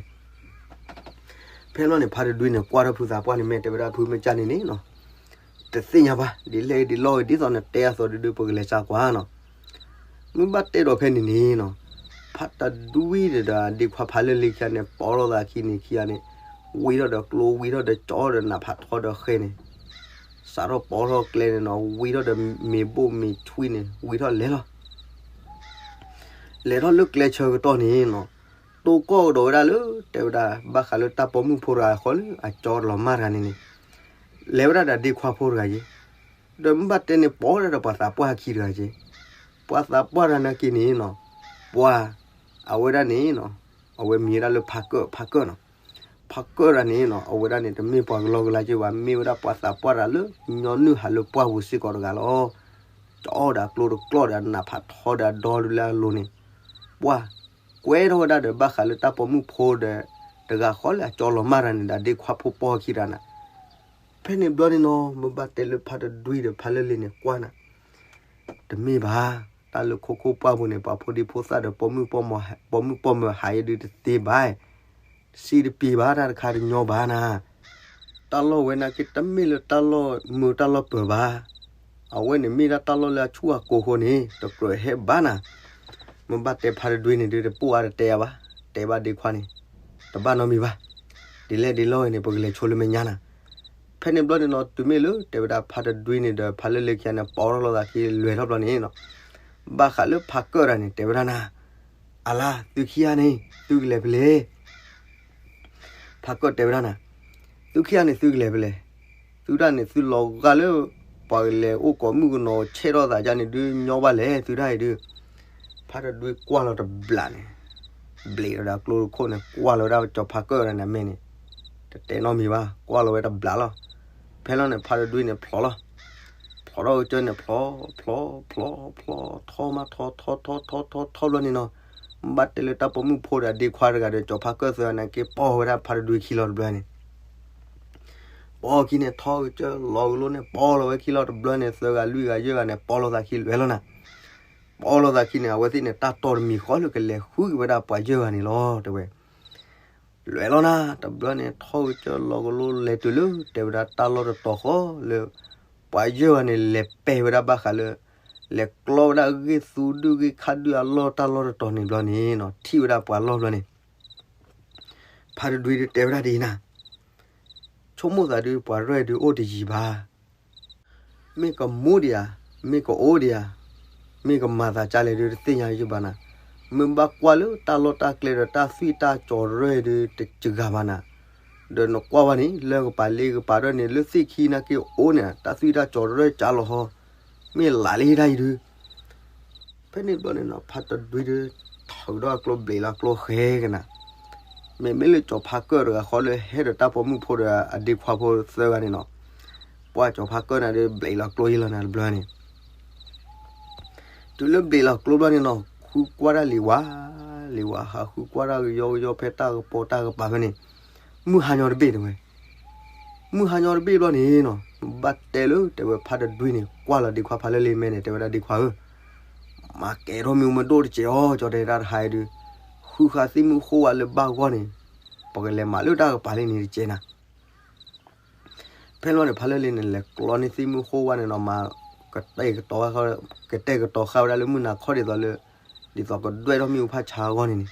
ဖဲလီၤန့ၣ် ဖါတဒွံန့ၣ် ကွၢ်ထီၣ်ဖုသးပှၢ်န့ၣ် မ့ၢ်တဲဝဲဒၣ်ဖုမ့ၢ်ကၢ်န့ၣ်န့ၣ်နီၤ, တသ့ၣ်ညါဘၣ် ဒ်လဲၣ်ဒ်လဲၣ်ဂ့ၤ ဒ်သိးနတဲအသိးဒုးဒုး ပကလဲၤစးကွၢ်နီၤ, မ့ၢ်ဘၣ်တဲဒီးဖဲန့ၣ်န့ၣ်နီၤ, ဖါတဒွံဒီးဒ့ခွါဖါလၢလ့ခံဂၤန့ၣ် ပိာ်လိာ်သးခံန့ၣ်ခံဂၤန့ၣ်, ဝံထီၣ်ဒီးကျိ ဝံထီၣ်ဒီးကၠီဒီး နးဖးထီဒီးဃဲန့ၣ်, စးထီၣ်ပိာ်ထီၣ်ကျဲန့ၣ်နီၤ ဝံထီၣ်ဒီးမ့ၤဘိၣ်မ့ၤထွံန့ၣ် ဝံထီၣ်လဲၤလီၤ လဲၤထီၣ်လၢကျဲဆၢကတီၢ်န့ၣ်နီၤ, တိၢ်ကီၢ်ကဒီးဝဲဒၣ်လၢ တဲဝဲဒၣ် ဘၣ်ဃးလၢတၢ်ပိာ်မုၣ်ဖိတဂၤဃီလၢအကၠီတလီၤမၢ်တဂၤန့ၣ်န့ၣ်, လဲၤဝဲဒၣ်ဒီးဒ့ခွါဖိတဂၤယ့ၤ, ဒီးမ့ၢ်ဘၣ်တဲန့ၣ်ပိာ်ဝဲဒၣ်ဒီးပှၤသးပှၢ်အခံတဂၤယ့ၤ, ပှၤသးပှၢ်တဂၤနာ်က့န့ၣ်နီၤ, ပှၤ အဝဲဒၣ်န့ၣ်နီၤ, အဝဲမံၤဝဲဒၣ်လၢဖးကၢၣ် ဖးကၢၣ်နီၤ, ဖးကၢၣ်တဂၤန့ၣ်နီၤ အဝဲဒၣ်န့ၣ် တမ့ၢ်ပှၤကလီကလါက့ဘၣ် မ့ၢ်ဝဲဒၣ်ပှၤသးပှၢ်တဂၤလၢ ညီနုၢ်ဟးလၢပှၢ်ပူၤစ့ၢ်ကီးတဂၤလီၤ. ကၠီအီၣ်ဒီးအကျိတကျီၢ်ဒီး နးဖးထီဒီးအဒီဒုလၢအလိၤန့ၣ်, ပှၤ ကွဲထီၣ်ဝဲဒၣ်ဒီး ဘၣ်ဃးလၢတၢ်ပိာ်မုၣ်ဖိဒီး တဂၤဃီလၢအကၠီလီၤမၢ်တဂၤန့ၣ် ဒီးဒ့ခွါဖိပိာ်အခံတဂၤနၤ, ဖဲန့ၣ်ဘျီန့ၣ်နီၤ မ့ၢ်ဘၣ်တဲလၢဖါတဒွံဒီးဖါလၢလ့ၤန့ၣ် ကွၢ်နၤ တမ့ၢ်ဘၣ်, တၢ်လၢခိခိၣ်ပှၢ်ပူၤန့ၣ် ပှၤဖိဒံဖိသၣ်ဒီး ပိာ်မုၣ်ပိာ်မၢၤဟးအံၤဒုးတသ့ဘၣ်, စံးတပံၤဘၣ် တၢ်တခါတညီဘၣ်နၤ, တၢ်လီၢ်ဝဲနာ်က့ တမ့ၢ်လၢတၢ်လီၢ်မုာ်တၢ်လီၢ်ပၢၤဘၣ်, အဝဲန့ၣ်မ့ၢ်ဒၣ်တၢ်လီၢ်လၢအဆူၣ်အကိာ်အဃိန့ၣ် တကြၢးဟဲဘၣ်နၤ, မ့ၢ်ဘၣ်တဲဖါတဒွံန့ၣ်ဒုး တပိာ်အါတတဲအါဘၣ်, တဲဘၣ်ဒ့ခွါန့ၣ်, တဘၣ်နီတမံၤဘၣ်, ဒ်လဲၣ်ဒ်လဲၣ်န့ၣ် ပကလဲၤဆိလၢမဲာ်ညါနၤ ဖဲန့ၣ်ဘျီန့ၣ်နီၤ တုၤမ့ၢ်လၢတဲဝဲဒၣ်ဖါတဒွံန့ၣ်ဒီး ဖါလၢလ့ၤခံဂၤန့ၣ် ပိာ်ထီၣ်လိာ်သးခံလွဲၤထီၣ်ဘျီန့ၣ်နီၤ, ဘၣ်ဃးလၢဖးကၢၣ်တဂၤန့ၣ် တဲဝဲဒၣ်နၤ, အလါ သုခံဂၤန့ၣ် သုကလဲၤဖဲလဲၣ်, ဖးကၢၣ်တဲဝဲဒၣ်နၤ, သုခံဂၤန့ၣ် သုကလဲၤဖဲလဲၣ်, သုတၢ်န့ၣ် သုလီၤဂာ်လၢ ပှၤကလဲၤအိၣ်ကိးမုၣ်ကနီၤဆဲးထီၣ်သးဒ်န့ၣ်ဒုး ညီဘၣ်လဲၣ် သုတၢ်အံၤဒုး, ဖါတဒွံကွၢ်လီၤတဘျီန့ၣ် ဘျံးလီၤဒီးအကျိတခိၣ်န့ၣ် ကွၢ်လီၤဝဲဒၣ်ကၠီၤဖါကၢၣ်တဂၤန့ၣ်အမဲာ်န့ၣ်, တတဲနီတမံၤဘၣ် ကွၢ်လီၤဝဲတဘျီလီၤ, ဖဲလီၤန့ၣ် ဖါတဒွံန့ၣ်ဖျိးလီၤ, ဖျိးထီၣ်ကစၢၢ်န့ၣ်ဖျိး, ဖျိး, ဖျိး, ဖျိး, ထီၣ်မးထီၣ် ထီၣ် ထီၣ် ထီၣ် ထီၣ် ထီၣ်ဘျီန့ၣ်နီၤ, ဘၣ်တဲလၢတၢ်ပိာ်မုၣ်ဖိဒီးဒ့ခွါတဂၤဒီး ကၠီၤဖါကၢၣ်သၢဂၤန့ၣ်က့ ပိာ်ဝဲဒၣ်ဖါတဒွံခံလီၤတဘျီန့ၣ်, ပိာ်ခံန့ၣ် ထီၣ်ကစၢၢ်လီၤကလိန့ၣ် ပိာ်လီၤဝဲခံလီၤတဘျီန့ၣ် သၢဂၤလွံၢ်ဂၤယဲၢ်ဂၤန့ၣ် ပိာ်လိာ်သးခံလွဲၤလီၤနၤ, ပိာ်လိာ်သးခံန့ၣ် အဝဲသ့ၣ်န့ၣ် တၢ်တီတမံၤဃီလၢကလဲၤဃုက့ၤဝဲဒၣ်ပှၤယဲၢ်ဂၤန့ၣ်လီၤ တဲဝဲ လွဲၤလီၤနၤ တဘျီန့ၣ် ထီၣ်ကစၢၢ်လီၤကလိလဲၤတုၤလၢ တဲဝဲဒၣ်တၢ်လီၢ်တတီၤဃီလၢ ပှၤယဲၢ်ဂၤန့ၣ် လဲၤပဲာ်ဝဲဒၣ်ဘၣ်ဃးလၢ လဲၤကျီဝဲဒၣ်ဂ့ၢ်သူဒုၣ်ဂ့ၢ်ခါဒုၣ်အလီၢ်တၢ်လီၢ်တတီၤန့ၣ်ဘျီန့ၣ်နီၤ ထံၣ်ဝဲဒၣ်ပှၤလီၢ်ဘျီန့ၣ် ဖါတဒွံဒုးတဲဝဲဒၣ်ဒ်အံၤနၤ, ဆိကမိၣ်သးဒုး ပှၤရဲၣ်ဒုးအိၣ်တယံၤဘၣ် မ့ၢ်ကမူဒံးဧါ, မ့ၢ်ကအိၣ်ဒံးဧါ, မ့ၢ်ကမၤသးကလဲၣ်ဒုးတသ့ၣ်ညါယဘၣ်နၤ, မ့ၢ်ဘၣ်ကွၢ်လၢတၢ်လီၢ်တၢ်ကျဲဒီးတၢ်သွံၣ်တၢ်စီၤရဲၣ်ဒုးတစှၤဘၣ်နၤ, ဒီးနကွၢ်ဝဲန့ၣ် လၢကပၤလ့ကပၤဒၢၣ်န့ၣ် လၢသ့ၣ်ခံနာ်က့အိၣ်န့ၣ် တၢ်သွံၣ်တၢ်စီၤရဲၣ်ကလီၤဟီ, မ့ၢ်လးလံဒၣ်အံၤဒုး ဖဲန့ၣ်ဘျီန့ၣ်နီၤ ဖါတဒွံဒုး ထုးဒီးအကျိဘျံးလီၤကျိဃဲကနၤ, မ့မ့ၢ်လၢကၠီၤဖါကၢၣ်တဂၤဃီလၢဟဲဒီးတၢ်ပိာ်မုၣ်ဖိဒီးအဒ့ခွါဖိသၢဂၤန့ၣ်နီၤ, ပှၢ်ကၠီၤဖါကၢၣ်န့ၣ်ဒုးဘျံးလီၤကျိယံလီၤနၤတဘျီန့ၣ်, တုၤလၢဘျံးလီၤကျိဘျီန့ၣ်နီၤ ဃုကွၢ်တၢ်လံၤဝါ, လံၤဝါ ဟးဃုကွၢ်တၢ်ကယီကယီဖဲတၢ်ကပီၤတၢ်ကပၤဖဲန့ၣ်, မုၢ်ဟါညီတဘ့ၣ်တဲဝဲ မုၢ်ဟါညီတဘ့ၣ်ဘျီန့ၣ်နီၤ ဘၣ်တဲလၢတဲဝဲဖါတဒွံန့ၣ် ကွၢ်လီၤဒ့ခွါဖါလၢလ့ၤမဲာ်န့ၣ် တဲဝဲဒၣ်ဒ့ခွါဧၢ, မၤကဲၤထီၣ်မ့ၣ်အူမ့ၣ်ဒိၣ်တစဲးအီၤ ကၠီတဲတၢ်တဟါအံၤဒုး, ဃုဃာ်သ့ၣ်မုၢ်ဃိဝါလၢဘၣ်ဂီၢ်န့ၣ်, ပကလဲၤမၤလၢတၢ်ကပၤလံန့ၣ်တကဲနၤ ဖဲလီၤန့ၣ် ဖါလၢလ့ၤန့ၣ် လဲၤကျီန့ၢ်သ့ၣ်မုၢ်ဃိဝါန့ၣ်နီၤ မၤကတဲာ်ကတီၤ, ကတဲာ်ကတီၤဃာ်ဝဲဒၣ်လၢမုၢ်နၤခီဒ်သိးလၢ, ဒ်သိးကဒွဲၣ်ထီၣ်မ့ၣ်အူဖးဆါအဂီၢ်န့ၣ်န့ၣ်,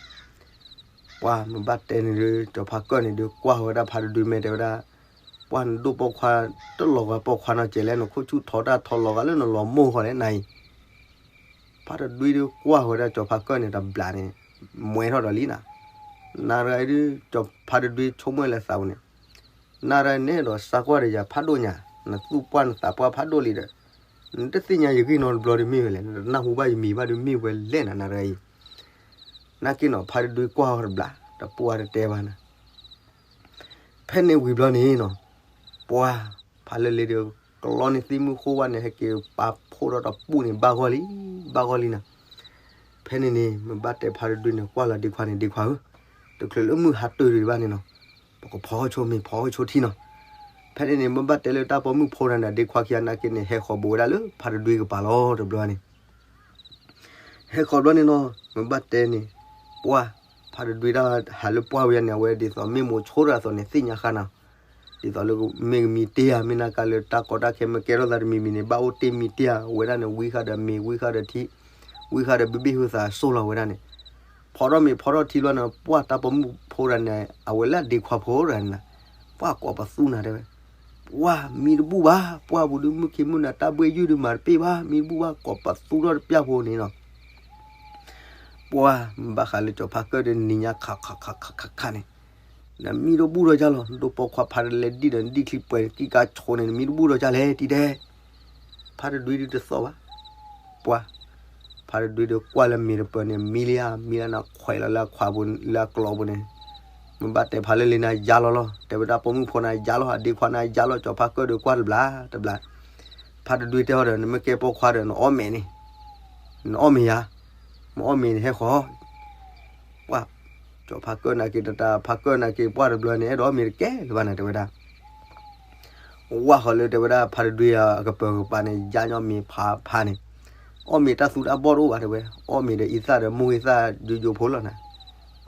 ပှၢ်မ့ၢ်ဘၣ်တဲန့ၣ်ဒုး ကၠီၤဖါကၢၣ်န့ၣ်ဒုး ကွၢ်ဝဲဒၣ်ဖါတဒွံမဲာ်တဲဝဲဒၣ်, ပှၢ်နဒိၣ်ပိာ်ခွါ, တလီၤဂာ်ပိာ်ခွါနီတစဲးလဲၣ် နခိၣ်ဆူၣ်ထီတၢ်ထီလီၤဂာ်လၢနလီၤမိၢ်ဃီလဲၣ်နၤအံၤ ဖါတဒွံဒုးကွၢ်ဝဲဒၣ်ကၠီၤဖါကၢၣ်န့ၣ်တဘျီန့ၣ်, မှဲထီၣ်ဒီးလံနၤ, နၤတဂၤအံၤဒုး ကၠီၤဖါတဒွံဆိကမိၣ်လၢသးပူၤန့ၣ်, နၤတဂၤနဲဒိးစးကွၢ်ဒီးယၤဖးဒိၣ်ညါ, နသူၣ်ပှၢ်နသးပှၢ်ဖးဒိၣ်လံဒီး, နတသ့ၣ်ညါယဂ့ၢ်နီတဘျီဒုးမ့ၢ်ဝဲလဲၣ်, နတနၢ်ဟူဘၣ်ယမံၤဘၣ်ဒုးမ့ၢ်ဝဲလဲၣ်နၤ နၤတဂၤအံၤ နာ်က့နီၤ ဖါတဒွံကွၢ်ဝဲတဘျီ, တပှၢ်တတဲဘၣ်နၤ ဖဲန့ၣ်ဝံၤဘျီန့ၣ်နီၤ, ပှၢ်ဖါလၢလ့ၤဒီး ကျီန့ၢ်သ့ၣ်မုၢ်ဃိဝါန့ၣ် ဟဲက့ၤပာ်ဖှိၣ်ထီၣ်တပူၣ်န့ၣ်ဘၣ်ဂီၢ်လံ, ဘၣ်ဂီၢ်လံနၤ. ဖဲန့ၣ်န့ၣ် မ့ၢ်ဘၣ်တဲဖါတဒွံန့ၣ် ကွၢ်လီၤဒ့ခွါန့ၣ် ဒ့ခွါဧၢ, တချုးလၢမုၢ်ဟါတၢၢ်ဒံးဘၣ်န့ၣ်နီၤ, ပကဖီဆိမ့ၤဖီဆိထံနီၤ. ဖဲန့ၣ်န့ၣ် မ့ၢ်ဘၣ်တဲလၢတၢ်ပိာ်မုၣ်ဖိတဂၤန့ၣ် ဒ့ခွါခံဂၤနာ်က့န့ၣ် ဟဲဃီၤဘူးဝဲဒၣ်လၢဖါတဒွံကပၤလီၤတဘျီန့ၣ် ဟဲဃီၤဘျီန့ၣ်နီၤ, မ့ၢ်ဘၣ်တဲန့ၣ်, ပှၢ်, ဖါတဒွံတၢ်ဟးလၢပှၢ်ဝဲယၤန့ၣ် အဝဲဒ်သိးမ့ၢ်မိၤဆိတဂၤအသိးန့ၣ် သ့ၣ်ညါဃာ်နၤ, ဒ်သိးလၢမ့ၢ်ကမံတ့ၢ်ဧါ, မ့ၢ်နၢ်ကါလၢတၢ်ကီတၢ်ခဲမ့ၢ်ကဲထီၣ်သးတမံၤမံၤန့ၣ် ဘၣ်အိၣ်တ့ၢ်မံတ့ၢ်ဧါ, အဝဲဒၣ်န့ၣ် ဝံဃာ်ဒီးမ့ၤ ဝံဃာ်ဒီးထံ, ဝံဃာ်ဒီးဘုဘ့ၣ်ဟုသးစိၣ်လီၤဝဲဒၣ်န့ၣ်, ဖီထီၣ်မ့ၤဖီထီၣ်ထံဘျီန့ၣ် ပှၢ်တၢ်ပိာ်မုၣ်ဖိတဂၤန့ၣ် အဝဲလၢအဒ့ခွါဖိတဂၤန့ၣ်, ပှၢ်ကိးပသူနၤတဲဝဲ ပှၢ်မံတဘူၣ်ဘၣ်, ပှၢ်ပူၤဒုးမုၢ်ခ့မုၢ်နၤတၢ်ဘှ့ၣ်ယုၢ်ဒုးမၤတပ့ၢ်ဘၣ်, မံတဘူၣ်ဘၣ် ကိးပသူထီၣ်တပျၢ်ဖိန့ၣ်နီၤ. ပှၤ ဘၣ်ဃးလၢကၠီၤဖါကၢၣ်ဒီးနံၤညါခးခးခးခးခးခးန့ၣ်, နမံတဘူၣ်ဒီးကၢ်လီၤ, ဒိၣ်ပိာ်ခွါဖးတလဲဒံၣ်ဒီးနဒံၣ်ချံပှဲၤနကံၢ်ကါဆိးန့ၣ် နမံတဘူၣ်ဒီးကၢ်လဲၣ် တံၤတဲ. ဖါတဒွံဒုတသီၣ်ဘၣ်. ပှၤ ဖါတဒွံဒီးကွၢ်လၢမ့ၤတပၢၤန့ၣ် မံလံဧါ, မံလၢနခွဲးလီၤလၢအခွါပူၤ လၢအကျီပူၤန့ၣ်, မ့ၢ်ဘၣ်တဲဖးလၢလံနၤယါလီၤလီၤ, တဲဝဲဒၣ်ပိာ်မုၣ်ဖိနၤယါလီၤ, အဒ့ခွါနၤယါလီၤ, ကၠီၤဖါကၢၣ်ဒီးကွၢ်တဘျီတဘျီ. ဖါတဒွံတဲအီၤဒီး နမ့ၢ်ကဲပိာ်ခွါဒီး နအီၣ်မ့ၤန့ၣ်, နအီၣ်မ့ၤယါ, မ့ၢ်အီၣ်မ့ၤန့ၣ်ဟဲဃီၤ. ပှၤ ကၠီၤဖါကၢၣ်နာ်က့ၤတတၢ် ဖါကၢၣ်နာ်က့ၤပှၢ်တဘျီန့ၣ် အဲၣ်ဒိးအီၣ်မ့ၤတကဲလၢၤဘၣ်န့ၣ် တဲဝဲဒၣ်. ဝၢ်ဃီၤလၢတဲဝဲဒၣ် ဖါတဒွံအကပၢၤကပၤန့ၣ် ယါညီမ့ၤဖးဖးန့ၣ်, အီၣ်မ့ၤတၢ်သူတၢ်ဘီၣ်တအိၣ်ဘၣ်တဲဝဲ, အီၣ်မ့ၤဒီးအံသၣ်ဒီးမိၢ်အံသၣ်ယိယိဖိလီၤနၤ.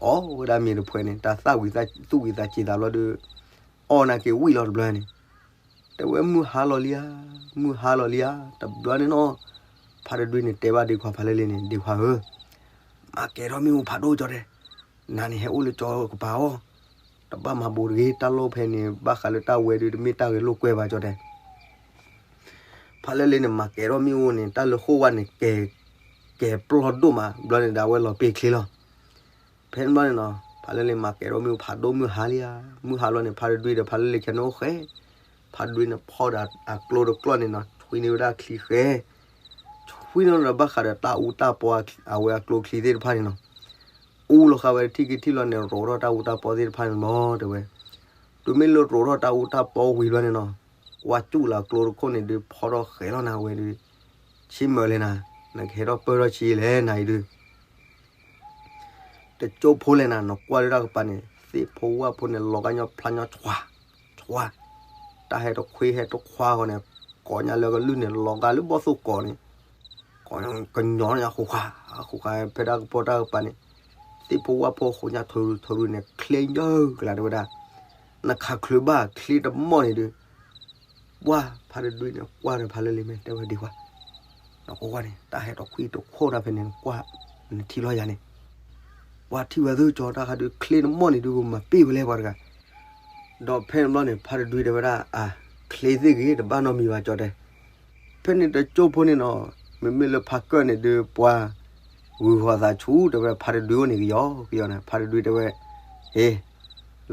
အီၣ်ဝဲဒၣ်မ့ၤတဖှဲးန့ၣ် တၢ်သၣ်ဝံၤသူၣ်ဝံၤသးစ့ၤသးဘျီဒီး အီၣ်နာ်က့ၤဝံၣ်လီၤတဘျီန့ၣ်, တဲဝဲမုၢ်ဟါလီၤလံဧါ, မုၢ်ဟါလီၤလံဧါ. တဘျီန့ၣ်နီၤ ဖါတဒွံန့ၣ် တဲဘၣ်ဒ့ခွါဖးလၢလံန့ၣ် ဒ့ခွါဧၢ, မၤကဲၤထီၣ်မ့ၣ်အူဖးဒိၣ်ကၠီတဲ, နၤန့ၣ်ဟဲအိၣ်လၢကၠီကပၤအီၤ, တဘၣ်မၤဘူးတဂ့ၤ, တၢ်လီၢ်ဖဲန့ၣ် ဘၣ်ဃးလၢတၢ်ဝဲဒုး တမ့ၢ်တၢ်ဂဲၤလိာ်ကွဲဘၣ်ကၠီတဲ. ဖးလၢလံန့ၣ် မၤကဲၤထီၣ်မ့ၣ်အူန့ၣ် တၢ်လၢဃိၣ်ဝါန့ၣ် ကဲၤပျီၢ်ဒိၣ်မး ဘျီန့ၣ်ဒီးအဝဲလီၤပ့ၤချ့လီၤ. ဖဲန့ၣ်ဘျီန့ၣ်နီၤ ဖးလၢလံမၤကဲၤထီၣ်မ့ၣ်အူဖးဒိၣ်မုၢ်ဟါလံဧါ, မုၢ်ဟါလီၤန့ၣ် ဖါတဒွံဒီးဖးလၢလံခဲန့ၣ်အိၣ်ဃဲ, ဖါတဒွံန့ၣ်ဖီၣ်ဒီးအကျိတကျီၢ်န့ၣ်နီၤ ဆွံန့ၢ်ဝဲဒၣ်ချံဃဲ, ဆွံန့ၢ်ဒီးဘၣ်ဃးဒီးတၢ်အူတၢ်ပီ အဝဲအကျိချံသ့ၣ်တဖၣ်န့ၣ်နီၤ အူလီၤဃာ်ဝဲထံၣ်က့ၤထံၣ်လီၤန့ၣ် ရိးထီၣ်တၢ်အူတၢ်ပီသ့ၣ်တဖၣ်န့ၣ်လီၤတဲဝဲ. တုၤမ့ၢ်လၢရိးထီၣ်တၢ်အူတၢ်ပီဝံၤဘျီန့ၣ်နီၤ ကွၢ်စူၣ်လၢအကျိတခိၣ်န့ၣ်ဒုး ဖီၣ်ထီၣ်ဃဲလီၤနၤဝဲဒုး, ဆံမၢလဲၣ်နၤ, နကဟဲထီၣ်ပၢၢ်ထီၣ်ဆံလဲၣ်နၤအံၤဒုး တကၠိဖိလဲၣ်နၤ နကွၢ်လၢတၢ်ကပၤန့ၣ် သ့ၣ်ဖိဝၣ်ဖိန့ၣ် လီၤဂာ်ညီဖျါညီဆွါ, ဆွါ, တၢ်ဟဲတခွ့ဟဲတခွါဃီန့ၣ် ကိးညါလၢကလုၢ်န့ၣ် လီၤဂာ်လၢဘီၣ်သိၣ်ကိးန့ၣ် ကညီန့ၣ် အဃိးဃာ်, အဃိးဃာ် ဖဲတၢ်ကပီၤတၢ်ကပၤန့ၣ် သ့ၣ်ဖိဝၣ်ဖိဃိးညါထရူထရူန့ၣ် ချ့ယၢကလၤတဲဝဲဒၣ်, နခးချုးဘၣ်ချ့တမီၢ်န့ၣ်ဒုး ပှၢ်ဖါတဒွံန့ၣ် ကွၢ်ဒီးဖါလၢလံမ့ၢ်တဲဝဲဒံးပှၢ်, နကွၢ်န့ၣ် တၢ်ဟဲတခွံတခိၣ်တၢ်ဖဲန့ၣ် နကွၢ် နထံၣ်လီၤယၤန့ၣ်, ပှၢ်ထံၣ်ဝဲသ့ၣ်ကၠီတၢ်ခါဒုး ချ့တမီၢ်န့ၣ်ဒုး ကမၤပ့ၢ်ဝဲလဲၣ်ပှၤတဂၤ, ဒီးဖဲန့ၣ်ဘျီန့ၣ် ဖါတဒွံတဲဝဲဒၣ် အါ ချ့သ့ၣ်ဂ့ၤ တဘၣ်နီတမံၤဘၣ်ကၠီတဲ, ဖဲန့ၣ်တကၠိဖိန့ၣ်နီၤ, မ့မ့ၢ်လၢဖါကၢၢ်န့ၣ်ဒုး ပှၤ ဂုၤဃီၤသးဆူၣ် တဲဝဲဖါတဒွံအိၣ်န့ၣ်ကယီကယီန့ၣ် ဖါတဒွံတဲဝဲ, ဟ့ၣ်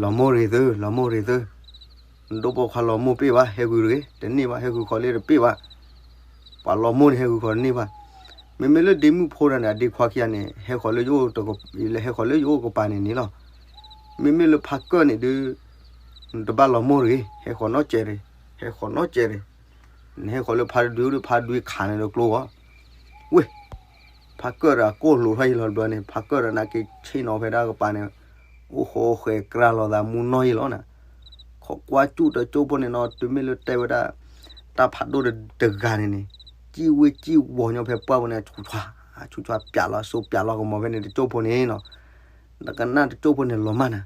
လီၤမိၢ်တဂ့ၤသု လီၤမိၢ်တဂ့ၤသု, နဒိၣ်ပိာ်ခွါလီၤမိၢ်ပ့ၢ်ဘၣ် ဟဲဂုၤတဂ့ၤ တန့ၢ်ဘၣ် ဟဲဂုၤဃီၤလၢတပ့ၢ်ဘၣ်, ပှၤလီၤမိၢ်န့ၣ် ဟဲဂုၤဃီၤတန့ၢ်ဘၣ်, မ့မ့ၢ်လၢဒ့မုၣ်ဖိတဂၤန့ၣ် အဒ့ခွါခံဂၤန့ၣ် ဟဲဃီၤလၢယအိၣ်တက ဟဲဃီၤလၢယအိၣ်ကပၤန့ၣ်န့ၣ်လီၤ, မ့မ့ၢ်လၢဖါကၢၢ်န့ၣ်ဒုး နတဘၣ်လီၤမိၢ်တဂ့ၤ ဟဲဃီၤနီတစဲးတဂ့ၤ, ဟဲဃီၤနီတစဲးတဂ့ၤ, နဟဲဃီၤလၢဖါတဒွံအိၣ်ဒီး ဖါတဒွံခးန့ၣ်ဒီးကျိဂီၤ, ဝ့ၢ် ဖါကၢၢ်ဒီးအကိၢ်လိာ်ထီၣ်ယံၤလီၤတဘျီန့ၣ် ဖါကၢၢ်ဒီးနာ်က့ၤဆ့ၣ်နီၤဖဲဒၣ်ကပၤန့ၣ် အိၣ်ဃီဃဲၤကြၢ်လီၤသးမူနီၢ်ယံၤလီၤနၤ, ခိးကွၢ်စူၣ်တကၠိဖိန့ၣ်နီၤ တုၤမ့ၢ်လၢတဲဝဲဒၣ် တၢ်ဖးဒိၣ်တဂၤန့ၣ်န့ၣ် စံၣ်ဝ့စံၣ်ဝီၤညီဖဲပှၢ်ပူၤန့ၣ် ဆူၣ်ဆူၣ်ပျးလီၤ စိပျးလီၤကမီၤဖဲန့ၣ်တကၠိဖိန့ၣ်နီၤ, နကနၣ်တကၠိဖိန့ၣ်လီၤမၢ်နၤ,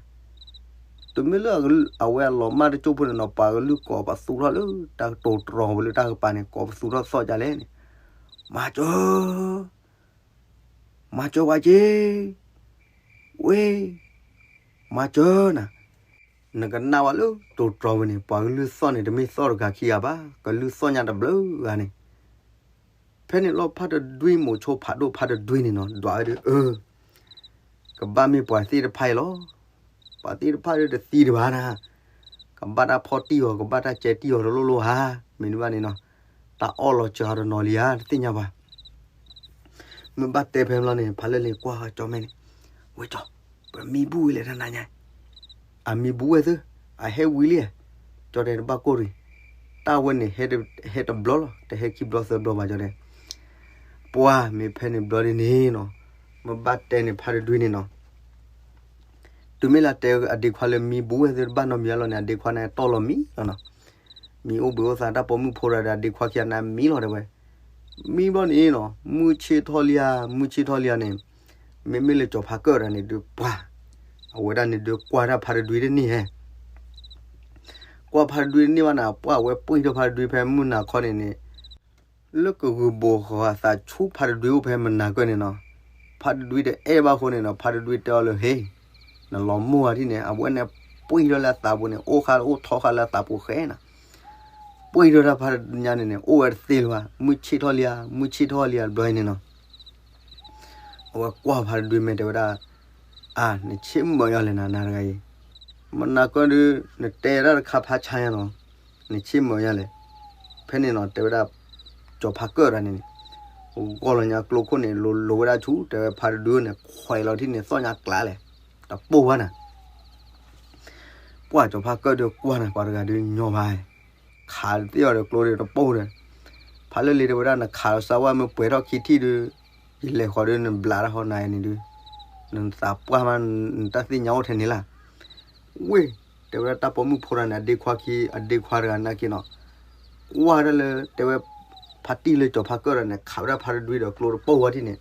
တုၤမ့ၢ်လၢအဝဲအလီၤမၢ်တကၠိဖိန့ၣ်နီၤ ပှၤကလုၢ်ကိးပသူထီၣ်လၢတၢ်ကတိၤတြီၤဝဲလၢတၢ်ကပၤန့ၣ် ကိးပသူထီၣ်သီၣ်ဒ်လဲၣ်န့ၣ်, မၤစၢၤ မၤစၢၤဝဲက့ၤ, ဝ့ၢ်, မၤစၢၤနၤ, နကနၣ်ဝဲလၢတိၤတြီၤဝဲန့ၣ် ပှၤကလုၢ်သီၣ်န့ၣ် တမ့ၢ်သီၣ်တဂၤခံဂၤဘၣ် ကလုၢ်သီၣ်ညါတဘျုးဂၤန့ၣ်, ဖဲန့ၣ်လီၤဖါတဒွံမိၤဆိဖးဒိၣ်ဖါတဒွံန့ၣ်နီၤ ဒွးဝဲဒီး အၢ ကဘၣ်မ့ၢ်ပှၤသ့ၣ်တဖၣ်အံၤလီၤ, ပှၤသ့ၣ်တဖၣ်ဒီးတသံတဘၣ်နၤ, ကဘၣ်တၢ်ဖီၣ်တံၢ်အီၤ ကဘၣ်တၢ်ကဲတံၢ်အီၤတလိၣ်လိၣ်ဧါ, မ့ၢ်ဒ်ဘၣ်န့ၣ်နီၤ, တၢ်အီၣ်လီၤစှၤအီၤတနီၤလံဧါ တသ့ၣ်ညါဘၣ်. မ့ၢ်ဘၣ်တဲဖဲဘျီန့ၣ် ဖးလၢလ့ၤကွၢ်ကၠီမဲာ်န့ၣ်, ဝဲကၠီ, ပမံဘူးဝဲလဲၣ်တနၤညါ, အမံဘူးဝဲသ့, အဟဲဝံၤလံ, ကၠီတဲတဘၣ်ကိၢ်ရံၤ, တၢ်ဝဲန့ၣ် ဟဲတဘျီလီၤ တဟဲခံဘျီသၢဘျီဘၣ်ကၠီတဲ ပှၤမ့ၢ်ဖဲန့ၣ်ဘျီဒ်န့ၣ်နီၤ, မ့ၢ်ဘၣ်တဲန့ၣ်ဖါတဒွံန့ၣ်နီၤ, တုၤမ့ၢ်လၢတဲအဒ့ခွါလၢမံဘူးဝဲသ့ၣ်တဘၣ်နီတမံၤလီၤန့ၣ် အဒ့ခွါန့ၣ်တီၢ်လီၤမံလီၤနီၤ, မံအိၣ်ဘှံးအိၣ်သါတၢ်ပိာ်မုၣ်ဖိတဂၤဒီးအဒ့ခွါခံဂၤန့ၣ်မံလီၤတဲဝဲ, မံဘျီန့ၣ်နီၤ မုၢ်ဆ့ၣ်ထီၣ်လံဧါ မုၢ်ဆ့ၣ်ထီၣ်လံဧါန့ၣ်, မ့မ့ၢ်လၢကၠီၤဖါကၢၣ်တဂၤန့ၣ်ဒုးပှၤ, အဝဲဒၣ်န့ၣ်ဒုးကွၢ်တၢ်ဖါတဒွံတန့ၢ်ဟဲ ကွၢ်ဖါတဒွံတန့ၢ်ဘၣ်န့ၣ် ပှၢ်ဝဲပှံၢ်ထီၣ်ဖါတဒွံဖဲမုၢ်နၤခီန့ၣ်န့ၣ်, လၢကဂုာ်ဘိးဃီၤအသးဆူဖါတဒွံအိၣ်ဖဲမုၢ်နၤခီန့ၣ်နီၤ, ဖါတဒွံတအဲၣ်ဘၣ်အဃိန့ၣ်နီၤ ဖါတဒွံတဲအီၤလၢ ဟ့ၣ်, နလီၤမိၢ်ဧါထံၣ်န့ၣ် အဝဲန့ၣ်ပှံၢ်ထီၣ်လၢအသးပူၤန့ၣ် အိၣ်ဃါအိၣ်ထီဃါလၢအသးပူၤဃဲနၤ, ပှံၢ်ထီၣ်တၢ်ဖါတညါန့ၣ်န့ၣ် အိၣ်ဝဲတသ့လၢၤဘၣ် မုၢ်ဆ့ၣ်ထီၣ်လံဧါ မုၢ်ဆ့ၣ်ထီၣ်လံဧါတဘျီအံၤန့ၣ်နီၤ အဝဲကွၢ်ဖါတဒွံမ့ၢ်တဲဝဲဒၣ်, အါ နဆ့ၣ်မုာ်ယၤလဲၣ်နၤ နၤတဂၤအံၤ, မနၤကၢၣ်ဒုး နတဲဒၣ်တခါဖးဆါညါနီၤ, နဆ့ၣ်မုာ်ယၤလဲၣ်. ဖဲန့ၣ်နီၤ တဲဝဲဒၣ်, ကၠီၤဖါကၢၣ်တဂၤန့ၣ်န့ၣ်, ဂီၢ်လီၤညါကျိခိၣ်န့ၣ် လိၤလိၤဝဲဒၣ်ဆူ တဲဝဲဖါတဒွံန့ၣ် ခွဲးလီၤထံၣ်န့ၣ် သီၣ်ညါကျးလဲၣ်, တပိၢ်ဘၣ်နၤ ပှၢ်ကၠီၤဖါကၢၣ်ဒုးကွၢ်နၤ ပှၤတဂၤဒုးညီဘၣ်, ခးသ့ၣ်အီၤဒီးကျိဒုးတပိၢ်ဒီး, ဖါလၢလံၤတဲဝဲဒၣ် နခးလီၤစၢဝါမ့ၢ်ပှဲၤထီၣ်ခံထံၣ်ဒုး, ယလဲၤဃီၤဒုးနဘျးတၢ်ဟီနၤအံၤန့ၣ်ဒုး, နသးပှၢ်မး နတၢ်သ့ၣ်ညါအိၣ်ထဲန့ၣ်လၢ်. ဝ့ၢ်, တဲဝဲဒၣ်တၢ်ပိာ်မုၣ်ဖိတဂၤန့ၣ် အဒ့ခွါခံ အဒ့ခွါတဂၤနာ်က့နီၤ, ကွၢ်ဒၣ်လၢတဲဝဲ, ဖါတံၢ်လၢကၠီၤဖါကၢၣ်တဂၤန့ၣ် ခးဝဲဒၣ်ဖါတဒွံဒီးကျိတပိၢ်ဝဲထံၣ်န့ၣ်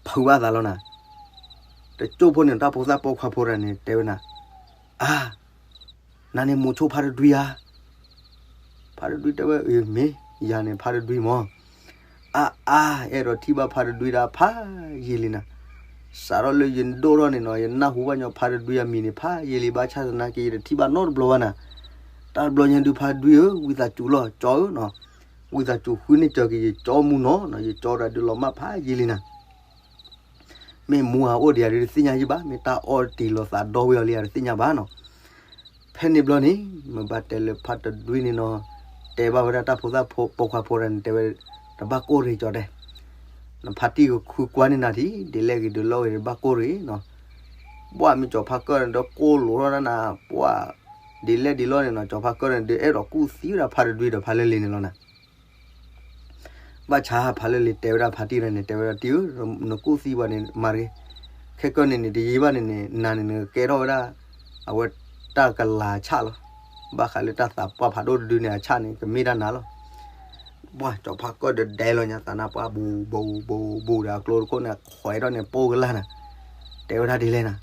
ဖုးဘၣ်သးလီၤနၤ. တကၠိၢ်ဖိန့ၣ် တၢ်ဖိသၣ်ပိာ်ခွါဖိတဂၤန့ၣ် တဲဝဲနၤ, အါ, နၤန့ၣ်မိၤဆိဖါတဒွံဧါ. ဖါတဒွံတဲဝဲ အၢ မ့ၢ်ယၤန့ၣ်ဖါတဒွံမၢ်. အါအါ, အဲၣ်ဒိးထံၣ်ဘၣ်ဖါတဒွံဒၣ်ဖးယံာ်လံနၤ. စးထီၣ်လၢယဒိၣ်ထီၣ်န့ၣ်နီၤ ယနၢ်ဟူဘၣ်ညီဖါတဒွံအမံၤန့ၣ် ဖးယံာ်လံ ဘၣ်ဆၣ်သနာ်က့ ယတထံၣ်ဘၣ်နီတဘျီဘၣ်နၤ. တၢ်တဘျီညါဒုးဖါတဒွံဧၢ ဝံသးစူၤလီၤ ကၠီဧၢနီၤ. ဝံသးစူၤဃုန့ၢ်စၢၤက့ၤယကၠီမူနီၤနီၤ, ယကၠီတဂၤဒုးလီၤမၢ်ဖးယံာ်လံနၤ. မ့ၢ်မူအအိၣ်ဒံးဧါဒုးတသ့ၣ်ညါယဘၣ်, မ့ၢ်တၢ်အီၣ်တ့ၢ်လီၤသးဒီဝဲအီၤလံဧါတသ့ၣ်ညါဘၣ်နီၤ. ဖဲန့ၣ်ဘျီန့ၣ် မ့ၢ်ဘၣ်တဲလၢဖါတဒွံန့ၣ်နီၤ, တဲဘၣ်ဝဲဒၣ်တၢ်ဖိသၣ်ပိာ်ခွါဖိတဂၤန့ၣ် တဲဝဲ, တဘၣ်ကိၢ်ရ့ၣ်ကၠီတဲ, နဖါတံၢ်ကခုကွၢ်န့ၢ်နၤထံၣ် ဒ်လဲၣ်ဂ့ၤဒ်လဲၣ်ဂ့ၤ တဘၣ်ကိၢ်ရ့ၣ်နီၤ. ပှၢ်မ့ၢ်ကၠီၤဖါကၢၣ်န့ၣ် ဒီးကိၢ်လိာ်ထီၣ်ဒၣ်နၤ, ပှၢ်, ဒ်လဲၣ်ဒ်လဲၣ်န့ၣ်နီၤ ကၠီၤဖါကၢၣ်န့ၣ် ဒုးအဲၣ်ဒိးကူၣ်သံဝဲဒၣ်ဖါတဒွံဒီးဖါလၢလံၤန့ၣ်လီၤနၤ. ဘၣ်ဆၣ်ဖါလၢလံၤတဲဝဲဒၣ်ဖါတံၢ်တဂၤန့ၣ် တဲဝဲဒၣ်တံၢ်ဧၢ, နကူၣ်သံပှၤန့ၣ် မၤတဂ့ၤ, ခဲကၢၢ်န့ၣ်န့ၣ် တယံာ်ဘၣ်န့ၣ်န့ၣ် နၤန့ၣ်နကကဲထီၣ်ဝဲဒၣ် အဝဲတၢ်ကလၤအဆၣ်လီၤ. ဘၣ်ဃးလၢတၢ်သးပှၢ်ဖးဒိၣ်တဒုန့ၣ်အဆၣ်န့ၣ် ကမ့ၢ်တၢ်နၤလီၤ. ပှၢ်ကၠီၤဖါကၢၣ်ဒီးဒဲလီၤညါသးနါပှၢ် ဘူးဘူးဘူးဘူးဒီးအကျိတခိၣ်န့ၣ် ခွဲးထီၣ်န့ၣ်ပိၢ်ကလၢ်နၤ, တဲဝဲဒၣ်ဒ်လဲၣ်နၤ,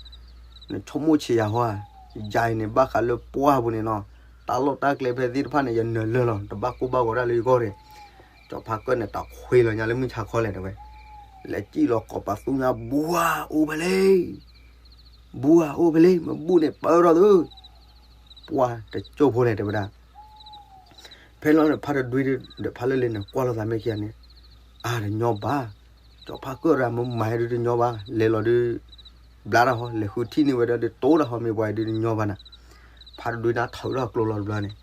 နဆိကမိၣ်ဆံးယၤဟီဧါ, ယၤအံၤန့ၣ် ဘၣ်ဃးလၢပှၢ်ပူၤန့ၣ်နီၤ, တၢ်လီၢ်တၢ်ကျဲဖဲသ့ၣ်တဖၣ်န့ၣ် ယနၢၤလၢာ်လီၤ တဘၣ်ကိၢ်ဘၣ်ဂီၤဒၣ်လၢယဂီၢ်ဒီး, ကၠီၤဖါကၢၣ်န့ၣ် တခွ့လီၤညါလၢမုၢ်ဆါခီလဲၣ်တဲဝဲ, လဲၤစံၣ်လီၤကိးပသူညါ ဘူးဧါအိၣ်ဖဲလဲၣ် ဘူးဧါအိၣ်ဖဲလဲၣ် မ့ၢ်ဘူးန့ၣ်ပၢထီၣ်သု, ပှၢ်တကၠိၢ်ဖိလဲၣ်တဲဝဲဒၣ်. ဖဲလီၤန့ၣ် ဖါတဒွံဒီးဖါလၢလံၤန့ၣ် ကွၢ်လိာ်သးမ့ၢ်ခံဂၤန့ၣ်, အါတညီဘၣ်, ကၠီၤဖါကၢၣ်တဂၤမ့ၢ်မၤဒုးတညီဘၣ်, လဲၤလီၤဒုး ဘျါတၢ်ဟီ လဲၤဃုထံၣ်န့ၢ်ဝဲဒၣ်ဒုးတိၢ်တၢ်ဟီမ့ၢ်ပှၤဒုးတညီဘၣ်နၤ. ဖါတဒွံန့ၣ်ထုးထီၣ်ကျိလီၤတဘျီန့ၣ်,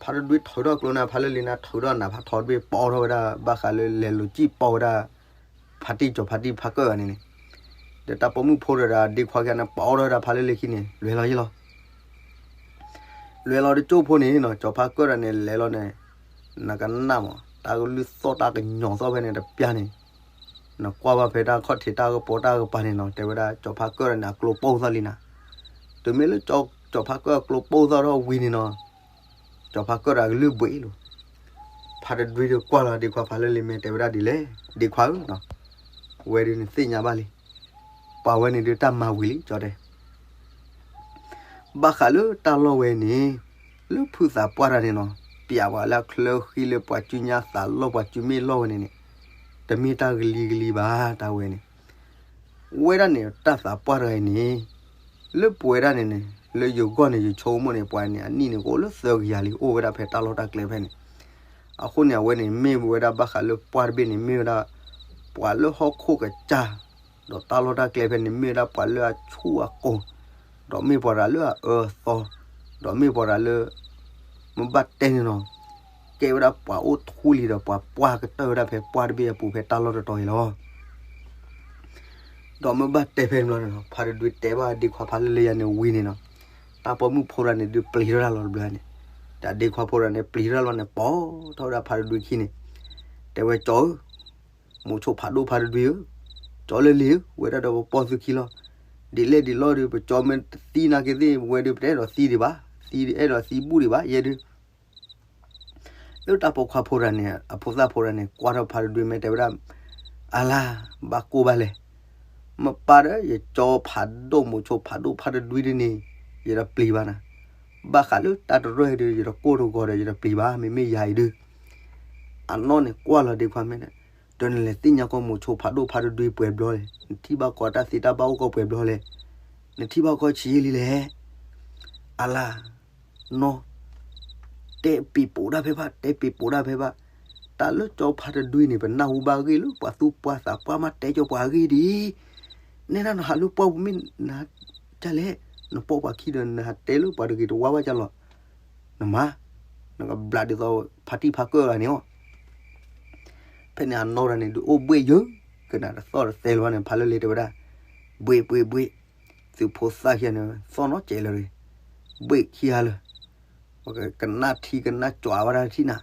ဖါတဒွံထုးထီၣ်ကျိန့ၣ် ဖါလၢလံၤန့ၣ် ထုးထီၣ်နးဖးထီတဘ့ၣ် ပီထီၣ်ဝဲဒၣ် ဘၣ်ဃးလၢလဲၤလိာ်စံၣ်ပီဝဲဒၣ် ဖါတံၢ်ကၠီၤဖါတံၢ်ဖါကၢၣ်ဂၤန့ၣ်န့ၣ်, ဒီးတၢ်ပိာ်မုၣ်ဖိဒီးဒ့ခွါခံဂၤန့ၣ် ပီထီၣ်ဝဲဒၣ်ဖါလၢလံၤခံန့ၣ် လဲၤလီၤယံၤလီၤ. လဲၤလီၤတကၠိၢ်ဖိန့ၣ်နီၤ ကၠီၤဖါကၢၣ်တဂၤန့ၣ် လဲၤလီၤန့ၣ်, နကနၣ်မး တၢ်ကလုၢ်သီၣ်တၢ်ကညီၤသီၣ်ဖဲန့ၣ်တပျၢ်န့ၣ်, နကွၢ်ဘၣ်ဖဲတၢ်ခီၣ်ထံးတၢ်ကပီၤတၢ်ကပၤန့ၣ်နီၤ တဲဝဲဒၣ် ကၠီၤဖါကၢၣ်တဂၤန့ၣ် အကျိပိၢ်သီၣ်လံနၤ. တုၤမ့ၢ်လၢ ကၠီၤဖါကၢၣ်အကျိပိၢ်သီၣ်ထီၣ်ဝံၤန့ၣ်နီၤ ကၠီၤဖါကၢၣ်တဂၤကလုၢ်ဘှံးလီၤ. ဖါတဒွံဒီးကွၢ်လီၤဒ့ခွါဖါလၢလံၤမ့ၢ်တဲဝဲဒၣ်ဒ်လဲၣ်, ဒ့ခွါဧၢ, ဝဲဒုးနသ့ၣ်ညါဘၣ်လံ, ပှၤဝဲန့ၣ်ဒုးတၢ်မၤဝံၤလံ ကၠီတဲ ဘၣ်ဃးလၢတၢ်လီၢ်ဝဲန့ၣ်, လၢဖုသးပှၢ်တဂၤန့ၣ်နီၤ, ပျးပှၤလၢအချၢဃံလၢပှၤစုညါသးလီၢ်ပှၤစုမ့ၢ်လီၢ်ဝဲန့ၣ်န့ၣ်, တမ့ၢ်တၢ်ကလံၤကလံၤဘၣ် တၢ်ဝဲန့ၣ် ဝဲဒၣ်န့ၣ် တၢ်သးပှၢ်တဂၤအံၤန့ၣ်, လၢပဝဲဒၣ်န့ၣ်န့ၣ် လၢယဂီၢ်န့ၣ် ယဆိကမိၣ်န့ၣ် ပှၤန့ၣ် အနံၣ်န့ၣ်ကအိၣ်လၢသၢကယၤလံ အိၣ်ဝဲဒၣ်ဖဲတၢ်လီၢ်တၢ်ကျဲဖဲန့ၣ်. အဃိန့ၣ် အဝဲန့ၣ် မ့ၢ်ဝဲဒၣ်ဘၣ်ဃးလၢပှၢ်တဘ့ၣ်န့ၣ် မ့ၢ်ဝဲဒၣ် ပှၤလၢဟီၣ်ခိၣ်ကစၢ်, ဒီးတၢ်လီၢ်တၢ်ကျဲဖဲန့ၣ် မ့ၢ်ဝဲဒၣ်ပှၤလၢအဆူၣ်အကိၤ, ဒီးမ့ၢ်ပှၤတဂၤလၢအအၢအသီ, ဒီးမ့ၢ်ပှၤတဂၤလၢ မ့ၢ်ဘၣ်တဲန့ၣ်နီၤ, ကဲဝဲဒၣ်ပှၤအိၣ်ထူလံဒီးပှၤပှၢ်ကတၢၢ်ဝဲဒၣ်ဖဲပှၢ်တဘ့ၣ်အပူၤဖဲတၢ်လီၢ်တတီၤအံၤလီၤ. ဒီးမ့ၢ်ဘၣ်တဲဖဲန့ၣ်ဘျီန့ၣ်နီၤ ဖါတဒွံတဲဘၣ်ဒ့ခွါဖါလၢလံၤယၤန့ၣ်ဝံၤန့ၣ်နီၤ, တၢ်ပိာ်မုၣ်ဖိတဂၤန့ၣ်ဒုးပျံၤထီၣ်တၢ်လီၤတဘျီန့ၣ်, ဒီးဒ့ခွါဖိတဂၤန့ၣ်ပျံၤထီၣ်တၢ်လီၤန့ၣ် ပိာ်ထီၣ်ဝဲဒၣ်ဖါတဒွံခံန့ၣ်, တဲဝဲကၠီဧၢ, မိၤဆိဖးဒိၣ်ဖါတဒွံဧၢ, ကၠီလၢလံၤဧၢ, ဝဲဒၣ်ဒီးပပိာ်သုခံလီၤ. ဒ်လဲၣ်ဒ်လဲၣ်ဒီး ပကၠီမ့ၢ်တသံနာ်က့သ့ၣ် ဝဲဒုးပတအဲၣ်ဒိးသံဒံးဘၣ်, သံအဲၣ်ဒိးသံဘူၣ်ဒံးဘၣ် ယဲဒုး လၢတၢ်ပိာ်ခွါဖိတဂၤန့ၣ် အဖိသၣ်ဖိတဂၤန့ၣ် ကွၢ်ထီၣ်ဖါတဒွံမ့ၢ်တဲဝဲဒၣ်, အလါ, ဘၣ်ကိၢ်ဘၣ်လဲၣ်. မ့ၢ်ပၢ်ဒီး ယကၠီဖးဒိၣ်မိၤဆိဖးဒိၣ်ဖါတဒွံဒုးန့ၣ် ယတပျံၤဘၣ်နၤ. ဘၣ်ဃးလၢတၢ်တရၢၢ်အံၤဒုး ယတကိၢ်တဂီၤဒီးယတပျံၤဘၣ် မ့မ့ၢ်ယၤအံၤဒုး အနီၢ်န့ၣ်ကွၢ်လီၤဒ့ခွါမ့ၢ်, ဒီးနလဲၤသ့ၣ်ညါကီၢ်မိၤဆိဖးဒိၣ်ဖါတဒွံပှဲၤဘျီလဲၣ်, နထံၣ်ဘၣ်ကီးတၢ်သံတၢ်ဘၣ်အိၣ်ကီးပှဲၤဘျီလဲၣ်, နထံၣ်ဘၣ်ကီးဆံးယံာ်လံလဲၣ်. အလါ, နီၢ်, တဲပံၤပိာ်ဒၣ်ဖဲဘၣ် တဲပံၤပိာ်ဒၣ်ဖဲဘၣ်, တၢ်လၢကၠီဖါတဒွံန့ၣ် ပနၢ်ဟူဘၣ်အဂ့ၢ်လၢပှၤသူပှၤသး ပှၤမၤတဲကၠီပှၤအဂ့ၢ်ဒ်အံၤ, နဲဒၣ်နဟးလၢပှၢ်ပူၤမ့ၢ်နကလဲၣ်, နပိာ်ပှၤခံဒီး နဟးတဲလၢပှၤတဂ့ၤတဝါဘၣ်ကၢ်လီၤ, နမၤ, နကဘျးဒ်သိးဖါတံၢ်ဖါကၢၣ်ဂၤန့ၣ်အီၤ. ဖဲန့ၣ်အနီၢ်တဂၤန့ၣ် ဒုးအိၣ်ဘှ့ၣ်ယၢၤကနၤ တသီၣ်တသဲလၢၤဘၣ်န့ၣ် ဖါလၢလ့ၤတဲဝဲဒၣ်, ဘှ့ၣ်ဘှ့ၣ်ဘှ့ၣ်, သုးဖိသၣ်ခံဂၤန့ၣ် သီၣ်နီၣ်ကဲးလၢၤ, ဘှ့ၣ်ခံဂၤလၢာ်, ပကနၣ်ထံကနၣ်ကၠီဝဲဒၣ်ထံၣ်နၤ,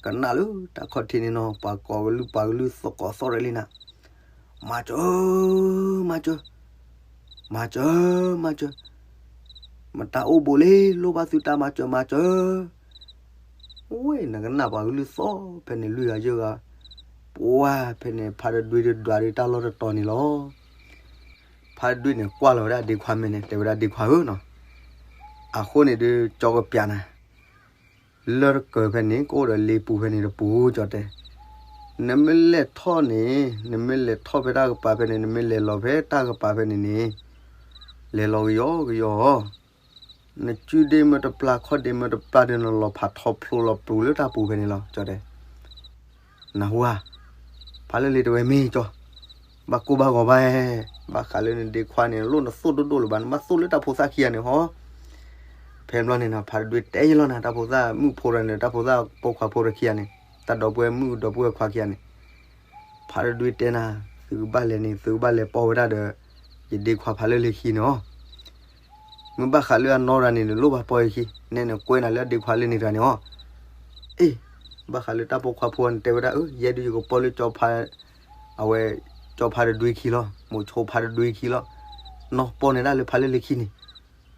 ကနၣ်လၢတၢ်ခီၣ်ထံးန့ၣ်နီၤ ပှၤကိးကလုၢ်ပှၤကလုၢ်သကိးသီၣ်ရဲၣ်လံနၤ, မၤစၢၤ, မၤစၢၤ, မၤစၢၤ, မၤစၢၤ, မတၤအိၣ်ဘူးလံ လိၣ်ဘၣ်သုတၢ်မၤစၢၤမၤစၢၤ ဝဲ နကနၣ်ပှၤကလုၢ်သီၣ်ဖဲန့ၣ်လွံၢ်ဂၤယဲၢ်ဂၤ, ပှၤဖဲန့ၣ်ဖါတဒွံဒုးဒွးဒုးတၢ်လီၢ်တတီၤန့ၣ်လီၤ. ဖါတဒွံန့ၣ်ကွၢ်လီၤဝဲဒၣ်ဒ့ခွါမဲာ်န့ၣ် တဲဝဲဒၣ်ဒ့ခွါဧၢနီၤ, အဃိန့ၣ်ဒုးကၠီကပျးနၤ, လၢတကၢၤဖဲန့ၣ် ကအိၣ်ဒီးလ့ပူၤဖဲန့ၣ်တပူၤကၠီတဲ, နမ့ၢ်လဲၤထီၣ်န့ၣ် နမ့ၢ်လဲၤထီၣ်ဖဲတၢ်ကပၤဖဲန့ၣ် နမ့ၢ်လဲၤလီၤဖဲတၢ်ကပၤဖဲန့ၣ်န့ၣ်, လဲၤလီၤကယီကယီ နစုဒ့မ့ၢ်တပျၢ်ခီၣ်ဒ့မ့ၢ်တပျၢ်ဒီး နလီၤဖးထီဖျိလီၤပျူၤလၢတၢ်ပူၤဖဲန့ၣ်လီၤ ကၠီတဲ, နၢ်ဟူဧါ, ဖါလၢလ့ၤတဲဝဲမ့ၢ်ကၠီ, ဘၣ်ကိၢ်ဘၣ်ဂီၤဘၣ်, ဘၣ်ဃးလၢနဒ့ခွါန့ၣ် လိၣ်နသိၣ်ဒိၣ်ဒိၣ်လၢၤဘၣ် နဘၣ်သိၣ်လၢတၢ်ဖိသၣ်ခံဂၤန့ၣ်ဟီ, ဖဲဘျီန့ၣ်နီၤ ဖါတဒွံတဲယလီၤနၤ တၢ်ဖိသၣ်မုၣ်ဖိတဂၤန့ၣ် တၢ်ဖိသၣ်ပိာ်ခွါဖိတခံဂၤန့ၣ် တၢ်ဒီပုၢ်ဝဲၢ်မုၣ်ဒီပုၢ်ဝဲၢ်ခွါခံဂၤန့ၣ်, ဖါတဒွံတဲနၤ, သုကဘၣ်လဲၤန့ၣ် သုကဘၣ်လဲၤပိာ်ဝဲဒၣ်ဒီး ယဒ့ခွါဖါလၢလ့ၤခံန့ၣ်အီၤ မ့ၢ်ဘၣ်ဃးလၢအနီၢ်တဂၤန့ၣ် လိၣ်ဘၣ်ပိာ်ယခံ, နဲန့ၣ်ကွဲးနၤလၢအဒ့ခွါလၢန့ၣ်တဂၤန့ၣ်အီၤ, အ့, ဘၣ်ဃးလၢတၢ်ပိာ်ခွါဖိန့ၣ် တဲဝဲဒၣ် အၢ ယဲဒုးယကပိာ်လၢကၠီဖါ, အဝဲ, ကၠီဖါတဒွံခံလီၤ, မိၤဆိဖါတဒွံခံလီၤ, နီၢ်ပိာ်န့ၢ်ဒၣ်လၢဖါလၢလ့ၤခံန့ၣ်,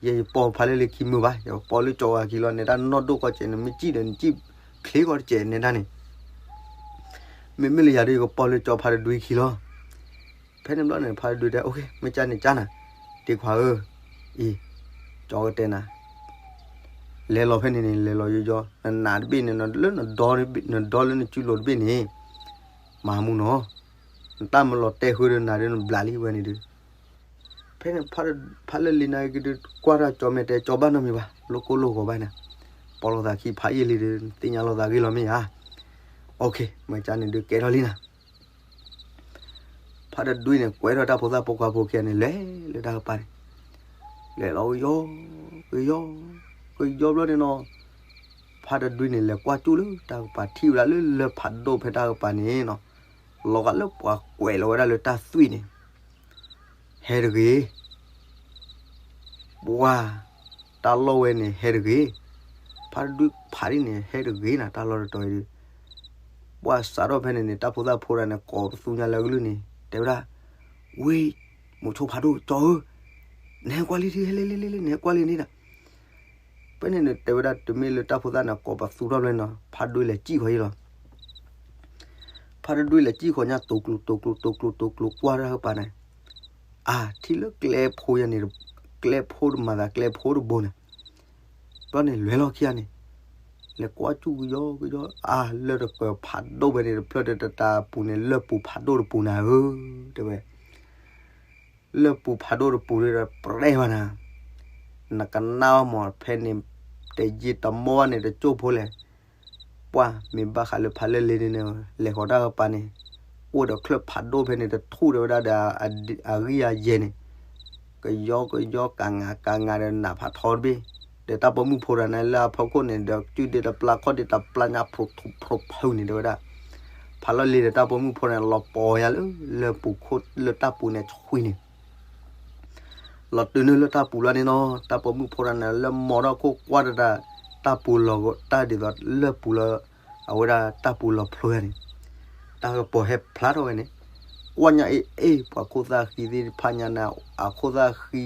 ယဲယပိာ်ဖါလၢလ့ၤခံမုာ်ဘၣ်, ယပိာ်လၢကၠီဂၤခံလီၤ, နဲဒၣ်နီၢ်ဒိၣ်ကီၢ်စဲး နမ့ၢ်စံၣ်ဒီး နစံၣ်ချ့ကီၢ်တစဲးနဲဒၣ်န့ၣ် မ့မ့ၢ်လၢယၤဒီး ယကပိာ်လၢကၠီဖါတဒွံခံလီၤ. ဖဲန့ၣ်ဘျီန့ၣ် ဖါတဒွံတဲ အိၣ်ခ့ မ့ၢ်ကၢ်န့ၣ်ကၢ်နၤ, ဒ့ခွါဧၢ, အံၤ, ကၠီကတဲနၤ, လဲၤလီၤဖဲန့ၣ်န့ၣ် လဲၤလီၤယီယီ, နနးတဘ့ၣ်န့ၣ် လၢနဒီ, နဒီလၢနစုလိၤတဘ့ၣ်န့ၣ်, မၤမူနီၤ, နတၢ်မၤလီၤတဲာ်ဃုာ်ဒီးနၤဒီး နဘျးလံဝဲန့ၣ်ဒီး ဖဲန့ၣ် ဖါလၢလ့ၤနၤက့ၤဒီး ကွၢ်တၢ်ကၠီမဲာ်တဲ ကၠီဘၣ်နီတမံၤဘၣ်, လိၣ်ကိၢ်လိၣ်ဂီၤဘၣ်နၤ, ပိာ်လိာ်သးခံဖးယံာ်လံဒီး နသ့ၣ်ညါလိာ်သးဂ့ၤလီၤမ့ၢ်ဧါ. အိၣ်ခ့ မ့ၢ်ကၢ်န့ၣ်ဒုးကဲထီၣ်လံနၤ. ဖါတဒွံန့ၣ် ကွဲးထီၣ်တၢ်ဖိသၣ်ပိာ်ခွါဖိခံဂၤန့ၣ် လဲၤလၢတၢ်ကပၤန့ၣ်, လဲၤလီၤကယီ, ကယီ, ကယီဘျီန့ၣ်နီၤ, ဖါတဒွံန့ၣ် လဲၤကွၢ်ကၠူၣ်လၢတၢ်ကပၤ ထံၣ်ဝဲဒၣ်လၢလၢၢ်ဖးဒိၣ်ဖဲတၢ်ကပၤန့ၣ်နီၤ, လီၤဂာ်လၢပှၤကွဲးလီၤဝဲဒၣ်လၢတၢ်သွံၣ်န့ၣ် ဟဲတဂ့ၤ, ပှၤ, တၢ်လီၢ်ဝဲန့ၣ် ဟဲတဂ့ၤ, ဖါတဒွံဖးဒ်န့ၣ် ဟဲတဂ့ၤနၤ တၢ်လီၢ်တတီၤအံၤဒီး, ပှၤစးထီၣ်ဖဲန့ၣ်န့ၣ် တၢ်ဖိသၣ်ဖိတဂၤန့ၣ် ကိးပသူညါလၢအကလုၢ်န့ၣ် တဲဝဲဒၣ်, ဝ့ၢ်, မိၤဆိဖးဒိၣ် ကၠီဧၢ, နဟဲကွၢ်လံထံ ဟဲလံလံလံလံ နဟဲကွၢ်လံန့ၣ်ဒၣ်. ဖဲန့ၣ်န့ၣ် တဲဝဲဒၣ် တမ့ၢ်လၢတၢ်ဖိသၣ်န့ၣ် ကိးပသူထီၣ်ဘျီန့ၣ်နီၤ ဖါတဒွံလဲၤစံၣ်ဃီၤယံလီၤ. ဖါတဒွံလဲၤစံၣ်ဃီၤညါ တိၤကျိၤ တိၤကျိၤ တိၤကျိၤ တိၤကျိၤ ကွၢ်တၢ်ကပၤန့ၣ်, အါ ထံၣ်လၢကျဲဖိယါန့ၣ်, ကျဲဖိတမၤသး ကျဲဖိတဘိန့ၣ်, ဘျီန့ၣ် လဲၤလီၤခံဂၤန့ၣ်, လဲၤကွၢ်ကၠူၣ်ကယီကယီ, အါ လၢၢ်တကၢၤဖးဒိၣ်ဖဲန့ၣ် တဖျၢၣ်ဒီးတတၤပူၤန့ၣ် လၢၢ်ပူၤဖးဒိၣ်တပူၤနၤဧၢ, တဲဝဲ လၢၢ်ပူၤဖးဒိၣ်တပူၤဒီးပြဲးဘၣ်နၤ, နကနၣ်အီၤမး ဖဲန့ၣ် တယံာ်တမီၢ်ဘၣ်န့ၣ် တကၠိၢ်ဖိလဲၣ်. ပှၤမ့ၢ်ဘၣ်ဃးလၢဖါလၢလ့ၤန့ၣ် လဲၤဃီၤတၢ်ကပၤန့ၣ်, အိၣ်ဒီးချၢၣ်ဖးဒိၣ်ဖဲန့ၣ် တထူၣ်ဒီးဝဲဒၣ်ဒီး အဂံၢ်အယဲၢ်န့ၣ်, ကယီကယီ ကငးကငးဒီးနးဖးထီတဘ့ၣ်, ဒီးတၢ်ပိာ်မုၣ်ဖိတဂၤန့ၣ် လၢအဖီခိၣ်န့ၣ်ဒီး စုဒ့တပျၢ်ခီၣ်ဒ့တပျၢ်ညါ ဖျိးထူးဖျိးဖုးန့ၣ် တဲဝဲဒၣ်, ဖါလၢလ့ၤဒီးတၢ်ပိာ်မုၣ်ဖိန့ၣ် လီၤပီၤယါလၢ လၢၢ်ပူၤခိၣ်လၢတၢ်ပူၤန့ၣ်ဆှံန့ၣ် လီၤတုၤနုာ်လၢတၢ်ပူၤလီၤန့ၣ်နီၤ, တၢ်ပိာ်မုၣ်ဖိတဂၤန့ၣ် လၢမီထီၣ်ခိၣ်ကွၢ်တၢ်, တၢ်ပူၤလီၤ, တၢ်ဒ်သိးလၢၢ်ပူၤလၢ, အဝဲဒၣ်တၢ်ပူၤလီၤဖျိယါန့ၣ်, တၢ်ကပီၤဟဲဖျါထီၣ်ဝဲန့ၣ်, ကွၢ်ညါအ့ၣ်အ့ၣ် ပှၤခိၣ်သၣ်ဃံသ့ၣ်တဖၣ်ညါန့ၣ် အခိၣ်သၣ်ဃံ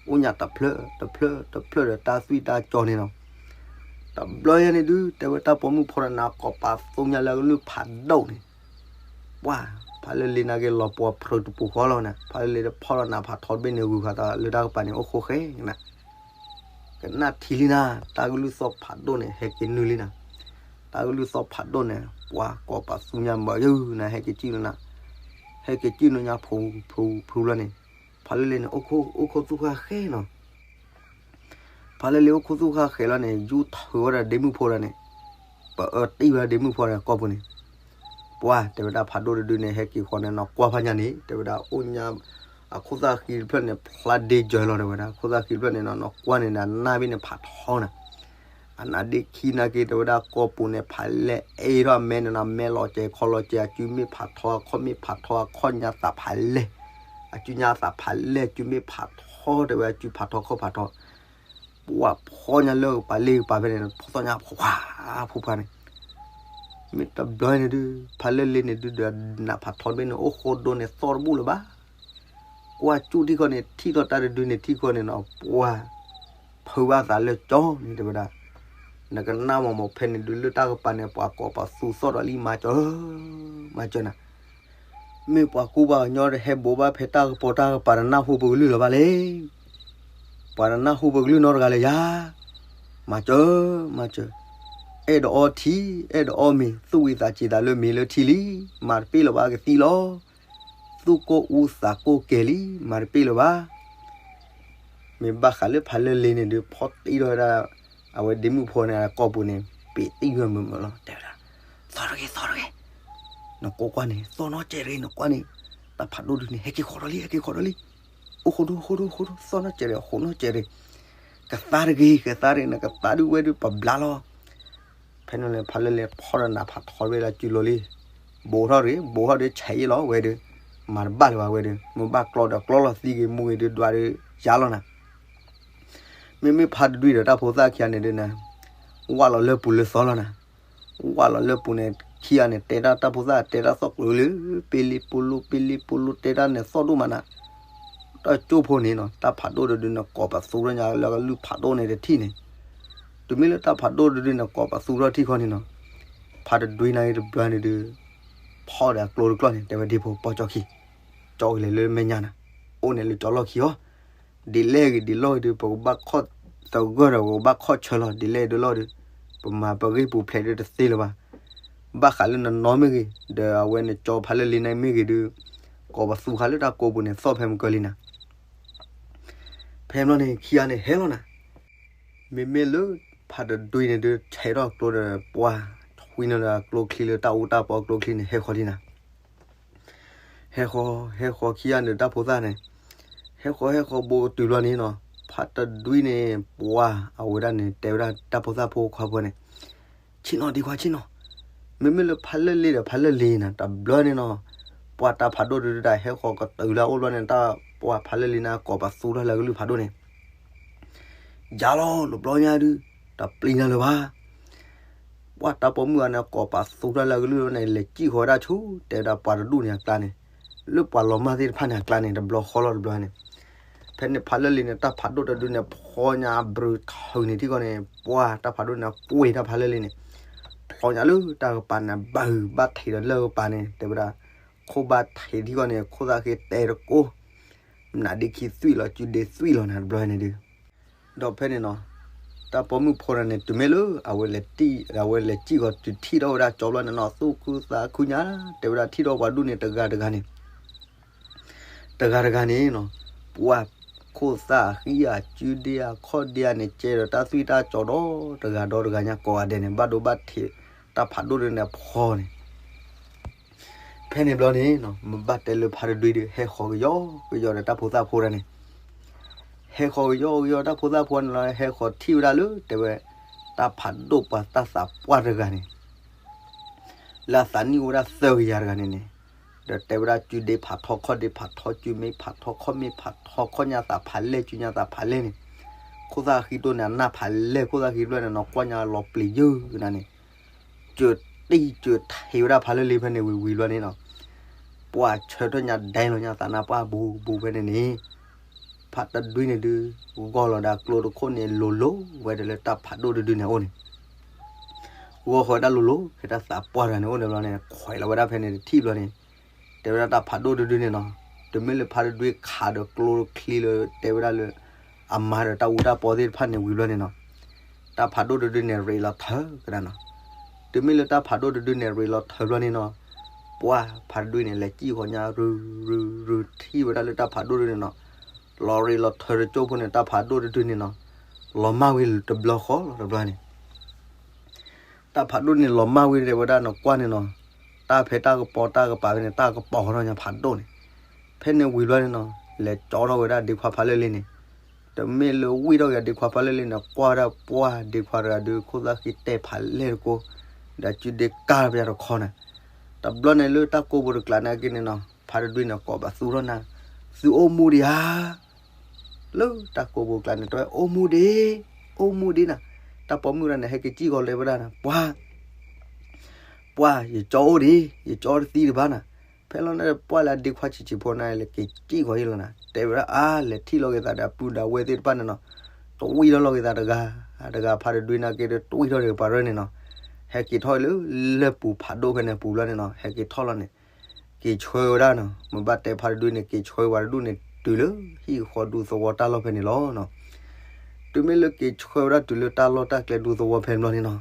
အိၣ်ညါတဖျၢၣ်တဖျၢၣ်တဖျၢၣ်ဒီးတၢ်သွံၣ်တၢ်ကၠီန့ၣ်နီၤ. တဘျီယါန့ၣ်ဒုး တဲဝဲတၢ်ပိာ်မုၣ်ဖိတဂၤန့ၣ် ကိးပသူညါလၢအကလုၢ်ဖးဒိၣ်န့ၣ် ပှၤ, ဖါလၢလ့ၤနာ်က့ၤလီၤပှီၤဖျိးတပူၤဃီလီၤနၤ, ဖါလၢလ့ၤတဖီၣ်လီၤနးဖးထီတဘ့ၣ်န့ၣ် ဂုၤဃာ်သးလၢတၢ်ကပၤန့ၣ် အိၣ်ဃိဃဲနၤ, ကနၣ်ထံလံနၤ, တၢ်ကလုၢ်သီၣ်ဖးဒိၣ်န့ၣ် ဟဲက့ၤနုာ်လံနၤ, တၢ်ကလုၢ်သီၣ်ဖးဒိၣ်န့ၣ် ပှၤကိးပသူညါဘၣ်ယုၢ်နၤ ဟဲက့ၤကံၣ်နၤ, ဟဲက့ၤကံၣ်နညါဖုဖုဖုလီၤန့ၣ်, ဖါလၢလ့ၤန့ၣ် အိၣ်ခိၣ်သူၣ်ဃၣ်ဃဲနီၤ. ဖါလၢလ့ၤအိၣ်ခိၣ်သူၣ်ဃၣ်ဃဲလီၤန့ၣ် ယူထၢဝဲဒၣ်ဒ့မုၣ်ဖိတဂၤန့ၣ်, ပအၢတံၢ်ဝဲဒၣ်ဒ့မုၣ်ဖိန့ၣ် ကိာ်ပူၤန့ၣ်, ပှၤတဲဝဲဒၣ်ဖးဒိၣ်တဒုန့ၣ် ဟဲက့ၤဃီန့ၣ်နီၢ်ကွၢ်ဖးညါန့ၣ် တဲဝဲဒၣ်အိၣ်ညါ, အခိၣ်သၣ်ဃံတဖျၢၣ်န့ၣ် ဖျါဒ့ကၢၤလီၤ တဲဝဲဒၣ် အခိၣ်သၣ်ဃံတဖျၢၣ်န့ၣ်နီၢ်ကွၢ်န့ၣ်ဒီး အနၢ်ဘ့ၣ်န့ၣ်ဖးထီနၤ, အနၢ်ဒ့ခံနာ်က့ တဲဝဲဒၣ်ကိာ်ပူၤန့ၣ် ဖးလဲၢ်အဲၣ်ထီၣ်အမဲန့ၣ်နီၢ် မဲလီၤစဲၤခီလီၤစဲၤ အစုမ့ၢ်ဖးထီ အခီၣ်မ့ၢ်ဖးထီ အခီၣ်ညါသးဖးလဲၢ်, အစုညါသးဖးလဲၢ် အစုမ့ၢ်ဖးထီ တဲဝဲ အစုဖးထီခီၣ်ဖးထီ ပှၤဖီညါလၢကပၤလ့ကပၤဖဲန့ၣ် ဖီသီၣ်ညါဖှါ, ဖှါဖှါန့ၣ်, မ့ၢ်တဘျီန့ၣ်ဒုး ဖးလၢလ့န့ၣ်ဒုးဒီး နးဖးထီတဘ့ၣ်န့ၣ် အိၣ်ဃိဒိန့ၣ်သီၣ်တဘူၣ်လၢၤဘၣ်, ကွၢ်ကၠူၣ်ထံၣ်ခီန့ၣ် ထံၣ်ထီၣ်တၢ်တဒုန့ၣ် ထံၣ်ခီန့ၣ်နီၢ် ပှၤ ဖုးဘၣ်သးလၢကၠီန့ၣ် တဲဝဲဒၣ်, နကနၣ်မးမးဖဲန့ၣ်ဒုး လၢတၢ်ကပၤန့ၣ် ပှၤကိးပသူသီၣ်ဒီးလံ မၤစၢၤ, မၤစၢၤနၤ မ့ၢ်ပှၤကူပှၤကညီတဟဲဘိးဘၣ်ဖဲတၢ်ကပီၤတၢ်ကပၤ တနၢ်ဟူပကလုၢ်လၢၤဘၣ်လဲၣ်, ပှၤတနၢ်ဟူပကလုၢ်နီတဂၤလၢၤယၤ, မၤစၢၤ, မၤစၢၤ, အဲၣ်ဒိးအီထံ, အဲၣ်ဒိးအီမ့ၤ သူၣ်ဝံသးစူၤသးလၢမ့ၤလၢထံလံ, မၤတပ့ၢ်လၢၤဘၣ်ကသံလီၤ, သူၣ်ကိၢ်အူသးကိၢ်ကဲၤလံ မၤတပ့ၢ်လၢၤဘၣ် မ့ၢ်ဘၣ်ဃးလၢဖးလၢလ့န့ၣ်ဒုး ဖီတံၢ်ထီၣ်ဝဲဒၣ်, အဝဲဒ့မုၣ်ဖိန့ၣ် ကိာ်ပူၤန့ၣ် ပ့းတံၢ်ဝဲမုာ်မုာ်လီၤ တဲဝဲဒၣ်, သီၣ်တဂ့ၤ သီၣ်တဂ့ၤ, နကိးကွၢ်န့ၣ် သီၣ်နီၢ်ကဲးတဂ့ၤ နကွၢ်န့ၣ်, တၢ်ဖးဒိၣ်ဒုးန့ၣ် ဟဲက့ၤဃီးဒီးလံ ဟဲက့ၤဃီးဒီးလံ, အိၣ်ဃိဒိ ဃိဒိ ဃိဒိ သီၣ်နီၢ်ကဲးတဂ့ၤ အဃိနီၢ်ကဲးတဂ့ၤ, ကသါတဂ့ၤ ကသါတဂ့ၤ နကသါဒုးဝဲဒုးပဘျါလီၤ ဖဲန့ၣ်လၢဖးလၢလ့ဖီဒီးနးဖးထီဝဲလၢစုလိၤလံ, ဘိးထီၣ်တဂ့ၤ ဘိးထီၣ်ဒုးဆဲးယံာ်လီၤဝဲဒုး, မၤတဘၣ်လၢၤဘၣ်ဝဲဒုး မ့ၢ်ဘၣ်ကျီဒီးကျီလီၤ သံဂ့ၤမူဂ့ၤဒုးဒွးဒုးယါလီၤနၤ, မ့မ့ၢ်ဖးတဒွံဒီးတၢ်ဖိသၣ်ခံဂၤန့ၣ်ဒုးနၤ, ဝၢ်လီၤလၢပူၤလၢသီလီၤနၤ, ဝၢ်လီၤလၢပူၤန့ၣ် ခံဂၤန့ၣ် တဲတၢ်တၢ်ဖိသၣ်တဲတၢ်သီၣ်ကျိၤလၢ ပ့လ့ပူလိ ပ့လ့ပူလိ တဲတၢ်န့ၣ်သီၣ်ဒိၣ်မးနၤ, တၢ်ကၠိဖိန့ၣ်နီၤ တၢ်ဖးဒိၣ်တဒုန့ၣ် ကိးပသူထီၣ်ညါလၢကလုၢ်ဖးဒိၣ်န့ၣ်တထံၣ်န့ၣ်, တုၤမ့ၢ်လၢတၢ်ဖးဒိၣ်တဒုန့ၣ် ကိးပသူထီၣ်ထံၣ်ခီန့ၣ်နီၤ, ဖးတဒွံနၤဂ့ၤတဘျီန့ၣ်ဒုး ဖီဒီးအကျိတကျီန့ၣ် တဲဝဲဒ့ဖိ ပီၢ်ကၠီခံ, ကၠီကလဲၤလၢမဲာ်ညါနၤ, အိၣ်န့ၣ်လၢကၠီလီၢ်ခံအီၤ, ဒ်လဲၣ်ဂ့ၤဒ်လဲၣ်ဂ့ၤဒုး ပကဘၣ်ခီၣ်သဂၢၢ်ဒီး ပကဘၣ်ခီၣ်ဆၢလီၤ ဒ်လဲၣ်ဒ်လဲၣ်ဒုး, ပမၤပဂ့ၢ်ပူၤဖျဲးဒုးတသ့လၢၤဘၣ်, ဘၣ်ဃးလၢနနီမ့ၢ်ဂ့ၤ ဒီးအဝဲန့ၣ်ကၠီဖးလၢလ့နၤမ့ၢ်ဂ့ၤဒုး, ကိးပသူခါလၢတၢ်ကိာ်ပူၤန့ၣ် သီၣ်ဖဲမုၢ်ကၢလံနၤ, ဖဲမ့ၢ်န့ၣ် ခံဂၤန့ၣ်ဟဲလီၤနၤ, မ့မ့ၢ်လၢ ဖးတဒွံန့ၣ်ဒုး ဆဲးထီၣ်ကျိဒီးပှၤ ထွံၣ်န့ၣ်ဒီးကျိချံလၢတၢ်အူတၢ်ပီကျိချံန့ၣ် ဟဲဃီၤဒံးနၤ ဟဲဃီၤ ဟဲဃီၤခံဂၤန့ၣ် တၢ်ဖိသၣ်န့ၣ်, ဟဲဃီၤ ဟဲဃီၤဘိးကတုၤဘျီန့ၣ်နီၤ, ဖးတဒွံန့ၣ် ပှၤအဝဲဒၣ်န့ၣ် တဲဝဲဒၣ်တၢ်ဖိသၣ်ဖိခွါဖိန့ၣ်, ဆ့ၣ်နီၤဒံးခွါဆ့ၣ်နီၤ, မ့မ့ၢ်လၢဖးလၢလ့ဒီးဖးလၢလ့နၤ တဘျီန့ၣ်နီၤ, ပှၤတၢ်ဖးဒိၣ်တဒုတၢ်ဟဲဃီၤကတုၤလၢအအိၣ်ဘျီန့ၣ် တၢ်ပှၤဖးလၢလ့န့ၣ် ကိးပသူထီၣ်လၢကလုၢ်ဖးဒိၣ်န့ၣ် ယါလီၤ တဘျီညါဒုး တပျံၤနၤလၢၤဘၣ်. ပှၤတၢ်ပိာ်မုၣ်အံၤန့ၣ် ကိးပသူထီၣ်လၢကလုၢ်န့ၣ် လဲၤစံၣ်ဃီၤဝဲဒၣ်ဆူ တဲဝဲဒၣ်ပှၤတဒူၣ်န့ၣ်အကျါန့ၣ်, လၢပှၤလီၤမၢ်သ့ၣ်တဖၣ်န့ၣ်အကျါန့ၣ် တဘျီဃီလီၤတဘျီန့ၣ်. ဖဲန့ၣ်ဖးလၢလ့န့ၣ် တၢ်ဖးဒိၣ်တဒုန့ၣ် ဖျီညါဘြူၤထုးန့ၣ်ထံၣ်ဃီန့ၣ် ပှၤတၢ်ဖးဒိၣ်န့ၣ် ကွံာ်တၢ်ဖးလၢလ့န့ၣ် ဖျီညါလၢတၢ်ကပၤန့ၣ် ဘၣ်ဟုၣ်ဘၣ်ထံးဒီးလၢကပၤန့ၣ် တဲဝဲဒၣ် ခိၣ်ဘၣ်ထံးထံၣ်ဃီန့ၣ် ခိၣ်သၣ်ဃ့တဲတကိး မနုၤဒ့ခံသွံၣ်လီၤ စုဒ့သွံၣ်လီၤန့ၣ်တဘျီန့ၣ်ဒုး. ဒီးဖဲန့ၣ်နီၤ တၢ်ပိာ်မုၣ်ဖိတဂၤန့ၣ် တုၤမ့ၢ်လၢ အဝဲလဲၤတံၢ် အဝဲလဲၤစံၣ်ဃီၤတုၤထံၣ်ထီၣ်ဝဲဒၣ်ကၠီဘျီန့ၣ်နီၤ သူၣ်ခုသးခုညါ တဲဝဲဒၣ်ထံၣ်ထီၣ်ပှၤဒူၣ်န့ၣ်တဂၤတဂၤန့ၣ် တဂၤတဂၤန့ၣ်နီၤ ပှၤခိၣ်သၣ်ဃံအစုဒ့အခီၣ်ဒ့န့ၣ် ကဲဒီးတၢ်သွံၣ်တၢ်ကၠီဒီတဂၤဒီတဂၤညါကိးဂၤဒဲးန့ၣ် ဘၣ်ဒိဘၣ်ထံး တၢ်ဖးဒိၣ်ဒုန့ၣ်ဖီန့ၣ် ဖဲန့ၣ်ဘျီန့ၣ်နီၤ မ့ၢ်ဘၣ်တဲလၢဖးတဒွံဒု ဟဲဃီၤကယီကယီဒီးတၢ်ဖိသၣ်ဖိတဂၤန့ၣ် ဟဲဃီၤကယီကယီတၢ်ဖိသၣ်ဖိန့ၣ်လီၤ ဟဲဃီၤထံၣ်ဝဲဒၣ်လၢ တဲဝဲ တၢ်ဖးဒိၣ်ပှၤတၢ်သးပှၢ်တဂၤန့ၣ် လၢအသးနံၣ်အိၣ်ဝဲဒၣ်သၢကယၤတဂၤန့ၣ်န့ၣ် ဒီးတဲဝဲဒၣ်စုဒ့ဖးထီ ခီၣ်ဒ့ဖးထီ စုမ့ၢ်ဖးထီ ခီၣ်မ့ၢ်ဖးထီ ခီၣ်ညါသးဖးလဲၢ် စုညါသးဖးလဲၢ်န့ၣ် ခိၣ်သၣ်ဃံတိၢ်န့ၣ် အနၢ်ဖးလဲၢ် ခိၣ်သၣ်ဃံတဖျၢၣ်န့ၣ်နီၤ ကွၢ်ညါလီၤပျံၤယုၢ်ကနၤန့ၣ် စၢၤတံၢ်စၢၤထံးဝဲဒၣ်ဖးလၢလ့ဖဲန့ၣ်ဝံၤဝံၤဘျီန့ၣ်နီၤ ပှၤဆၢထၢၣ်ညါဒဲလီၤညါသးနါပှၢ်ဘူးဘူးဖဲန့ၣ်န့ၣ် ဖးတဒွံန့ၣ်ဒု ဂီၢ်လီၤဒီးကျိတခိၣ်န့ၣ် လိၤလိၤဝဲဒီးလၢတၢ်ဖးဒိၣ်တဒုန့ၣ်အအိၣ်န့ၣ် ဂီၢ်ဃီဝဲဒၣ်လိၤလိၤ ဖဲတၢ်သးပှၢ်တဂၤန့ၣ်အိၣ်န့ၣ်ဘျီန့ၣ် ခွဲးလီၤဝဲဒၣ်ဖဲန့ၣ်တထံၣ်ဘျီန့ၣ် တဲဝဲဒၣ်တၢ်ဖးဒိၣ်တဒုန့ၣ်နီၤ တမ့ၢ်လၢဖးတဒွံခးဒီးကျိချံလၢ တဲဝဲဒၣ်လၢ အမါဒီးတၢ်အူတၢ်ပီသ့ၣ်တဖၣ်န့ၣ်ဝံၤဘျီန့ၣ်နီၤ တၢ်ဖးဒိၣ်တဒုန့ၣ် ရ့းလီၤထၢကနၤနီၤ တမ့ၢ်လၢတၢ်ဖးဒိၣ်တဒုန့ၣ် ရ့းလီၤထၢဘျီန့ၣ်နီၤ ပှၤဖးတဒွံန့ၣ် လဲၤစံၣ်ဃီၤညါ ရုရုရုထံၣ်ဝဲဒၣ်လၢတၢ်ဖးဒိၣ်တဒုန့ၣ်နီၤ လီၤရ့းလီၤထၢတကၠိဖိန့ၣ် တၢ်ဖးဒိၣ်တဒုန့ၣ်နီၤ လီၤမၢ်ဝံၤတဘျီဃီလီၤတဘျီန့ၣ် တၢ်ဖးဒိၣ်န့ၣ်လီၤမၢ်ဝံၤ တဲဝဲဒၣ်နီၤ ကွၢ်န့ၣ်နီၤ, တၢ်ဖဲတၢ်ကပီၤတၢ်ကပၤဖဲန့ၣ် တၢ်ကပီၤထီၣ်ညါဖးဒိၣ်န့ၣ်, ဖဲန့ၣ်ဝံၤဘျီန့ၣ်နီၤ လဲၤကၠီထီၣ်ဝဲဒၣ်ဒ့ခွါဖးလၢလ့န့ၣ်, တမ့ၢ်လၢဝံၣ်ထီၣ်က့ၤဒ့ခွါဖးလၢလ့န့ၣ် ကွၢ်ဝဲဒၣ်ပှၢ်ဒ့ခွါတဂၤဒုး ခိၣ်သၣ်ဃံတဲာ်ဖးလဲၢ်တကိး, ဒီးစုဒ့ကၢ်ပယါတခီန့ၣ်, တဘျီန့ၣ်လၢတၢ်ကိးပူၤတကျးန့ၣ်က့န့ၣ်နီၤ ဖးတဒွံန့ၣ် ကိးဘၣ်သူၣ်ထီၣ်နၤ, သုအိၣ်မူဒံးဧါ လၢတၢ်ကိးပူၤကျါန့ၣ် တဲဝဲအိၣ်မူဒံး, အိၣ်မူဒံးနၤ, တၢ်ပိာ်မုၣ်တဂၤန့ၣ် ဟဲက့ၤစံၣ်ဃီၤလၢဝဲဒၣ်နၤ, ပှၢ်, ပှၢ်, ယကၠီအိၣ်ဒံး, ယကၠီတသံတဘၣ်နၤ, ဖဲလီၤန့ၣ်ပှၢ်လၢအဒ့ခွါဆံးဆံးဖိန့ၣ် လဲၤက့ၤစံၣ်ဃီၤယံလီၤနၤ, တဲဝဲဒၣ်အါ လဲၤထံၣ်လီၤက့ၤသးဒီးအပုၢ်ဒီးဝဲၢ်သ့ၣ်တဖၣ်န့ၣ်နီၤ, တဝံၣ်ထီၣ်လီၤက့ၤသးတဂၤ, တဂၤဖးတဒွံန့ၣ်က့ဒီးတဝံၣ်ထီၣ်ဒီးပှၤရၢန့ၣ်နီၤ, ဟဲက့ၤထီၣ်လၢလၢၢ်ပူၤဖးဒိၣ်ဖဲန့ၣ်ပူၤဘျီန့ၣ်နီၤ ဟဲက့ၤထီၣ်လီၤန့ၣ် က့ၤဆှၢဝဲဒၣ်နီၤ, မ့ၢ်ဘၣ်တဲဖးတဒွံန့ၣ် က့ၤဆှၢဝဲဒၣ်ဒူၣ်န့ၣ် တုၤလၢဟံၣ်ဃီဒူသဝီတၢ်လီၢ်ဖဲန့ၣ်လီၤနီၤ. တုၤမ့ၢ်လၢက့ၤဆှၢဝဲဒၣ်တုၤလၢတၢ်လီၢ်တၢ်ကျဲဒူသဝီဖဲန့ၣ်ဘျီန့ၣ်နီၤ,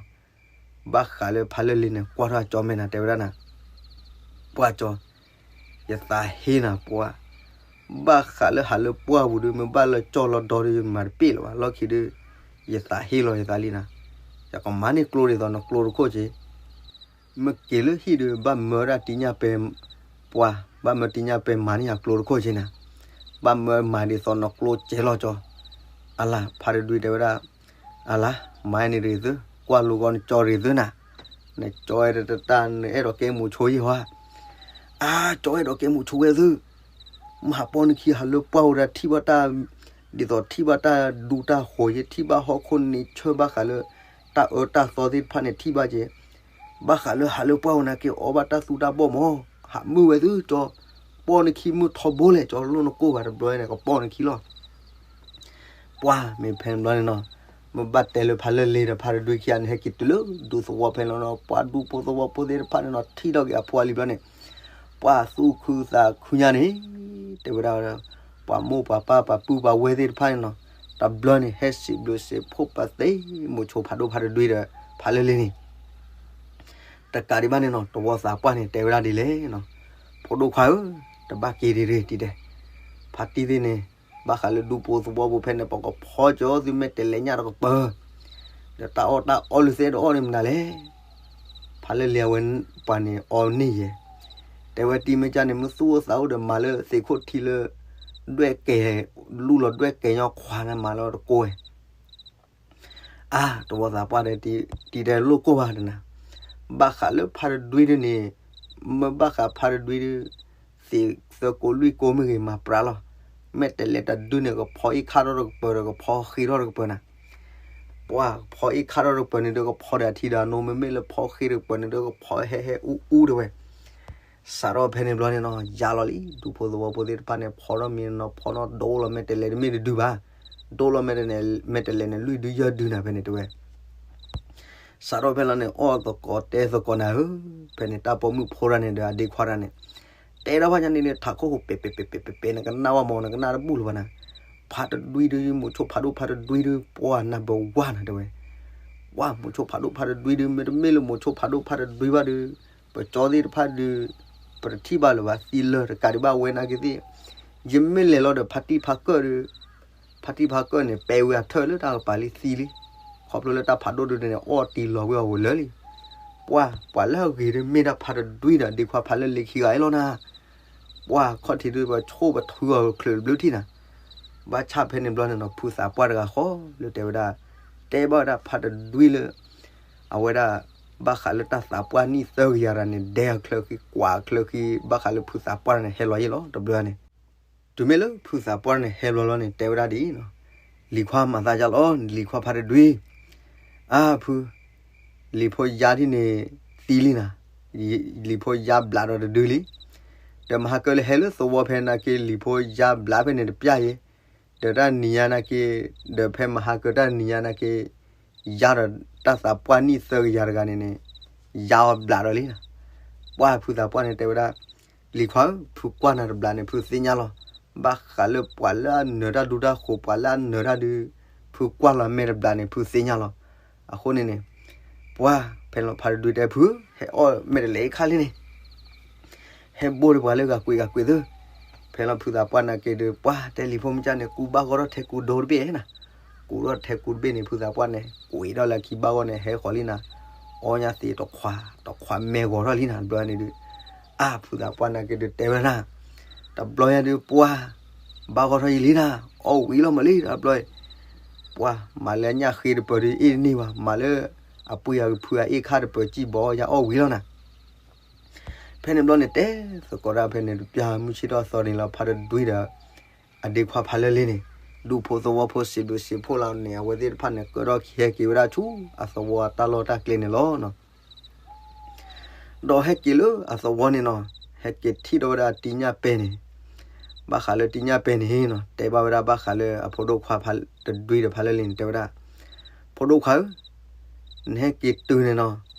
ဘၣ်ဃးလၢဖးလၢလ့န့ၣ် ကွၢ်ထီၣ်အကၠီမဲာ်နၤ တဲဝဲဒၣ်နၤ, ပှၢ်ကၠီ, ယသးဟ့နၤပှၢ်, ဘၣ်ဃးလၢဟးလၢပှၢ်ပူၤဒုး မ့ၢ်ဘၣ်လၢကၠီၣ်လီၤဒီဒုး မၤတပ့ၢ်လၢၤဘၣ်, လီၢ်ခံဒုး ယသးဟ့လီၤယသးလံနၤ, ယကမၤန့ၢ်ကျိဒ်သိးနကျိတခိၣ်က့ မ့ၢ်က့ၤလၢဟံၣ်ဒီး ဘၣ်မၢဝဲဒၣ်တံညၣ်ပဲ ပှၢ်, ဘၣ်မၢတံညၣ်ပဲမၤန့ၢ်ယၤကျိတခိၣ်က့နၤ, ဘၣ်မၢမၤဒ်သိးနကျိကဲလီၤကၠီ, အလၤ ဖးတဒွံတဲဝဲဒၣ်, အလၤ မၤန့ၣ်တဂ့ၤသု, ကွၢ်လိကီနကၠီတဂ့ၤသုနၤ, နကၠီအဲၣ်ဒိးတၢ် နအဲၣ်ဒိးကဲမိၤဆိယ့ၢ်ဟီဧါ, အါ ကၠီအဲၣ်ဒိးကဲမိၤဆိဝဲသု မဟးပီၢ်နခံဟးလၢပှၢ်ဝဲဒၣ်ထံၣ်ဘၣ်တၢ်, ဒ်သိးထံၣ်ဘၣ်တၢ်ဒူတၢ်ဃိးက့ ထံၣ်ဘၣ်ဟီၣ်ခိၣ်န့ဆၢၣ်ဘၣ်ဃးလၢ တၢ်အၢတၢ်သီသ့ၣ်တဖၣ်န့ၣ်ထံၣ်ဘၣ်က့, ဘၣ်ဃးလၢဟးလၢပှၢ်ဝဲနာ်က့အီဘၣ်တၢ်သူတၢ်ဘီၣ်မး, ဟးမုာ်ဝဲသုကၠီ, ပီၢ်နခံမုၢ်ထီဘိလဲၣ်ကၠီ လိၣ်နကိၢ်ဘၣ်တဘျီန့ၣ် ကပီၢ်နခံလီၤ ပှၢ်မ့ၢ်ဖဲန့ၣ်ဘျီန့ၣ်နီၤ, မ့ၢ်ဘၣ်တဲလၢဖးလၢလ့ဒီးဖးတဒွံခံဂၤန့ၣ် ဟဲက့ၤတုၤလၢဒူသဝီဖဲန့ၣ်လီၤနီၤ, ပှၢ်ဒူဖိသဝီဖိသ့ၣ်တဖၣ်န့ၣ်နီၤ ထံၣ်ထီၣ်က့ၤအဖိအလံၤဘျီန့ၣ်, ပှၢ်သူၣ်ခုသးခုညါန့ၣ်, တဲဝဲဒၣ်, ပှၤမိၢ်ပှၤပၢ်ပှၤပုၢ်ပှၤဝဲၢ်သ့ၣ်တဖၣ်န့ၣ်နီၤ, တဘျီန့ၣ် ဟဲစံးဘျုးစံးဖှိၣ်ပသ့ မိၤဆိဖးဒိၣ်ဖးတဒွံဒီး ဖးလၢလ့န့ၣ် တကးဒံးဘၣ်န့ၣ်နီၤ တဝီသးပှၢ်န့ၣ် တဲဝဲဒၣ်ဒ်လဲၣ်နီၤ, ဖိဒိၣ်ခွါဧၢ, တဘၣ်က့ၤဒံးတဂ့ၤတံၤဒဲး, ဖါတံၢ်သ့ၣ်န့ၣ်, ဘၣ်ဃးလၢဒူဖိသဝီပူၤဖဲန့ၣ် ပကဖီကၠီသုမဲာ်တဲးလဲးညၣ်တကပၤ, ဒီးတၢ်အီၣ်တၢ်အီလုၢ်သ့ၣ်တအီၣ်န့ၣ်မနုၤလဲၣ်, ဖးလၢလ့အဝဲပှၤန့ၣ်အီန့ၢ်ယဲၢ်, တဲဝဲတံၤမ့ၢ်ကၢ်န့ၣ် မ့ၢ်သူၣ်အိၣ်သးအိၣ်ဒီးမၤလၢသ့ၣ်ခိၣ်ထံလၢ ဒွဲၣ်ကဲၤ, လူၢ်လီၤဒွဲၣ်ကဲၤညီခွါန့ၣ် မၤလၢတကိးဝဲ အါ တဝီသးပှၢ်ဒီး တံၤဒဲးလိၣ်ကိၢ်ဘၣ်တနၤ, ဘၣ်ဃးလၢဖါတဒွံဒုန့ၣ်, မ့ၢ်ဘၣ်ဃးဖါတဒွံဒု, သ့ၣ်သၢကိးလွံၢ်ကိးမ့ၢ်ဂ့ၤမၤပြးလီၤ, မဲာ်တဲးလဲးတဒုန့ၣ် ကဖီအ့ၣ်ခါထီၣ်တကပၤဒီးကဖီဃ့ထီၣ်တကပၤနၤ, ပှၤကဖီအ့ၣ်ခါထီၣ်တကပၤန့ၣ်ဒီး ကဖီဒီးအထံဒီးအနိ မ့မ့ၢ်လၢဖီဃ့တကပၤန့ၣ်ဒီး ကဖီဟဲဟဲအူအူတဲဝဲ စးထီၣ်ဖဲန့ၣ်ဘျီန့ၣ်နီၤ ယါလီၤလံ ဒူဖိသဝီဖိသ့ၣ်တဖၣ်န့ၣ် ဖီထီၣ်မ့ၤနီၤ ဖီနီၣ်ဒိလီၤမဲာ်တဲးလဲးတမ့ၢ်တဒုဘၣ်, ဒိလီၤမဲာ်တဲးလဲး မဲာ်တဲးလဲးန့ၣ် လွံၢ်ဒုယဲၢ်ဒုနၤဖဲန့ၣ်တဲဝဲ စးထီၣ်ဖဲလီၤန့ၣ် အီၣ်သကိးတဲသကိးနၤဧၢ, ဖဲန့ၣ်တၢ်ပိာ်မုၣ်ဖိတဂၤန့ၣ်ဒီးအဒ့ခွါတဂၤန့ၣ်, တဲဒၣ်ဖဲညါန့ၣ်န့ၣ် ထးခိၣ်ဟူးပဲာ်ပဲာ်ပဲာ်ပဲာ်ပဲာ်ပဲာ် နကနၣ်ဝဲမး နကနၣ်တဘူၣ်လၢၤဘၣ်နၤ, ဖါတဒွံဒု မိၤဆိဖးဒိၣ်ဖါတဒွံဒု ပှၤနဘၣ်ဝါနၤတဲဝဲ, ပှၤမိၤဆိဖးဒိၣ်ဖါတဒွံဒု မ့တမ့ၢ်လၢမိၤဆိဖးဒိၣ်ဖါတဒွံဘၣ်ဒု, ပကၠီသ့ၣ်တဖၣ်ဒု, ပတထံၣ်ဘၣ်လၢၤဘၣ် သံလၢာ်တကးဒံးဘၣ်ဝဲနာ်က့သ့ၣ်, ယမ့ၢ်လဲၤလီၤဒီးဖါတံၢ်ဖါကၢၣ်ဒု ဖါတံၢ်ဖါကၢၣ်န့ၣ် ပဲဝဲအထၢၣ်လၢတၢ်ကပၤလံသံလံ, ခီဖျိလၢတၢ်ဖးဒိၣ်ဒုန့ၣ် အီၣ်တံၢ်လီၤဝဲအီၤဝဲလၢာ်လံ, ပှၤ ပှၤလၢအဂ့ၤဒု မ့ၢ်ဒၣ်ဖါတဒွံဒီးဒ့ခွါဖးလၢလ့ခံဂၤအံၤလီၤနၤ, ပှၤခီၣ်ထံးဒု ပဆိၣ်ပထုအီၤချုးတဘျုးထံၣ်နၤ, ဘၣ်ဆၣ်ဖဲန့ၣ်ဘျီန့ၣ်နီၤ ဖုသးပှၢ်တဂၤဃီလၢတဲဝဲဒၣ်, တဲဘၣ်ဝဲဒၣ်ဖါတဒွံလၢ အဝဲဒၣ် ဘၣ်ဃးလၢတၢ်သးပှၢ်နံၣ်သၢကယၤတဂၤန့ၣ် ဒဲအချၢဃံ ကွၢ်အချၢဃံ ဘၣ်ဃးလၢဖုသးပှၢ်န့ၣ် ဟဲလီၤယံလီၤ တဘျီန့ၣ်, တုၤမ့ၢ်လၢဖုသးပှၢ်န့ၣ် ဟဲလီၤလီၤန့ၣ် တဲဝဲဒၣ်ဒ်အံၤနီၤ, လံၤခွါမၤသးယါလီၤ လံၤခွါဖါတဒွံ, အါဖု, လံၤဖိယါဒ်န့ၣ် သံလံနၤ, လံၤဖိယါဘျးဒီးတဒုလံ, ဒီးမဟါကၢလၢဟဲလၢသဝီဖဲနာ်က့ လံၤဖိယါဘျးဖဲန့ၣ်တပျၢ်ယဲ ဒီးတၢ်နံၤညါနာ်က့, ဒီးဖဲမဟါကၢတၢ်နံၤညါနာ်က့, ယါဒီးတၢ်သးပှၢ်နံၣ်သၢကယၤတဂၤန့ၣ်န့ၣ်, ယါအီၤဘျးဒီးလံနၤ, ပှၢ်ဖုသးပှၢ်န့ၣ်တဲဝဲဒၣ်, လံၤခွါဧၢ, ဖုကွၢ်နၤတဘျးန့ၣ် ဖုသ့ၣ်ညါလီၤ, ဘၣ်ဃးလၢပှၤလၢအနၢၤတၢ်ဒူတၢ်ဃိး ပှၤလၢအနၢၤတၢ်ဒု, ဖုကွၢ်လီၤမဲာ်တဘျးန့ၣ် ဖုသ့ၣ်ညါလီၤ, အဃိန့ၣ်န့ၣ်, ပှၢ်ဖဲလီၤဖါတဒွံတဲဖု, ဟဲအီၣ်မဲာ်တလဲၤအံၤခါလံန့ၣ် ဟဲဘိၣ်ဒီးပှၤလၢဂၤကွံာ်ဂၤကွံာ်သု, ဖဲလီၤဖုသးပှၢ်နာ်က့ဒီး ပှၢ်တဲလံၤဖိမ့ၢ်ကၢ်န့ၣ် ကူဘၣ်ဂီၢ်ထီၣ်ထဲကူဒိတဘ့ၣ်နၤ, ကူထီၣ်ထဲကူတဘ့ၣ်န့ၣ် ဖုသးပှၢ်န့ၣ် ကွံာ်ဒီးလၢခံဘၣ်ဂီၢ်န့ၣ် ဟဲဃီၤလံနၤ, အီၣ်ညၣ်သ့တခွး တခွးမဲာ်ဂီၤထီၣ်လံနၤ တဘျီညါန့ၣ်ဒုး, အါ ဖုသးပှၢ်နာ်က့ဒုးတဲဝဲနၤ, တဘျီညါဒုးပှၢ်, ဘၣ်ဂီၢ်ထီၣ်ယံာ်လံနၤ, အီၣ်ဝံၤလီၤမးလံ တဘျီ, ပှၢ် မၤလၢအညၣ်ဃ့တပၢၤဒုးအ့ၣ်တန့ၢ်ဘၣ် မၤလၢ အပှ့ၤအကဖုအအ့ၣ်ခါတပၢၤစံၣ်ဘီယါအီၣ်ဝံၤလီၤနၤ ဖဲန့ၣ်ဘျီန့ၣ် တဲသကိးတၢ်ဖဲန့ၣ် တပျၢ်မုၢ်ဆ့ၣ်ထီၣ်သီန့ၣ်လီၤ ဖါတဒွံဒီး အဒ့ခွါဖါလၢလ့န့ၣ်, ဒူဖိသဝီဖိစံးဘျုးစံးဖှိၣ်လီၤန့ၣ် အဝဲသ့ၣ်တဖၣ်န့ၣ် ကၢထီၣ်က့ၤဟဲက့ၤဝဲဒၣ်ဆူအသဝီအတၢ်လီၢ်တၢ်ကျဲန့ၣ်လီၤ. ဒီးဟဲက့ၤလၢအသဝီန့ၣ်နီၤ, ဟဲက့ၤထံၣ်ဒီးဝဲဒၣ်တံၣ်ညၣ်ပဲၢ်န့ၣ်, ဘၣ်ဃးလၢတံၣ်ညၣ်ပဲၢ်န့ၣ်နီၤ တဲဘၣ်ဝဲဒၣ်ဘၣ်ဃးလၢအဖိဒိၣ်ခွါဖါတဒွံဒီးဖါလၢလ့န့ၣ် တဲဝဲဒၣ်, ဖိဒိၣ်ခွါဧၢ, နဟဲက့ၤတုၤန့ၣ်နီၤ,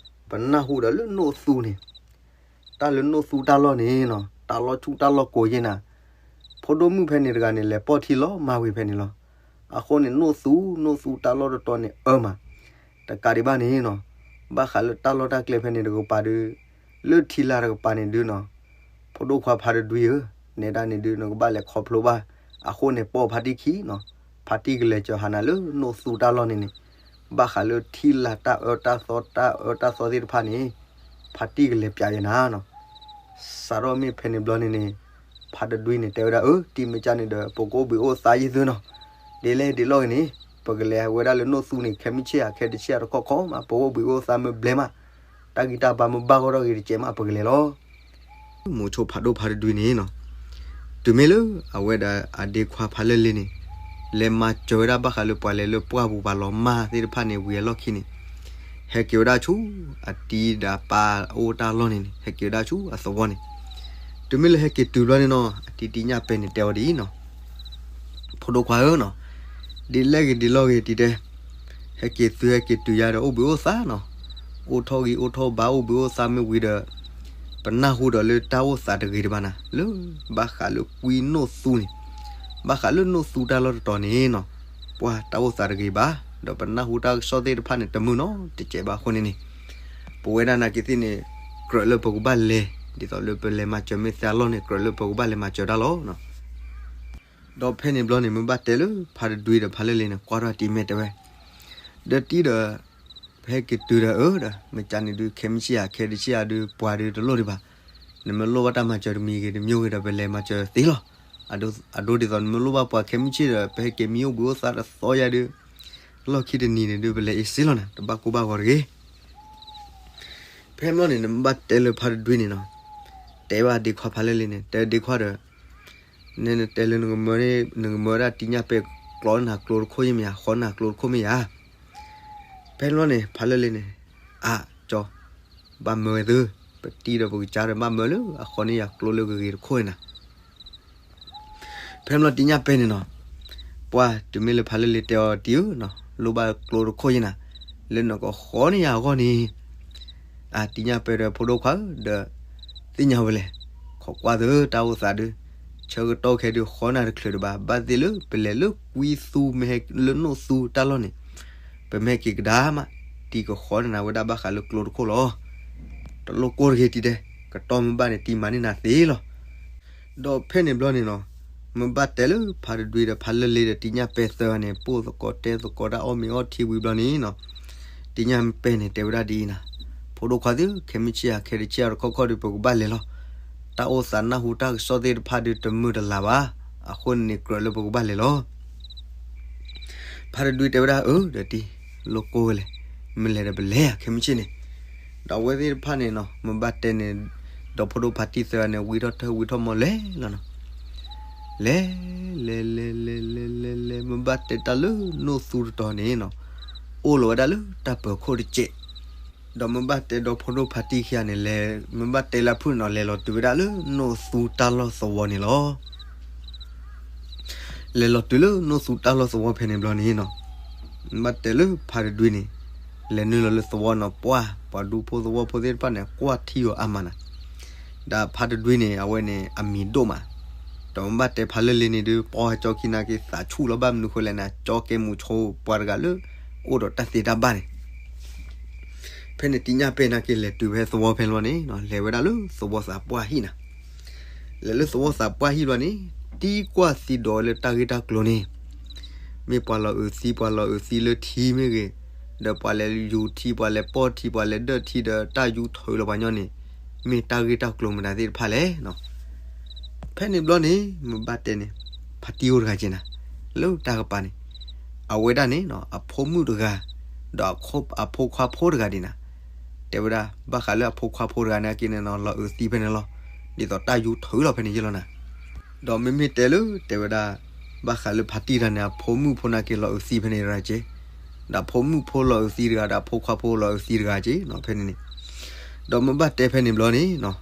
ပနၢ်ဟူဒီးလၢနိၣ်သူန့ၣ် တၢ်လၢနိၣ်သူတၢ်လီၢ်န့ၣ်နီၤ တၢ်လီၢ်ဆူၣ်တၢ်လီၢ်ကိၤယ့ၢ်နၤ, ဖိဒိၣ်မုၣ်ဖဲန့ၣ်တဂၤန့ၣ် လဲၤပိာ်ထံလီၤမၢ်ဝံၤဖဲန့ၣ်လီၤ. အဃိန့ၣ် နိၣ်သူ နိၣ်သူတၢ်လီၢ်တတီၤန့ၣ်အၢမး, တကးဒံးဘၣ်န့ၣ်နီၤ, ဘၣ်ဃးလၢတၢ်လီၢ်တၢ်ကျဲဖဲန့ၣ်တကပၤဒုး, လၢထံလာ်တကပၤန့ၣ်ဒုးနီၤ, ဖိဒိၣ်ခွါဖါတဒွံဧၢ, နဲဒၣ်န့ၣ်ဒုး နကဘၣ်လဲၤခီဖျိဘၣ်, အဃိန့ၣ် ပိာ်ဖါတံၢ်ခံနီၤ, ဖါတံၢ်ကလဲၤစၢၤဟးနၤလၢနိၣ်သူတၢ်လီၢ်န့ၣ်န့ၣ်, ဘၣ်ဃးလၢထံလာ်တၢ်အၢတၢ်သီ တၢ်အၢတၢ်သီသ့ၣ်တဖၣ်န့ၣ်, ဖါတံၢ်ကလဲၤပျးယဲနၤနီၤ. စးထီၣ်မ့ၢ်ဖဲန့ၣ်ဘျီန့ၣ်န့ၣ်, ဖါတဒွံန့ၣ် တဲဝဲဒၣ် အၢ တံၤမ့ၢ်ကၢ်န့ၣ်ဒီး ပကအိၣ်ဘှံးအိၣ်သါယံာ်သုနီၤ, ဒ်လဲၣ်ဒ်လဲၣ်ဂ့ၤန့ၣ်, ပကလဲၤဝဲဒၣ်လၢနိၣ်သူန့ၣ် ခဲမုၢ်ဆ့ၣ်ဧါ ခဲတဆ့ၣ်ဧါတခီခီမး ပကအိၣ်ဘှံးအိၣ်သါမ့ၢ်ဘျဲၣ်မး, တၢ်ဂံၢ်တၢ်ဘါမ့ၢ်ဘၣ်ဂီၢ်ထီၣ်ဂ့ၤတစဲးမး ပကလဲၤလီၤ. မိၤဆိဖးဒိၣ်ဖါတဒွံန့ၣ်နီၤ, တုၤမ့ၢ်လၢအဝဲဒၣ်အဒ့ခွါဖါလၢလ့န့ၣ်, လဲၤမၤစၢၤဝဲဒၣ်ဘၣ်ဃးလၢပှၤလဲၤလၢပှၢ်ပူၤပှၤလီၤမၢ်သ့ၣ်တဖၣ်န့ၣ် ဝံၤအလီၢ်ခံန့ၣ်, ဟဲက့ၤဝဲဒၣ်ဆူအတံၤဒီးပၢ်အိၣ်တၢ်လီၢ်န့ၣ်န့ၣ် ဟဲက့ၤဝဲဒၣ်ဆူအသဝီန့ၣ်, တုၤမ့ၢ်လၢဟဲက့ၤတုၤဘျီန့ၣ်နီၤ အတံၤတံၣ်ညၣ်ပဲန့ၣ် တဲအီၤဒ်အံၤနီၤ, ဖိဒိၣ်ခွါဧၢနီၤ, ဒ်လဲၣ်ဂ့ၤဒ်လဲၣ်ဂ့ၤတံၤတဲ, ဟဲက့ၤသုဟဲက့ၤတုၤယါဒီးအိၣ်ဘှံးအိၣ်သါနီၤ, အိၣ်ထီၣ်ဂံၢ်အိၣ်ထီၣ်ဘါအိၣ်ဘှံးအိၣ်သါမ့ၢ်ဝံၤဒီး, ပနၢ်ဟူဒီးလၢတၢ်အိၣ်သးတဂ့ၤတဘၣ်နၤ လၢဘၣ်ဃးလၢကွံနိၣ်သူန့ၣ်, ဘၣ်ဃးလၢနိၣ်သူတၢ်လီၢ်တတီၤန့ၣ်နီၤ, ပှၤတၢ်အိၣ်သးတဂ့ၤဘၣ်, ဒီးပနၢ်ဟူတၢ်ကစီၣ်သ့ၣ်တဖၣ်န့ၣ် တမုာ်နီတစဲးဘၣ်အဃိန့ၣ်န့ၣ်, ပဝဲဒၣ်နာ်က့ၤသ့ၣ်န့ၣ်, ကြၢးလၢပကဘၣ်လဲၤ, ဒ်သိးလၢပလဲၤမၤစၢၤမ့ၢ်သ့အလီၢ်န့ၣ် ကြၢးလၢပကဘၣ်လဲၤမၤစၢၤတၢ်လီၤ. ဒီးဖဲန့ၣ်ဘျီန့ၣ် မ့ၢ်ဘၣ်တဲလၢဖါတဒွံဒီးဖါလၢလ့န့ၣ် ကွၢ်ထီၣ်တံၤမဲာ်တဲဝဲ, ဒီးတံၤဒီး, ပဟဲက့ၤတုၤဒီးအၢဒီး မ့ၢ်ကန့ၣ်ဒုး ခဲမုၢ်ဆ့ၣ်ဧါ ခဲတဆ့ၣ်ဧါဒုး ပှၤဒုးတလိၣ်ဒံးဘၣ်, နမ့ၢ်လိၣ်ဘၣ်တၢ်မၤစၢၤတမံၤဂ့ၤတမံၤဂ့ၤဒီး ပလဲၤမၤစၢၤသ့လီၤ. အဒိဒ်သိးနမ့ၢ်လိၣ်ဘၣ်ပှၤခဲမုၢ်ဆ့ၣ်ဒီး ပဟဲက့ၤမံအိၣ်ဘှံးအိၣ်သါတသီယါဒုး, လီၢ်ခံတနံၤန့ၣ်ဒုး ပလဲၤအ့ၣ်စ့လီၤနၤ တဘၣ်ကိၢ်ဘၣ်ဂီၤတဂ့ၤ. ဖဲမ့ၢ်န့ၣ် နမ့ၢ်ဘၣ်တဲလၢဖါတဒွံန့ၣ်နီၤ, တဲဘၣ်ဒ့ခွါဖါလၢလ့န့ၣ် တဲဒ့ခွါဒီး, နတဲလၢနကမၢဒၣ်တံၣ်ညၣ်ပဲာ်ကျီနၤကျိတခိၣ်ယမ့ၢ်ဧါ ဃီနၤကျိတခိၣ်မ့ၢ်ဧါ. ဖဲမ့ၢ်န့ၣ် ဖါလၢလ့န့ၣ်, အၢ ကၠီ, ဘၣ်မၢဝဲသု, ပတံၢ်ဒီးပကစၢ်ဒီးဘၣ်မၢလၢအဃီန့ၣ်ယၤကျိလၢဂ့ၤဂ့ၤတခိၣ်နၤ ဖဲမ့ၢ်တံၣ်ညၣ်ပဲာ်န့ၣ်နီၤ, ပှၢ်တုၤမ့ၢ်လၢဖါလၢလ့တဲအီၤတံၢ်ဧၢ, လိၣ်ဘၣ်ကျိတခိၣ်ယနၤ, လၢနကဃီန့ၢ်ယၤအဂီၢ်န့ၣ်, အတံၣ်ညၣ်ပဲာ်ဒီးဖိဒိၣ်ခွါဧၢ, ဒီးသ့ၣ်ညါဝဲလဲၣ်, ခိးကွၢ်သုတၢ်အိၣ်သးဒုး, ဆၢကတီၢ်ခဲဒုးဃီနၤတချုးတဘၣ်, ဘၣ်သ့ၣ်လၢပလဲၤလၢကွံသူမ့ၢ်ဟဲလၢနိၣ်သူတၢ်လီၢ်န့ၣ်, ပမ့ၢ်ဟဲက့ၤကဒါမး, တံၢ်ကဃီန့ၢ်နၤဝဲဒၣ်ဘၣ်ဃးလၢကျိတခိၣ်လီၤ. တလိၣ်ကိၢ်တဂ့ၤတံၢ်တဲ, ကတီၢ်မ့ၢ်ဘၣ်န့ၣ် တံၢ်မၤန့ၢ်နၤသ့လီၤ. ဒီးဖဲန့ၣ်ဘျီန့ၣ်နီၤ, မ့ၢ်ဘၣ်တဲလၢဖါတဒွံဒီးဖါလၢလ့ဒီးတံၣ်ညၣ်ပဲာ်သၢဂၤန့ၣ် ပိၢ်သကိးတဲသကိးတၢ်အီၣ်မ့ၤအီထံဝံၤဘျီန့ၣ်နီၤ, တံၣ်ညၣ်ပဲာ်န့ၣ်တဲဝဲဒၣ်ဒ်အံၤနၤ, ဖိဒိၣ်ခွါသု, ခဲမုၢ်ဆ့ၣ်ဧါ ခဲတဆ့ၣ်ဧါတခီခီဒီး ပကဘၣ်လဲၤလီၤ. တၢ်အိၣ်သးနၢ်ဟူတၢ်ကစီၣ်သ့ၣ်တဖၣ်ဒုးတမုာ်တလၤဘၣ်, အဃိန့ၣ်ကြၢးလၢပကဘၣ်လဲၤလီၤ. ဖါတဒွံတဲဝဲဒၣ်အၢ, ဒီးတံၢ်, လိၣ်ကိၢ်ဝဲလဲၣ်, မ့ၢ်လဲၤဒီးပလဲၤဧါ ခဲမုၢ်ဆ့ၣ်န့ၣ်, ဒီးအဝဲသ့ၣ်တဖၣ်န့ၣ်နီၤ မ့ၢ်ဘၣ်တဲန့ၣ်, ဒီးဖိဒိၣ်ဖါတံၢ်သၢဂၤန့ၣ် ဝံထီၣ်ထၢဝံထီၣ်မီလဲၤလီၤနီၤ, လဲၤ, လဲၤလဲၤလဲၤလဲၤလဲၤလဲၤ မ့ၢ်ဘၣ်တဲတၢ်လၢနိၣ်သူတတီၤန့ၣ်နီၤ, အိၣ်လီၤဝဲဒၣ်လၢတၢ်ပၢၤခိၣ်တစဲး ဒီးမ့ၢ်ဘၣ်တဲဒီးဖိဒိၣ်ဖါတံၢ်ခံဂၤန့ၣ် လဲၤ, မ့ၢ်ဘၣ်တဲလၢဖုၣ်နီၤ လဲၤလီၤတုၤဝဲဒၣ်လၢနိၣ်သူတၢ်လီၢ်သဝီန့ၣ်လီၤ. လဲၤလီၤတုၤလၢနိၣ်သူတၢ်လီၢ်သဝီဖဲန့ၣ်ဘျီန့ၣ်နီၤ, မ့ၢ်ဘၣ်တဲလၢဖါတဒွံန့ၣ်, လဲၤနုာ်လီၤလၢသဝီနီၤ ပှၢ်, ပှၤဒူဖိသဝီဖိသ့ၣ်တဖၣ်န့ၣ် ကွၢ်ထံအီၤအါမးနၤ, ဒီးဖါတဒွံန့ၣ် အဝဲန့ၣ်အမံၤဒိၣ်မး, ဒီးမ့ၢ်ဘၣ်တဲဖါလၢလ့န့ၣ်ဒုး ပှၢ်ကၠီခံနာ်က့ၤသးဆူၣ်လီၤ ဘၣ်မနုၤဃိလဲၣ်န့ၣ် ကၠီကဲမူးဆိပှၤတဂၤလၢ အိၣ်ဒီးတၢ်သ့တၢ်ဘၣ်န့ၣ် ဖဲန့ၣ်တံၣ်ညၣ်ပဲာ်နာ်က့ၤလဲၤတုၤဖဲသဝီဖဲန့ၣ်ဘျီန့ၣ်, လဲၤဝဲဒၣ်လၢသဝီသးပှၢ်ဟံၣ်နၤ, လဲၤလၢသဝီသးပှၢ်ဟံၣ်ဘျီန့ၣ်, တံၢ်ကွၢ်သံဒီးလၢတၢ်ဂ့ၢ်တၢ်ကျိၤန့ၣ်, မ့ၢ်ပှၤလီၤအုးသံ ပှၤလီၤအုးသံလၢထံမ့ၢ်ဂ့ၤ, ဒီးပှၤလဲၤယူၤထံ ပှၤလဲၤပီၢ်ထံ ပှၤလဲၤဒၢၣ်ထံ ဒီးတၢ်ယူထၢလီၤပှၤညီန့ၣ် မ့ၢ်တၢ်ဂ့ၢ်တၢ်ကျိၤမတၤသ့ၣ်တဖၣ်လဲၣ်နီၤ. ဖဲန့ၣ်ဘျီန့ၣ် မ့ၢ်ဘၣ်တဲန့ၣ် ဖါတံၢ်အိၣ်တဂၤက့ၤနၤ လၢတၢ်ကပၤန့ၣ် အဝဲဒၣ်န့ၣ် အဖိမုၣ်တဂၤ ဒီးအဖိခွါဖိတဂၤဒံးနၤ တဲဝဲဒၣ် ဘၣ်ဃးလၢအဖိခွါဖိတဂၤန့ၣ် အက့ၤန့ၣ်နီၤ လီၤအုးသံဖဲန့ၣ်လီၤ. ဒ်သိးတၢ်ယူထၢလီၤဖဲန့ၣ်ယ့ၢ်လီၤနၤ. ဒီးမ့မ့ၢ်တဲလၢ တဲဝဲဒၣ် ဘၣ်ဃးလၢဖါတံၢ်တဂၤန့ၣ် အဖိမုၣ်ဖိန့ၣ်က့ၤလီၤအုးသံဖဲန့ၣ်တဂၤက့ၤ, ဒီးအဖိမုၣ်ဖိလီၤအုးသံတဂၤ ဒီးအဖိခွါဖိလီၤအုးသံတဂၤက့ၤနီၤ ဖဲန့ၣ်န့ၣ်. ဒီးမ့ၢ်ဘၣ်တဲဖဲန့ၣ်ဘျီန့ၣ်နီၤ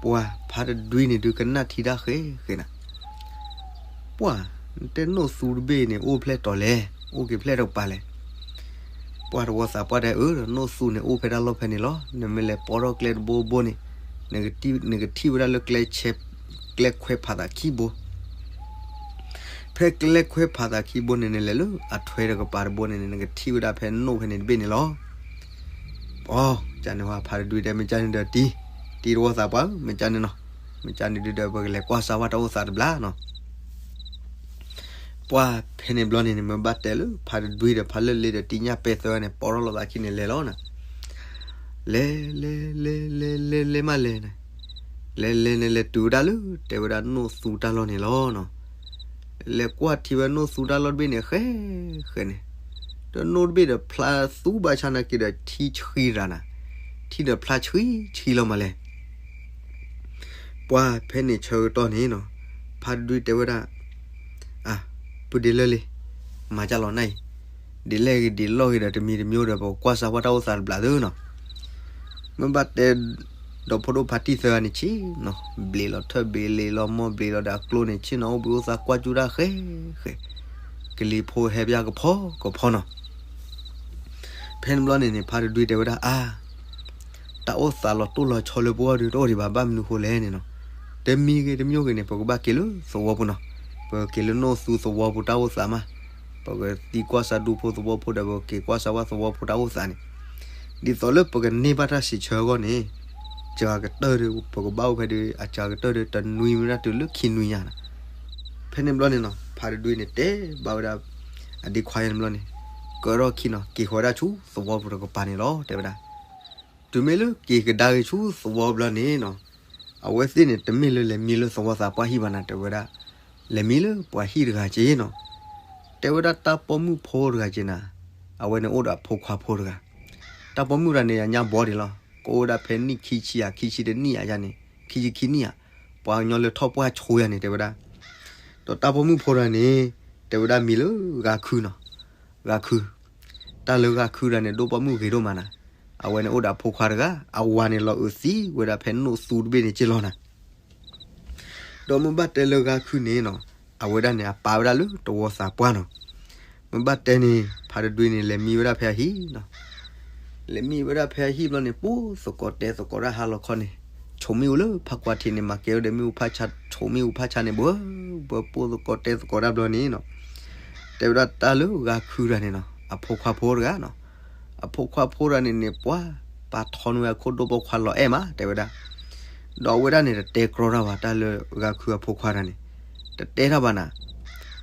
ပှၤဖါတဒွံန့ၣ်ဒုးကနၣ်ထံတၢ်ဃဲဃဲနၤ ပှၤ နတဲနိၣ်သူတဘ့ၣ်န့ၣ် အိၣ်ဖျဲၣ်တီၤလဲၣ်, အိၣ်က့ၤဖျဲၣ်တကပၤလဲၣ်. ပှၤတဝီသးပှၢ်တဲအၢ နိၣ်သူန့ၣ်အိၣ်ဖဲဒၣ်လီၢ်ဖဲန့ၣ်လီၤ. နမ့ၢ်လဲၤပိာ်ထီၣ်ကျဲတဘိဘိန့ၣ် နကထံၣ်ဝဲဒၣ်လၢကျဲ ကျဲခွဲဖးသးခံဘိ ဖဲကျဲခွဲဖးသးခံဘိန့ၣ် နလဲၤလၢအထွဲတကပၤတဘိန့ၣ်န့ၣ် နကထံၣ်ဝဲဒၣ်ဖဲနိၣ်ဖဲန့ၣ်တဘ့ၣ်န့ၣ်လီၤ. အကန့ၣ်ဝဲဖါတဒွံတဲ မ့ၢ်ကန့ၣ်ဒီးတံၤ, တံၤတဝီသးပှၢ်ဧၢ မ့ၢ်ကန့ၣ်နီၤ, မ့ၢ်ကန့ၣ်ဒုးဒီး ပကလဲၤကွၢ်စၢ်ဝဲတၢ်အိၣ်သးတဘျီနီၤ. ပှၤဖဲန့ၣ်ဘျီန့ၣ်န့ၣ် မ့ၢ်ဘၣ်တဲလၢ ဖါတဒွံဒီးဖါလၢလ့ဒီးတံၤညၣ်ပဲသၢန့ၣ် ပိာ်ထီၣ်လိာ်သးခံန့ၣ်လဲၤလီၤနၤ. လဲၤ လဲၤ လဲၤ လဲၤ လဲၤ လဲၤမးလဲၤန့ၣ်, လဲၤ လဲၤ လဲၤ လဲၤတုၤဝဲဒၣ်လၢ တဲဝဲဒၣ်နိၣ်သူတၢ်လီၢ်န့ၣ်လီၤနီၤ. လဲၤကွၢ်ထံဝဲနိၣ်သူတၢ်လီၢ်တဘ့ၣ်န့ၣ် ဃဲ ဃဲန့ၣ်, ဒီးနိၣ်တဘ့ၣ်ဒီးဖျါသူဘၣ်ဆၣ်နာ်က့ဒီး ထံဆှံရၤနၤ, ထံဒီးဖျါဆှံဆှံလီၤမးလဲၤ ပှၤဖဲန့ၣ်ဆၢကတီၢ်န့ၣ်နီၤ, ဖါတဒွံတဲဝဲဒၣ်, အၢ, ပုၢ်ဒ့လၢလံ, မၤကၢ်လီၤနၢ်အံၤ, ဒ်လဲၣ်ဂ့ၤဒ်လဲၣ်ဂ့ၤဒီး တမံၤတမံၤဒီး ပကကွၢ်စၢ်ဝဲတၢ်အိၣ်သးတဘျီသုနီၤ. မ့ၢ်ဘၣ်တဲ, ဒီးဖိဒိၣ်ဖါတံၢ်သၢဂၤန့ၣ်ဆ့ၣ်နီၤ, ဘျ့းလီၤထၢၣ်ဘျ့းလီၤမီၢ်ဘျ့းလီၤဒီးအကျိန့ၣ် ဆ့ၣ်နီၤအိၣ်ဘှံးအိၣ်သါကွၢ်ကၠူတၢ်ဃဲဃဲ, ကလံၤဖိဟဲပၠၣ်ကဖီကဖီနီၤ. ဖဲန့ၣ်ဘျီန့ၣ်န့ၣ် ဖါတဒွံတဲဝဲဒၣ် အါ, တၢ်အိၣ်သးလီၤတိၢ်လီၤဆီလၢပဂီၢ်ဒုးတအိၣ်ဒံးဘၣ် ဘၣ်မနုၤဃိလဲၣ်န့ၣ်နီၤ, တမံၤဂ့ၤတမံၤဂ့ၤန့ၣ် ပကဘၣ်က့ၤလၢသဝီပူၤနီၤ, ပကက့ၤလၢနိၣ်သူသဝီပူၤတၢ်အိၣ်သးမး, ပကသံကွၢ်စၢ်ဒူဖိသဝီဖိဒီး ပကက့ၤကွၢ်စၢ်ဝဲသဝီဖိတၢ်အိၣ်သးန့ၣ်, ဒ်သိးလၢပကန့ၢ်ဘၣ်တၢ်စံးဆၢအဂီၢ်န့ၣ်, စှၤကတၢၢ်ဒီး ပကဘၣ်အိၣ်ဖဲဒုး အစှၤကတၢၢ်ဒီး တနွံမ့ၢ်ဒၣ်တုၤလၢခံနွံညါနီၤ. ဖဲန့ၣ်ဘျီန့ၣ်နီၤ ဖါတဒွံန့ၣ်တဲဘၣ်ဝဲဒၣ် အဒ့ခွါယါန့ၣ်ဘျီန့ၣ်, ကၢထီၣ်ခံနီၤ က့ၤဃီၤဝဲဒၣ်ဆူသဝီပူၤတကပၤန့ၣ်လီၤ တဲဝဲဒၣ်. တုၤမ့ၢ်လၢက့ၤကဒါက့ၤဆူသဝီဘျီန့ၣ်နီၤ, အဝဲသ့ၣ်န့ၣ် တမ့ၢ်လၢလဲၤမံလၢသဝီသးပှၢ်ဟံၣ်ဘၣ်နၤ တဲဝဲဒၣ်, လဲၤမံလၢပှၤဟံၣ်တဂၤက့နီၤ. တဲဝဲဒၣ်တၢ်ပိာ်မုၣ်ဖိတဂၤက့နၤ, အဝဲန့ၣ်အိၣ်ဒီးအဖိခွါဖိတဂၤ, တၢ်ပိာ်မုၣ်တဂၤန့ၣ် အညၣ်ဘီဒံးလီၤ, ကအိၣ်ဝဲဒၣ်ဖဲနံၣ်ခံဆံယါ ခံဆံတနံၣ်ယါယါန့ၣ် ခံဆံခံနံၣ်ယါ, ပှၤကညီလၢထီၣ်ပှၢ်ဆိယါန့ၣ် တဲဝဲဒၣ်. ဒီးတၢ်ပိာ်မုၣ်ဖိတဂၤန့ၣ် တဲဝဲဒၣ်မံၤလၢဂၤခုနီၤ, ဂၤခု, တၢ်လၢဂၤခုတဂၤန့ၣ် ဒိၣ်ပိာ်မုၣ်ဂ့ၤဒိၣ်မးနၤ, အဝဲန့ၣ်အိၣ်ဒီးအဖိခွါတဂၤ, အဝၤန့ၣ်လီၤအုးသံဝဲဒၣ်ဖဲနိၣ်သူတဘ့ၣ်န့ၣ်က့လီၤနၤ. ဒီးမ့ၢ်ဘၣ်တဲလၢဂၤခုန့ၣ်နီၤ, အဝဲဒၣ်န့ၣ် အပာ်ဝဲဒၣ်လၢတဝီသးပှၢ်နီၤ. မ့ၢ်ဘၣ်တဲန့ၣ် ဖါတဒွံန့ၣ် လဲၤမံဝဲဒၣ်ဖဲအဟံၣ်နီၤ. လဲၤမံဝဲဒၣ်ဖဲအဟံၣ်ဘျီန့ၣ် ပိၢ်သကိးတဲသကိးတၢ်ဟါလီၤခီန့ၣ်, ဆိးမ့ၣ်အူလၢဖးကွၢ်ထံးန့ၣ် မၤကဲဝဲဒီးမ့ၣ်အူဖးဆါ ဆိးမ့ၣ်အူဖးဆါန့ၣ် ဘၣ်, ဘၣ်ပိၢ်သကိးတဲသကိးတၢ်ဘျီန့ၣ်နီၤ. တဲဝဲဒၣ်တၢ်လၢဂၤခုတဂၤန့ၣ်နီၤ အဖိခွါဖိတဂၤနီၤ. အဖိခွါဖိတဂၤန့ၣ်န့ၣ် ပှၤပာ်ထီၣ်န့ၢ်ဝဲအခိၣ်ဒိၣ်ပိာ်ခွါလီၤအဲၣ်မး တဲဝဲဒၣ်. ဒီးအဝဲဒၣ်န့ၣ် တတဲကြီတၢ်ဘၣ် တၢ်လၢဂၤခုအဖိခွါတဂၤန့ၣ်, တတဲတၢ်ဘၣ်နၤ,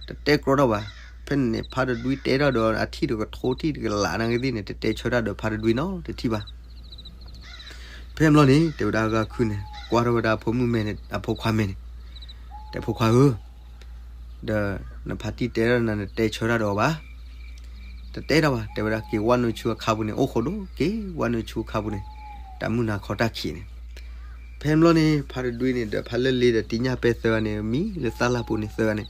တတဲကြီတၢ်ဘၣ်. ဖဲန့ၣ်န့ၣ် ဖါတဒွံတဲတၢ်ဒီးအထံၣ်တကထိထံၣ်တကလးနာ်က့သ့ၣ်န့ၣ် တတဲဆၢတၢ်ဒီးဖါတဒွံနီတထံၣ်ဘၣ်. ဖဲန့ၣ်ဘျီန့ၣ် တဲဝဲဒၣ်ဂၤခုန့ၣ် ကွၢ်ထီၣ်ဝဲဒၣ်အဖိမုၣ်မဲန့ၣ် အဖိခွါမဲန့ၣ်, တဲဖိခွါဧၢ, ဒီးနဖါတံၢ်တဲတၢ်နၤ နတဲဆၢတၢ်ဒီးအီၤဘၣ်. တတဲတၢ်ဘၣ် တဲဝဲဒၣ် က့ၤဝဲနုာ်ဆူအခါပူၤန့ၣ် အိၣ်ဃိဒိၣ် က့ၤဝဲနုာ်ဆူအခါပူၤန့ၣ် တၢ်မုၢ်နၤခီတၢ်ခံးန့ၣ်. ဖဲန့ၣ်ဘျီန့ၣ် ဖါတဒွံန့ၣ်ဒီးဖါလၢလ့ဒီးတံၤညၣ်ပဲသၢဂၤန့ၣ် မံလၢသၣ်လၢ်ပူၤန့ၣ်သၢဂၤန့ၣ်,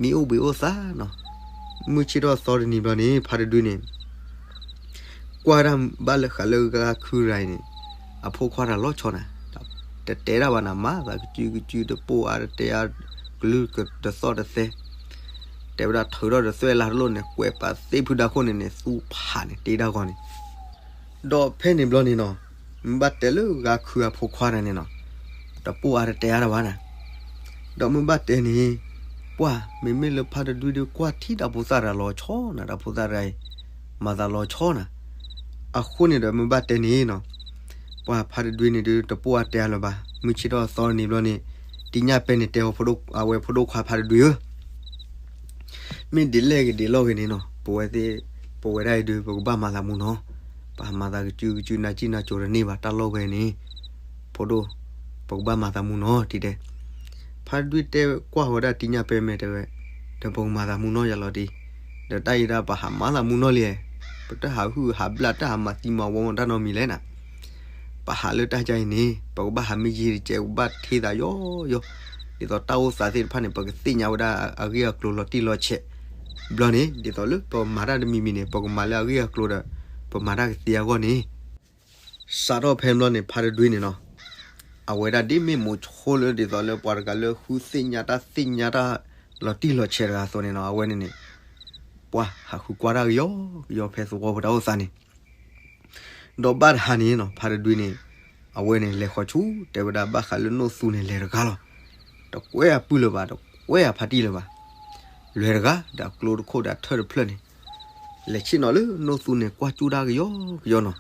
မံအိၣ်ဘှံးအိၣ်သါနီၤ. မုၢ်ဆ့ၣ်ထီၣ်သီတနံၤဘျီန့ၣ် ဖါတဒွံန့ၣ် ကွၢ်ဒၣ်ဘၣ်လၢဃးလၢဂၤခုတဂၤအံၤန့ၣ် အဖိခွါတဂၤလီၤဆီနၤ, တတဲတၢ်ဘၣ်နၤ မၤသးကစုကစု တပိာ်အါတတဲအါ ကလုၢ်တသီၣ်တသဲ, တဲဝဲဒၣ်ထုးထီၣ်ဒီးသွဲၣ်လါတလိၣ်န့ၣ် ကွဲးပာ်သ့ဖုဒါခိၣ်န့ၣ်န့ၣ် သူဖးန့ၣ် တ့တၢ်ဂီၤန့ၣ် ဒီးဖဲန့ၣ်ဘျီန့ၣ်နီၤ, မ့ၢ်ဘၣ်တဲလၢဂၤခုအဖိခွါတဂၤန့ၣ်နီၤ, တပိာ်အါတတဲအါတၢ်ဘၣ်နၤ, ဒီးမ့ၢ်ဘၣ်တဲန့ၣ်, ပှၢ် မ့မ့ၢ်လၢဖါတဒွံဒီးကွၢ်ထံတၢ်ဖိသၣ်တဂၤလီၤဆီနၤ, တၢ်ဖိသၣ်တဂၤအံၤ မၤသးလီၤဆီနၤ, အဃိန့ၣ်ဒီးမ့ၢ်ဘၣ်တဲန့ၣ်နီၤ, ပှၢ်ဖါတဒွံန့ၣ်ဒုး တပိာ်အါတဲအါလၢၤဘၣ်, မုၢ်ဆ့ၣ်ထီၣ်သီတနံၤဘျီန့ၣ်, တံၤညၣ်ပဲန့ၣ်တဲအီၤ အဝဲဖိဒိၣ်ခွါဖါတဒွံဧၢ မ့ၢ်ဒ်လဲၣ်ဂ့ၤဒ်လဲၣ်ဂ့ၤန့ၣ်နီၤ, ပဝဲသ့ၣ် ပဝဲဒၣ်အံၤဒုး ပကဘၣ်မၤသးမူနီၤ, ပဟးမၤသးကစုကစု နၤကံၣ်နၤကိၤတန့ၢ်ဘၣ် တၢ်လီၢ်ဝဲန့ၣ်, ဖိဒိၣ်, ပကဘၣ်မၤသးမူနီၤ ထံၣ်တဲ. ဖါတဒွံတဲကွၢ်ဝဲဒၣ်တံၢ်ညၣ်ပဲမဲာ်တဲဝဲ, ဒီးပကမၤသးမူနီၤယၤလီၤတံၢ်, ဒီးတၢ်အံၤဒၣ်ပဟးမၤသးမူနီၤလံ, ပတဟးဟုၣ်ဟးဘျၣ် တဟးမၤသံမၤဝီတၢ်နီတမံၤလဲၣ်နၤ. ပဟးလၢတၢ်ကါအံၤန့ၣ် ပကဘၣ်ဟးမ့ၢ်ယံာ်တကဲး ပကဘၣ်ထံၣ်သးယီယီ, ဒ်သိးတၢ်အိၣ်သးသ့ၣ်တဖၣ်န့ၣ် ပကသ့ၣ်ညါဝဲဒၣ်အဂ့ၢ်အကျိၤလီၤတံၢ်လီၤဆဲး, ဘျီန့ၣ် ဒ်သိးလၢပမၤတၢ်တမံၤမံၤန့ၣ် ပကမၤလၢအဂ့ၢ်အကျိၤဒီး ပမၤတၢ်ကသ့အဂီၢ်န့ၣ် စးထီၣ်ဖဲဘျီန့ၣ် ဖါတဒွံန့ၣ်နီၤ, အဝဲဒၣ်ဒ်မ့ၢ်မိၤဆိလၢဒ်သိးလၢပှၤတဂၤလၢဃုသ့ၣ်ညါတၢ်သ့ၣ်ညါတၢ်လီၤတံၢ်လီၤဆဲးတဂၤအသိးန့ၣ်နီၤ, အဝဲန့ၣ်န့ၣ် ပှၤဟးဃုကွၢ်တၢ်ကယီကယီဖဲသဝီပူၤတၢ်အိၣ်သးန့ၣ်, ဒီးဘၣ်တဟါန့ၣ်နီၤ ဖါတဒွံန့ၣ် အဝဲန့ၣ်လဲၤဃီၤဆူ တဲဝဲဒၣ်ဘၣ်ဃးလၢနိၣ်သူန့ၣ်လဲၤတဂၤလီၤ. တကွဲအပုၢ်လၢၤဘၣ် တကွဲအဖါတံၢ်လၢၤဘၣ်, လဲၤတဂၤဒီးအကျိတခိၣ်ဒီးအထၢၣ်တဖျၢၣ်န့ၣ်, လဲၤဆ့ၣ်နီၤလၢနိၣ်သူန့ၣ် ကွၢ်ကၠူၣ်တၢ်ကယီကယီနီၤ.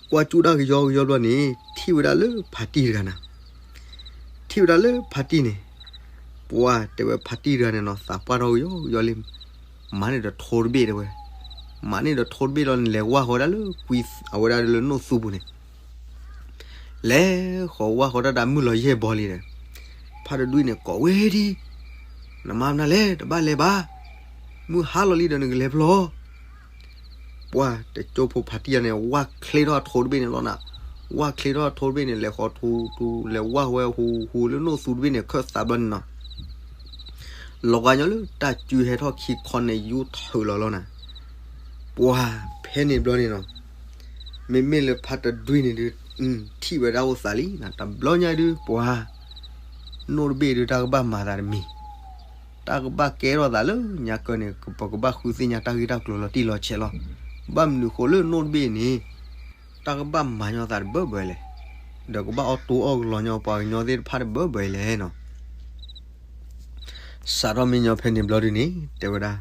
ကွၢ်ကၠူၣ်တၢ်ကယီကယီဘျီန့ၣ် ထံၣ်ဝဲဒၣ်လၢဖါတံၢ်တဂၤနၤ, ထံၣ်ဝဲဒၣ်လၢဖါတံၢ်န့ၣ်, ပှၤတဲဝဲဖါတံၢ်တဂၤန့ၣ်နီၤ သးပှၢ်ထီၣ်ကယီကယီလံ, မၤန့ၢ်ဒီးထိတဘ့ၣ်တဲဝဲ, မၤန့ၢ်ဒီးထိတဘ့ၣ်လီၤန့ၣ် လဲၤဝၢ်ဃီဝဲဒၣ်လၢကွံ အဝဲဒၣ်လၢနိၣ်သူပူၤန့ၣ် လဲၤဃီၤဝၢ်ဃီတၢ်ဒီးမုၢ်လီၤယဲၢ်ဘီလံဒီး, ဖါတဒွံန့ၣ်ကိးဝဲဒံး, နမၤမနုၤလဲၣ် တဘၣ်လဲၤဘၣ်, မုၢ်ဟါလီၤလံဒီးနကလဲၤဖျီ, ပှၤတကၠိဖိဖါတံၢ်ယၤန့ၣ် ဝၢ်ချ့ထီၣ်အထိတဘ့ၣ်န့ၣ်လီၤနၤ, ဝၢ်ချ့ထီၣ်အထိတဘ့ၣ်န့ၣ် လဲၤဃီၤထူထူ လဲၤဝၢ်ဝဲဟူဟူလၢနိၣ်သူတဘ့ၣ်န့ၣ် ခၢၣ်သးဘျီန့ၣ်နီၤ လီၤဂာ်ညီလၢတၢ်စုဟဲထီၣ်ခံခီန့ၣ် ယူၢ်ထုးလီၤလီၤနၤ, ပှၤဖဲန့ၣ်ဘျီန့ၣ်နီၤ, မ့မ့ၢ်လၢဖါတဒွံန့ၣ်ဒုး ထံၣ်ဝဲဒၣ်အိၣ်သးလံနၤ, တဘျီညါဒုး ပှၤ နိၣ်တဘ့ၣ်ဒုး တၢ်ကဘၣ်မၤသးတမံၤ, တၢ်ကဘၣ်ကဲထီၣ်သးလၢညါကၢန့ၣ် ပကဘၣ်ဃုသ့ၣ်ညါတၢ်ဂ့ၢ်တၢ်ကျိၤလီၤတံၢ်လီၤဆဲးလီၤ, ဘၣ်မနုၤဃိလၢနိၣ်တဘ့ၣ်န့ၣ် တၢ်ကဘၣ်မၤညီသးတဘၢဘၢလဲၣ်, ဒီးကဘၣ်အီၣ်တိအီၣ်ကလီညီပှၤကညီသ့ၣ်တဖၣ်တဘၢဘၢလဲၣ်နီၤ စးထီၣ်မ့ၢ်ညီဖဲန့ၣ်ဘျီဒုးန့ၣ် တဲဝဲဒၣ်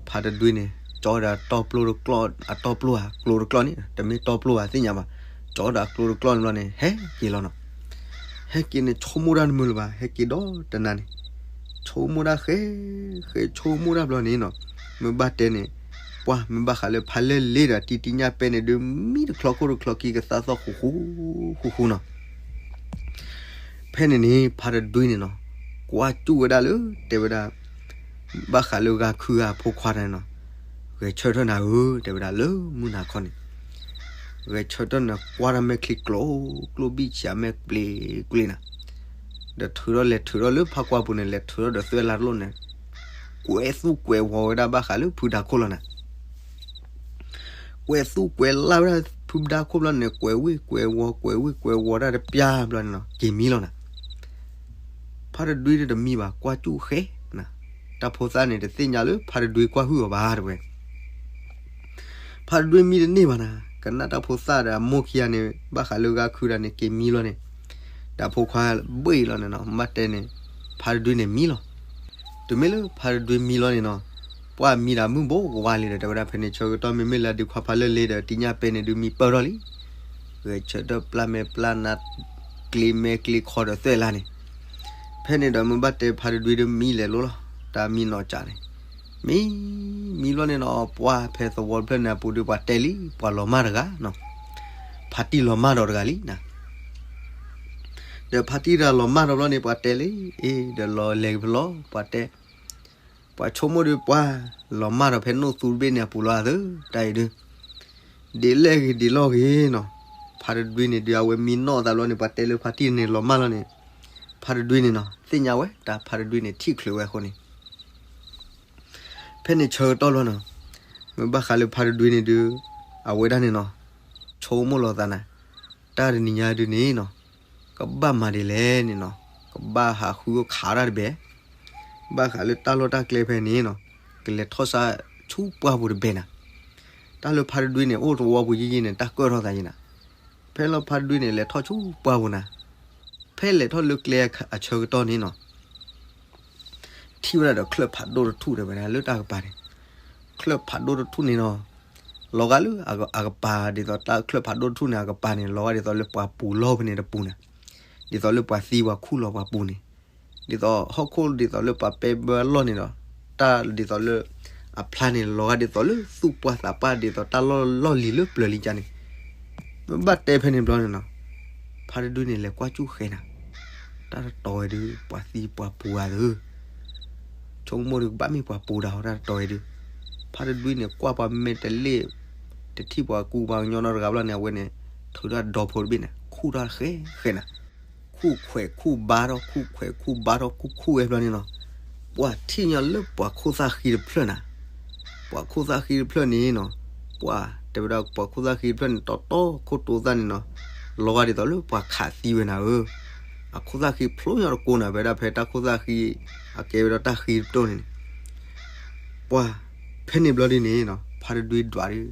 ဖါတဒွံန့ၣ် ကၠီဒီးတီၢ်ပျိတကျီၢ် အတီၢ်ပျိဧါ ကျိတကျီၢ်န့ၣ် တမ့ၢ်တီၢ်ပျိဧါသ့ၣ်ညါဘၣ်, ကၠီဒီးအကျိတကျီၢ်န့ၣ်ဘျီန့ၣ် ဟဲက့ၤလီၤနီၤ, ဟဲက့ၤန့ၣ် ဆိကမိၣ်တၢ်တမုာ်လၢၤဘၣ် ဟဲက့ၤဒီးတနၤန့ၣ်, ဆိကမိၣ်တၢ်ဃဲ ဃဲဆိကမိၣ်တၢ်ဘျီန့ၣ်နီၤ, မ့ၢ်ဘၣ်တဲန့ၣ် ပှၤမ့ၢ်ဘၣ်ဃးလၢဖါလၢလ့ဒီးတံၢ်တံၢ်ညၣ်ပဲန့ၣ်ဒုး မံတချီခိၣ်တချီခံကသါသီၣ်ဃူဃူ ဃူဃူနီၤ ဖဲန့ၣ်န့ၣ် ဖါတဒွံန့ၣ်နီၤ ကွၢ်ကၠူၣ်ဝဲဒၣ်လၢ တဲဝဲဒၣ် ဘၣ်ဃးလၢဂၤခုဂၤအဖိခွါတဂၤန့ၣ်နီၤ, ဂဲၤဆၢထၢၣ်နၤဧၢ တဲဝဲဒၣ်လၢမုၢ်နၤခီန့ၣ်, ဂဲၤဆၢထၢၣ်နၤ ကွၢ်တၢ်မဲာ်ချံကျိ ကျိဘံၣ်ဆံးအမဲာ်ပျ့ၤကျ့နၤ, ဒီးထုးထီၣ်လဲၤထုးထီၣ်လၢဖါကွၢ်ပူၤန့ၣ် လဲၤထုးထီၣ်ဒီးသွဲၣ်လါတလိၣ်န့ၣ်, ကွဲးသူၣ်ကွဲးဝီၤဝဲဒၣ်ဘၣ်ဃးလၢဖုဒါခိၣ်လီၤနၤ ကွဲးသူၣ်ကွဲးလါဝဲဒၣ်ဖုဒါခိၣ်ဘျီန့ၣ် ကွဲးဝ့ၢ်ကွဲးဝီၤ ကွဲးဝ့ၢ်ကွဲးဝီၤတၢ်တပျၢ်ဘျီန့ၣ်နီၤ က့ၤမံလီၤနၤ, ဖါတဒွံတမံဘၣ် ကွၢ်ကၠူၣ်ဃဲနၤ, တၢ်ဖိသၣ်န့ၣ် တသ့ၣ်ညါလၢဖါတဒွံကွၢ်ဟုၣ်အီၤဘၣ်တဲဝဲ ဖါတဒွံမံတန့ၢ်ဘၣ်နၤ, ကနၣ်တၢ်ဖိသၣ်ဒီးအမိၢ်ခံဂၤန့ၣ် ဘၣ်ဃးလၢဂၤခုတဂၤန့ၣ် က့ၤမံလီၤန့ၣ်, ဒီးအဖိခွါဘှ့ၣ်လီၤန့ၣ်နီၤ မ့ၢ်ဘၣ်တဲန့ၣ် ဖါတဒွံန့ၣ်မံလီၤ, တမ့ၢ်လၢဖါတဒွံမံလီၤန့ၣ်နီၤ, ပှၤမံဒီးမုၢ်ဘိးဝါလံဒီး တဲဝဲဒၣ်ဖဲန့ၣ် ဆၢကတီၢ်မ့မ့ၢ်လၢအဒုးခွါဖါလၢလ့ဒီးတံၢ်ညၣ်ပဲန့ၣ်ဒုးမံပၢၢ်ထီၣ်လံ, ဂဲၤဆၢထၢၣ်ပျၢ်မဲာ်ပျၢ်နါ ကျ့မဲာ်ကျ့ခီဒီးသွဲၣ်လါန့ၣ်, ဖဲန့ၣ်ဒီးမ့ၢ်ဘၣ်တဲဖါတဒွံဒုးမံလဲၤလိၤလီၤ, တၢ်မံနီၤကၠးန့ၣ်, မံ မံဘျီန့ၣ်နီၤ ပှၤဖဲသဝီတဖျၢၣ်န့ၣ်အပူၤဒုးပှၤတဲလံ ပှၤလီၤမၢ်တဂၤနီၤ, ဖါတံၢ်လီၤမၢ်ဒီးတဂၤလံနၤ ဒီးဖါတံၢ်တဂၤလီၤမၢ်ဒီးဘျီန့ၣ် ပှၤတဲလံ, အ့ ဒီးလီၤလဲၤကဖဲလီၤ ပှၤတဲ, ပှၤဆိကမိၣ်ဒုးပှၤ လီၤမၢ်ဒီးဖဲနိၣ်သူတဘ့ၣ်န့ၣ်အပူၤလီၤသၢ, တၢ်အံၤဒုး, ဒ်လဲၣ်ဂ့ၤဒ်လီၢ်ဂ့ၤနီၤ, ဖါတဒွံန့ၣ်ဒုး အဝဲမံနီၣ်အသးဘျီန့ၣ် ပှၤတဲလၢဖါတံၢ်န့ၣ်လီၤမၢ်လီၤန့ၣ်, ဖါတဒွံန့ၣ်နီၤ သ့ၣ်ညါဝဲ တၢ်ဖါတဒွံန့ၣ်ထံၣ်ချုးဝဲအဃိန့ၣ် ဖဲန့ၣ်ဆၢကတီၢ်လီၤနီၤ, မ့ၢ်ဘၣ်ဃးလၢဖါတဒွံန့ၣ်ဒုး, အဝဲဒၣ်န့ၣ်နီၤ, ဆိကမိၣ်လီၤသးနၤ, တၢ်တနံၤညါဒုးန့ၣ်နီၤ, ကဘၣ်မၤဒ်လဲၣ်န့ၣ်နီၤ, ကဘၣ်ဟးဃုခးတၢ်တဘဲ, ဘၣ်ဃးလၢတၢ်လီၢ်တၢ်ကျဲဖဲန့ၣ်နီၤ, ကလဲၤထီၣ်စးဆူပှၢ်ပူၤတဘဲနၤ, တၢ်လၢဖါတဒွံန့ၣ် အိၣ်သဝီပူၤယံာ်ယံာ်န့ၣ် တၢ်ကၢၣ်ထီၣ်သးယံာ်နၤ, ဖဲလီၤဖါတဒွံန့ၣ် လဲၤထီၣ်ဆူပှၢ်ပူၤနၤ, ဖဲလဲၤထီၣ်လၢကျဲအဆၢကတီၢ်န့ၣ်နီၤ ထံၣ်ဝဲဒၣ်ဒီးချၢၣ်ဖးဒိၣ်တထူၣ်တဲဝဲဒၣ်လၢတၢ်ကပၤန့ၣ်, ချၢၣ်ဖးဒိၣ်တထူၣ်န့ၣ်နီၤ, လီၤဂာ်လၢအကပၤဒ်သိးတၢ်ချၢၣ်ဖးဒိၣ်တထူၣ်န့ၣ် အကပၤန့ၣ် လီၤဂာ်ဒ်သိးလၢပှၤပူၤလီၢ်ဖဲန့ၣ်တပူၤန့ၣ်, ဒ်သိးလၢပှၤသံပှၤခူၣ်လီၤပှၤပူၤန့ၣ်, ဒ်သိးဟီၣ်ခိၣ်ဒ်သိးလၢပှၤပဲဘၢအလီၢ်န့ၣ်ဒီး, တၢ်ဒ်သိးလၢ အဖျါန့ၣ် လီၤဂာ်ဒ်သိးလၢသူၣ်ပှၢ်သးပှၢ်ဒ်သိးတၢ်လီၢ်လီၢ်လံၤလၢပျၢၤလံကန့ၣ်, မ့ၢ်ဘၣ်တဲဖဲန့ၣ်ဘျီန့ၣ်နီၤ, ဖါတဒွံန့ၣ် လဲၤကွၢ်ကၠူၣ်ဃဲနၤ, တၢ်တတီၤဝဲဒုး ပှၤသံပှၤပူၤဧါသၢ, ဆိကမိၣ်ဒုးကဘၣ်မ့ၢ်ပှၤပူၤဒၣ်ဟီ တၢ်တတီၤဝဲဒုး, ဖါတဒွံန့ၣ် ကွၢ်ပှၤမဲာ်တလ့ၣ်, တထံၣ်ပှၤကူပှၤကညီနီတဂၤဘျီန့ၣ် အဝဲန့ၣ် ထုးထီၣ်ဒီဖိတဘ့ၣ်န့ၣ် ခူၣ်ထီၣ်ဃဲဃဲနၤ, ခူၣ်ခွဲးခူၣ်ဘါထီၣ် ခူၣ်ခွဲးခူၣ်ဘါထီၣ် ခူၣ်ခူၣ်ဝဲဘျီန့ၣ်နီၤ, ပှၤထံၣ်ညီလၢပှၤခိၣ်သၣ်ဃံတဖျၢၣ်နၤ, ပှၤခိၣ်သၣ်ဃံတဖျၢၣ်န့ၣ်နီၤ, ပှၤ တဲဝဲဒၣ်ပှၤခိၣ်သၣ်ဃံတဖျၢၣ်န့ၣ် တီတီခိၣ်တိသၣ်န့ၣ်နီၤ, လီၤဂာ်ဒ်သိးလၢပှၤခးသံဝဲနၤဧၢ, အခိၣ်သၣ်ဃံဖျိညီတကိးနၤ ဖဲဒၣ်ဖဲတၢ်ခိၣ်သၣ်ဃံ အကဲဝဲဒၣ်တၢ်ဃံတတိၢ်န့ၣ်န့ၣ် ပှၤ ဖဲန့ၣ်ဘျီဒ်န့ၣ်နီၤ ဖါတဒွံဒွးဒုး,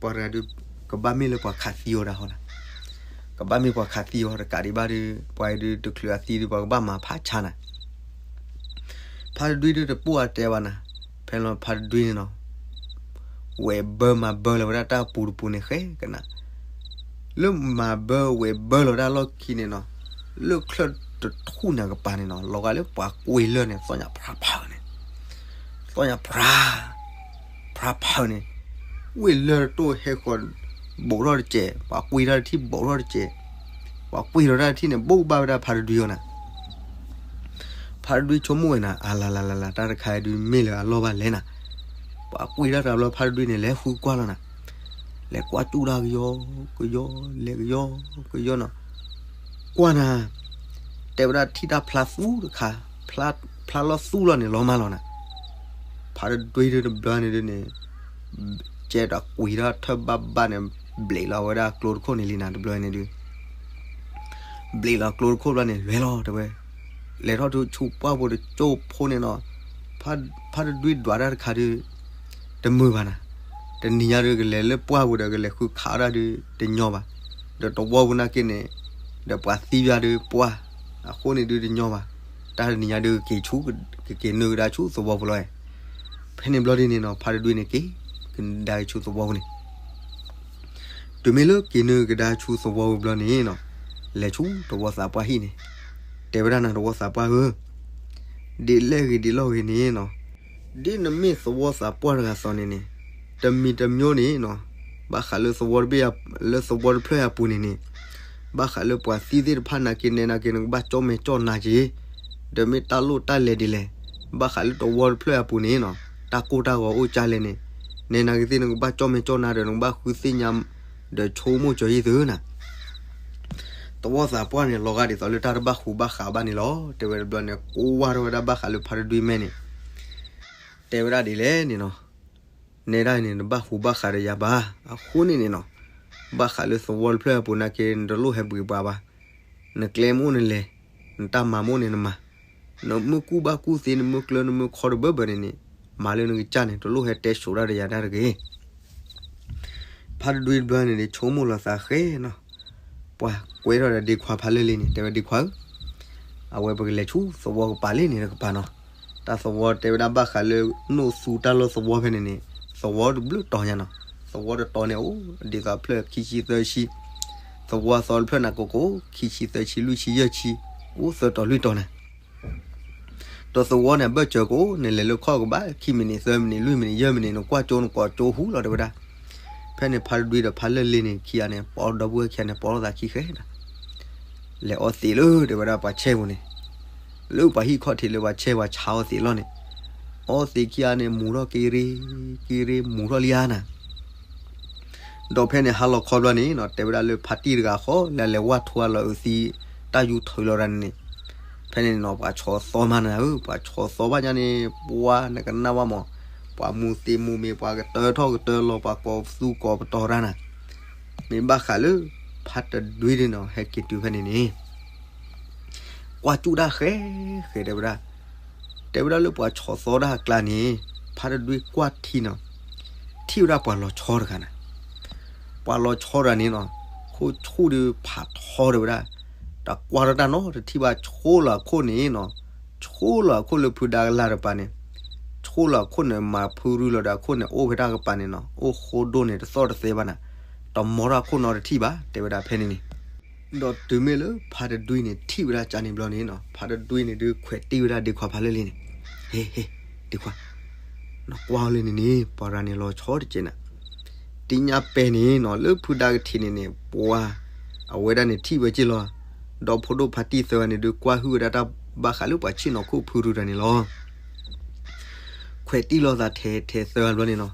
ပှၤတဂၤဒုး ကဘၣ်မ့ၢ်လၢပှၤခးသံအီၤဒၣ်ဟီနၤ, ကဘၣ်မ့ၢ်ပှၤခးသံအီၤတကးဒံးဘၣ်ဒုး ပှၤအံၤဒုးတချုးအသံဒုး ပှၤကဘၣ်မၤဖးဆါနၤ, ဖါတဒွံဒုးတပိၢ်အတဲဘၣ်နၤ, ဖဲလီၤဖါတဒွံန့ၣ်နီၤ ဝဲၢ်ဘၢမၤဘၢလီၤဝဲဒၣ်တၢ်ပူၤတပူၤန့ၣ်ဃဲကနၤ, လၢမၤဘၢဝဲၢ်ဘၢလီၤဒၣ်လီၢ်ခံန့ၣ်နီၤ, လၢချၢၣ်တထူၣ်န့ၣ်ကပၤန့ၣ်နီၤ လီၤဂာ်လၢပှၤကွံာ်လၢၢ်န့ၣ် သီၣ်ညါဖြါဖးန့ၣ်, သီၣ်ညါဖြါ ဖြါဖးန့ၣ်, ဝ့ၢ်လၢၢ်တတိၢ်ဟဲဃီၤ ဘူးထီၣ်တစဲး, ပှၤကွံာ်တၢ်တထံၣ်ဘူးထီၣ်တစဲး, ပှၤကွံာ်ထီၣ်တၢ်တထံၣ်န့ၣ် ဘူးဘၣ်ဝဲဒၣ်ဖါတဒွံအီၤနၤ ဖါတဒွံဆိကမိၣ်ဝဲနၤ အလၤလၤလၤလၤ တၢ်တခါအံၤဒုးမ့ၢ်လၢအလီၢ်ဘၣ်လဲၣ်နၤ, ပှၤကွံာ်တၢ်တဘျီ ဖါတဒွံန့ၣ် လဲၤဃုကွၢ်လီၤနၤ, လဲၤကွၢ်ကၠူၣ်တၢ်ကယီကယီ လဲၤကယီကယီနီၤ, ကွၢ်နၤ, တဲဝဲဒၣ်ထံၣ်တၢ်ဖျါသူတခါ, ဖျါလီၤသူလီၤန့ၣ် လီၤမၢ်လီၤနၤ, ဖါတဒွံဒုးတဘျီန့ၣ်ဒုးန့ၣ် ကဲဒီးကွံာ်ထီၣ်ထၢၣ်ဘၣ်ဘၣ်န့ၣ် ဘျ့းလီၤဝဲဒၣ်ကျိတခိၣ်န့ၣ်လံနၤ တဘျီန့ၣ်ဒုး ဘျ့းလီၤကျိတခိၣ်ဘျီန့ၣ် လဲၤလီၤတဲဝဲ, လဲၤထီၣ်ဆူပှၢ်ပူၤတကၠိဖိန့ၣ်နီၤ, ဖါတဒွံဒွးတၢ်တခါဒုး တမုာ်ဘၣ်နၤ, တနံၤညါဒုးကလဲၤလၢပှၢ်ပူၤဒီးကလဲၤဃုခးအီၣ်တၢ်ဒုးတညီဘၣ်, ဒီးသဝီပူၤနာ်က့န့ၣ် ဒီးပှၤသံယါဒုးပှၢ်, အဃိန့ၣ်ဒုးတညီဘၣ်, တၢ်တနံၤညါဒုးကက့ၤဆူ ကက့ၤနုာ်ကဒါဆူသဝီပူၤလီၤ, ဖဲန့ၣ်ဘျီဒ်န့ၣ်နီၤ ဖါတဒွံန့ၣ်က့ၤ ကဒါက့ၤဆူသဝီပူၤန့ၣ် တုၤမ့ၢ်လၢက့ၤနုာ်ကဒါဆူသဝီပူၤဘျီန့ၣ်နီၤ, လဲၤဆူသဝီသးပှၢ်ဟံၣ်န့ၣ်, တဲဝဲဒၣ်နၤသဝီသးပှၢ်ဧၢ, ဒ်လဲၣ်ဂ့ၤဒ်လဲၣ်ဂ့ၤန့ၣ်နီၤ, ဒ်နမ့ၢ်သဝီသးပှၢ်တဂၤသိးန့ၣ်န့ၣ်, တမံၤတမံၤန့ၣ်နီၤ, ဘၣ်ဃးလၢသဝီတဘ့ၣ် လၢသဝီတဖျၢၣ်အပူၤန့ၣ်န့ၣ်, ဘၣ်ဃးလၢပှၤသံသ့ၣ်တဖၣ်နာ်က့ နဲနာ်က့ နကဘၣ်ကၠီၣ်မဲာ်ကၠီၣ်နါက့ၤ, ဒီးမ့ၢ်တၢ်လိၣ်တၢ်လဲၤဒ်လဲၣ်, ဘၣ်ဃးလၢသဝီတဖျၢၣ်အပူၤန့ၣ်နီၤ, တၢ်ကိၢ်တၢ်ဂီၤအိၣ်ကၢ်လဲၣ်န့ၣ်, နဲနာ်က့သ့ၣ် နကဘၣ်ကၠီၣ်မဲာ်ကၠီၣ်နါဒီး နကဘၣ်ဃုသ့ၣ်ညါ ဒီးဆိကမိၣ်ကၠီၤယံၤသုနၤ သဝီသးပှၢ်န့ၣ် လီၤဂာ်ဒ်သိးလၢတၢ်တဘၣ်ဟူးဘၣ်ဃးဘၣ်န့ၣ်လီၤ. တဲဝဲတဘျီန့ၣ် ကိးဝါထီၣ်ဝဲဒၣ်ဘၣ်ဃးလၢဖါတဒွံမဲန့ၣ်, တဲဝဲဒၣ်ဒ်လဲၣ်န့ၣ်နီၤ, နဲဒၣ်န့ၣ် နဘၣ်ဟူးဘၣ်ဃးဒီးယၤဘၣ်, အဃိန့ၣ်န့ၣ်နီၤ, ဘၣ်ဃးလၢသဝီတဖျၢၣ်အပူၤနာ်က့ နတလိၣ်ဟဲပှ့ၤပှၤဘၣ်, နကျဲမ့ၢ်အိၣ်နလဲၤ, နတၢ်မၤမ့ၢ်အိၣ်န့ၣ်နမၤ, နမ့ၢ်ကူၣ်ဘၣ်ကူၣ်သ့ နမ့ၢ်ကျၢၤနမ့ၢ်ခီတဘၢဘၢန့ၣ်န့ၣ်, မၤလၢနကစၢ်န့ၣ် တလိၣ်ဟဲတဲစိာ်တၢ်ဒီးယၤတၢ်တဂ့ၤ ဖါတဒွံတဘျီန့ၣ်န့ၣ် ဆိကမိၣ်လီၤသးဃဲနီၤ, ပှၤကွဲထီၣ်ဒီးဒ့ခွါဖါလၢလ့န့ၣ် တဲဝဲဒ့ခွါဧၢ, အဝဲပကလဲၤဆူသဝီကပၤလ့န့ၣ်တကပၤနီၤ, တၢ်သဝီတဲဝဲဒၣ်ဘၣ်ဃးလၢနိၣ်သူတၢ်လီၢ်သဝီဖဲန့ၣ်န့ၣ်, သဝီတဘျုးတီၤညါနီၤ, သဝီတတီၤန့ၣ်အိၣ်ဒ်သိးဖျၢၣ်ခံဆံသၢဆံ, သဝီအသီတဖျၢၣ်န့ၣ်ကိးကိး ခံဆံသၢဆံလွံၢ်ဆံယဲၢ်ဆံ, အိၣ်သၢတီၤလွံၢ်တီၤန့ၣ် ဒီးသဝီန့ၣ် အဘၢၣ်စၢၤကိး နလဲၤလၢခီၣ်ကဘၣ် ခံမံးနံး သၢမံးနံး လွံၢ်မံးနံး ယဲၢ်မံးနံး နကွၢ်ကၠိ နကိးကၠိဟူလီၤ တဲဝဲဒၣ်. ဖဲန့ၣ် ဖါတဒွံဒီးဖါလၢလ့န့ၣ် ခံဂၤန့ၣ် ပိာ်ဒီပုၢ်ဝဲၢ်ခံဂၤန့ၣ် ပိာ်လိာ်သးခံဃဲဒၣ်, လဲၤအီသံးလၢ တဲဝဲဒၣ် ပှၤဆဲပူၤန့ၣ်, လၢပှၤဟံၣ်ခီၣ်ထံးလၢပှၤဆဲပှၤဆါအီသံးလီၤန့ၣ်, အီသံးခံဂၤန့ၣ် မူၤထီၣ်က့ၤရ့ က့ၤရ့ မူၤထီၣ်လံဧါနၤ ဒီးဖဲန့ၣ် ဟါလီၤခီဘျီန့ၣ်နီၤ တဲဝဲဒၣ်လၢဖါတံၢ်တဂၤဃီ လဲၤလဲၤဝၣ်ထိအလီၤအုးသံ တၢ်ယူၤထုးလီၤတၢ်န့ၣ်န့ၣ်, ဖဲန့ၣ်နီၤ ပှၤဆီၣ်သီမးနၤဧၢ, ပှၤဆီၣ်သီဘၣ်ညါန့ၣ် ပှၤနကနၣ်ဝဲမး, ပှၤမူၤသံးမူၤမ့ၤ ပှၤကတၢၢ်ထီၣ်ကတၢၢ်လီၤ ပှၤကိးသူကိးပတီၤတၢ်နၤ, မ့ၢ်ဘၣ်ဃးလၢ ဖါတဒွံန့ၣ်နီၤ ဟဲက့ၤတုၤဖဲန့ၣ်န့ၣ် ကွၢ်ကၠူၣ်တၢ်ဃဲဃဲ တဲဝဲဒၣ်, တဲဝဲဒၣ်လၢပှၤဆီၣ်သီတၢ်အကျါန့ၣ် ဖါတဒွံကွၢ်ထံနီၤ, ထံၣ်ဝဲဒၣ်ပှၤလီၤဆီတဂၤနၤ, ပှၤလီၤဆီတဂၤန့ၣ်နီၤ, ခိၣ်ဆူၣ်ဒုးဖးထီတဲဝဲဒၣ်, တၢ်ကွၢ်ထီၣ်တၢ်နီတထံၣ်ဘၣ် ဆိလီၤအခိၣ်န့ၣ်နီၤ, ဆိလီၤအခိၣ်လၢဖုဒါကလၢ်တပၤန့ၣ်, ဆိလီၤအခိၣ်န့ၣ် မၤဖုရူလီၤဒီးအခိၣ်န့ၣ် အိၣ်ဖဲတၢ်ကပၤန့ၣ်နီၤ, အိၣ်ဃိဒိၣ်န့ၣ် တသီၣ်တသဲဘၣ်နၤ, တမီထီၣ်အခိၣ်နီတထံၣ်ဘၣ် တဲဝဲဒၣ်ဖဲန့ၣ်န့ၣ်, ဒီးတုၤမ့ၢ်လၢဖါတဒွံန့ၣ် ထံၣ်ဝဲဒၣ်ကန့ၣ်ဘျီန့ၣ်နီၤ ဖါတဒွံန့ၣ်ဒုးခွဲးတံၢ်ဝဲဒၣ်ဒ့ခွါဖါလၢလ့န့ၣ်, ဟ့ ဟ့ ဒ့ခွါ နကွၢ်အီၤလၢန့ၣ်န့ၣ် ပှၤတဂၤန့ၣ်လီၤဆီတကဲးနၤ, တံညၣ်ပဲန့ၣ်နီၤ လၢဖုဒါကထံးန့ၣ်န့ၣ် ပှၤ အဝဲဒၣ်န့ၣ်ထံၣ်ဝဲက့ၢ်လီၤ, ဒီးဖိဒိၣ်ဖါတံၢ်သၢဂၤန့ၣ်ဒုးကွၢ်ဟုၣ်ဝဲဒၣ်တၢ်ဘၣ်ဃးလၢပှၤဆ့ၣ်နီၤခိၣ်ဖုရူတၢ်န့ၣ်လီၤ. ခွဲးတံၢ်လိာ်သးထဲထဲသၢဂၤဘျီန့ၣ်နီၤ,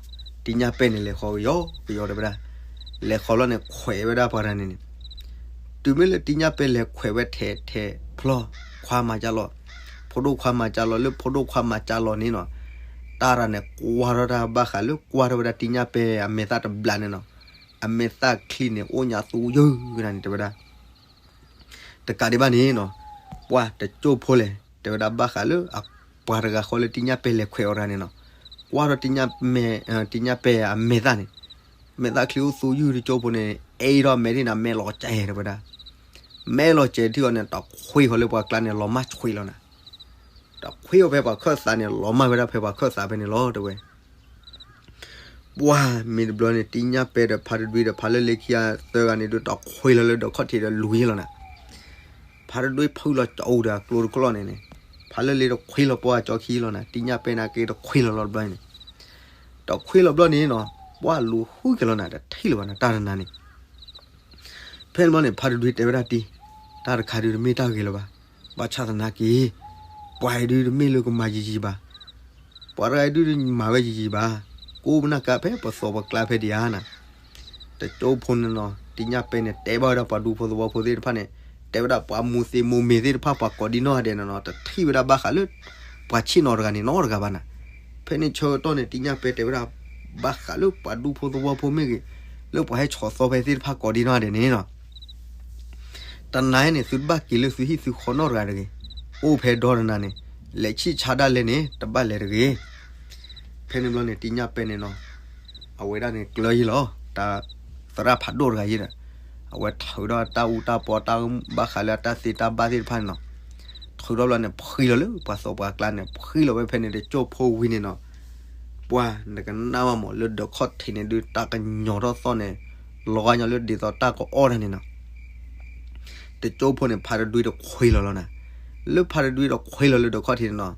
တံညၣ်ပဲန့ၣ်လဲၤဃီကယီကယီတဲဝဲဒၣ်, လဲၤဃီလီၤန့ၣ် ခွဲးဝဲဒၣ်ပှၤတဂၤန့ၣ်န့ၣ်, တုၤမ့ၢ်လၢတံညၣ်ပဲလဲၤခွဲးဝဲထဲထဲဖျီၣ် ခွါမၤကၢ်လီၤ, ဖိဒိၣ်ခွါမၤကၢ်လီၤ လၢဖိဒိၣ်ခွါမၤကၢ်လီၤန့ၣ်နီၤ, တၢ်ရၤန့ၣ်ကွၢ်ထီၣ်တၢ်ဘၣ်ဃးလၢကွၢ်ထီၣ်ဝဲဒၣ်တံညၣ်ပဲအမဲာ်သၣ်တဘျီန့ၣ်နီၤ, အမဲာ်သၣ်ချံန့ၣ် အိၣ်ညါသူယုၢ်ကနၤန့ၣ်တဲဝဲဒၣ် တကးဒံးဘၣ်န့ၣ်နီၤ, ပှၤတကၠိၢ်ဖိလဲၣ် တဲဝဲဒၣ်ဘၣ်ဃးလၢအပှၤတဂၤဃီလၢတံညၣ်ပဲလဲၤခွဲးအီၤတဂၤန့ၣ်နီၤ, ကွၢ်ထီၣ်တံညၣ်ပဲအမဲာ်သၣ်န့ၣ်, မဲာ်သၣ်ချံအိၣ်သူယုၢ်တကၠိၢ်ဖိန့ၣ် အဲၣ်ထီၣ်မဲာ်ထံၣ်န့ၣ် မဲာ်လီၤကဲတဲဝဲဒၣ်, မဲာ်လီၤကဲထံၣ်အီၤန့ၣ် တခွ့ဃီလၢပှၤကျါန့ၣ် လီၤမၢ်ဆွံးလီၤနၤ, တခွ့အီၤဖဲပှၤခၢၣ်သးန့ၣ် လီၤမၢ်ဝဲဒၣ်ဖဲပှၤခၢၣ်သးဖဲန့ၣ်လီၤတဲဝဲ ပှၤမ့ၢ်တဘျီန့ၣ် တံညၣ်ပဲဒီးဖါတဒွံဒီးဖါလၢလ့ခံဂၤသၢဂၤန့ၣ်ဒုး တခွ့လီၤလၢဒၢးခီၣ်ထံးဒီးလွံၢ်လီၤနၤ, ဖါတဒွံဖုလီၤကၠီအူဒီးအကျိတကျီၢ်န့ၣ်န့ၣ်, ဖါလၢလ့တခွ့လီၤပှၤကၠီခံလီၤနၤ, တံညၣ်ပဲန့ၣ်က့တခွ့လီၤလီၤတဘျီန့ၣ်, တခွ့လီၤဘျီန့ၣ်နီၤ, ပှၤလူၤဟုက့ၤလီၤနၤ တထံၣ်လၢၤဘၣ်နၤ တၢ်တနၤန့ၣ် ဖဲန့ၣ်ဘျီန့ၣ် ဖါတဒွံတဲဝဲဒၣ်တံ, တၢ်တခါဒုးတမ့ၢ်တၢ်ဂ့ၤလၢၤဘၣ်, ဘၣ်ဆၣ်သနာ်က့ ပှၤအံၤဒုးတမ့ၢ်လၢကမၤယံာ်ယံာ်ဘၣ်, ပှၤတဂၤအံၤဒုးမၤဝဲယံာ်ယံာ်ဘၣ်, ကိးပနၢ်ကါဖဲပသီပကျါဖဲဒံးဧါနၤ, တကၠိဖိန့ၣ်နီၤ တံညၣ်ပဲန့ၣ် တဲဘၣ်ဝဲဒၣ်ပှၤဒူဖိသဝီဖိသ့ၣ်တဖၣ်န့ၣ်, တဲဝဲဒၣ်ပှၤမူၤသ့မူၤမ့ၤသ့ၣ်တဖၣ် ပှၤကိးဒံနီၢ်ဂၤဒဲးန့ၣ်နီၤ တထံၣ်ဝဲဒၣ်ဘၣ်ဃးလၢ ပှၤဆ့ၣ်နီၤတဂၤန့ၣ်နီတဂၤဘၣ်နၤ, ဖဲန့ၣ်ဆၢကတီၢ်န့ၣ် တံညၣ်ပဲတဲဝဲဒၣ် ဘၣ်ဃးလၢပှၤဒူဖိသဝီဖိမ့ၢ်ဂ့ၤ, လၢပှၤဟဲဆီၣ်သီဖဲသ့ၣ်တဖၣ်ကိးဒံနီၢ်ဂၤဒဲးန့ၣ်နီၤ တနၤန့ၣ် သုတဘၣ်က့ၤလၢသုဟံၣ်သုဃီနီတဂၤတဂ့ၤ, အိၣ်ဖဲဒီတနၤန့ၣ် လဲၤဆံၣ်ဆါဒၣ်လဲာ်န့ၣ် တဘၣ်လဲၤတဂ့ၤ. ဖဲန့ၣ်ဘျီန့ၣ် တံညၣ်ပဲန့ၣ်နီၤ အဝဲဒၣ်န့ၣ်ကျၢၤယံလီၤ တၢ်သရၣ်ဖးဒိၣ်တဂၤယံဒီး အဝဲထုးဒီးတၢ်အူတၢ်ပီ တၢ်ဘၣ်ဃးလၢအတၢ်သ့တၢ်ဘၣ်သ့ၣ်တဖၣ်န့ၣ်နီၤ ထုးထီၣ်ဘျီန့ၣ် ဖှံလီၤလၢပှၤသီပှၤကျါန့ၣ် ဖှံလီၤဝဲဖဲန့ၣ် တကၠိၢ်ဖိဝံၤန့ၣ်နီၤ ပှၤနကနၣ်ဘၣ်မး လၢဒၢးခီၣ်ထံးန့ၣ်ဒုး တၢ်ကညီၤထီၣ်သီၣ်န့ၣ် လီၤဂာ်ညီလၢဒ်သိးတၢ်ကအီၣ်တၢ်န့ၣ်နီၤ တကၠိၢ်ဖိန့ၣ် ဖါတဒွံတခွ့လီၤလီၤနၤ, လၢဖါတဒွံတခွ့လီၤလၢဒၢးခီၣ်ထံးန့ၣ်နီၤ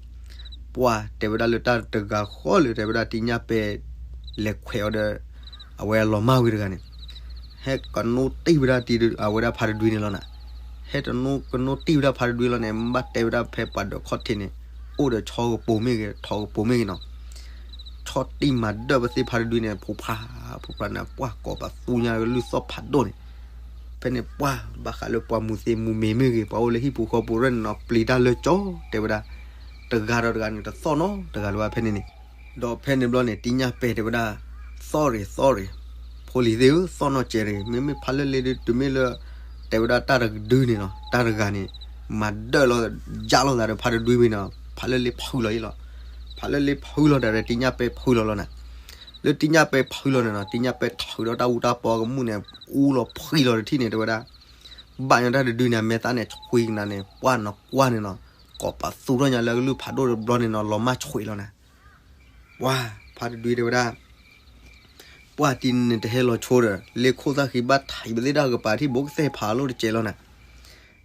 ပှၤတဲဝဲဒၣ်လၢတၢ်တဂၤဃီလၢတဲဝဲဒၣ်တံညၣ်ပဲ လဲၤခွဲးအီၤဒီး အဝဲလီၤမၢ်ဝံၤတဂၤန့ၣ် ဟဲကနိးတံၢ်ဝဲဒၣ်တံၢ်အဝဲဒၣ်ဖါတဒွံန့ၣ်လီၤနၤ, ဟဲတနိးကနိးတံၢ်ဝဲဒၣ်ဖါတဒွံလီၤန့ၣ် ဘၣ်တဲဝဲဒၣ်ဖဲပှၤဒၢးခီၣ်ထံးန့ၣ် အိၣ်ဒီးဆီကပိၤမ့ၢ်ဂ့ၤ ထိးကပိၤမ့ၢ်ဂ့ၤနီၤ ဆီတံၢ်မၤဒၢၣ်ပသ့ၣ်ဖါတဒွံန့ၣ် ဖိဖး ဖိဖးန့ၣ် ပှၤကိးပသူညါကလုၢ်သီၣ်ဖးဒိၣ်န့ၣ် ဖဲန့ၣ်ပှၤဘၣ်ဃးလၢပှၤမူၤသ့မူၤမ့ၤမ့ၢ်ဂ့ၤ ပှၤအိၣ်လၢဟံၣ်ပူၤဃီပူၤရဲၣ်န့ၣ်နီၤ ပျံၤတၢ်လၢကၠီ တဲဝဲဒၣ် တဂၤဒီးတဂၤန့ၣ် တသီၣ်နီတဂၤလၢၤဘၣ်ဖဲန့ၣ်န့ၣ် ဒီးဖဲန့ၣ်ဘျီန့ၣ် တံညၣ်ပဲတဲဝဲဒၣ် သီၣ်ရ့ၣ်သီၣ်ရ့ၣ် ဖိလံၤသ့ၣ်ဧၢ သီၣ်နီၢ်ကဲးရ့ၣ် မ့မ့ၢ်ဖါလၢလ့ဒုး တုၤမ့ၢ်လၢ တဲဝဲဒၣ်တၢ်တဒုန့ၣ်နီၤ တၢ်တဂၤန့ၣ် မၤဒၢၣ်လီၤ ယၢ်လီၤသးဒီးဖါတဒွံဝံၤန့ၣ် ဖါလၢလ့ဖုလီၤယံလီၤ ဖါလၢလ့ဖုလီၤဒီး တံညၣ်ပဲဖုလီၤလီၤနၤ လၢတံညၣ်ပဲဖုလီၤန့ၣ်နီၤ တံညၣ်ပဲထုးဒီးတၢ်အူတၢ်ပီကမူၣ်န့ၣ် အူလီၤဖှံလီၤတထံၣ်န့ၣ် တဲဝဲဒၣ် ဘၣ်ညီတၢ်တဒုန့ၣ် အမဲာ်သၣ်န့ၣ်ဆွံကနၤန့ၣ် ပှၤနီၢ်ကွၢ်န့ၣ်နီၤ ကိးပသူထီၣ်ညါလၢကလုၢ်ဖးဒိၣ်တဘျီန့ၣ်နီၤ လီၤမၢ်ဆွံးလီၤနၤ ပှၤ ဖါတဒွံတဲဝဲဒၣ် ပှၤတံၤန့ၣ်တဟဲလီၤဆိဒီး လ့ခိၣ်သၣ်ဃံဘၣ်ထံးပသ့ၣ်တၢ်ကပၤထံၣ်ဘိကသဲၣ်ဖးလိၣ်တကဲးလီၤနၤ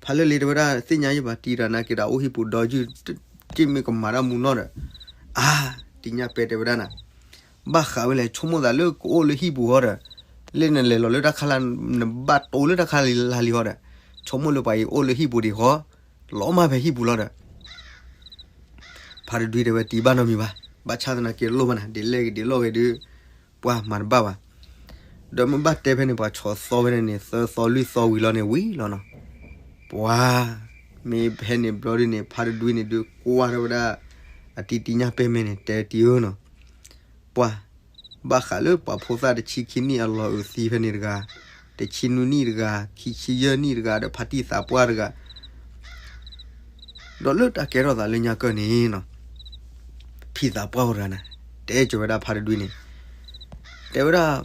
ဖါလၢလ့တဲဝဲဒၣ် သ့ၣ်ညါယဘၣ် တံၤတၢ်နာ်က့ၤဒီးအိၣ်ဟံၣ်ပူၤဒီးယုၢ် တ့ၢ်မ့ၢ်ကမၤတၢ်မူနီၢ်ဒီး အါ တံညၣ်ပဲတဲဝဲဒၣ်နၤ ဘၣ်ဃးဝဲလဲၣ် ဆိကမိၣ်သးလၢကအိၣ်လၢဟံၣ်ပူၤဃီဒီး လၢနလဲၤလီၤလၢတၢ်ခါလၢ နဘၣ်တိၤလၢတၢ်ခါလၢလံဃီဒီး ဆိကမိၣ်လၢပှၤအံၤအိၣ်လၢဟံၣ်ပူၤဒံးဃီ လီၤမၢ်ဖဲဟံၣ်ပူၤလီၤဒီး ဖါတဒွံတဲဝဲတံၤဘၣ်နီတမံၤဘၣ် ဘၣ်ဆၣ်သနာ်က့လိၣ်ဘၣ်နၤ ဒ်လဲၣ်ဂ့ၤဒ်လဲၣ်ဂ့ၤဒုး ပှၤမၤတဘၣ်ဘၣ် ဒီးမ့ၢ်ဘၣ်တဲဖဲန့ၣ် ပှၤဆီၣ်သီဖဲန့ၣ်န့ၣ် သၢသီလွံၢ်သီဝံၤလီၤန့ၣ်ဝံၤလီၤနီၤ ပှၤ မ့ၢ်ဖဲန့ၣ်ဘျီဒ်န့ၣ် ဖါတဒွံန့ၣ်ဒုးကွၢ်ထီၣ်ဝဲဒၣ် အတံၤတံညၣ်ပဲမဲာ်န့ၣ် တဲတံၤဧၢနီၤ ပှၤ ဘၣ်ဃးလၢပှၤဖိသၣ်တဆံခံနံၣ်အလီၢ်အုးသံဖဲန့ၣ်တဂၤ, တဆံနွံနံၣ်တဂၤ, ခံဆံယဲၢ်နံၣ်တဂၤ, ဒီးဖါတံၢ်သးပှၢ်တဂၤ, ဒီးလၢတၢ်ကဲထီၣ်သးလၢညါကၢၢ်န့ၣ်နီၤ, ဖံသးပှၢ်အိၣ်တဂၤန့ၣ် တဲကၢၤဝဲဒၣ်ဖါတဒွံန့ၣ်, တဲဝဲဒၣ်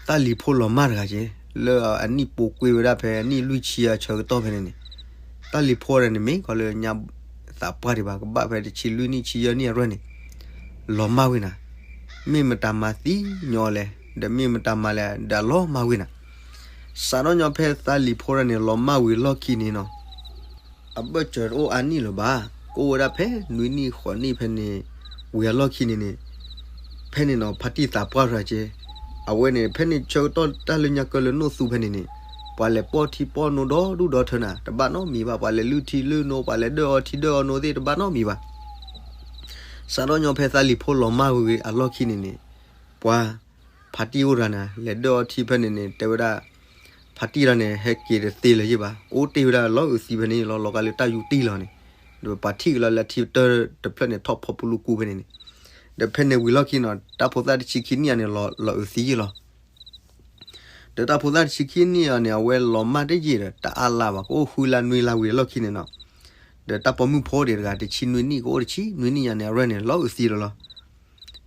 တၢ်လံၤဖိလီၤမၢ်တဂၤက့, လၢအနံၣ်ပိာ်ကွံာ်ဝဲဒၣ်ဖဲအနံၣ်လွံၢ်ဆံအဆၢကတီၢ်ဖဲန့ၣ်န့ၣ်, တၢ်လံၤဖိဒီးန့ၣ်မ့ၢ်ကီးလၢညါသးပှၢ်ဒံးဘၣ် ကဘၣ်ဖဲတဆံလွံၢ်နံၣ်ဆံယဲၢ်နံၣ်အရွဲၢ်န့ၣ်, လီၤမၢ်ဝံၤနၤ, မ့ၢ်မတၤမၤသံညီလဲၣ်, ဒီးမ့ၢ်မတၤမၤလဲၣ် ဒီးလီၤမၢ်ဝံၤနၤ, စးထီၣ်ညီဖဲတၢ်လံၤဖိဒီးန့ၣ် လီၤမၢ်ဝံၤလီၢ်ခံန့ၣ်နီၤ, အဘၢၣ်စၢၤတအိၣ်အါနံၣ်လၢၤဘၣ်, ကအိၣ်ဝဲဒၣ်ဖဲနွံနံၣ်ဃိးနံၣ်ဖဲန့ၣ်, ဝံၤအလီၢ်ခံန့ၣ်န့ၣ်, ဖဲန့ၣ်နီၤ ဖါတံၢ်သးပှၢ်ရၤက့, အဝဲန့ၣ် ဖဲန့ၣ်ဆၢကတီၢ်တၢ်လၢညါကၢလၢနိၣ်သူဖဲန့ၣ်န့ၣ်, ပှၤလဲၤပိာ်ထံပိာ်နိဒီဒူၣ်ဒီထၢနၤ တဘၣ်နီတမံၤဘၣ်, ပှၤလဲၤလုၢ်ထံလုၢ်နိ ပှၤလဲၤဒၢၣ်အီထံဒၢၣ်အီနိသ့ၣ် တဘၣ်နီတမံၤဘၣ်. စးထီၣ်ညီဖဲသးလံၤဖိလီၤမၢ်ဝံၤအလီၢ်ခံန့ၣ်န့ၣ်, ပှၤ ဖါတံၢ်အိၣ်တဂၤန့ၣ် လဲၤဒၢၣ်အီထံဖဲန့ၣ်န့ၣ် တဲဝဲဒၣ်, ဖါတံၢ်တဂၤန့ၣ် ဟဲက့ၤတသ့လၢၤယ့ၢ်ဘၣ်, အိၣ်တ့ၢ်ဝဲဒၣ်လီၤအုးသံဖဲန့ၣ်လီၤ, လီၤဂာ်လၢတၢ်ယူးတံၢ်လီၤန့ၣ်, ဒီးပှၤထံၣ်က့ၤလီၤလၢထံတၢၢ်တဖျၢၣ်န့ၣ် ထီၣ်ဖီပူၤလူၤကူဖဲန့ၣ်န့ၣ်, ဒီးဖဲန့ၣ်ဝံၤလီၢ်ခံနီၤ တၢ်ဖိသၣ်တဆံခံနံၣ်အံၤန့ၣ် လီၤအုးသံယ့ၢ်လီၤ. ဒီးတၢ်ဖိသၣ်တဆံခံနံၣ်အံၤန့ၣ် အဝဲလီၤမၢ်တယံာ်ဒီး တအါလါဘၣ် ကအိၣ်ဃုလါနွံလါဝံၤအလီၢ်ခံန့ၣ်နီၤ, ဒီးတၢ်ပိာ်မုၣ်ဖိဒံးတဂၤ တဆံနွံနံၣ် ကအိၣ်တဆံနွံနံၣ်ယါန့ၣ် အရဲၣ်န့ၣ် လီၤအုးသံဒီးလီၤ.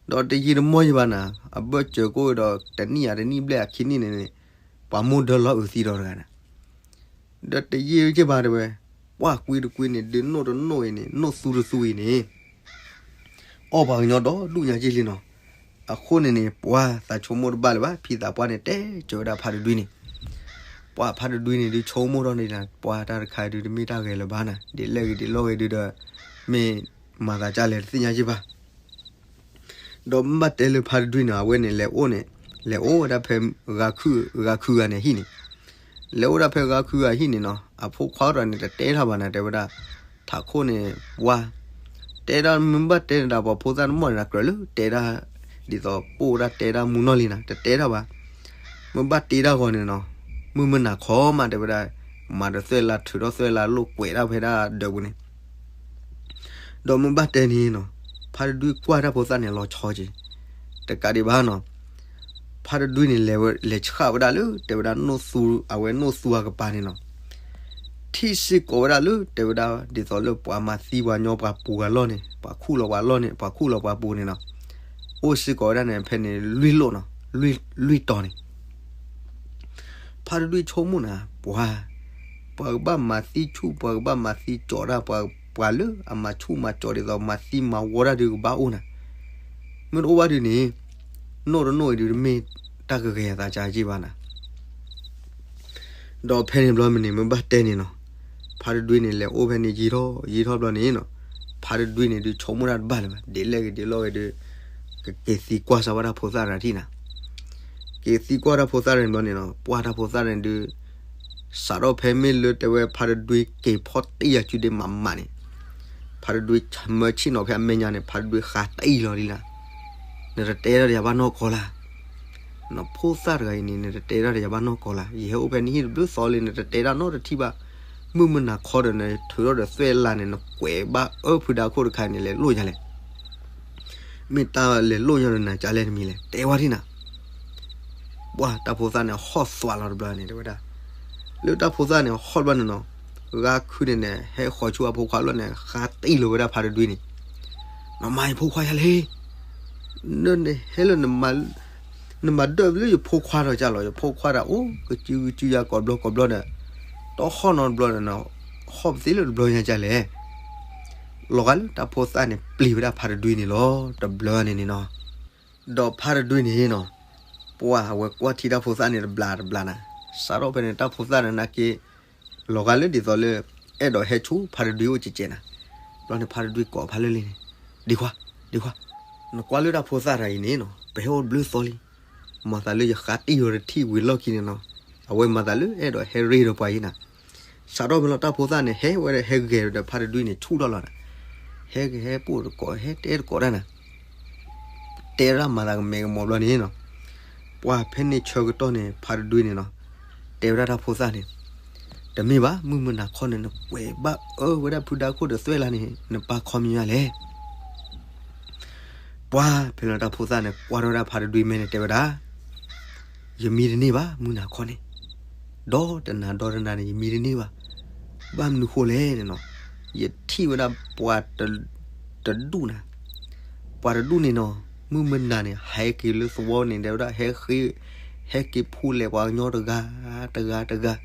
ဒီးတယံာ်တမီၢ်ယံၤဘၣ်နၤ, အဘၢၣ်စၢၤကအိၣ်ဒီးတနံၣ်ယါတနံၣ်ဘျဲၣ်အခံနံၣ်န့ၣ်န့ၣ်, ပှၤမိၢ်ဒၢလီၤအုးသံဒီးတဂၤန့ၣ် ဒီးတယံာ်က့ၤဘၣ်တဲဝဲ, ပှၤကွံတကွံန့ၣ် ဒုးနိၣ်တနိၣ်အံၤန့ၣ် နိၣ်သူတသူအံၤန့ၣ်, အီၣ်ပှၤကညီဒီဒူၣ်ညါက့လံနီၤ. အဃိန့ၣ်န့ၣ် ပှၤသးဆိကမိၣ်တဘၣ်လၢၤဘၣ်, ဖံသးပှၢ်န့ၣ် တဲစၢၤဝဲဒၣ်ဖါတဒွံန့ၣ်, ပှၤဖါတဒွံန့ၣ် ဒုးဆိကမိၣ်ထီၣ်န့ၣ်, ပှၤတၢ်တခါဒုးတမ့ၢ်တၢ်ဂဲၤလၢၤဘၣ်နၤ, ဒ်လဲၣ်ဂ့ၤဒ်လဲၣ်ဂ့ၤဒုးဒီး, မ့ၢ်မၤသးဒ်လဲၣ်တသ့ၣ်ညါက့ဘၣ် ဒီးမ့ၢ်ဘၣ်တဲလၢဖါတဒွံန့ၣ် အဝဲန့ၣ်လဲၤအိၣ်န့ၣ်, လဲၤအိၣ်ဝဲဒၣ်ဖဲ ဂၤခုဂၤဟံၣ်န့ၣ်, လဲၤအိၣ်ဒၣ်ဖဲဂၤခုဂၤဟံၣ်န့ၣ်နီၤ, အဖိခွါတဂၤန့ၣ် တတဲတၢ်ဘၣ်နၤ တဲဝဲဒၣ်, ထးခိၣ်န့ၣ်, ပှၤ, တဲဒၣ်မ့ၢ်ဘၣ်တဲန့ၣ်ဒီး ပှၤဖိသၣ်တမီၢ်န့ၣ် ကြၢးလၢတဲဒၣ်, ဒ်သိးပိၢ်ဝဲဒၣ်တဲဒၣ်မူနီၢ်လံနၤ တတဲတၢ်ဘၣ်, မ့ၢ်ဘၣ်တဲတၢ်ဂီၤန့ၣ်နီၤ, မုၢ်မနၤခီမးတဲဝဲဒၣ်, မၤဒီးသွဲၣ်လါထုးထီၣ်သွဲၣ်လါလိာ်ကွဲးဒၣ်ဖဲဒၣ်ဒၢးပူၤန့ၣ် ဒီးမ့ၢ်ဘၣ်တဲန့ၣ်နီၤ, ဖါတဒွံကွၢ်တၢ်ဖိသၣ်န့ၣ်လီၤဆီက့ၤ, တကးဒံးဘၣ်နီၤ, ဖါတဒွံန့ၣ် လဲၤဆှၣ်ဝဲဒၣ်လၢ တဲဝဲဒၣ် အဝဲနိၣ်သူအကပၤန့ၣ်နီၤ, ထံၣ်စ့ၢ်ကီးဝဲဒၣ်လၢ တဲဝဲဒၣ် ဒ်သိးလၢပှၤမၤသံပှၤညီပှၤပူၤအလီၢ်န့ၣ် ပှၤခူၣ်လီၤပှၤလီၢ်န့ၣ် ပှၤခူၣ်လီၤပှၤပူၤန့ၣ်နီၤ, အိၣ်စ့ၢ်ကီးဝဲဒၣ်န့ၣ် ဖဲန့ၣ်လွံၢ်လိာ်နီၤ, လွံၢ်တီၤန့ၣ် ဖါတဒွံဆိကမိၣ်နၤ ပှၤ, ပှၤကဘၣ်မၤသံဆူၣ် ပှၤကဘၣ်မၤသံကၠီးတၢ် ပှၤလၢအမၤဆူၣ်မၤကၠီးဒ်သိးမၤသံမၤဝီတၢ်ဒုးကဘၣ်အိၣ်နၤ, မ့ၢ်တအိၣ်ဘၣ်ဒုးန့ၣ်, နိၣ်တနိၣ်အံၤဒုးတမ့ၢ်တၢ်ကဂဲၤအသးကါက့ဘၣ်နၤ ဒီးဖဲန့ၣ်ဘျီမ့ၢ်န့ၣ် မ့ၢ်ဘၣ်တဲန့ၣ်နီၤ, ဖါတဒွံန့ၣ် လဲၤအိၣ်ဖဲန့ၣ်ယံာ်ထီၣ်ယံာ်ထီၣ်ဘျီန့ၣ်နီၤ, ဖါတဒွံန့ၣ် ဒုးဆိကမိၣ်တၢ်တဘၣ်လၢၤဘၣ် ဒ်လဲၣ်ဂ့ၤဒ်လဲၣ်ဂ့ၤဒုး, ကက့ၤသံကွၢ်စၢၤဝဲဒၣ်ဖိသၣ်တဂၤထံၣ်နၤ, က့ၤသံကွၢ်တၢ်ဖိသၣ်တဂၤန့ၣ်ဘျီန့ၣ်နီၤ ပှၢ်တၢ်ဖိသၣ်တဂၤန့ၣ်ဒုး စးထီၣ်ဖဲမ့ၢ်လၢတဲဝဲဖါတဒွံက့ၤဖီၣ်တ့ၢ်ယၤစုဒ့မးမးန့ၣ်, ဖါတဒွံမၢဆ့ၣ်နီၤဖဲအမဲာ်ညါန့ၣ် ဖါတဒွံဃါတံၢ်လီၤလံလၢ, နတတဲတၢ်ဒီးယၤဘၣ်နီၢ်ကီၢ်လၢ်, နဖိသၣ်တဂၤအံၤန့ၣ် နတတဲတၢ်ဒီးယၤဘၣ်နီၢ်ကီၢ်လၢ် ယဟဲအိၣ်ဖဲနဟံၣ်တဘျုးသီလံ နတတဲတၢ်နီတထံၣ်ဘၣ်, မုၢ်မနၤခီဒီးနထုးထီၣ်ဒီးသွဲၣ်လါန့ၣ် နကွဲးဘၣ်အၢဖုဒါခိၣ်တခါန့ၣ် လဲၤလိၣ်ယၤလဲၣ် မ့ၢ်တၢ်လဲၤလိၣ်ညီဒီးနၤကလဲၣ်တမံၤလဲၣ် တဲဝဲထံၣ်နၤ, ပှၢ်တၢ်ဖိသၣ်န့ၣ် ဟီၣ်သွးလီၤတဘျီန့ၣ် တဲဝဲဒၣ်, လၢတၢ်ဖိသၣ်န့ၣ် ဟီၣ်တဘျီန့ၣ်နီၤ, ဂၤခုန့ၣ်န့ၣ် ဟဲဃီၤဆူအဖိခွါလီၢ်န့ၣ် ဃါတံၢ်လီၤဝဲဒၣ်ဖါတဒွံန့ၣ်, နမၤယဖိခွါယၤလဲၣ်, နဟဲလၢ နမၤဒၢၣ်လၢယဖိခွါဒီးကၢ်လီၤ ယဖိခွါတၢ်အိၣ် ကစုကစုယၤကိးဘျီကိးဘျီဒီး, တဟီၣ်နီတဘျီဒီး ဟီၣ်ပသ့လၢတဘျီညါကလဲၣ်, လီၤဂာ်လၢတၢ်ဖိသၣ်န့ၣ် ပျံၤဝဲဒၣ်ဖါတဒွံန့ၣ်လီၤ တဘျီန့ၣ်န့ၣ်နီၤ, ဒီးဖါတဒွံန့ၣ်နီၤ, ပှၢ်အဝဲကွၢ်ထံတၢ်ဖိသၣ်န့ၣ်တဘျးတဘျးနၤ, စးထီၣ်ဖဲန့ၣ် တၢ်ဖိသၣ်န့ၣ်နာ်က့ လီၤဂာ်လၢဒ်သိးလၢ အဲၣ်ဒိးဟဲဆူဖါတဒွံအိၣ်ကဲးကဲးနၤ, ဘျီန့ၣ်ဖါတဒွံကိးဖါလၢလံန့ၣ်, ဒံခွါ, ဒံခွါ, နကွၢ်လၢတၢ်ဖိသၣ်တဂၤအံၤန့ၣ်နီၤ ပဟဲအိၣ်တဘျုးသီလံ, မၤသးလၢယဃါတံၢ်ဝဲတထံၣ်ဝံၤလီၢ်ခံန့ၣ်နီၤ, အဝဲမၤသးလၢအဲၣ်ဒိးဟဲရ့ဒီးပှၤအံၤနၤ, စးထီၣ်ဖဲလီၤတၢ်ဖိသၣ်န့ၣ် ဟဲဝဲဒီးဟဲဂဲၤဒီးဖါတဒွံန့ၣ်ဆူၣ်ထီၣ်လီၤနၤ, ဟဲကဟဲပိာ်တကိး ဟဲတဲတကိးတၢ်နၤ တဲဝဲဒၣ်မၤသးကမဲာ်ကမီၤဘျီန့ၣ်နီၤ, ပှၢ်ဖဲန့ၣ်ဆၢကတီၢ်န့ၣ် ဖါတဒွံန့ၣ်နီၤ, တဲဝဲဒၣ်တၢ်ဖိသၣ်န့ၣ်, တမ့ၢ်ဘၣ် မုၢ်မနၤခီန့ၣ် နကွဲးဘၣ်အၢဝဲဒၣ်ဖုဒါခိၣ်ဒီးသွဲၣ်လါန့ၣ် နပၢ်ခီမညီလဲၣ် ပှၢ်ဖဲလီၤတၢ်ဖိသၣ်န့ၣ် ကွၢ်ထီၣ်ဝဲဒၣ်ဖါတဒွံမဲန့ၣ် တဲဝဲဒၣ်, ယမံတန့ၢ်ဘၣ် မုၢ်နၤခီန့ၣ်, ဒီတနၤဒီတနၤန့ၣ် ယမံတန့ၢ်ဘၣ်, ဘၣ်မနုၤဃိလဲၣ်န့ၣ်နီၤ, ယထံၣ်ဝဲဒၣ်ပှၤတဒူၣ်နၤ, ပှၤတဒူၣ်န့ၣ်နီၤ, မုၢ်မနၤန့ၣ် ဟဲက့ၤလၢသဝီန့ၣ် တဲဝဲဒၣ် ဟဲဃ့, ဟဲက့ၤဖူလဲၤပှၤကညီတဂၤ, တဂၤတဂၤ,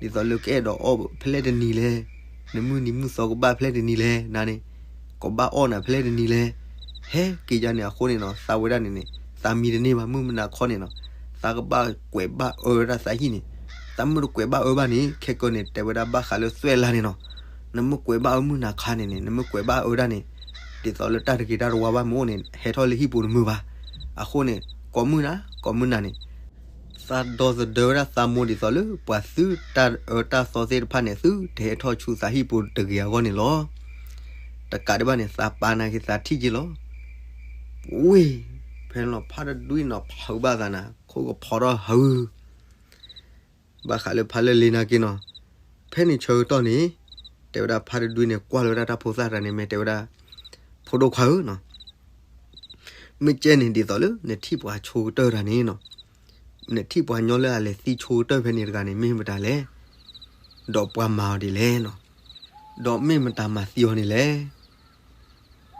ဒ်သိးလၢကအဲၣ်ဒိးအီၣ်ဖဲလဲၣ်တနံၤလဲၣ်, နမုၢ်နံၤမုၢ်သီကဘၣ်ဖဲလဲၣ်တနံၤလဲၣ်, နၤန့ၣ်, ကဘၣ်အီၣ်နၤဖဲလဲၣ်တနံၤလဲၣ်, ဟဲက့ၤယါန့ၣ် အဃိန့ၣ်နီၤ သးဝဲဒၣ်န့ၣ်န့ၣ် သးမံတန့ၢ်ဘၣ် မုၢ်မနၤခီန့ၣ်နီၤ, သးကဘၣ်ကွဲးဘၣ်အၢဝဲဒၣ်သးဟံၣ်န့ၣ်, သးမုၢ်တကွဲးဘၣ်အၢဘၣ်န့ၣ် ခဲကၢန့ၣ် တဲဝဲဒၣ်ဘၣ်ဃးလၢသွဲၣ်လါန့ၣ်နီၤ, နမုၢ်ကွဲးဘၣ်အၢမုၢ်နၤခီန့ၣ်န့ၣ် နမုၢ်ကွဲးဘၣ်အၢဒၣ်န့ၣ်, ဒ်သိးလၢတၢ်တဂ့ၤတၢ်တဝါဘၣ်မ့ၢ်အိၣ်န့ၣ် ဟဲထီၣ်လၢဟံၣ်ပူၤတမုာ်ဘၣ်, အဃိန့ၣ် ကိးမုၢ်နၤ ကိးမုၢ်နၤန့ၣ် သးဒီသဒၢဝဲဒၣ်သးမိၢ်ဒ်သိးလၢ ပှၤသုတၢ်အၢတၢ်သီသ့ၣ်တဖၣ်န့ၣ် သုတဟဲထီၣ်ဆူသးဟံၣ်ပူၤတဂ့ၤအဂီၢ်န့ၣ်လီၤ. တကးဒံးဘၣ်န့ၣ် သးပာ်နာ်က့ၤသးထံၣ်က့ၤလီၤ. ဝ့ၢ် ဖဲန့ၣ်လီၤ ဖါတဒွံနီၤ ဖုးဘၣ်သးနၤ ခိၣ်ကဖီထီၣ်ဟု ဘၣ်ဃးလၢဖါလၢလ့နာ်က့နီၤ, ဖဲန့ၣ်ဆၢကတီၢ်န့ၣ် တဲဝဲဒၣ်ဖါတဒွံန့ၣ် ကွၢ်လီၤဝဲဒၣ်တၢ်ဖိသၣ်တဂၤန့ၣ် မ့ၢ်တဲဝဲဒၣ် ဖိဒိၣ်ခွါဧၢနီၤ, မ့ၢ်ကဲန့ၣ်ဒ်သိးလၢနထံၣ်ပှၤဆိကတၢၢ်တဂၤန့ၣ်နီၤ, နထံၣ်ပှၤကညီလၢအလဲၤသံဆိကတၢၢ်ဖဲန့ၣ်တဂၤန့ၣ် မ့ၢ်မတၤလဲၣ်, ဒီးပှၤမၤအီၤဒ်လဲၣ်နီၤ, ဒီးမ့ၢ်မတၤမၤသံအီၤန့ၣ်လဲၣ်.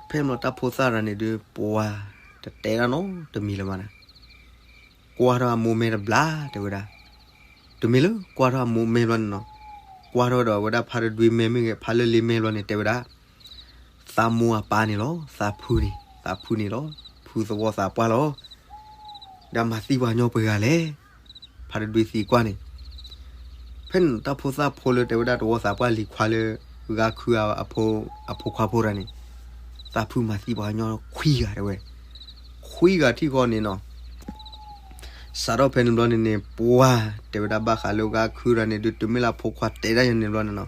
ဖဲန့ၣ်တၢ်ဖိသၣ်တဂၤန့ၣ်ဒုး ပှၤတတဲတၢ်နီတမံၤလၢၤဘၣ်နၤ, ကွၢ်ထီၣ်အမိၢ်မဲတဘျီ တဲဝဲဒၣ်, တမ့ၢ်လၢကွၢ်ထီၣ်အမိၢ်မဲဘျီန့ၣ်နီၤ, ကွၢ်ထီၣ်ဒီးဝဲဒၣ်ဖါတဒွံမဲမ့ၢ်ဂ့ၤ ဖါလၢလ့မဲဘျီန့ၣ် တဲဝဲဒၣ်, သးမိၢ်အပၢ်န့ၣ်လီၤ, သးဖုန့ၣ်, သးဖုန့ၣ်လီၤ, ဖုသဝီသးပှၢ်လီၤ. ဒီးမၤသံပှၤကညီပှဲၤဂၤလဲၣ်. ဖါတဒွံသံကွၢ်န့ၣ်, ဖဲန့ၣ်တၢ်ဖိသၣ်ဖိလၢတဲဝဲဒၣ်တဝီသးပှၢ်လံၤခွါလၢ ဂါခုအ, အဖိခွါဖိတဂၤန့ၣ်, သးဖုမၤသံပှၤကညီခွံဂၤတဲဝဲ, ခွံဂၤထံၣ်ဃီန့ၣ်နီၤ, စးထီၣ်ဖဲန့ၣ်ဘျီန့ၣ်န့ၣ် ပှၤတဲဝဲဒၣ်ဘၣ်ဃးလၢဂါခုတဂၤန့ၣ်ဒုး တုၤမ့ၢ်လၢအဖိခွါတဲဒၣ်ယၤန့ၣ်ဘျီန့ၣ်နီၤ,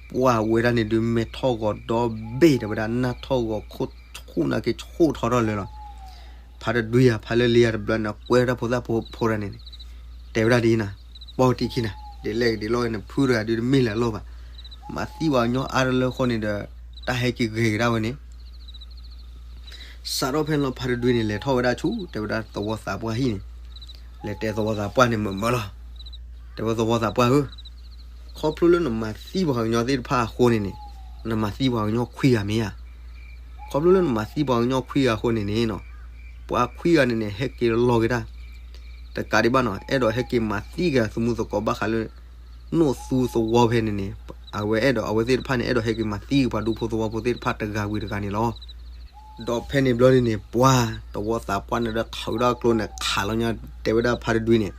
ပှၤဝဲဒၣ်န့ၣ်ဒုး မဲာ်ထီၣ်ဂီၤဒီဘ့ၣ် တဲဝဲဒၣ် နၢ်ထီၣ်ဂီၤခိၣ်ဆူၣ်နာ်က့ၤဆူၣ်ထီထီၣ်လၢာ်လီၤ. ဖါတဒွံယၤ ဖါလၢလ့ယၤတဘျီန့ၣ် ကွဲတၢ်ဖိသၣ်ဖိတဂၤန့ၣ်န့ၣ်, တဲဝဲဒၣ်ဒ်အံၤနၤ, ပီၢ်တံၢ်ခံနၤ, ဒ်လဲၣ်ဒ်လဲၣ်ဂ့ၤ နဖုတဂၤဒုးတမ့ၢ်လၢအလီၢ်ဘၣ်, မၤသံပှၤကညီအါတလၢဃီန့ၣ်ဒီး တၢ်ဟဲက့ၤဂ့ၤကဒါဝဲန့ၣ် စးထီၣ်ဖဲန့ၣ်လီၤ ဖါတဒွံန့ၣ် လဲၤထီၣ်ဝဲဒၣ်ဆူ တဲဝဲဒၣ်သဝီသးပှၢ်ဟံၣ်န့ၣ်, လဲၤတဲသဝီသးပှၢ်န့ၣ်မုာ်မုာ်လီၤ. တဲဝဲသဝီသးပှၢ်ဧၢ, ခီဖျိလၢနမၤသံပှၤကညီသ့ၣ်တဖၣ်အဃိန့ၣ်န့ၣ်, နမၤသံပှၤကညီခွံဂၤမ့ၢ်ဧါ. ခီဖျိလၢနမၤသံပှၤကညီခွံဂၤအဃိန့ၣ်န့ၣ်နီၤ, ပှၤခွံဂၤန့ၣ်န့ၣ် ဟဲက့ၤလီၤက့ၤတၢ် တကးဒံးဘၣ်နီၤ, အဲၣ်ဒိးဟဲက့ၤမၤသံက့ၤအသမူသကိးဘၣ်ဃးလၢ နိၣ်သူသဝီဖဲန့ၣ်န့ၣ်, အဝဲအဲၣ်ဒိး အဝဲသ့ၣ်တဖၣ်န့ၣ် အဲၣ်ဒိးဟဲက့ၤမၤသံက့ၤပှၤဒူဖိသဝီဖိသ့ၣ်တဖၣ်တဂၤဝံၤတဂၤန့ၣ်လီၤ. ဒီးဖဲန့ၣ်ဘျီန့ၣ်န့ၣ် ပှၤတဝီသးပှၢ်န့ၣ်ဒီး ထုးထီၣ်ကျိန့ၣ် ခးလီၤညါ တဲဝဲဒၣ်ဖါတဒွံန့ၣ်,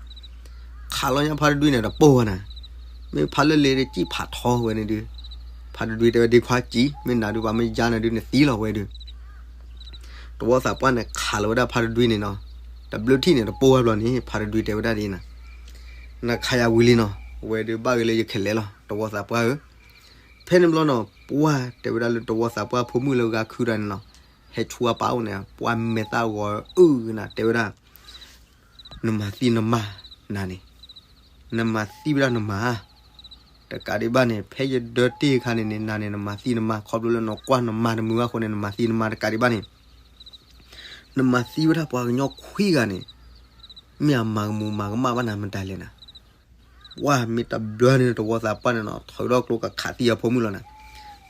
ခးလီၤညါဖါတဒွံန့ၣ် တပိၢ်ဘၣ်နၤ, မ့ၢ်ဖါလၢလ့တစံၣ်ဖးထီဝဲန့ၣ်ဒုး, ဖါတဒွံတဲဝဲဒ့ခွါစံၣ် မ့ၢ်နၤဒုး ပှၤမ့ၢ်ယါနၤဒုး နသံလီၤဝဲဒုး တဝီသးပှၢ်န့ၣ် ခးလီၤဝဲဒၣ်ဖါတဒွံန့ၣ်နီၤ, တဘျုးထံၣ်န့ၣ် တပိၢ်ဝဲဘျီန့ၣ် ဖါတဒွံတဲဝဲဒၣ်ဒ်အံၤနၤ, နခးယၤဝံၤလံနီၤ, ဝဲဒုးဘၣ်ဂ့ၤလၢယခဲလဲၣ်လီၤ တဝီသးပှၢ်ဧၢ. ဖဲန့ၣ်ဘျီနီၤ ပှၤတဲဝဲဒၣ်လၢတဝီသးပှၢ်ဖိမုၣ်လၢဂါခုတဂၤန့ၣ်နီၤ, ဟဲဆူအပၢ်အိၣ်န့ၣ် ပှၤမဲာ်သၣ်ဂီၤအုၣ်ကနၤ တဲဝဲဒၣ် နမၤသံနမါနၤန့ၣ်, နမၤသံဝဲဒၣ်နမါ, တကးဒံးဘၣ်န့ၣ် ဖဲယဒၢတ့ၢ်အခါန့ၣ်န့ၣ် နၤန့ၣ် နမၤသံနမါ ခီဖျိလၢနကွၢ်နမါတမုာ်ဘၣ်အဃိန့ၣ် နမၤသံနမါတကးဒံးဘၣ်န့ၣ်, နမၤသံဝဲဒၣ်ပှၤကညီခွံဂၤန့ၣ်, မ့ၢ်အမၤကမူၤမၤကမၣ်ဘၣ်နၤမတၤလဲၣ်နၤ ပှၤမ့ၢ်တဘျီန့ၣ် တဝီသးပှၢ်န့ၣ်နီၤ ထုးထီၣ်ကျိကခးသံအဖိမုၣ်လီၤနၤ,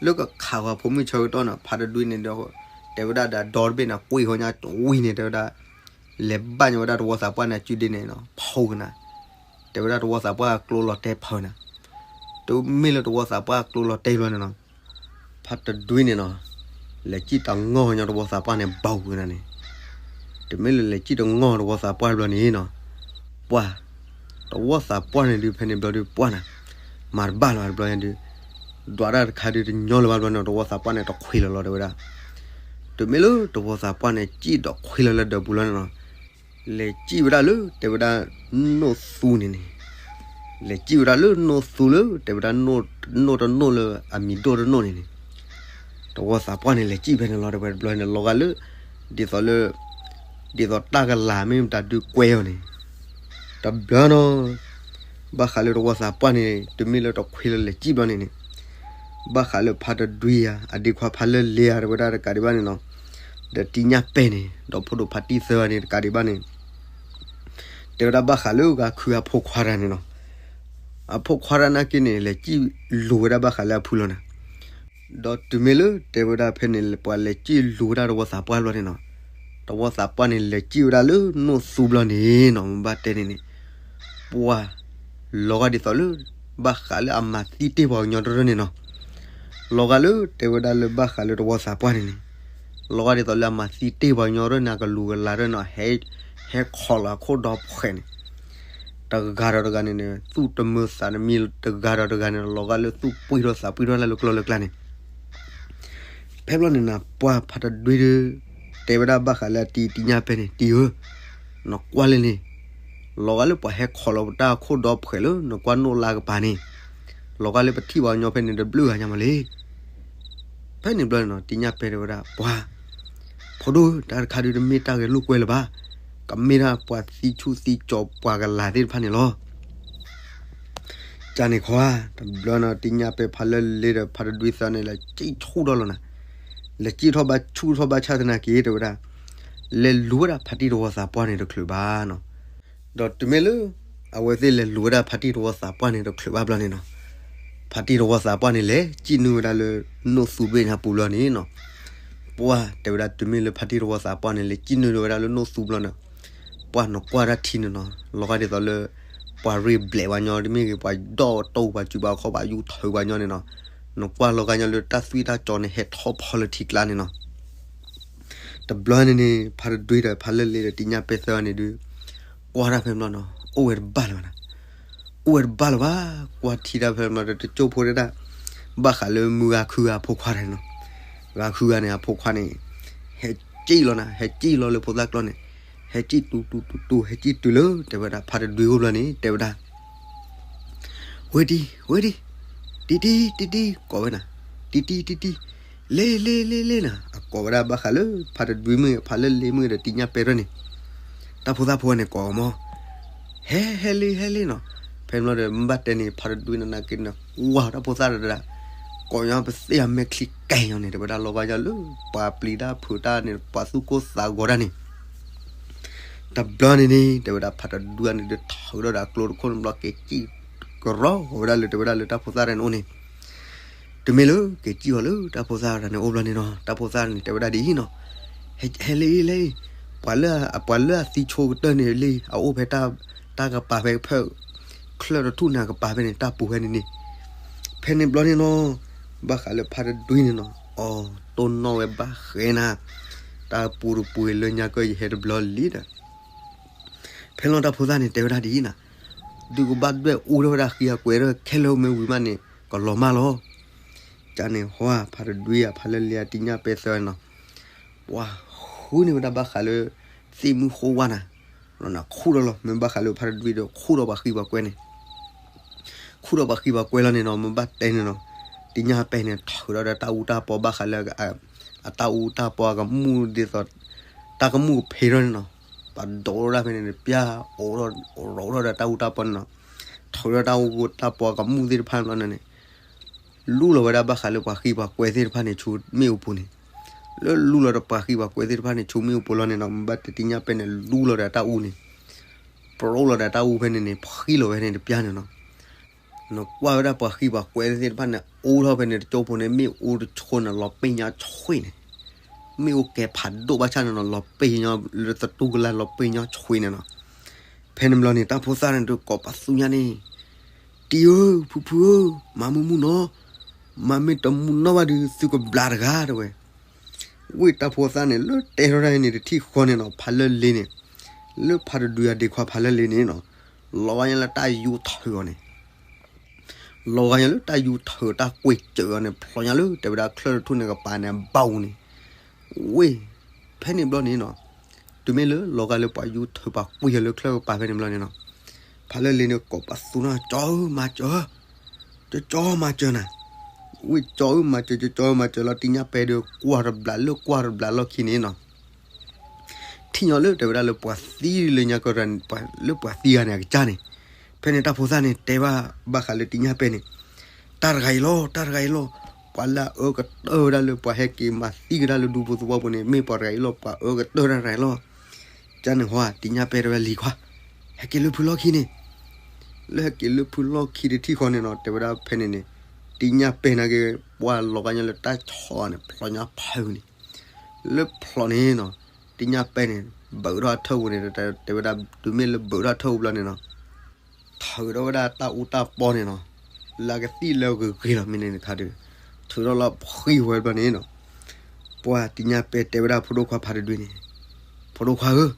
လၢကခးဃီၤဖိမုၣ်ဆၢကတီၢ်န့ၣ် ဖါတဒွံန့ၣ်ဒီး တဲဝဲဒၣ်ဒီးဒီတဘ့ၣ်န့ၣ် ကွံာ်ဃီညါတဝံၤန့ၣ် တဲဝဲဒၣ် လဲၤဘၣ်ညါဝဲဒၣ်တဝီသးပှၢ်န့ၣ် စုဒ့န့ၣ်နီၤ ဖီကနၤ, တဲဝဲဒၣ်တဝီသးပှၢ်ကျိလီၤတဲာ်ဖုးနၤ, တုၤမ့ၢ်လၢတဝီသးပှၢ်ကျိလီၤတဲာ်ဘျီန့ၣ်နီၤ ဖါတဒွံန့ၣ်နီၤ, လဲၤစံၣ်တငီၢ်ညီတဝီသးပှၢ်န့ၣ် ဘၣ်ဝံၤနၤန့ၣ်, တမ့ၢ်လၢလဲၤစံၣ်တငီၢ်တဝီသးပှၢ်ဘျီန့ၣ်နီၤ, ပှၤ, တဝီသးပှၢ်န့ၣ်ဒုး ဖဲန့ၣ်ဘျီဒုးပှၢ်နၤ, မၤတဘၣ်လၢၤဘၣ်တဘျီညါဒုး, ဒွးတၢ်တခါဒုးတညီလၢၤဘၣ်ဘျီန့ၣ် တဝီသးပှၢ်န့ၣ်တခွံလၢၤလီၤတဲဝဲဒၣ်, တုၤမ့ၢ်လၢတဝီသးပှၢ်န့ၣ် စံၣ်ဒီးခွံလၢၤလၢဒၢးပူၤလီၤန့ၣ်နီၤ လဲၤစံၣ်ဝဲဒၣ်လၢ တဲဝဲဒၣ် နိၣ်သူန့ၣ်န့ၣ်, လဲၤစံၣ်ဝဲဒၣ်လၢနိၣ်သူလၢ တဲဝဲဒၣ် နိၣ်တနိၣ်လၢအမံၤဒိၣ်တနိၣ်န့ၣ်န့ၣ်, တဝီသးပှၢ်န့ၣ် လဲၤစံၣ်ဖဲန့ၣ်လီၤ တဲဝဲတဘျီန့ၣ် လီၤဂာ်လၢ ဒ်သိးလၢ ဒ်သိးတၢ်ကလၤမ့ၢ်မတၤဒုးကွဲအီၤန့ၣ်, တဘျီနီၤ ဘၣ်ဃးလၢတဝီသးပှၢ်န့ၣ် တုၤမ့ၢ်လၢတခွံလၢၤလဲၤစံၣ်ဘျီန့ၣ်န့ၣ်, ဘၣ်ဃးလၢဖါတဒွံယၤ အဒ့ခွါဖါလၢလ့ယၤ တဲဝဲဒၣ်တကးဒံးဘၣ်န့ၣ်နီၤ, ဒီးတံညၣ်ပဲာ်န့ၣ် ဒီးဖိဒိၣ်ဖါတံၢ်သၢဂၤန့ၣ် တကးဒံးဘၣ်န့ၣ် တဲဝဲဒၣ်ဘၣ်ဃးလၢဂၤခုအဖိခွါတဂၤန့ၣ်နီၤ, အဖိခွါတဂၤနာ်က့န့ၣ် လဲၤစံၣ်လူၤဝဲဒၣ်ဘၣ်ဃးလၢအဖုလီၤနၤ ဒီးတုၤမ့ၢ်လၢတဲဝဲဒၣ်ဖဲန့ၣ် ပှၤလဲၤစံၣ်လူၤဝဲဒၣ်တဝီသးပှၢ်ဘျီန့ၣ်နီၤ, တဝီသးပှၢ်န့ၣ် လဲၤစံၣ်ဝဲဒၣ်လၢနိၣ်သူဘျီန့ၣ်နီၤ မ့ၢ်ဘၣ်တဲန့ၣ်န့ၣ်, ပှၤ လီၤဂာ်ဒ်သိးလၢ ဘၣ်ဃးလၢအမၤသံတ့ၢ်ပှၤကညီတရၢၢ်န့ၣ်နီၤ, လီၤဂာ်လၢတဲဝဲဒၣ်လၢဘၣ်ဃးလၢတဝီသးပှၢ်န့ၣ်န့ၣ်, လီၤဂာ်ဒ်သိးလၢအမၤသံတ့ၢ်ပှၤကညီတရၢၢ်န့ၣ် အကလူၤကလၤတရၢၢ်န့ၣ် ဟဲ ဟဲခိးလီၤအခိၣ်ဒီဖှဲးန့ၣ် တဂၤဒီးတဂၤန့ၣ်န့ၣ် သူၣ်တမုာ်သးတမံ တဂၤဒီးတဂၤန့ၣ် လီၤဂာ်လၢသူၣ်ပှံၢ်ထီၣ်သးပှံၢ်ထီၣ်လၢကျိလၢကျါန့ၣ်, ဖဲဘျီန့ၣ်နၤ ပှၤဖါတဒွံဒုး တဲဝဲဒၣ်ဘၣ်ဃးလၢအတံၤတံၢ်ညၣ်ပဲၢ်န့ၣ်, တံၤဧၢ, နကွၢ်လၢန့ၣ်, လီၤဂာ်လၢပှၤဟဲခိးလီၤပတၢ်အခိၣ်ဒီဖှဲးလၢနကွၢ်နိၣ်လါကပၤန့ၣ်, လီၤဂာ်လၢပထံၣ်ပှၤကညီဖဲန့ၣ်တဘျုးဂၤညါမးလံ. ဖဲန့ၣ်ဘျီန့ၣ်နီၤ တံၢ်ညၣ်ပဲၢ်တဲဝဲဒၣ် ပှၤ ဖိဒိၣ်ဧၢ, တၢ်တခါဒုးတမ့ၢ်တၢ်ဂဲၤလိာ်ကွဲလၢၤဘၣ်, ကမ့ၢ်ဒၣ်ပှၤသံဆူၣ်သံကၠီၤပှၤကလၤသ့ၣ်တဖၣ်န့ၣ်လီၤ. ကန့ၣ်ခီဧါ, တဘျီနီၤ တံၢ်ညၣ်ပဲၢ်ဖးလၢလ့ဒီးဖးတဒွံသၢန့ၣ် လဲၤစံၣ်ဆူၣ်ထီၣ်လီၤနၤ, လဲၤစံၣ်ထီၣ်ဘၣ်ဆၣ်သနာ်က့တဲဝဲဒၣ်, လဲၤလူၤဝဲဒၣ်ဖါတံၢ်တဝီသးပှၢ်န့ၣ်တချုးဘၣ်နီၤ. ဒီးတုၤမ့ၢ်လၢ အဝဲသ့ၣ်လဲၤလူၤဝဲဒၣ်ဖါတံၢ်တဝီသးပှၢ်န့ၣ်တချုးဘၣ်ဘျီန့ၣ်နီၤ, ဖါတံၢ်တဝီသးပှၢ်န့ၣ်လဲၤစံၣ်နုာ်ဝဲဒၣ်လၢနိၣ်သူဘ့ၣ်ညါပူၤဘျီန့ၣ်နီၤ, ပှၤတဲဝဲဒၣ်တုၤမ့ၢ်လၢဖါတံၢ်တဝီသးပှၢ်န့ၣ် လဲၤစံၣ်နုာ်ဝဲဒၣ်လၢနိၣ်သူဘျီန့ၣ်, ပှၤနကွၢ်တၢ်ထံန့ၣ်နီၤ လီၤဂာ်ဒ်သိးလၢ ပှၤရ့ဘျဲးပှၤညီ တမ့ၢ်ဂ့ၤ ပှၤဒီၣ်တိၢ်ပှၤစုၤပှၤခီၣ်ပှၤယူၤထုးပှၤညီန့ၣ်နီၤ, နကွၢ်လီၤဂာ်ညီလၢတၢ်သွံၣ်တၢ်ကၠီၤန့ၣ် ဟဲထီၣ်ဖီလၢထံကျါန့ၣ်နီၤ. တဘျီန့ၣ်န့ၣ် ဖါတဒွံဒီးဖါလၢလ့ဒီးတံၢ်ညၣ်ပဲၢ်သၢန့ၣ်ဒုး ကွၢ်တၢ်ဖဲဘျီနီၤ အိၣ်ဝဲတဘၣ်လၢၤဘၣ်နၤ, အိၣ်ဝဲတဘၣ်လၢၤဘၣ်, ကွၢ်ထံတၢ်ဖဲဘျီဒီးတကၠိၢ်ဖိတဒၣ်, ဘၣ်ဃးလၢမုၢ်ဂၤခုဂၤအဖိခွါတဂၤနီၤ, ဂၤခုဂၤန့ၣ် အဖိခွါန့ၣ် ဟဲစံၣ်လီၤနၤ ဟဲစံၣ်လီၤလၢဖိသၣ်ကျီၢ်န့ၣ်, ဟဲစံၣ်တူတူတူတူ ဟဲစံၣ်တုၤလၢ တဲဝဲဒၣ်ဖါတဒွံအိၣ်ဘျီန့ၣ် တဲဝဲဒၣ် ဝ့ၢ်တံၢ် ဝ့ၢ်တံၢ်, တံၢ်တံၢ် တံၢ်တံၢ် ကိးဝဲနၤ, တံၢ်တံၢ် တံၢ်တံၢ်, လ့လ့လ့လ့နၤ, အကိးဝဲဒၣ်ဘၣ်ဃးလၢ ဖါတဒွံမုၣ် ဖါလၢလ့မုၣ်ဒီးတံၢ်ညၣ်ပဲၢ်တဖၣ်န့ၣ်, တၢ်ဖိသၣ်ဖိန့ၣ်ကိးအီၤမး, ဟဲ ဟဲလ့ ဟဲလ့နီၤ, ဖဲန့ၣ်ဘျီဒီး မ့ၢ်ဘၣ်တဲန့ၣ် ဖါတဒွံန့ၣ်နာ်က့န့ၣ် ကွၢ်တၢ်ဖိသၣ်တဒၣ်, ကိးညီပသ့ၣ်အမဲာ်ချံကဲၤညီန့ၣ် တဲဝဲဒၣ်လီၤဂာ်ညီလၢ ပှၤပျံၤတၢ်ဖုးတၢ်န့ၣ် ပှၤသူၣ်ကိၢ်သးဂီၤတၢ်န့ၣ် တဘျီန့ၣ်န့ၣ် တဲဝဲဒၣ်ဖါတဒွံန့ၣ်ဒုးထုးဒီးအကျိတခိၣ်န့ၣ်ဘျီ က့ၤစံၣ်ကရီဝဲဒၣ်လၢ တဲဝဲဒၣ်လၢတၢ်ဖိသၣ်တဂၤန့ၣ်အိၣ်န့ၣ်, တုၤမ့ၢ်လၢက့ၤစံၣ်အီၤလၢတၢ်ဖိသၣ်တဂၤန့ၣ်အိၣ်ဘျီန့ၣ်နီၤ တၢ်ဖိသၣ်န့ၣ် တဲဝဲဒၣ်ဒ်အံၤနီၤ, ဟဲလ့လ့, ပှၤလၢ ပှၤလၢအသံဆိကတၢၢ်န့ၣ်လံ အအိၣ်ဖဲတၢ်ကပၤဖဲဖဲ ချၢၣ်တထူၣ်န့ၣ်အကပၤဖဲန့ၣ် တၢ်ပူၤဖဲန့ၣ်န့ၣ်, ဖဲန့ၣ်ဘျီန့ၣ်နီၤ ဘၣ်ဃးလၢဖါတဒွံန့ၣ်နီၤ အီၤတိၢ်နီၣ်ဝဲဘၣ်ဃဲနၤ, တၢ်ပူၤတပူၤလၢညါကၢယဟဲတဘျီလံဒီး ဖဲလီၤတၢ်ဖိသၣ်န့ၣ်တဲဝဲဒၣ်ဒ်အံၤနၤ, ဒုးကဘၣ်ဒွဲၣ်အူထီၣ်ဝဲဒၣ်ဃံအကွဲးထီၣ်ခဲလၢာ်မ့ၢ်ဝံၤမးန့ၣ် ကလီၤမၢ်လီၤ. ကန့ၣ်ဟီ ဖါတဒွံဧါ ဖါလၢလ့ဧါ တံၢ်ညၣ်ပဲၢ်သၢနီၤ, ပှၤဃုန့ၢ်ဝဲဒၣ်ဘၣ်ဃးလၢ သ့ၣ်မုၢ်ဃိဝါနၤ, ခူၣ်ဒီးလီၤ မ့ၢ်ဘၣ်ဃးလၢဖါတဒွံဒီး ခူၣ်ဒီးပှၤဃံပှၤကွဲန့ၣ် ခူၣ်ဒီးပှၤဃံပှၤကွဲလီၤန့ၣ်နီၤ မ့ၢ်ဘၣ်တဲန့ၣ်နီၤ, တံၢ်ညၣ်ပဲၢ်န့ၣ် ထုးထီၣ်ဒီးတၢ်အူတၢ်ပီဘၣ်ဃးလၢ အတၢ်အူတၢ်ပီအကမူၣ်ဒ်သိး တၢ်ကမူၣ်ကဖံးထီၣ်န့ၣ်နီၤ, ပှၤဒိးထီၣ်ဒၣ်ဖဲန့ၣ် ပျၢ်အိးထီၣ် အိးထီၣ်ဒီးတၢ်အူတၢ်ပီန့ၣ်နီၤ, ထုးထီၣ်တၢ်အူတၢ်ပီအကမူၣ်သ့ၣ်တဖၣ်န့ၣ်ဘျီန့ၣ် လူလီၤဝဲဒၣ်ဘၣ်ဃးလၢပှၤဃံပှၤကွဲသ့ၣ်တဖၣ်န့ၣ် ဆူမ့ၣ်အူပူၤန့ၣ်, လၢလူလီၤဒီးပှၤဃံပှၤကွဲသ့ၣ်တဖၣ်န့ၣ် ဆူမ့ၣ်အူပူၤလီၤန့ၣ်နီၤ မ့ၢ်ဘၣ်တဲတံၢ်ညၣ်ပဲၢ်န့ၣ် လူလီၤဒီးတၢ်အူန့ၣ်, ပရိလီၤဒီးတၢ်အူဖဲန့ၣ်န့ၣ် ဖှံလီၤဝဲန့ၣ်တပျၢ်န့ၣ်နီၤ, နကွၢ်ဝဲဒၣ်ပှၤဃံပှၤကွဲသ့ၣ်တဖၣ်န့ၣ် အိးထီၣ်ဖဲန့ၣ်တကၠိဖိန့ၣ် မ့ၣ်အူတဆိန့ၣ် လီၤပ့ၢ်ညီဆွ့န့ၣ်, မ့ၣ်အူကဲဖးဒိၣ်ဘၣ်ဆၣ်န့ၣ်နီၤ လီၤပ့ၢ်ညီလၢသတူၢ်ကလာ်လီၤပ့ၢ်ညီဆွ့န့ၣ်နီၤ, ဖဲန့ၣ်ဘျီန့ၣ် တၢ်ဖိသၣ်န့ၣ်ဒုးကိးပသူညါန့ၣ်, တံၢ်ဧၢ ဖုဖုဧၢ, မၤမုာ်မုာ်နီၤ, မၤမ့ၢ်တမုာ်နီၣ်ဘၣ်ဒီး သုကဘျးတဂၤတဲဝဲ, ဝ့ၢ်တၢ်ဖိသၣ်န့ၣ် လၢတဲထီၣ်တၢ်အံၤန့ၣ် တထံၣ်ဃီန့ၣ်နီၤ ဖးလၢလ့န့ၣ်, လၢဖါတဒွံအဒ့ခွါဖးလၢလ့န့ၣ်နီၤ, လီၤဂာ်ညီလၢတၢ်ယူၤထုးအီၤန့ၣ် လီၤဂာ်ညီလၢတၢ်ယူၤထုးတၢ်ကွံာ်စၢၤအီၤန့ၣ် ဖျိးညီလၢတဲဝဲဒၣ်ချၢၣ်တထူၣ်န့ၣ်ကပၤန့ၣ် ဘၣ်အူန့ၣ်, ဝ့ၢ်, ဖဲန့ၣ်ဘျီန့ၣ်နီၤ, တုၤမ့ၢ်လၢလီၤဂာ်လၢပှၤယူၤထုးပှၤကွံာ်အီၤလၢချၢၣ်ကပၤဖဲန့ၣ်ဘျီန့ၣ်နီၤ, ဖးလၢလ့န့ၣ်ကိးပသူနီၤ ကၠီဧၢမၤစၢၤ, ကၠီကၠီမၤစၢၤနၤ, ဝ့ၢ်ကၠီဧၢမၤစၢၤ ကၠီကၠီမၤစၢၤလီၤ တံၢ်ညၣ်ပဲၢ်ဒီးကွၢ်တဘျးလၢကွၢ်တဘျးလီၢ်ခံန့ၣ်နီၤ ထံၣ်ညီလၢတဲဝဲဒၣ်လၢပှၤသံလၢညါကီၢ်တၢ်န့ၣ် လၢပှၤသံဂၤန့ၣ် အကစၢ်န့ၣ်, ဖဲန့ၣ်တၢ်ဖိသၣ်န့ၣ် တဲဘၣ်ဘၣ်ဃးလၢတံၢ်ညၣ်ပဲၢ်န့ၣ်, တၢ်တဂၤအံၤလီၤ တၢ်တဂၤအံၤလီၤ, ပှၤလၢအအၢကတၢၢ်ဝဲဒၣ်လၢပှၤဟဲက့ၤမၤသံကဒါလၢဒူဖိသဝီပူၤန့ၣ် မ့ၢ်ပှၤတဂၤအံၤလီၤ ပှၤအၢကတၢၢ်တၢ်တဂၤအံၤလီၤ, ကန့ၣ်ဟီ တံၢ်ညၣ်ပဲၢ်တဲဝဲလံၤခွါ, ဟဲက့ၤလၢဖုလီၢ်ခံန့ၣ် လၢဟဲက့ၤလၢဖုလီၢ်ခံတထံၣ်ဃီန့ၣ်နီၤ တဲဝဲဒၣ်ဖဲန့ၣ်န့ၣ်, တံၢ်ညၣ်ပဲၢ်နာ်က့ ပှၤလီၤဂာ်ညီလၢတၢ်ဆီန့ၣ် ဖျိးညီဖးန့ၣ်, လၢဖျိးန့ၣ်နီၤ, တံၢ်ညၣ်ပဲၢ်န့ၣ် ဘုးထီၣ်အထၢၣ်ပူၤန့ၣ် တဲဝဲဒၣ် တုၤမ့ၢ်လၢဘုးထီၣ်အထၢၣ်ပူၤဘျီန့ၣ်နီၤ ထုးထီၣ်ဝဲဒၣ်တၢ်အူတၢ်ပီန့ၣ်နီၤ, လၢအကသံၣ်လၢအဂ့ၤဂ့ၤလီၤမ့ၢ်န့ၣ်တခါဒီး, ထုးထီၣ်လီၤဖှံဝဲဘျီန့ၣ်နီၤ, ပှၤတံၢ်ညၣ်ပဲၢ်တဲဝဲဒၣ်ဖိဒိၣ်ခွါဖးတဒွံန့ၣ်, ဖိဒိၣ်ခွါဧၢ,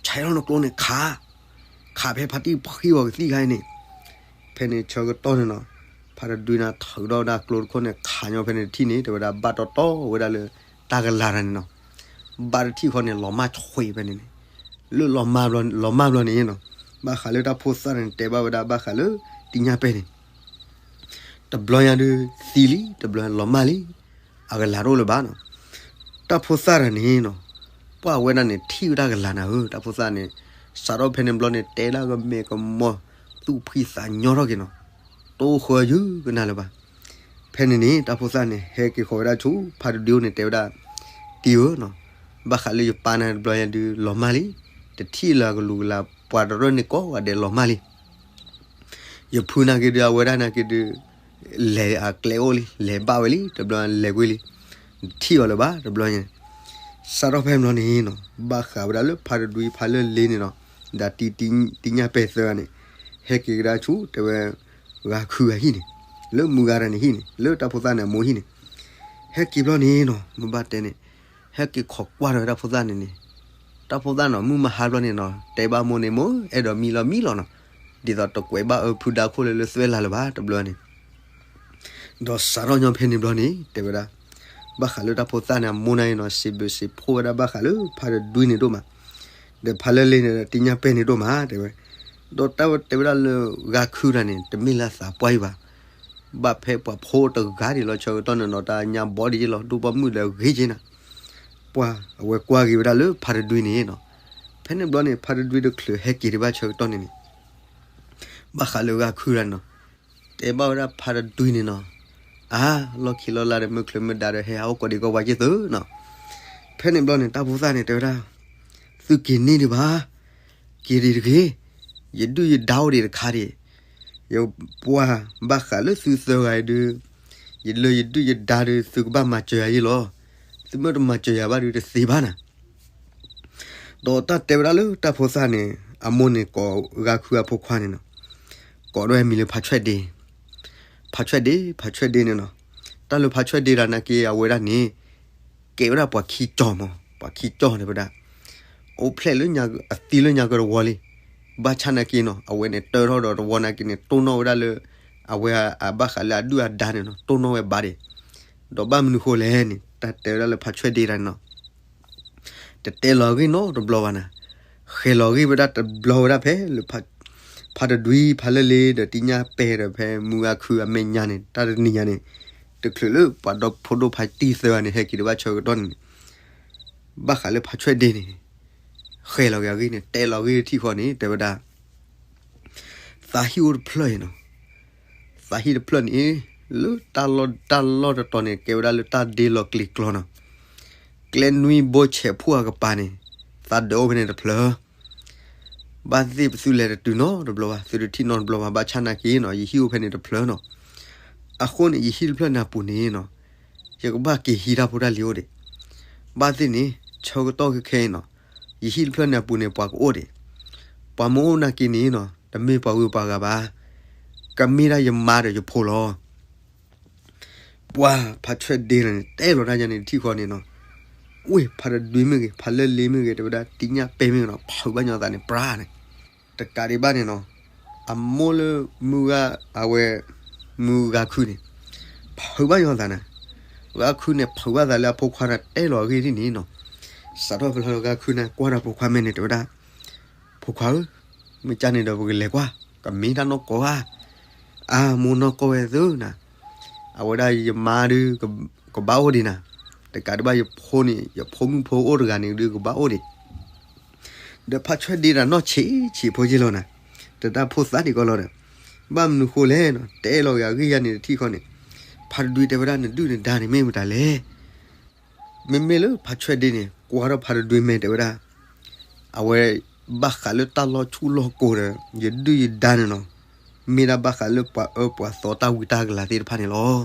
ဆဲးထီၣ်နကျိန့ၣ်ခး, ခးဖဲဖါတံၢ်ဖှံဝဲကသံၣ်ခါအံၤန့ၣ်, ဖဲန့ၣ်ဆၢကတီၢ်န့ၣ်နီၤ, ဖးတဒွံန့ၣ်ထုးထီၣ်ဝဲဒၣ်ကျိတခိၣ်န့ၣ် ခးညီဖဲန့ၣ်တထံၣ်န့ၣ် တဲဝဲဒၣ်ဘၣ်တီတီဝဲဒၣ်လၢတၢ်ကလၤတၢ်န့ၣ်နီၤ, ဘၣ်တထံၣ်ဃီန့ၣ် လီၤမၢ်ဆွံဖဲန့ၣ်န့ၣ်, လၢလီၤမၢ်ဘျီန့ၣ်နီၤ, ဘၣ်ဃးလၢတၢ်ဖိသၣ်န့ၣ် တဲဘၣ်ဝဲဒၣ်ဘၣ်ဃးလၢတံညၣ်ပဲၢ်န့ၣ်, တဘျီညါဒုးသံလံ, တဘျီလီၤမၢ်လံ, အကလၤတအိၣ်လၢၤဘၣ်နီၤ. တၢ်ဖိသၣ်တဂၤန့ၣ်နီၤ, ပှၢ်ဝဲဒၣ်န့ၣ် ထံၣ်ဝဲဒၣ်ကလၤနၤဧၢ, တၢ်ဖိသၣ်န့ၣ်, စးထီၣ်ဖဲန့ၣ်ဘျီန့ၣ် တဲဒၣ်ကမဲာ်ကမီၤ, သူၣ်ဖှံသးညီထီၣ်က့ၤနီၤ, တအိၣ်ဃၢယုၢ်ကနၣ်လၢၤဘၣ်. ဖဲန့ၣ်န့ၣ် တၢ်ဖိသၣ်န့ၣ် ဟဲက့ၤဃီၤဝဲဒၣ်ဆူဖါတဒွံအိၣ်န့ၣ် တဲဝဲဒၣ်, တံဧၢနီၤ, ဘၣ်ဃးလၢယပၢ်နၤတဘျီညါဒုးလီၤမၢ်လံ, တထံၣ်လၢအကလူၤကလၤ, ပှၤတရၢၢ်န့ၣ်ကိးဂၤဒဲးလီၤမၢ်လံ. ယဖုနာ်က့ဒုး အဝဲဒၣ်နာ်က့ဒုး, လဲၤအကျဲအိၣ်လံ, လဲၤဘၣ်ဝဲလံ, တဘျီလဲၤကွံာ်လံ, တထံၣ်အီၤလၢၤဘၣ်တဘျီညါ. စးထီၣ်ဖဲဘျီန့ၣ်နီၤ, ဘၣ်ဃးဝဲဒၣ်လၢဖါတဒွံဖါလၢလ့န့ၣ်နီၤ, ဒီးတံညၣ်ပဲၢ်သၢဂၤန့ၣ်, ဟဲက့ၤကဒါဆူ တဲဝဲ, ဂၤခုဂၤဟံၣ်န့ၣ်, လၢမုၢ်ဂၤတၢ်န့ၣ်ဟံၣ်န့ၣ်, လၢတၢ်ဖိသၣ်န့ၣ်အမိၢ်ဟံၣ်န့ၣ်, ဟဲက့ၤဘျီန့ၣ်နီၤ, မ့ၢ်ဘၣ်တဲန့ၣ်, ဟဲက့ၤခိးကွၢ်ဒီးတၢ်ဖိသၣ်န့ၣ်န့ၣ်, တၢ်ဖိသၣ်နီၤ မုၢ်မဟါဘျီန့ၣ်နီၤ တဲဘၣ်မိၢ်န့ၣ် မိၢ်အဲၣ်ဒိးမံလီၤမံလီၤနီၤ, ဒ်သိးတကွဲးဘၣ်အၢဖုဒါခိၣ်လၢလၢသွဲၣ်လၢ်လၢၤဘၣ်တဘျီန့ၣ် ဒီးစးထီၣ်ညီဖဲန့ၣ်ဘျီန့ၣ် တဲဝဲဒၣ်, ဘၣ်ဃးလၢတၢ်ဖိသၣ်န့ၣ် အမိၢ်န့ၣ်နီၤ စံးဘျုးစံးဖှိၣ်ဝဲဒၣ်ဘၣ်ဃးလၢဖါတဒွံန့ၣ်ဒိၣ်မး, ဒီးဖါလၢလ့န့ၣ်ဒီးတံညၣ်ပဲၢ်န့ၣ်ဒိၣ်မး တဲဝဲ, ဒီးတၢ်တဲဝဲဒၣ်လၢဂၤခုတၢ်န့ၣ် တမ့ၢ်လၢအသးပှၢ်အံၤဘၣ်, ဘၣ်ဖဲပှၤဖိတဂၤဒံးလီၤ ဆၢကတီၢ်န့ၣ်နီၤ တၢ်ညါဘီဒံးယ့ၢ်လီၤ ဒိၣ်ဘီမုၢ်ဒီးဂ့ၤက့နၤ, ပှၤအဝဲကွၢ်က့ၤဝဲဒၣ်လၢဖါတဒွံန့ၣ်နီၤ, ဖဲန့ၣ်ဘျီန့ၣ် ဖါတဒွံတချုးဟဲက့ၤဒံးဘၣ်ဆၢကတီၢ်န့ၣ်န့ၣ် ဘၣ်ဃးလၢဂၤခုတၢ်န့ၣ်နီၤ, တဲဘၣ်ဝဲဒၣ်ဖါတဒွံန့ၣ်နီၤ, အါ, လီၢ်ခံလီၢ်လၢ်ဒီးမုၢ်ချၢမုၢ်ဒါဒီးဟဲဟးအိၣ်ကိးဒံးကိးဝါက့ၢ်သုနီၤ, ဖဲန့ၣ်ဘျီန့ၣ် တၢ်ဖိသၣ်န့ၣ် တဲဝဲဒၣ်, သုက့ၤန့ၢ်ဒံးဘၣ်, က့ၤဒံးတဂ့ၤ, ယဒုၣ်ယဒါအိၣ်ဒံးတခါဒံး, ယပှၤဘၣ်ဃးလၢသုသၢဂၤအံၤဒုး, ယလၢယဒုၣ်ယဒါဒုး သုကဘၣ်မၤစၢၤယၤယ့ၢ်လီၤ, သုမ့ၢ်တမၤစၢၤယၤဘၣ်ဒုးတသ့ဘၣ်နၤ ဒီးတၢ်တဲဝဲဒၣ်လၢတၢ်ဖိသၣ်န့ၣ် အမိၢ်န့ၣ်ကိးဂၤခုအဖိခွါန့ၣ်နီၤ, ကိးဒၣ်ဝဲမံၤလၢဖးဆွဲၣ်ဒ့, ဖးဆွဲၣ်ဒ့, ဖးဆွဲၣ်ဒ့န့ၣ်နီၤ, တၢ်လၢဖးဆွဲၣ်ဒ့တၢ်နာ်က့ အဝဲဒၣ်န့ၣ် ကဲဝဲဒၣ်ပှၤခံကၠီမး, ပှၤခံကၠီန့ၣ်ဝဲဒၣ်, အိၣ်ဖျဲၣ်လၢညါ အသံလၢညါကတဝီလံ, ဘၣ်ဆၣ်နာ်က့နီၤ အဝဲန့ၣ်တၢထီၣ်ဒီးတဝီနာ်က့န့ၣ် တိၢ်နီၣ်ဝဲဒၣ်လၢ အဝဲအဘၣ်ဃးလၢအဒုၣ်အဒါန့ၣ်နီၤ တိၢ်နီၣ်ဝဲဘၣ်ဒံး, ဒီးဘၣ်မနုၤဃိလဲၣ်န့ၣ် တၢ်တဲဝဲဒၣ်လၢဖးဆွဲၣ်ဒ့တၢ်န့ၣ်နီၤ တတဲလီၤအဂ့ၢ်နီတဘျီဘၣ်နၤ, ဃဲၤလီၤအဂ့ၢ်ဝဲဒၣ်တဘျီဝဲဒၣ်ဖဲလၢ ဖါတဒွံ ဖါလၢလ့ ဒီးတံညၣ်ပဲၢ်ဒီးဖဲမုၢ်ဂၤခုအမဲာ်ညါန့ၣ် တၢ်တနံၤညါန့ၣ် တချုးလၢပှၤဒီဖိဒိၣ်ဖါတံၢ်သၢဂၤန့ၣ် ဟဲက့ၤဒံးဘၣ်ဆၢကတီၢ်န့ၣ် ဘၣ်ဃးလၢဖးဆွဲၣ်ဒ့န့ၣ် ဃဲၤလီၤက့ၤအဂ့ၢ်န့ၣ် တဲလီၤအဂ့ၢ်ထံၣ်ဃီန့ၣ် တဲဝဲဒၣ် သးဟံၣ်အိၣ်တဖျၢၣ်အံၤနီၤ, သးဟံၣ်တဖျၢၣ်န့ၣ် လၢတၢ်လီၢ်တတီၤန့ၣ် ကဲဝဲဒၣ်လၢတၢ်ဒ့လီၤကျံၤကျီနီၤ, ကျဲနွံဘိဆဲးဖှိၣ်အကပၤန့ၣ် သးဒၢးအိၣ်ဖဲန့ၣ်တဖျၢၣ်, ဘၣ်သ့ၣ်ပသုလဲၤတတုၤနီတဘျီဘၣ် သုတထံၣ်နီတဘျီဘၣ် ဘၣ်ဆၣ်နာ်က့နီၤ ယဟံၣ်အိၣ်ဖဲန့ၣ်တဖျၢၣ်နီၤ, အဃိန့ၣ် ယဟံၣ်တဖျၢၣ်န့ၣ်အပူၤန့ၣ်နီၤ, ယကဘၣ်က့ၤဟံးတၢ်ဖိတၢ်လံၤအိၣ်ဒံး, ဘၣ်သ့ၣ်န့ၣ် ဆၢကတီၢ်ခဲခဲအံၤနီၤ, ယဟံၣ်တဖျၢၣ်န့ၣ်အပူၤန့ၣ် ပှၤကအိၣ်ဒံး, ပှၤမ့ၢ်အိၣ်နာ်က့န့ၣ်နီၤ တမ့ၢ်ပှၤဂုၤပှၤဂၤဘၣ်, ကမ့ၢ်ဒၣ်ယမါဒီးယဖိလီၤ. ပှၤဖးဆွဲၣ်ဒ့န့ၣ် တဲလီၤတၢ်ယၤန့ၣ်တထံၣ်ဃီန့ၣ်နီၤ, ဝ့ၢ်ဖးတဒွံမ့ၢ်ဂ့ၤ ဖးလၢလ့မ့ၢ်ဂ့ၤ တဲဝဲဒၣ်တံညၣ်ပဲၢ်မ့ၢ်ဂ့ၤနီၤ ဖုးဘၣ်ညီသးန့ၣ်ပြါန့ၣ်, တကးဒံးဘၣ်န့ၣ်နီၤ, အမိၢ်လၢမုၢ်ဂၤ အဝဲ မုၢ်ဂၤခုန့ၣ် ဖုးဘၣ်ညီသးန့ၣ်, ဂၤခုန့ၣ် ဖုးဘၣ်သးလၢအဖိခွါန့ၣ် တဲလီၤအဂ့ၢ်ဒ်န့ၣ်နီၤ, စးထီၣ်ဖဲလၢဂၤခုန့ၣ် ကွၢ်ဒီးဖိခွါမဲာ်န့ၣ် တဲဝဲဒၣ် ဖိခွါဧၢ, မ့ၢ်ကန့ၣ်ဒီးပကလဲၤကွၢ်, ကမ့ၢ်တၢ်နီၢ်ကီၢ်ဧါ, အါ မိၢ်နီၢ်ကီၢ်ဝဲသုနၤ, အဝဲဒၣ်ယမါဒုး ကဘၣ်အိၣ်ဒံးနၤ, တကးဒံးဘၣ်ယဖိန့ၣ် ယဖိမုၣ်ဖိအိၣ်တဂၤန့ၣ်ဒုးကဘၣ်အိၣ်ဒံး ဒီးဖးဆွဲၣ်ဒ့တၢ်နီၢ်ဆံးဆံးဖိက့လီၤနၤ, တတၢ်ဖိသၣ်ဒံးကီလီၤဒီး, ဘၣ်မနုၤဃိလဲၣ်နီၤ တဲလီၤဂ့ၤအဂ့ၢ်ယၤန့ၣ်တထံၣ်ဃီန့ၣ်, ဖးတဒွံတဲဝဲဒၣ်နဒုၣ်နဒါန့ၣ်မ့ၢ်မတၤလဲၣ် မ့မ့ၢ်လၢဖးဆွဲၣ်ဒ့န့ၣ် ကွၢ်ထီၣ်ဖးတဒွံမဲာ်တဲဝဲဒၣ်, အဝဲ ဘၣ်ဃးလၢတၢ်လီၢ်ဆူၣ်လီၢ်ကိၤဒီး ယဒုၣ်ယဒါန့ၣ်နီၤ, မ့ၢ်ဒၣ်ဘၣ်ဃးလၢပှၤအၢပှၤသီတၢ်ဝံတၢ်ကလၤသ့ၣ်တဖၣ်န့ၣ်လီၤ.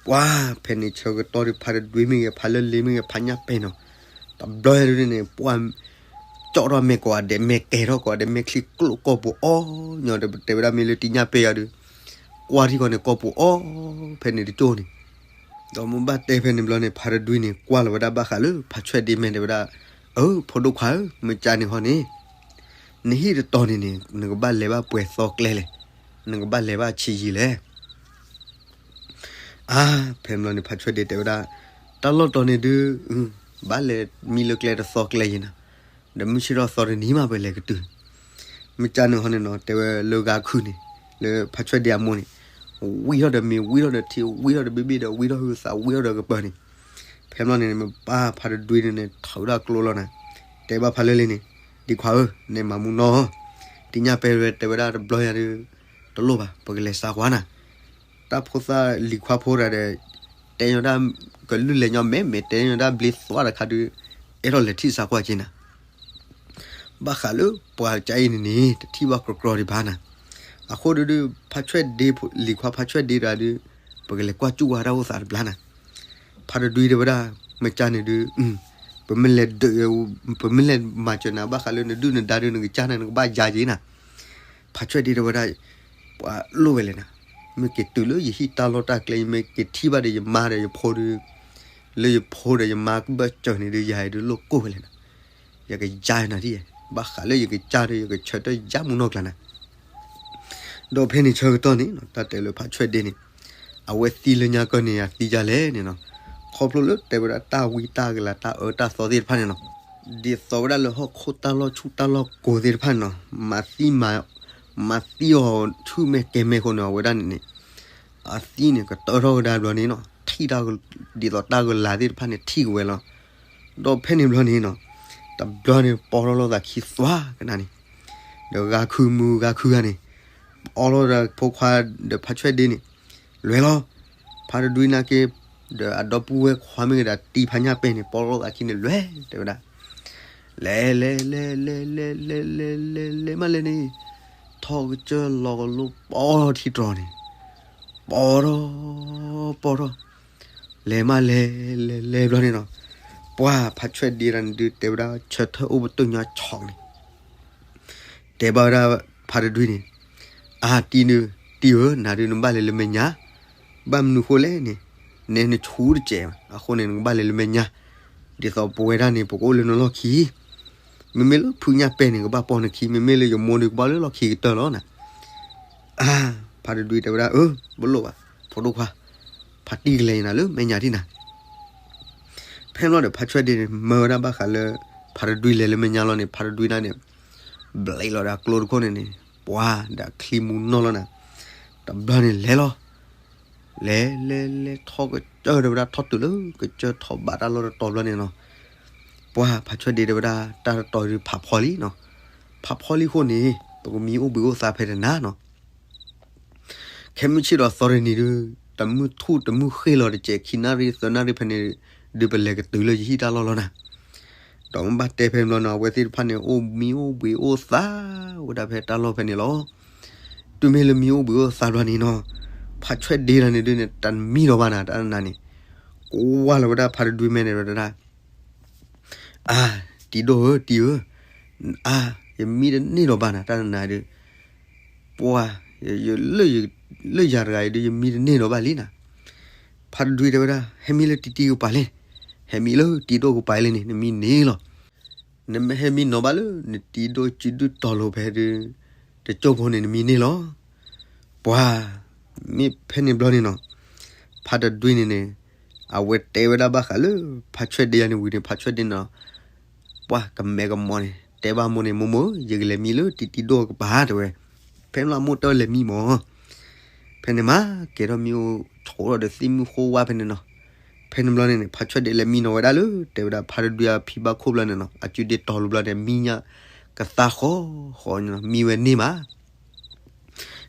ပှၤဖဲန့ၣ်ဆၢကတီၢ်ဒီးဖးတဒွံမ့ၢ်ဂ့ၤ ဖးလၢလ့မ့ၢ်ဂ့ၤ ဖးညၣ်ပဲၢ်နီၤ, တဘျီယၤဒုန့ၣ် ပှၤ ကၠီၣ်ထီၣ်မဲာ်ကိးဂၤဒဲး မဲာ်ကဲၤထီၣ်ကိးဂၤဒဲး မဲာ်ချံကျိၣ်ကီၢ်ပူၤအီၣ်ညီ တဲဝဲဒၣ်မ့ၢ်လၢတံညၣ်ပဲၢ်ယၤဒု ကွၢ်ထံၣ်ဃီန့ၣ် ကီၢ်ပူၤအီၣ် ဖဲန့ၣ်တကၠိၢ်န့ၣ်, ဒီးမ့ၢ်ဘၣ်တဲဖဲန့ၣ်ဘျီန့ၣ် ဖးတဒွံန့ၣ် ကွၢ်လီၤဝဲဒၣ်ဘၣ်ဃးလၢဖးဆွဲၣ်ဒ့မဲာ်တဲဝဲဒၣ်, အၢ ဖိဒိၣ်ခွါဧၢ, မ့ၢ်ကန့ၣ်ဃီန့ၣ် နဟံၣ်တတီၤန့ၣ်န့ၣ် နကဘၣ်လဲၤဘၣ်ပှဲၤသီကျဲလဲၣ်, နကဘၣ်လဲၤဘၣ်ဆံးယံာ်လဲၣ်. အါ ဖဲန့ၣ်ဘျီန့ၣ် ဖးဆွဲၣ်ဒ့တဲဝဲဒၣ်, တၢ်လီၢ်တီၤန့ၣ်ဒု ဘၣ်လဲၤမံလၢကျဲတသီကျဲယဲနၤ, ဒီးမုၢ်ဆ့ၣ်ထီၣ်သီတနံၤမး ပလဲၤကတုၤ. မ့ၢ်ကန့ၣ်ဟီန့ၣ်နီၤ တဲဝဲလၢဂါခုၣ်န့ၣ်, လၢဖါဆွဲၣ်ဒ့အမိၢ်န့ၣ်, ဝံထီၣ်ဒီးမ့ၤ ဝံထီၣ်ဒီးထံ ဝံထီၣ်ဒီးဘ့ၣ်ဘ့ၣ်ဒီး ဝံထီၣ်ဟုသး ဝံထီၣ်ဒီးကပၢၤန့ၣ်, ဖဲမီန့ၣ် မ့ၢ်ဘၣ်ဖါတဒွံန့ၣ်န့ၣ် ထီၣ်ဝဲဒၣ်ကျိလီၤနၤ, တဲဘၣ်ဖါလၢလ့န့ၣ်, ဒံခွါဧၢ, နမၤမူနီၤ, တညၣ်ပဲဝဲတဲဝဲဒၣ်တဘျီယၤဒီး, တလိၣ်ဘၣ် ပကလဲၤစးကွၢ်နၤ, တၢ်ဖိသၣ်လံၤခွါဖိတဂၤဒီး, တဲညီဒၣ်, ကလုၢ်လဲၤညီမဲာ်မဲာ် တဲညီဒၣ်ဘျ့သွါတခါဒီး, အဲၣ်ဒိးလဲၤထံၣ်စးကွၢ်က့နၤ ဘၣ်ဃးလၢပှၤကအံၤန့ၣ်န့ၣ် တထံၣ်ဘၣ်ကြီကြီဒံးဘၣ်နၤ, အဃိဒုးဒုး ဖါဆွဲၣ်ဒ့ လံၤခွါဖါဆွဲၣ်ဒ့တဂၤဒီး, ပကလဲၤကွၢ်စူၣ်ဝဲတၢ်အိၣ်သးတဘျီနၤ, ဖါတဒွံတဲဝဲဒၣ်, မ့ၢ်ကန့ၣ်ဒုး, ပမ့ၢ်လဲၤဒုး, ပမ့ၢ်လဲၤမၤစၢၤနၤ ဘၣ်ဃးလၢနဒုၣ်နဒါဒုး နကစၢ်န့ၣ် နကဘၣ်ယၤက့နၤ, ဖါဆွဲၣ်ဒ့တဲဝဲဒၣ်, ပှၤလိၣ်ဝဲလဲၣ်နၤ, မ့ၢ်က့ၤတုၤလၢယဟံၣ်တၢ်လီၢ်တၢ်ကျဲ ယမ့ၢ်က့ၤထံၣ်ဘၣ်ဒီးယမါဒီးယဖိဒီး, လၢယဖိဒီးယမါကဘၢၣ်စၢၤန့ၣ်ဒုး ယၤအံၤဒုးလိၣ်ကိၢ်ဝဲလဲၣ်နၤ, ယကယါနၤဒ်, ဘၣ်ဃးလၢယကစၢ်ဒီး ယကဆၢထၢၣ်ယါမူနီၢ်ကျါနၤ ဒီးဖဲန့ၣ်ဆၢကတီၢ်န့ၣ် တၢ်တဲလၢဖါဆွဲၣ်ဒ့န့ၣ်, အဝဲသံလၢညါကီၢ်န့ၣ် အသံယါလဲၣ်န့ၣ်နီၤ, ခီဖျိလၢတဲဝဲဒၣ်တၢ်ဝံတၢ်ကလၤ တၢ်အၢတၢ်သီသ့ၣ်တဖၣ်န့ၣ်နီၤ, ဒ်သိးဝဲဒၣ်လၢဟီၣ်ခိၣ်တၢ်လီၢ်ဆူၣ်တၢ်လီၢ်ကိၤသ့ၣ်တဖၣ်န့ၣ်နီၤ, မၤသံမၤ, မၤသံအီၤဆူၣ်မဲာ်ကဲၤမဲာ်အဃိန့ၣ် အဝဲဒၣ်န့ၣ်န့ၣ်, အသံန့ၣ်ကတၢၢ်ထီၣ်ကဒါဘျီန့ၣ်နီၤ, ထံၣ်တၢ်, ဒ်သိးတၢ်ကလၤသ့ၣ်တဖၣ်န့ၣ်ထံၣ်ကဝဲလီၤ, ဒီးဖဲန့ၣ်ဘျီန့ၣ်နီၤ, တဘျီန့ၣ် ပီထီၣ်လိာ်သးခံသွါကနၣ်န့ၣ်, ဒီးဂါခုၣ်မုၢ်ဂါခုၣ်ဂၤန့ၣ်, အီလီၤဒီးဖိခွါဒီးဖါဆွဲၣ်ဒ့န့ၣ်, လဲၤလီၤ, ဖါတဒွံနာ်က့, ဒီးအဒီပုၢ်ဝဲၢ်ခွါမ့ၢ်ကဒါတံၤဖါညၣ်ပဲန့ၣ် ပီထီၣ်လိာ်သးခံန့ၣ် လဲၤတဲဝဲဒၣ်, လဲၤလဲၤလဲၤလဲၤလဲၤလဲၤလဲၤလဲၤ လဲၤမးလဲၤန့ၣ်, ထီၣ်ကစၢၢ်လီၤကလိပီထီၣ်ထံတြီၤန့ၣ်, ပီထီၣ်, ပီထီၣ်, လဲၤမးလဲၤလဲၤလဲၤဘျီန့ၣ်နီၤ, ပှၢ်ဖါဆွဲၣ်ဒ့တဂၤန့ၣ်ဒုး တဲဝဲဒၣ်ဆၢထၢၣ်အိၣ်ပတုာ်ညီဆီန့ၣ် တဲဘၣ်ဝဲဒၣ်ဖါတဒွံန့ၣ်, အါတံၤန့ၣ်, တံၤဧၢ, နၤဒုးနဘၣ်လဲၤလၢမဲာ်ညါ, ဘၣ်မနုၤဃိလဲၣ်န့ၣ်, နဲနဆူၣ်တစဲး, အဃိန့ၣ် နကဘၣ်လဲၤလၢမဲာ်ညါ, ဒ်သိးပဝဲဒၣ်န့ၣ် ပကအိၣ်လၢနလီၢ်ခံ, မ့မ့ၢ်လၢဖုညၣ်ပဲန့ၣ် ကဘၣ်ပိာ်နခံ, မ့မ့ၢ်လၢယမိၢ်ဒုး ကဘၣ်လၢလီၢ်ခံကတၢၢ်လီၤနၤ, အါ, ဖါတဒွံတဲဝဲဒၣ်, အၢ, ပလိၣ်ဘၣ်, ဖိဒိၣ်ခွါ, ဖါတံၢ်ကလဲၤနၤလၢမဲာ်ညါဒံးနၤ ဖဲန့ၣ်ဘျီဒီး ဖါဆွဲၣ်ဒ့န့ၣ် မၢဝဲဒၣ်ဘၣ်ဃးလၢ ဖါတဒွံလဲၤလၢမဲာ်ညါလီၤန့ၣ် ဖါတဒွံဒၣ်န့ၣ် ဘျံးလီၤဒီးအကျိတခိၣ်န့ၣ်န့ၣ် ပှၤဒီးအချံမူနီၢ်လီၤနၤ, တဘျီန့ၣ်လဲၤလီၤ, လဲၤလဲၤလဲၤထီၣ်ကစၢၢ်တဲဝဲဒၣ်ထီၣ်တုၤလၢကစၢၢ်ထီၣ်ဘးတၢ်လီၢ်တတီၤဘျီန့ၣ်နီၤ, ပှၤဖါဆွဲၣ်ဒ့တဲဝဲဒၣ်တၢ်တတီၤဒုးဖးဖီလံနီၤ, ဖးဖီလံအဃိန့ၣ် ပကမံအိၣ်ဘှံးအိၣ်သါဖဲတနၤနီၤ ခဲမုၢ်ဆ့ၣ်ဒီးသီတနံၤဒုး တမုၢ်ထူၣ်တမုၢ်ဃ့ၢ်လီၤတစဲး ခံနၣ်ရံၣ်သၢနၣ်ရံၣ်ဖဲန့ၣ် ဒုးပလဲၤကတုၤလၢယဟံၣ်တၢ်လီၢ်လီၤနၤ, ဒီးမ့ၢ်ဘၣ်တဲဖဲန့ၣ်ဘျီနီၤ အဝဲသ့ၣ်တဖၣ်န့ၣ် အိၣ်မံအိၣ်ဘှံးအိၣ်သါဝဲဒၣ်ဖဲတၢ်လီၢ်ဖဲန့ၣ်လီၤ. တုၤမ့ၢ်လၢမံအိၣ်ဘှံးအိၣ်သါဘျီန့ၣ်နီၤ ဖါဆွဲၣ်ဒ့တဂၤန့ၣ်ဒုးန့ၣ် တမံဒီးဘၣ်နၤ တၢ်နၤန့ၣ် ကွၢ်လီၤဝဲဒၣ်ဖါတဒွံမဲာ်န့ၣ်ဝဲဒၣ် အါ, တံၤဒိၣ်ဧၢ, တံၤဧၢ, အါ, ယမံတန့ၢ်ဒီးဘၣ်နၤ တၢ်နၤဒုး, ပှၤ, လၢယၤတဂၤအံၤဒုး ယမံတန့ၢ်ဒီးဘၣ်လံနၤ. ဖါတဒွံတဲဝဲဒၣ် ဟဲမံလၢတံၤတံၤကပၤလဲၣ်, ဟဲမံလၢတံၤဒိၣ်ကပၤလဲၣ်န့ၣ် နမံန့ၢ်လီၤ. နမ့ၢ်ဟဲမံနီၤဘၣ်လၢ နတံၤဒိၣ်စုဒုၣ်တီၤလိၤဖဲဒုး တကၠိဖိန့ၣ် နမံန့ၢ်လီၤ. ပှၤ, မ့ၢ်ဖဲန့ၣ်ဘျီန့ၣ်နီၤ, ဖါတဒွံန့ၣ်န့ၣ် အဝဲတဲဝဲဒၣ်ဘၣ်ဃးလၢ ဖါဆွဲၣ်ဒ့ယၤန့ၣ်ဝံၤန့ၣ် ဖါဆွဲၣ်ဒ့န့ၣ် ပှၤကမဲာ်ကမီၤန့ၣ် တဲဘၣ်မိၢ်န့ၣ် မိၢ်မိၢ်ဧၢ ယကလဲၤမံလၢတံၤတံၤဒိၣ်ကပၤတဲဝဲ, ဖဲန့ၣ်လီၤမိၢ်တဲလဲၤမံမီၤ ဖဲန့ၣ်မး ကဲထီၣ်မံအိၣ်ဆိးဒီးသ့ၣ်မုၢ်ဃိဝါဖဲန့ၣ်နီၤ. ဖဲန့ၣ်ဘျီန့ၣ်န့ၣ် ဖါဆွဲၣ်ဒ့လဲၤမံနီၤဝဲဒၣ်လၢ တဲဝဲဒၣ်ဖါတဒွံအဖံဘၣ်ခိၣ်ဘျီန့ၣ်နီၤ အစုဒ့တီၤလိၤဘျီန့ၣ် မံညါကသါဃီဃီန့ၣ်နီၤ မံဝဲန့ၢ်မး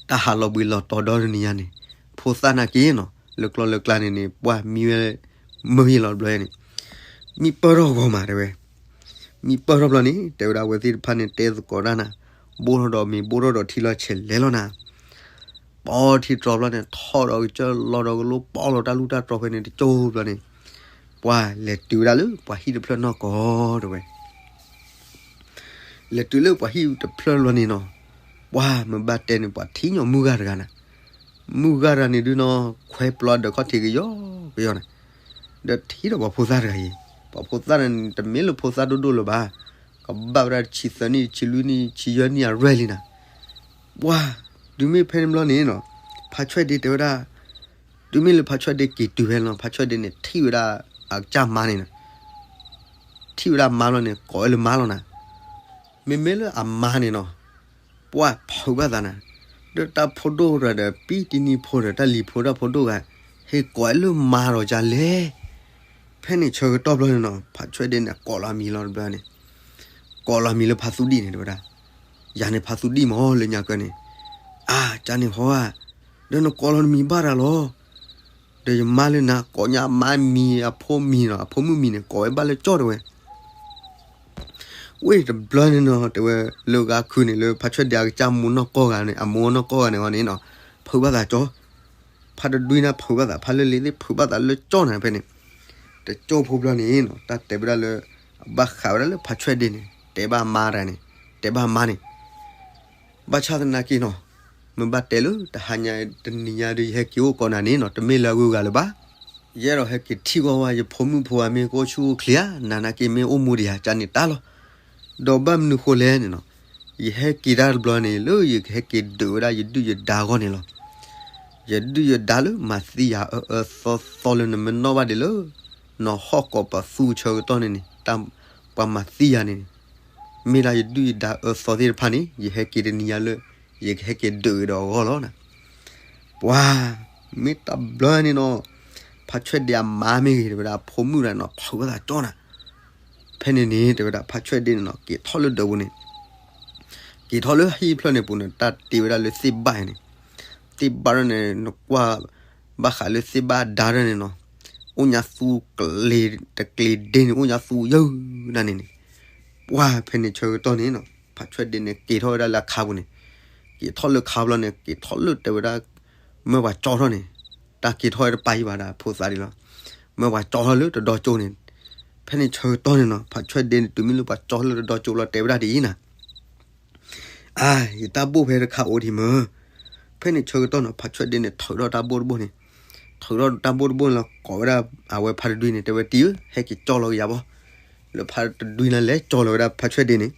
တၢ်ဟးလီၤဘှံးလီၤတီၤဒီတနံၤညါန့ၣ် ဖိသၣ်နာ်က့နီၤ လၢကျီၢ်လၢကျါန့ၣ်န့ၣ် ပှၤမံဝဲ မုာ်ယံၤလီၤတဘျီန့ၣ် မံပၢၢ်ထီၣ်ဂီၤမးတဲဝဲ. မံပၢၢ်ထီၣ်ဘျီန့ၣ် တဲဝဲဒၣ်အဝဲသ့ၣ်တဖၣ်န့ၣ် တဲသကိးတၢ်နၤ ဘိၣ်ထီၣ်ဒီးမ့ၤ ဘိၣ်ထီၣ်ဒီးထံလီၤဆဲးလဲၤလီၤနၤ. ပီထံတြီဘျီန့ၣ် ထီၣ်ဒီးကစၢၢ်လီၤဒီးကလိပီလီၤတၢ်လူၢ်တၢ်တြီၤဖဲန့ၣ်တကၠိဘျီန့ၣ် ပှၤလဲၤတုၤဝဲဒၣ်လၢ ပှၤဟံၣ်တဖျၢၣ်နီၢ်ကီၢ်တဲဝဲ လဲၤတုၤလၢပှၤဟံၣ်တဖျၢၣ်ဘျီန့ၣ်နီၤ ပှၤမ့ၢ်ဘၣ်တဲန့ၣ် ပှၤထံၣ်ညီမုၢ်ဂၤတဂၤနၤ. မုၢ်ဂၤတဂၤန့ၣ်ဒုးနီၤ ခွဲပျီဒီးခီၣ်ထံးကယီကယီန့ၣ် ဒီးထံၣ်ဒီးပှၤဖိသၣ်တဂၤအံၤ ပှၤဖိသၣ်န့ၣ် တမ့ၢ်လၢဖိသၣ်ဒိၣ်ဒိၣ်လၢၤဘၣ် ကဘၣ်ဝဲဒၣ်တဆံသၢနံၣ် တဆံလွံၢ်နံၣ် တဆံယဲၢ်နံၣ်အရွဲၣ်လံနၤ. ပှၤ တုၤမ့ၢ်ဖဲန့ၣ်ဘျီန့ၣ်နီၤ ဖါဆွဲၣ်ဒ့တဲဝဲဒၣ် တုၤမ့ၢ်လၢဖါဆွဲၣ်ဒ့က့ၤတုၤဖဲန့ၣ်လီၤ ဖါဆွဲၣ်ဒ့န့ၣ် ထံၣ်ဝဲဒၣ်အကစၢ်မါန့ၣ်နီၤ ထံၣ်ဝဲဒၣ်မါလီၤန့ၣ် ကိးဝဲလၢမါလီၤနၤ. မ့မ့ၢ်လၢအမါန့ၣ်နီၤ, ပှၢ်ဖုးဘၣ်သးနၤ, ဒီးတၢ်ဖိဒိၣ်ဒီး ပံတနံၤဖိဒီး တၢ်လံၤဖိတၢ်ဖိဒိၣ်ဂၤ ဟဲကိးဝဲလၢမါဒီးဒ်လဲၣ်. ဖဲန့ၣ်ဆၢကတီၢ်ဘျီန့ၣ်နီၤ ဖးဆွဲၣ်ဒ့န့ၣ် ကိးလီၤမံၤလီၤတဘျီန့ၣ်, ကိးလီၤမံၤလၢဖါသူဒံၣ်န့ၣ် တဲဝဲဒၣ်, ယၤန့ၣ်ဖါသူဒံၣ်မ့ၢ်လၢညါကၢန့ၣ်, အါ ကန့ၣ်ဟီဧါ, ဒီးနကိးလီၤနမံၤဘၣ်တၢ်လီၤ. ဒီးယမါလၢနၤ ကိးညါအမါမံၤ အဖိမံၤနီၤ, အဖိမုၣ်မံၤန့ၣ် ကိးဝဲဘၣ်လၢကၠီၣ်တဲဝဲ ဝ့ၢ်တဘျီန့ၣ်နီၤ တဲဝဲ, လၢဂၤခုန့ၣ် လၢဖးဆွဲၣ်ဒ့အကစၢ်မိၢ်နီၢ်ကီၢ်ဂၤန့ၣ် အမိၢ်နီၢ်ကီၢ်ဂၤန့ၣ်ဝဲန့ၣ်နီၤ, ဖုးဘၣ်သးကၠီ, ဖါတဒွံန့ၣ် ဖုးဘၣ်သး ဖါလၢလ့ၤသ့ၣ် ဖုးဘၣ်သးလၢကၠီၣ်နၤဖဲန့ၣ်, တကၠိဖိဘျီန့ၣ်နီၤ တၢ်တဲဝဲဒၣ်လၢ အဘၣ်ဃးဝဲဒၣ်လၢဖးဆွဲၣ်ဒ့န့ၣ် တဲဘၣ်မါတၢ်န့ၣ်, တဲဘၣ်မါန့ၣ် ဘၣ်ဆၣ်သနာ်က့နီၤ, မ့ၢ်ဘၣ်တဲလၢတဟါညါတနံၤညါဒီး ယဟဲက့ၤအိၣ်ကိးနၤန့ၣ်နီၤ တမ့ၢ်လၢအဂုၤအဂၤလၢၤဘၣ်. ယအဲၣ်ဒိးဟဲက့ၤထံၣ်ဂီၢ်ဝဲ ယဖိမုၣ်ဖိဝဲမ့ၢ်ကအိၣ်ဆူၣ်အိၣ်ချ့ဧါ, နၤနာ်က့မ့ၢ်အိၣ်မူဒံးဧါ ကန့ၣ်တၢ်လီၤ. ဒီးဘၣ်မနုၤဃိလဲၣ်န့ၣ်နီၤ, ယဟဲက့ၤတၢ်တဘျီန့ၣ် လၢယကဟဲက့ၤဒုးဝဲဒၣ်ယဒုၣ်ယဒါအဂီၢ်န့ၣ်လီၤ. ယဒုၣ်ယဒါလၢမၤသံယၤအၢအၢသီသီလၢနမ့ၢ်နီၣ်ဘၣ်ဒံးလၢ နီၢ်ဟီၣ်ကိးပသူဆၢကတီၢ်န့ၣ်န့ၣ် တၢ်ပှၤမၤသံယၤန့ၣ်န့ၣ်, မ့ၢ်ဒၣ်ယဒုၣ်ယဒါအၢသီသ့ၣ်တဖၣ်န့ၣ် ယဟဲက့ၤတနံၤညါလၢ ယကဟဲက့ၤဒုးဒီးအဂီၢ်လီၤနၤ. ပှၤ မ့ၢ်တဘျီန့ၣ်နီၤ, ဖးဆွဲၣ်ဒ့အမါမ့ၢ်ဂ့ၤ တဲဝဲဒၣ် အဖိမုၣ်တဂၤနီၤ ဖုးဝဲသးကၠီနၤ. ဖဲန့ၣ်န့ၣ် တဲဝဲဒၣ် ဖးဆွဲၣ်ဒ့န့ၣ်နီၤ က့ၤထီၣ်လၢဒၢးပူၤန့ၣ်, က့ၤထီၣ်လၢဟံၣ်ဖျၢၣ်န့ၣ်ပူၤန့ၣ် တၢ်တ့ဝဲဒၣ်လၢသ့ၣ်ဘၣ်န့ၣ်, သ့ၣ်ဘၣ်န့ၣ် နကွၢ် ဘၣ်ဃးလၢသ့ၣ်ဘၣ်ဒါဒၢန့ၣ်နီၤ, အိၣ်ညါသူကျ့ၤတကျ့ၤဒ့န့ၣ် အိၣ်ညါသူယၢဒၣ်န့ၣ်န့ၣ်, ပှၤဖဲန့ၣ်ဆၢကတီၢ်န့ၣ်နီၤ ဖးဆွဲၣ်ဒ့န့ၣ်က့ၤထီၣ်ဝဲဒၣ်လၢအခါပူၤန့ၣ်, က့ၤထီၣ်လၢခါဘျီန့ၣ် က့ၤထီၣ်လၢတဲဝဲဒၣ် မၢပှၤကၠီထီၣ်န့ၣ်, တၢ်က့ၤထီၣ်ဝဲတပာ်အံၤဘၣ်ဒီးဖိသၣ်ဒံးလီၤ, မၢပှၤကၠီထီၣ်လၢတဒီကၠိန့ၣ်, ဖဲန့ၣ်ဆၢကတီၢ်န့ၣ်နီၤ ဖးဆွဲၣ်ဒ့န့ၣ် တုၤမ့ၢ်လၢပှၤကၠီထီၣ်လၢတဒီကၠိလီၤ တဲဝဲဒၣ်ဒ်အံၤနၤ အါ ယတၢ်ဘိၣ်ဖဲတခါအိၣ်ဒံးမၢ်. ဖဲန့ၣ်ဆၢကတီၢ်နီၤ ဖးဆွဲၣ်ဒ့န့ၣ် ထုးထီၣ်တၢ်ဘိၣ်တဘိၣ်န့ၣ်, ထုးထီၣ်တၢ်ဘိၣ်တဘိၣ်န့ၣ်လီၤ ကိးဝဲဒၣ် အဝဲဖးတဒွံန့ၣ် တဲဝဲတံၤဧၢ ဟဲက့ၤကၠီလီၤကယၤဘီ, လၢဖးတဒွံန့ၣ်လဲၤကၠီလီၤဝဲဒၣ်ဖးဆွဲၣ်ဒ့န့ၣ်,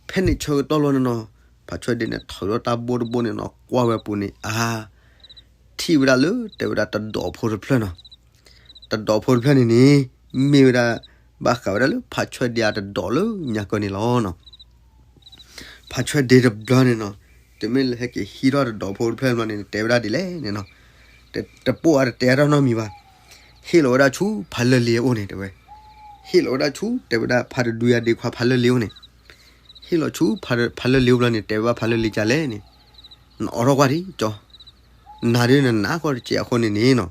ဖဲန့ၣ်ဆၢကတီၢ်လီၤန့ၣ်နီၤ, ဖးဆွဲၣ်ဒ့န့ၣ် ထုးထီၣ်တၢ်ဘိၣ်တဘိၣ်န့ၣ်နီၤ ကွၢ်ဝဲပူၤန့ၣ် အါ ထံၣ်ဝဲဒၣ်လၢ တဲဝဲဒၣ်တဒိးဖိတဖျၢၣ်နီၤ, တဒိးဖိတဖျၢၣ်န့ၣ်န့ၣ် မ့ၢ်ဝဲဒၣ် ဘၣ်ဃးဝဲဒၣ်လၢဖးဆွဲၣ်ဒ့အတဒိးလၢညါကၢန့ၣ်လီၤနီၤ. ဖးဆွဲၣ်ဒ့တဘျီန့ၣ်နီၤ, တမ့ၢ်လၢဟဲက့ၤဟံးထီၣ်တဒိးဖိတဖျၢၣ်ဘျီန့ၣ် တဲဝဲဒၣ်ဒ်လဲၣ်န့ၣ်နီၤ, တပိာ်အါတတဲအါထီၣ်နီတမံၤဘၣ်, ဟ့ၣ်လီၤဝဲဒၣ်ဆူဖးလၢလ့အအိၣ်န့ၣ် တဲဝဲ, ဟ့ၣ်လီၤဝဲဒၣ်ဆူ တဲဝဲဒၣ်ဖးတဒွံအဒ့ခွါဖးလၢလ့အိၣ်န့ၣ်, ဟ့ၣ်လီၤဆူဖးလၢလ့အိၣ်ဘျီန့ၣ် တဲဝဲဘၣ်ဖးလၢလ့ဒ်လဲၣ်န့ၣ်, နအိးထီၣ်ကွၢ်ဒံးကၠီ, နၤဒ်နနးကီၢ်တစဲးအဃိန့ၣ်န့ၣ်နီၤ,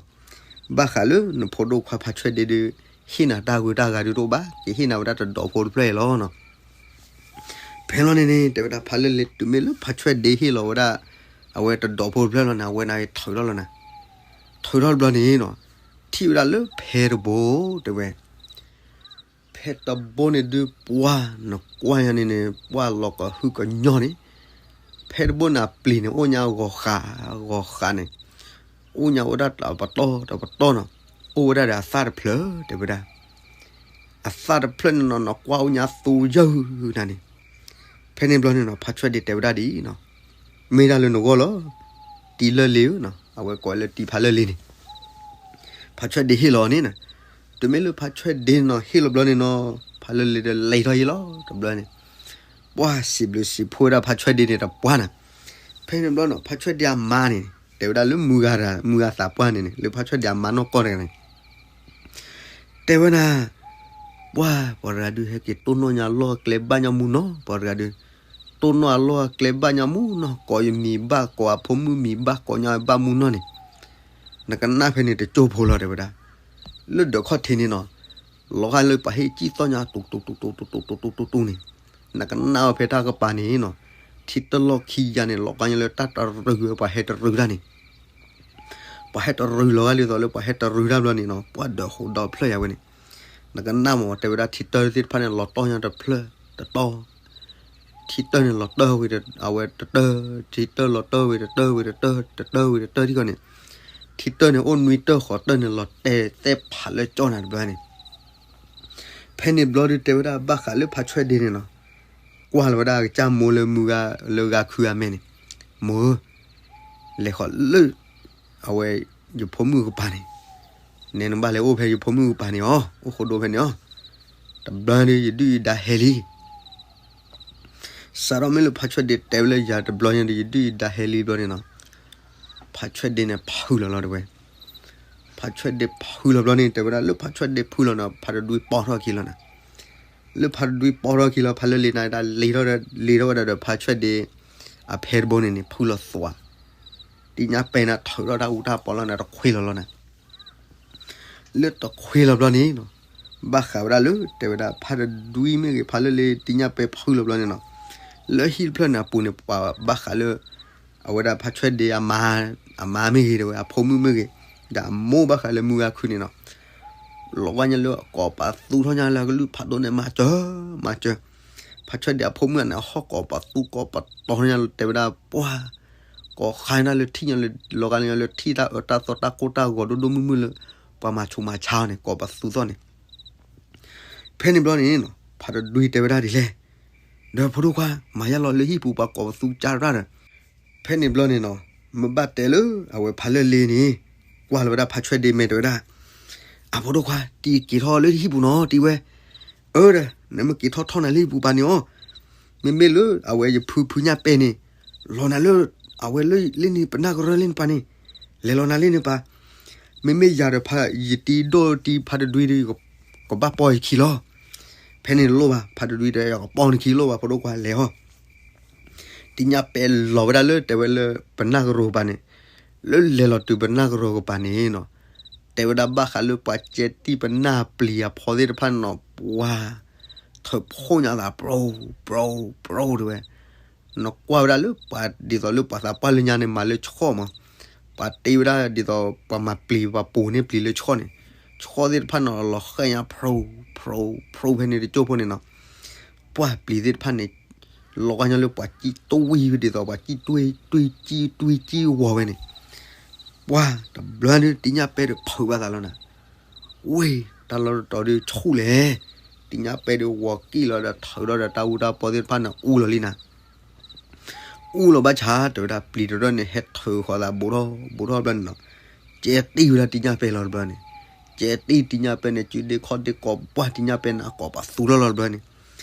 ဘၣ်ဃးလၢနဖိဒိၣ်ခွါဖးဆွဲၣ်ဒ့ဒီး ဟ့ၣ်နၤတၢ်ဂုၤတၢ်ဂၤဒုးတအိၣ်ဘၣ်, ကဟ့ၣ်နၤဝဲဒၣ်တဒိးဖိတဖျၢၣ်အံၤလီၤနီၤ. ဖဲလီၤန့ၣ်န့ၣ် တဲဝဲဒၣ်ဖးလၢလ့ တုၤမ့ၢ်လၢဖးဆွဲၣ်ဒ့ဟ့ၣ်လီၤဝဲဒၣ် အဝဲတဒိးဖိတဖျၢၣ်လီၤန့ၣ် အဝဲန့ၣ်ထုးထီၣ်လီၤနၤ, ထုးထီၣ်တဘျီန့ၣ်နီၤ, ထံၣ်ဝဲဒၣ်လၢဖဲတဘိ တဲဝဲ ဖဲတဘိန့ၣ်ဒုးပှၢ်နကွၢ်ညါန့ၣ်န့ၣ် ပှၢ်လီၤကဟုကညီၢ်န့ၣ်, ဖဲတဘိန့ၣ်အပျံၤန့ၣ် အိၣ်ညါဂီၤဃး, ဂီၤဃးန့ၣ်, အိၣ်ညါဝဲဒၣ်တပတီၢ်တပတီၢ်နီၤ, အိၣ်ဝဲဒၣ်ဒီးအသၣ်တဖျၢၣ် တဲဝဲဒၣ်, အသၣ်တဖျၢၣ်န့ၣ်နီၤ နကွၢ်အိၣ်ညါသူယၢၢ်နၤန့ၣ်, ဖဲန့ၣ်ဘျီန့ၣ်နီၤ ဖးဆွဲၣ်ဒ့တဲဝဲဒၣ်ဒ်အံၤနီၤ, မ့ၢ်ဒၣ်လၢနဂီၢ်လီၤ, တံၤလၢလ့ဧၢနီၤ, အဝဲကိးဝဲလၢတံၤဖးလၢလ့န့ၣ် ဖးဆွဲၣ်ဒ့ဟ့ၣ်လီၤန့ၣ်နီၤ, တုၤမ့ၢ်လၢဖးဆွဲၣ်ဒ့နီၤ ဟ့ၣ်လီၤဘျီန့ၣ်နီၤ, ဖးလၢလ့ဒီးလဲၤထီၣ်ယံၤလီၤတဘျီန့ၣ်, ပှၢ်စံးဘျုးစံးဖှိၣ်ဝဲဒၣ်ဖးဆွဲၣ်ဒ့န့ၣ်တပှၢ်နၤ, ဖဲန့ၣ်ဘျီနီၤ ဖးဆွဲၣ်ဒ့အမါန့ၣ် တဲဝဲဒၣ်လၢမုၢ်ဂၤတဂၤ မုၢ်ဂၤသးပှၢ်န့ၣ်န့ၣ် လၢဖးဆွဲၣ်ဒ့အမါနီၢ်ကီၢ်တဂၤန့ၣ် တဲဝဲဒၣ်, ပှၢ်ပှၤတဂၤဒုးဟဲက့ၤတိၢ်နီၣ်ညါလီၢ်အကျဲဘၣ်ညါမူနီၤ, ပှၤတဂၤဒုး တိၢ်နီၣ်အလီၢ်အကျဲဘၣ်ညါမူနီၤ, ကိးယမံၤဘၣ် ကိးအဖိမုၣ်မံၤဘၣ် ကိးညါဘၣ်မူနီၤန့ၣ်, နကနၣ်ဖဲန့ၣ်တကၠိဖိလီၤ တဲဝဲဒၣ်, လၢဒၢးခီၣ်ထံးန့ၣ်နီၤ, လီၤဂာ်လၢပှၤဟ့ၣ်ကံၣ်သီၣ်ညါ တူတူတူတူတူတူတူတူန့ၣ်, နကနၣ်အီၤဖဲတၢ်ကပၤန့ၣ်နီၤ, ထံတလီၢ်ခံယၤန့ၣ် လီၤဂာ်ညါလၢတၢ်တရုၤဝဲ ပှၤဟဲတရုၤတၢ်န့ၣ် ပှၤဟဲတရုၤလီၤဂာ်လံသိးလၢပှၤဟဲတရုၤတၢ်ဘျီန့ၣ်နီၤ, ပှၤဒၢးဃိးဒီဖျၢၣ်ယၤဝဲန့ၣ်, နကနၣ်မ့ၢ်တဲဝဲဒၣ် ထံတၢၢ်သ့ၣ်တဖၣ်န့ၣ် လီၤတီၢ်ညါတဖျၢၣ်တတီၢ်, ထံတၢၢ်န့ၣ်လီၤတၢၢ်ဝံၤအဝဲတတၢၢ်, ထံတၢၢ်လီၤတၢၢ်ဝံၤတတၢၢ်ဝံၤတတၢၢ် တတၢၢ်ဝံၤတတၢၢ်ထံၣ်ကီးန့ၣ်, ထံတၢၢ်န့ၣ်အိၣ်နွံတၢၢ်ဃိးတၢၢ်န့ၣ် လီၤတဲာ်သဲဖးလၢကၠီနၤတဘျီန့ၣ် ဖဲန့ၣ်ဘျီဒုးတဲဝဲဒၣ်ဘၣ်ဃးလၢဖးဆွဲၣ်ဒ့န့ၣ်နီၤ, ကွၢ်လီၤဝဲဒၣ်အကစၢ်မိၢ်လၢမုၢ်ဂၤ လၢဂၤခုဂၤမဲာ်န့ၣ်, မိၢ်ဧၢ, လဲၤဃီၤလၢ အဝဲ ယဖိမုၣ်ကပၤန့ၣ်, နဲနဘၣ်လဲၤအိၣ်ဖဲယဖိမုၣ်ကပၤန့ၣ်အီၤ အိၣ်ဃိဒိဖဲန့ၣ်အီၤ, တ တဘျီဒုး ယဒုၣ်ယဒါဟဲလံ. စးထီၣ်မ့ၢ်လၢဖါဆွဲၣ်ဒ့တဲဝဲလၢယၤတဘျီညါဒီး ယဒုၣ်ယဒါဟဲလံဘျီန့ၣ်နီၤ, ဖါဆွဲၣ်ဒ့န့ၣ်ဖုလီၤလီၤတဝဲ. ဖါဆွဲၣ်ဒ့ဖုလီၤဘျီန့ၣ် တဲဝဲဒၣ်လၢဖါဆွဲၣ်ဒ့ဖုလီၤန့ၣ် ဖါတဒွံပီၢ်ထီၣ်ခံလီၤနီၤ. လၢဖါတဒွံပီၢ်ထီၣ်ခံလီၤ ဖါလၢလ့ၤန့ၣ်ဒၣ်လ့ၤထီၣ်ဒီး လ့ၤထီၣ်ဝဲဒၣ်ဒီးဖါဆွဲၣ်ဒ့ အဖဲတဘိန့ၣ်န့ၣ် ဖုလီၤသွး. တံညါပဲန့ၣ်ထုးထီၣ်တၢ်အူတၢ်ပီလီၤန့ၣ် တခွ့လီၤလီၤန့ၣ် လၢတခွ့လီၤဘျီန့ၣ်နီၤ, ဘၣ်ဃးဝဲဒၣ်လၢ တဲဝဲဒၣ်ဖါတဒွံမ့ၢ်ဂ့ၤ ဖါလၢလ့ၤ တံညါပဲဖုလီၤဘျီန့ၣ်နီၤ, လၢဟံၣ်တဖျၢၣ်န့ၣ်အပူၤန့ၣ် ပှၤဘၣ်ဃးလၢ အဝဲဒၣ်ဖါဆွဲၣ်ဒ့အမါ, အမါမ့ၢ်ဂ့ၤ တဲဝဲ အဖိမုၣ်မ့ၢ်ဂ့ၤ, ဒီးအမိၢ်ဘၣ်ဃးလၢမုၢ်ဂၤခုန့ၣ်နီၤ, လီၤဂာ်ညါလၢကိးပသူထီၣ်ညါလၢကလုၢ်ဖးဒိၣ်န့ၣ် မၤစၢၤ, မၤစၢၤ, ဖါဆွဲၣ်ဒ့အဖိမုၣ်န့ၣ် ဟီၣ်ကိးပသူကိးပတီၤညါ တဲဝဲဒၣ်ပှၤ ကိးဃါညါလၢထံၣ်ညါလၢ လီၤဂာ်လၢညါလၢထံၣ်တၢ်အၢတၢ်သီတၢ်ကိၢ်တၢ်ဂီၤဒိၣ်ဒိၣ်မုၢ်မုၢ်လၢ ပှၤမၤဆူးမၤဆါအီၤန့ၣ် ကိးပသူသီၣ်န့ၣ် ဖဲန့ၣ်ဘျီန့ၣ်နီၤ ဖါတဒွံတဲဝဲဒၣ်ဒ်လဲၣ်, ဒီးဖိဒိၣ်ခွါ မၤယါလီၤလၢဟံၣ်ပူၤပှၤကိးပသူကၢ်ရၣ်ဒီး, ဖဲန့ၣ်ဘျီန့ၣ်နီၤ, မ့ၢ်ဘၣ်တဲလၢအဝဲဖါလၢလ့ၤန့ၣ်, ကွၢ်လီၤဝဲဒၣ်ဖါဆွဲၣ်ဒ့မဲာ်တဲဝဲဒၣ်, အဖိဒိၣ်ခွါ တံက့ၤထီၣ်လၢဟံၣ်ပူၤနီၤ တံဝဲ, အၢဒီး နမ့ၢ်က့ၤထီၣ်ထီၣ်နၤလၢဟံၣ်ပူၤပၤန့ၣ်အီၤ, မ့မ့ၢ်လၢအဝဲယဖုဖုညၣ်ပဲန့ၣ်, လီၤနၤလၢ အဝဲလၢလ့န့ၣ်ပနၢ်ကရၢလ့န့ၣ်ပၤန့ၣ်, လဲၤလီၤနၤလ့န့ၣ်ပၤ မ့မ့ၢ်ယၤဒီးဖါယတံဒိၣ်တံဖါတဒွံဒီး ကဘၣ်ပီၢ်ယခံလီၤ. ဖဲန့ၣ်လိၣ်ဘၣ် ဖါတဒွံဒီး ယကပီၢ်နခံလိၣ်ဘၣ် ဖိဒိၣ်ခွါလဲၤအီၤ, တံညါပဲလီၤဝဲဒၣ်လၢတဲဝဲလၢပနၢ်ကရၢကပၤန့ၣ်, လၢလဲၤလီၤတုၤပနၢ်ကရၢကပၤန့ၣ်နီၤ, တဲဝဲဒၣ်ဘၣ်ဃးလၢပှၤကဲတံၢ်ပနၢ်ပျံၤအဖီသ့ၣ်တဖၣ်နီၤ ပှၤ ထုးဖှိၣ်ညါသး ပြူ ပြူ ပြူ တဲဝဲ နကွၢ်ဝဲဒၣ်လၢပှၤဒ်သိးလၢပှၤသးပှၢ်လၢညါန့ၣ် မၤလၢဆှီၣ်မး, ပှၤတ့ဝဲဒၣ်ဒ်သိးပှၤမၤပျံၤပှၤပိာ်န့ၢ်ပျံၤလၢဆှီၣ်န့ၣ်, ဆှီၣ်သ့ၣ်တဖၣ်နီၤလီၤဃဲၣ်ညါ ပြူ ပြူ ပြူ ဖဲန့ၣ်တကၠိၢ်ဖိန့ၣ်နီၤ, ပှၤပျံၤသ့ၣ်တဖၣ်န့ၣ် လီၤဂာ်ညါလၢပှၤကံၣ်တွံၢ်ဒ်သိးပှၤကံၣ်တွံၢ်တွံၢ်ကံၣ်တွံၢ်ကံၣ်ဝီၤဝဲန့ၣ်, ပှၤတဘျီဒုး တံညါပဲဒီးဖုးဘၣ်သးလီၤနၤ ဝ့ၢ် တၢ်လီၢ်တတီၤဒုးဆူၣ်လဲၣ်, တံညါပဲဒုးဝီၤကံၣ်လီၤဒီးထုးထီၣ်ဒီးတၢ်အူတၢ်ပီသ့ၣ်တဖၣ်န့ၣ်အူလီၤလံနၤ, အူလီၤဘၣ်ဆၣ် တဲဝဲဒၣ်ပျံၤတရၢၣ်န့ၣ် ဟဲထုးဃီၤသးဘူးထီၣ်ဘူးထီၣ်ဘျီန့ၣ်နီၤ, ကဲတံၢ်ဝဲဒၣ်တံညါပဲလီၤတဘျီန့ၣ်, ကဲတံၢ်တံညါပဲန့ၣ် စုဒ့ခီၣ်ဒ့ကိးပှၢ်တံညါပဲန့ၣ် အကိးပသူလီၤလီၤတဘျီန့ၣ်,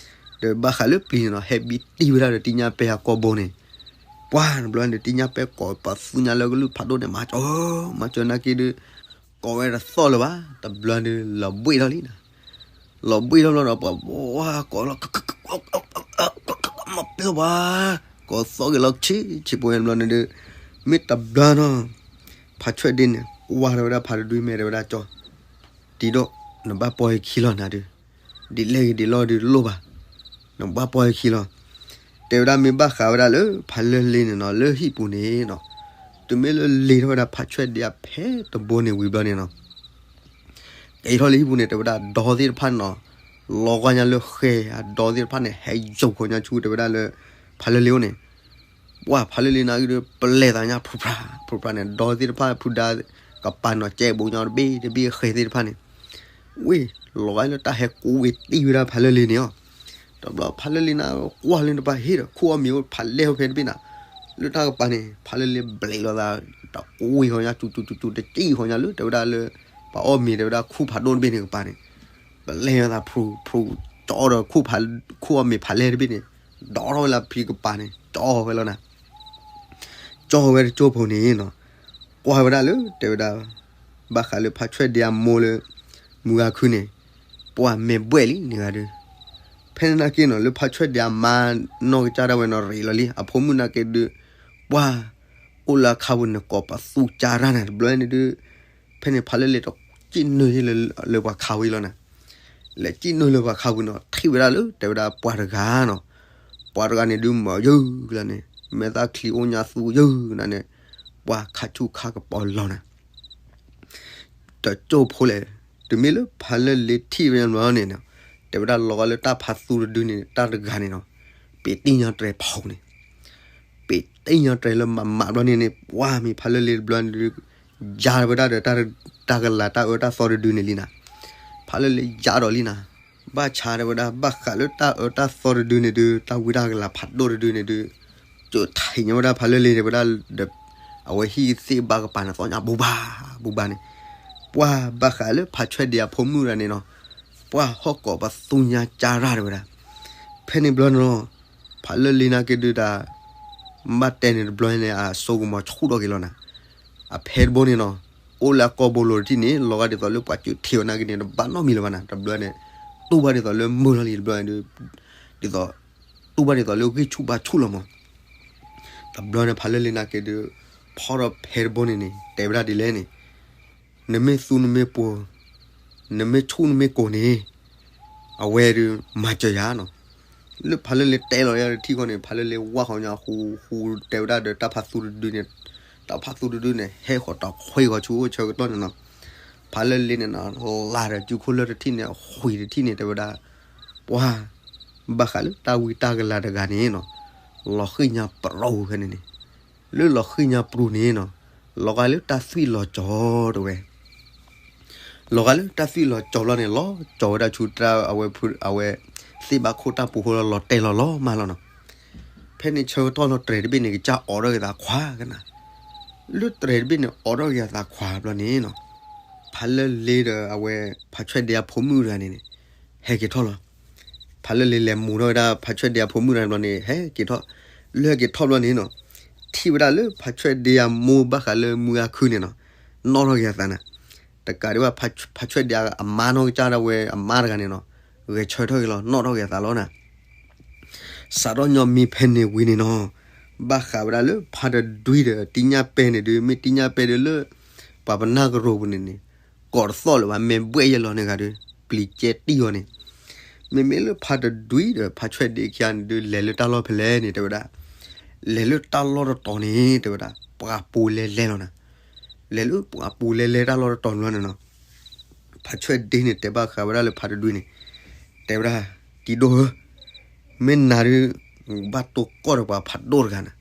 ဒီးဘၣ်ဃးလၢပျံၤန့ၣ်နီၤ ဟဲဘံတံၢ်ဝဲဒၣ်ဒီးတံညါပဲအကိာ်ဘိန့ၣ်, ပှၢ်တဘျီန့ၣ် တံညါပဲကိးပသူညါလၢကလုၢ်ဖးဒိၣ်န့ၣ် မၤစၢၤ မၤစၢၤနာ်က့ဒုး ကိးဝဲတသီၣ်လၢၤဘၣ် တဘျီန့ၣ် လီၤဘှံးထီၣ်လံနၤ, လီၤဘှံးထီၣ်ဘျီဒီးပှၤဘှီကိးလီၤ မၤပျီဘၣ်, ကိးသီၣ်က့ၤလီၤဆံးဆံးပဝဲတဘျီန့ၣ်ဒုး, မ့ၢ်တဘျီနီၤ, ဖါဆွဲၣ်ဒ့န့ၣ် ကွၢ်ထီၣ်ဝဲဒၣ်ဖါတဒွံမဲာ်တဲဝဲဒၣ်ကၠီ, တံဒိၣ် နဘၣ်ပီၢ်ယခံလီၤနၤဒုး, ဒ်လဲၣ်ဂ့ၤဒ်လဲၣ်ဂ့ၤဒုးတလိၣ်ဘၣ်, နဘၣ်ပီၢ်ယခံလီၤ, တဲဝဲဒၣ်မ့ၢ်ဘၣ်ဃးဝဲဒၣ်လၢဖါလၢလ့န့ၣ်နီၤ လၢဟံၣ်ပူၤန့ၣ်နီၤ, တုၤမ့ၢ်လၢလ့ၤထီၣ်ဝဲဒၣ်ဖါဆွဲၣ်ဒ့အဖဲတဘိန့ၣ်ဝံၤဘျီန့ၣ်နီၤ က့ၤထီၣ်လၢဟံၣ်ပူၤန့ၣ် တဲဝဲဒၣ်ဒီသ့ၣ်တဖၣ်နီၤ, လီၤဂာ်ညါလၢဃဲၤအဒီသ့ၣ်တဖၣ်န့ၣ် ဟဲယိာ်ဃီၤညါဆူတဲဝဲဒၣ်လၢ ဖါလၢလ့အိၣ်န့ၣ်, ပှၢ်ဖါလၢလ့နာ်က့ဒုး ပလဲၤသးညါ ဖုဖှး ဖုဖှးန့ၣ် ဒီသ့ၣ်တဖၣ်ဖုဒါ ကပၤနီၤ ကဲဘူးညီတဘ့ၣ်တဘ့ၣ်ဃဲၤသ့ၣ်တဖၣ်န့ၣ်, ဝ့ၢ် လီၤဂာ်လၢတၢ်ဟဲကူဝ့ၤတံၢ်ဝဲဒၣ်ဖါလၢလ့န့ၣ်အီၤ, တဘျီဖါလၢလ့နၤ ကွၢ်လၢနပၤဟ့ၣ်ဒီး ခူၣ်အီၣ်မ့ၤအိၣ်ဖးလဲၢ်အိၣ်ဖဲတဘ့ၣ်နၤ, လၢတၢ်ကပၤန့ၣ် ဖါလၢလ့ဘျဲးလိာ်သး တကူဝ့ၤဃီၤညါ စူၤစူၤစူၤစူၤ တစံၣ်ဃီၤညါလၢ တဲဝဲဒၣ်လၢ ပှၤအီၣ်မ့ၤတဲဝဲဒၣ်ခူၣ်ဖးဒိၣ်တဘ့ၣ်န့ၣ်ကပၤန့ၣ်, ပလဲၤသးဖုဖု ကၠီဒီး ခူၣ်အီၣ်မ့ၤဖးလဲၢ်တဘ့ၣ်န့ၣ် ဒီးထီၣ်ဝဲလၢဖံကပၤန့ၣ် ကၠီဝဲလီၤနၤ ကၠီဝဲတကၠိဖိန့ၣ်နီၤ, ကွၢ်ဝဲဒၣ်လၢ တဲဝဲဒၣ် ဘၣ်ဃးလၢဖါဆွဲၣ်ဒ့အမိၢ်လၢ မုၢ်ဂၤခုန့ၣ် ပှၢ်မဲာ်ဘှဲၣ်လံန့ၣ်ဂၤဒုး, ဖဲန့ၣ်နာ်က့နီၤ လၢဖါဆွဲၣ်ဒ့အမါနီၢ်ကစၢ်ဒၣ်ဝဲနီၤ ရ့းလီၤလံ အဖိမုၣ်နာ်က့ဒုး, ပှၢ် အိၣ်လၢအခါပူၤန့ၣ် ကိးပသူကၢ်ရၢ်နၤတဘျီန့ၣ်ဒုး, ဖဲန့ၣ်ဖါလၢလ့တစံၣ်နုာ်လၢပှၤခးဝံၤလီၤနၤ, လဲၤစံၣ်နုာ်လၢပှၤခးဝံၤနီၤ ထံၣ်ဝဲဒၣ်လၢ တဲဝဲဒၣ်ပှၤတဂၤနီၤ, ပှၤတဂၤန့ၣ်ဒုး မၤယုၢ်လၢန့ၣ် မဲာ်သၣ်ချံအိၣ်ညါသူယုၢ်နၤန့ၣ်, ပှၢ်ခါဆူၣ်ခါကပီၤလီၤနၤ တကၠိဖိလဲၣ်, တုၤမ့ၢ်လၢဖါလၢလ့ထံၣ်ဝဲန့ၣ်န့ၣ်, တဲဝဲဒၣ်လီၤဂာ်လၢတၢ်ဖးသူတဒုန့ၣ် တၢ်တဂၤန့ၣ်နီၤ, ပ့းတံၢ်ညီတြဲၤဖီန့ၣ်, ပ့းတံၢ်ညီတြဲၤလၢမးမးဘျီန့ၣ်န့ၣ် ပှၢ်မ့ၢ်ဖါလၢလ့တဘျီန့ၣ်ဒုး, ယါဝဲဒၣ်ဒီးတၢ်ကလၤတၢ်အၢတၢ်သီတဒုန့ၣ်လံနၤ, ဖါလၢလ့ယါဒီးလံနၤ, ဘၣ်ဆါတဲဝဲဒၣ် ဘၣ်ဃးလၢတၢ်အၢတၢ်သီတဒုန့ၣ်ဒုး တၢ်ဝံတၢ်ကလၤဖးဒိၣ်တဒုန့ၣ်ဒုး, ကၠိထံၣ်ညီဝဲဒၣ်ဖါလၢလ့တဲဝဲဒၣ်ဒီး, အဝဲဟံၣ်သ့ၣ်ဘၣ်ကပၤန့ၣ် သီၣ်ညါဘူဘၣ်, ဘူဘၣ်န့ၣ်, ပှၢ်ဘၣ်ဃးလၢဖါဆွဲၣ်ဒ့အဖိမုၣ်တဂၤန့ၣ်နီၤ, ပှၢ်ဟီၣ်ကိးပသူညါကၢ်ရၣ်တဲဝဲဒၣ်. ဖဲန့ၣ်ဘျီန့ၣ်လီၤ, ဖးလၢလ့နာ်က့ဒုးတၢ် ဘၣ်တဲန့ၣ်တဘျီန့ၣ် အစိကမီၤဆူၣ်ထီၣ်က့ၤလီၤနၤ. အဖဲတဘိန့ၣ်နီၤ, အိၣ်လၢအကိာ်ဘိလိၤတထံၣ်န့ၣ် လီၤဂာ်ဒ်သိးလၢပှၤစၢထံးဝဲနာ်က့န့ၣ် တဘၣ်နီတမံၤလၢၤဘၣ်နၤ. တဘျီန့ၣ် တူၢ်ဘၣ်ဒ်သိးလၢမုာ်လီၤလံတဘျီန့ၣ်ဒုး, ဒ်သိး တူၢ်ဘၣ်ဒ်သိးလၢဂံၢ်ဆူၣ်ဘါဆူၣ်လီၤမး. တဘျီန့ၣ် ဖးလၢလ့နာ်က့ဒုး ဖီထီၣ်ဖဲတဘိန့ၣ်န့ၣ် တဲဝဲဒၣ်ဒ်လဲၣ်န့ၣ်, နမ့ၢ်သူနမ့ၢ်ပိၤ, နမ့ၢ်ဆူၣ်နမ့ၢ်ကိၤန့ၣ် အဝဲဒုးမၤစၢၤယၤနီၤ. လၢဖးလၢလ့တဲလီၤယၤတထံၣ်ဃီန့ၣ် ဖးလၢလ့ဝၢ်ဃီညါဃူဃူတဲဝဲဒၣ်ဒီးတၢ်ဖးသူတဒုန့ၣ်, တၢ်ဖးသူတဒုန့ၣ် ဟဲဃီၤတခွ့ဃီၤဆူအိၣ်ဆၢကတီၢ်န့ၣ်နီၤ. ဖးလၢလ့န့ၣ်နီၤ လၢ်ဒီးစုခိၣ်လၢတထံၣ်န့ၣ် အဃံတထံၣ်န့ၣ် တဲဝဲဒၣ်, ပှၤ ဘၣ်ဃးလၢတၢ်ဝံတၢ်ကလၤတဂၤန့ၣ်နီၤ, လီၤဃံၣ်ညါပရူၤဖဲန့ၣ်န့ၣ်, လၢလီၤဃံၣ်ညါပရူၤန့ၣ်နီၤ, လီၤဂာ်လၢတၢ်သွံၣ်လီၤကၠီၤတဲဝဲ လီၤဂာ်လၢတၢ်သွံၣ်လီၤကၠီၤဘျီန့ၣ် လီၤကၠီၤဝဲဒၣ်ဆူတၢ်အဝဲ, အဝဲသ့ၣ်ဘၣ်ခိၣ်တၢ်ပူၤဃိလီၤတဲာ်လီၤလီၤမၢ်လီၤနီၤ. ဖဲန့ၣ်ဆၢကတီၢ်လီၤတြဲၤတဘ့ၣ်န့ၣ် ကစၢ်အိးထီၣ်က့ၤသးခွါကနၤ. လၢတြဲၤတဘ့ၣ်န့ၣ် အိးထီၣ်က့ၤသးခွါဘျီန့ၣ်နီၤ, ဖးလၢလ့ဒီးအဝဲ ဖးဆွဲၣ်ဒ့အဖိမုၣ်တဂၤန့ၣ်န့ၣ် ဟဲက့ၤထီၣ်လီၤ. ဖးလၢလ့လဲၤမူထီၣ်ဝဲဒၣ် ဖးဆွဲၣ်ဒ့အဖိမုၣ်တဂၤန့ၣ်ဘျီန့ၣ် ဟဲက့ၤထီၣ်, လၢဟဲက့ၤထီၣ်ဘျီန့ၣ်နီၤ, ထံၣ်ဝဲဒၣ်လၢဖးဆွဲၣ်ဒ့အမိၢ်ဘၣ်ဃးလၢမုၢ်ဂၤခုၣ်န့ၣ်နီၤ, နီၣ်ထီၣ်က့ၤအသးနၤ. တကးဒံးဘၣ် ဖးဆွဲၣ်ဒ့အမါနီၢ်ကစၢ်ဒၣ်ဝဲအမါတဂၤန့ၣ်နီၤ, ဂဲၤဆၢထၢၣ်က့ၤလီၤ နီၣ်ထီၣ်က့ၤအသးလီၤနၤ. စးထီၣ်ညီမ့ၢ်ဖဲန့ၣ်ဝံၤန့ၣ်နီၤ, ဘၣ်ဃးဝဲဒၣ်လၢဖးတဒွံဒီးတံၢ်ညၣ်ပဲန့ၣ်ဒုး မ့ၢ်တံၢ်ညၣ်ပဲဒုးလၢ ပှၤပနၢ်ကရိပူၤန့ၣ်န့ၣ် ကိးတသီၣ်လၢၤဘၣ် မ့ၢ်ဘှဲၣ်ယဲၢ်လီၤန့ၣ်ဂၤဒုး ပျံၤကဲတံၢ်အီၤန့ၣ်, မ့မ့ၢ်လၢဖးတဒွံဒီးဖးဆွဲၣ်ဒ့ခံဂၤန့ၣ်ဒုး လဲၤလၢတၢ်လီၢ်ဖဲလဲၣ်န့ၣ် တဲဝဲဒၣ်, လဲၤလၢတၢ်လီၢ်တတီၤန့ၣ် တဲဝဲဒၣ် ပှၤပူၤလဲၤလဲၤလီၤနၤ. လဲၤလၢပှၤပူၤလဲၤလဲၤတၢ်လီၢ်တတီၤန့ၣ်လီၤန့ၣ်နီၤ, ဖးဆွဲၣ်ဒ့န့ၣ်တဲဘၣ်ဃးဝဲဒၣ်လၢဖးတဒွံန့ၣ်, တဲဝဲဒၣ်, တံၤဒိၣ်ဧၢ, မ့ၢ်နၤဒုး နကဘၣ်တိၢ်ကီၢ်ဒီးပှၤဖးဒိၣ်တဂၤနၤ,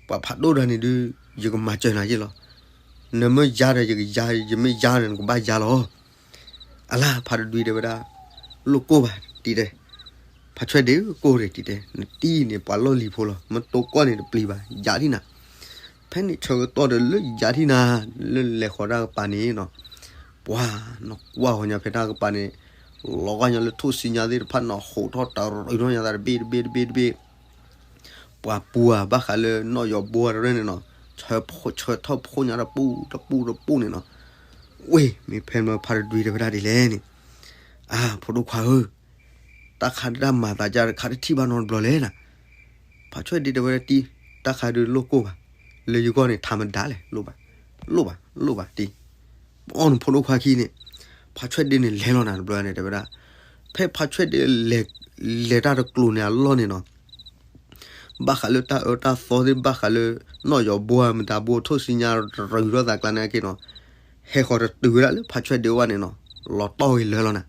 ပှၤဖးဒိၣ်တဂၤန့ၣ်ဒုး ယကမၤစၢၤနၤယဲၢ်လီၤ. နမ့ၢ်ယါဒီးယကယါ, ယမ့ၢ်ယါဒီးနကဘၣ်ယါလီၤ. အလါဖးတဒွံတဲဝဲဒၣ်, လိၣ်ကိၢ်ဘၣ်တံၤတဲ, ဖးဆွဲၣ်ဒ့ကိၢ်ဒီးတံၤတဲ, နတံၢ်န့ၣ်ပှၤလီၢ်လံၤဖိလီၤ မ့ၢ်တိၢ်ကီၢ်န့ၣ်တပျံၤဘၣ် ယါဒံးနၤ. ဖဲန့ၣ်ဆၢကတီၢ်ဒီးလၢယါဒံးနၤ, လၢလဲၤဃီၤတၢ်ကပၤန့ၣ်နီၤ, ပှၤနကွၢ်ဃီညါဖဲတၢ်ကပၤန့ၣ်, လီၤဂာ်ညါလၢထိၣ်ဆံညါသ့ၣ်တဖၣ်နီၤ ဟိးထီၣ်တရူးထီၣ်ညါသးတဘ့ၣ်တဘ့ၣ်တဘ့ၣ်တဘ့ၣ် ပှၤပူၤဧါ ဘၣ်ဃးလၢနီၣ်ယီၤဘိတရၢၢ်န့ၣ်နီၤ, ဆၢထီၣ်ဖှိၣ်ညါတပူၤတပူၤတပူၤန့ၣ်နီၤ, ဝ့ၢ် မ့ၢ်ဖဲမ့ၢ်ဖးတဒွံတဲဝဲဒၣ်ဒ်လဲၣ်န့ၣ်, အါ ဖိဒိၣ်ခွါဧၢ, တၢ်ခါဒၣ်မၤသးဒ်တခါတထံၣ်ဘၣ်နီတဘျီလဲၣ်နၤ. ဖးဆွဲၣ်ဒ့တဲဝဲဒၣ်တံၤ, တၢ်ခါဒုးလိၣ်ကိၢ်ဘၣ်, လၢယဂီၢ်န့ၣ် ထါမဒါလဲၣ်, လိၣ်ဘၣ်, လိၣ်ဘၣ်, လိၣ်ဘၣ်တံၤ. ပအီၣ်နဖိဒိၣ်ခွါခံန့ၣ်, ဖးဆွဲၣ်ဒ့န့ၣ်လဲၤလီၤနၤတဘျီန့ၣ် တဲဝဲဒၣ်, ဖဲဖးဆွဲၣ်ဒ့ လဲၤတၢ်တကျိၤန့ၣ်အလီၢ်န့ၣ်နီၤ ဘၣ်ဃးလၢတၢ်အၢတၢ်သီသ့ၣ် ဘၣ်ဃးလၢ နီၣ်ယီၤဘိဧါ မတၤဘိ ထိၣ်ဆံညါ တရူးထီၣ်သးကျါန့ၣ်က့နီၤ, ဟဲဃီၤတတုၤဝဲဒၣ်လၢဖးဆွဲၣ်ဒ့အဝဲန့ၣ်နီၤ, လီၤတီၢ်ဂ့ၤလၢာ်လီၤနၤ.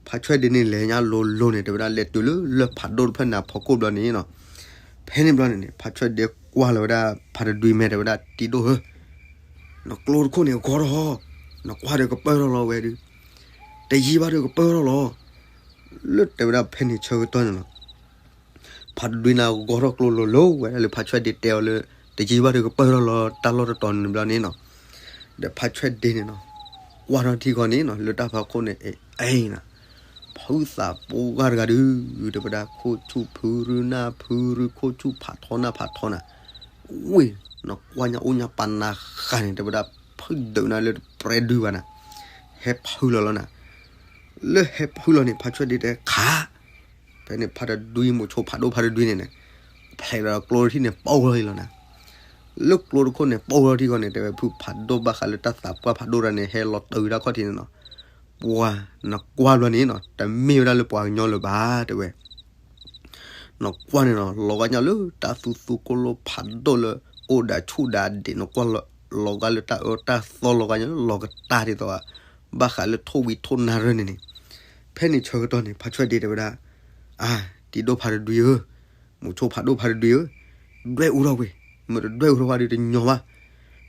ဖးဆွဲၣ်ဒ့န့ၣ် လဲၤညါလိၤလိၤန့ၣ် တဲဝဲဒၣ် လဲၤတုၤလၢလၢၢ်ဖးဒိၣ်တဖျၢၣ်န့ၣ်အဖီခိၣ်ဘျီန့ၣ်နီၤ, ဖဲန့ၣ်ဘျီန့ၣ်န့ၣ် ဖးဆွဲၣ်ဒ့ကွၢ်လီၤဝဲဒၣ် ဖးတဒွံမဲာ် တဲဝဲဒၣ် တံၤဒိၣ်ဧၢ, နကျိတခိၣ်န့ၣ်အဂီၢ်ထီၣ်, နကွၢ်ဒီးကပၢၢ်ထီၣ်လီၤဝဲဒုး, တယံာ်ဘၣ်ဒီးကပၢၢ်ထီၣ်လီၤ. လၢတဲဝဲဒၣ်ဖဲန့ၣ်ဆၢကတီၢ်န့ၣ်လီၤ ဖးတဒွံန့ၣ်ဂီၢ်ထီၣ်ကျိလိၤလိၤဝဲဒၣ်လၢဖးဆွဲၣ်ဒ့တဲအီၤလၢ တယံာ်ဘၣ်ဒီးကပၢၢ်ထီၣ်လီၤ တၢ်လီၢ်တတီၤန့ၣ်ဘျီန့ၣ်နီၤ, ဒီးဖးဆွဲၣ်ဒ့န့ၣ်နီၤ, ကွၢ်ထီၣ်ထံဃီန့ၣ်နီၤ လၢတၢ်ဖီခိၣ်န့ၣ် အ့ၣ်နၤ, ဖုသးပှၢ်တဂၤဒုး တဲဝဲဒၣ် ခိၣ်ဆူၣ်ဖုရူနၢ်ဖုရူ ခိၣ်ဆူၣ်ဖးထီနၢ်ဖးထီနၤ, ဝ့ၢ် နကွၢ်ညါအိၣ်ညါပာ်နၤဃာ်န့ၣ် တဲဝဲဒၣ် ဖုဒုးနၤလၢတပြဲဒုဘၣ်နၤ, ဟဲဖုလီၤလီၤနၤ, လၢဟဲဖုလီၤန့ၣ် ဖးဆွဲၣ်ဒ့တဲခး ဖဲန့ၣ်ဖးတဒွံ မိၤဆိဖးဒိၣ်ဖးတဒွံန့ၣ်န့ၣ်, ဖျဲးဒီးကျိတထံၣ်န့ၣ် ပိၢ်ထီၣ်လီၤနၤ, လၢကျိတခိၣ်န့ၣ် ပိၢ်ထီၣ်ထံဃီန့ၣ် တဲဝဲဖုဖးဒိၣ်ဘၣ်ဃးလၢတၢ်သးပှၢ်ဖးဒိၣ်တဂၤန့ၣ် ဟဲလီၤတၢ်ဝံၤဒၣ်ခီၣ်ထံးန့ၣ်နီၤ, ပှၤ နကွၢ်ဘျီန့ၣ်နီၤ တမ့ၢ်ဝဲဒၣ်လၢပှၤကညီလၢၤဘၣ် တဲဝဲ နကွၢ်န့ၣ်နီၤ လီၤဂာ်ညါလၢတၢ်သူသူကိၢ်လိဖးဒိၣ်လၢ အိၣ်ဒၣ်ဆူၣ်ဒၣ်ဒဲး နကွၢ်လီၤဂာ်လၢတၢ်အၢတၢ်သီလီၤဂာ်ညါလၢလီၤကတၢ်ဒ်သိး ဘၣ်ဃးလၢထိၣ်ဝံၤထိၣ်နၢ်ရၢၢ်န့ၣ်န့ၣ်, ဖဲန့ၣ်ဆၢကတီၢ်န့ၣ် ဖါဆွဲၣ်ဒ့တဲဝဲဒၣ်, အါ, တံၤဒိၣ်ဖါတဒွံဧၢ, မုဆိဖးဒိၣ်ဖါတဒွံဧၢ, ဒွဲၣ်အူထီၣ်ကွံာ်, မ့ၢ်တဒွဲၣ်အူထီၣ်ဘၣ်ဒီးတညီဘၣ်.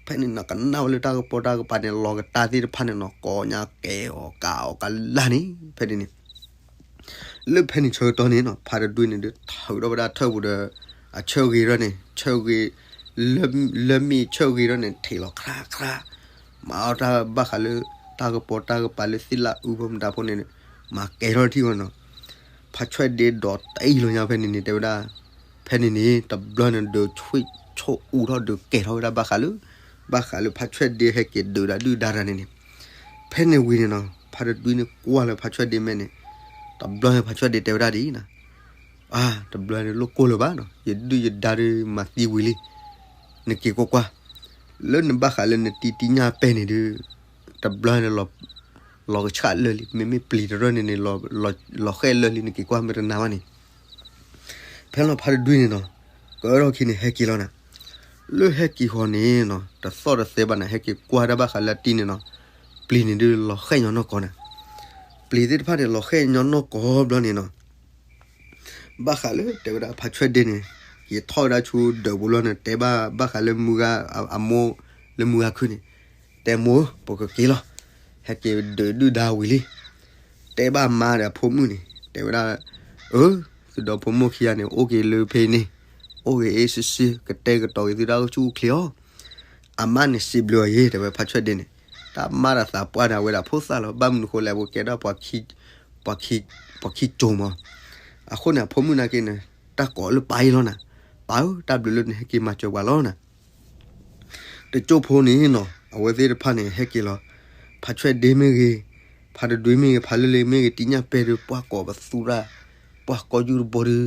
ဖဲန့ၣ်နီၤကနၣ်ဝဲလၢတၢ်ကပီၤတၢ်ကပၤန့ၣ် လီၤကတၢ်သ့ၣ်တဖၣ်န့ၣ်နီၤ ကိးညါကဲအီၤကးအီၤကလၢ်န့ၣ် ဖဲန့ၣ်န့ၣ် လၢဖဲန့ၣ်ဆၢကတီၢ်န့ၣ်နီၤ ဖါတဒွံန့ၣ်ဒုးထုးထီၣ်ဝဲဒၣ်ထၢၣ်ပူၤဒီး အဆၢဂ့ၤထီၣ်န့ၣ် ဆၢဂ့ၤ လၢမ့ၢ်ဆၢဂ့ၤထီၣ်န့ၣ် ထံးလီၤခရါခရါ, မၤအီၣ်တၢ်ဘၣ်ဃးလၢ တၢ်ကပီၤတၢ်ကပၤလၢသ့ၣ်လၣ်အူဖိမတၤဖိန့ၣ် မၤကဲၤထီၣ်ထံၣ်ဃီနီၤ, ဖးဆွဲၣ်ဒ့ဒီးတအံၣ်လီၤညါဖဲန့ၣ်န့ၣ် တဲဝဲဒၣ်, ဖဲန့ၣ်န့ၣ် တဘျီန့ၣ် ဒုးဆွံၣ်ဆိၣ်အူထီၣ်ဒုးကဲၤထီၣ်ဝဲဒၣ်ဘၣ်ဃးလၢ, ဘၣ်ဃးလၢဖးဆွဲၣ်ဒ့ဟဲက့ၤဒုးဒၣ်ဒုၣ်ဒါတၢ်န့ၣ်န့ၣ်, ဖဲန့ၣ်ဝံၤန့ၣ်နီၤ ဖးတဒွံန့ၣ်ကွၢ်လၢဖးဆွဲၣ်ဒ့မဲာ်န့ၣ်, တဘျီန့ၣ်ဖးဆွဲၣ်ဒ့တဲဝဲဒၣ်ဒ်အံၤနီၤ, အါ, တဘျီန့ၣ်လိၣ်ကိၢ်လၢၤဘၣ်နီၤ, ယဒုၣ်ယဒါဒုးမၤသံဝံၤလံ, နက့ၤကွၢ်ကွၢ်, လၢနဘၣ်ဃးလၢနတံၤတံၤညၣ်ပဲာ်န့ၣ်ဒုး, တဘျီန့ၣ် လီၤကဆှၣ်လၢာ်လံ, မ့မ့ၢ်ပျံၤတရၢၢ်န့ၣ်န့ၣ် လီၤဃဲၣ်လၢာ်လံ, နက့ၤကွၢ်မ့ၢ်တနာ်ဘၣ်န့ၣ်, ဖဲလီၤဖးတဒွံန့ၣ်နီၤ, ကအၢထီၣ်ခံန့ၣ် ဟဲက့ၤလီၤနၤ, လၢဟဲက့ၤဃီန့ၣ်နီၤ တသီၣ်တသဲဘၣ်နၤ ဟဲက့ၤကွၢ်ဒၣ်ဘၣ်ဃးလၢအတံၤန့ၣ်နီၤ, ပျံၤန့ၣ်ဒုးလီၤဃဲၣ်ညီနီၢ်ကီၢ်နၤ, ပျံၤသ့ၣ်တဖၣ်န့ၣ် လီၤဃဲၣ်ညီနီၢ်ကီၢ်ဘျီန့ၣ်နီၤ ဘၣ်ဃးလၢတဲဝဲဒၣ်ဖးဆွဲၣ်ဒ့န့ၣ်, က့ၤထီၣ်ဝဲဒၣ်ဆူဒၢးပူၤလီၤန့ၣ် တဲဘၣ်ဘၣ်ဃးလၢမုၢ်ဂၤ, အမိၢ်လၢမုၢ်ဂၤခုၣ်န့ၣ်, တဲမိၢ်ဧၢ ပကက့ၤလီၤ, ဟဲက့ၤဒုးဒုၣ်ဒါဝံၤလံ, တဲဘၣ်မါဒီးအဖိမုၣ်န့ၣ် တဲဝဲဒၣ်, အၢ, သုဒီးဖိမိၢ်ခံဂၤန့ၣ် အိၣ်က့ၤလၢဖဲန့ၣ်, အိၣ်က့ၤအ့ၣ်စ့စ့ ကတဲာ်ကတီၤက့ၤသုတၢ်အိၣ်ဆူၣ်အိၣ်ချ့အီၤ, အမါန့ၣ်စံးဘျုးအီၤယ့ တဲဝဲဖးဆွဲၣ်ဒ့န့ၣ်, တၢ်မါဒီးသးပှၢ်န့ၣ် အဝဲဒၣ်ဖိသၣ်လီၤ ဘၣ်မနုၤဃိလဲၣ် အဝဲကဲဒၣ် ပှၤခံကၠိမး, အဃိန့ၣ် အဖိမုၣ်နာ်က့န့ၣ် တၢ်ကိးလၢပၢ်အံၤလီၤနၤ, ပၢ်ဧၢ တၢ်ဘျုးလၢနဟဲက့ၤမၤစၢၤပှၤလီၤနၤ တကၠိဖိန့ၣ်နီၤ အဝဲသ့ၣ်တဖၣ်န့ၣ် ဟဲက့ၤလီၤ, ဖးဆွဲၣ်ဒ့မ့ၢ်ဂ့ၤ, ဖးတဒွံမ့ၢ်ဂ့ၤ, ဖးလၢလ့မ့ၢ်ဂ့ၤ တံၤညၣ်ပဲာ်ဒုး ပှၢ်ကိးပသူရၣ်, ပှၢ်ကီၢ်ယူၢ်တဘိဒုး,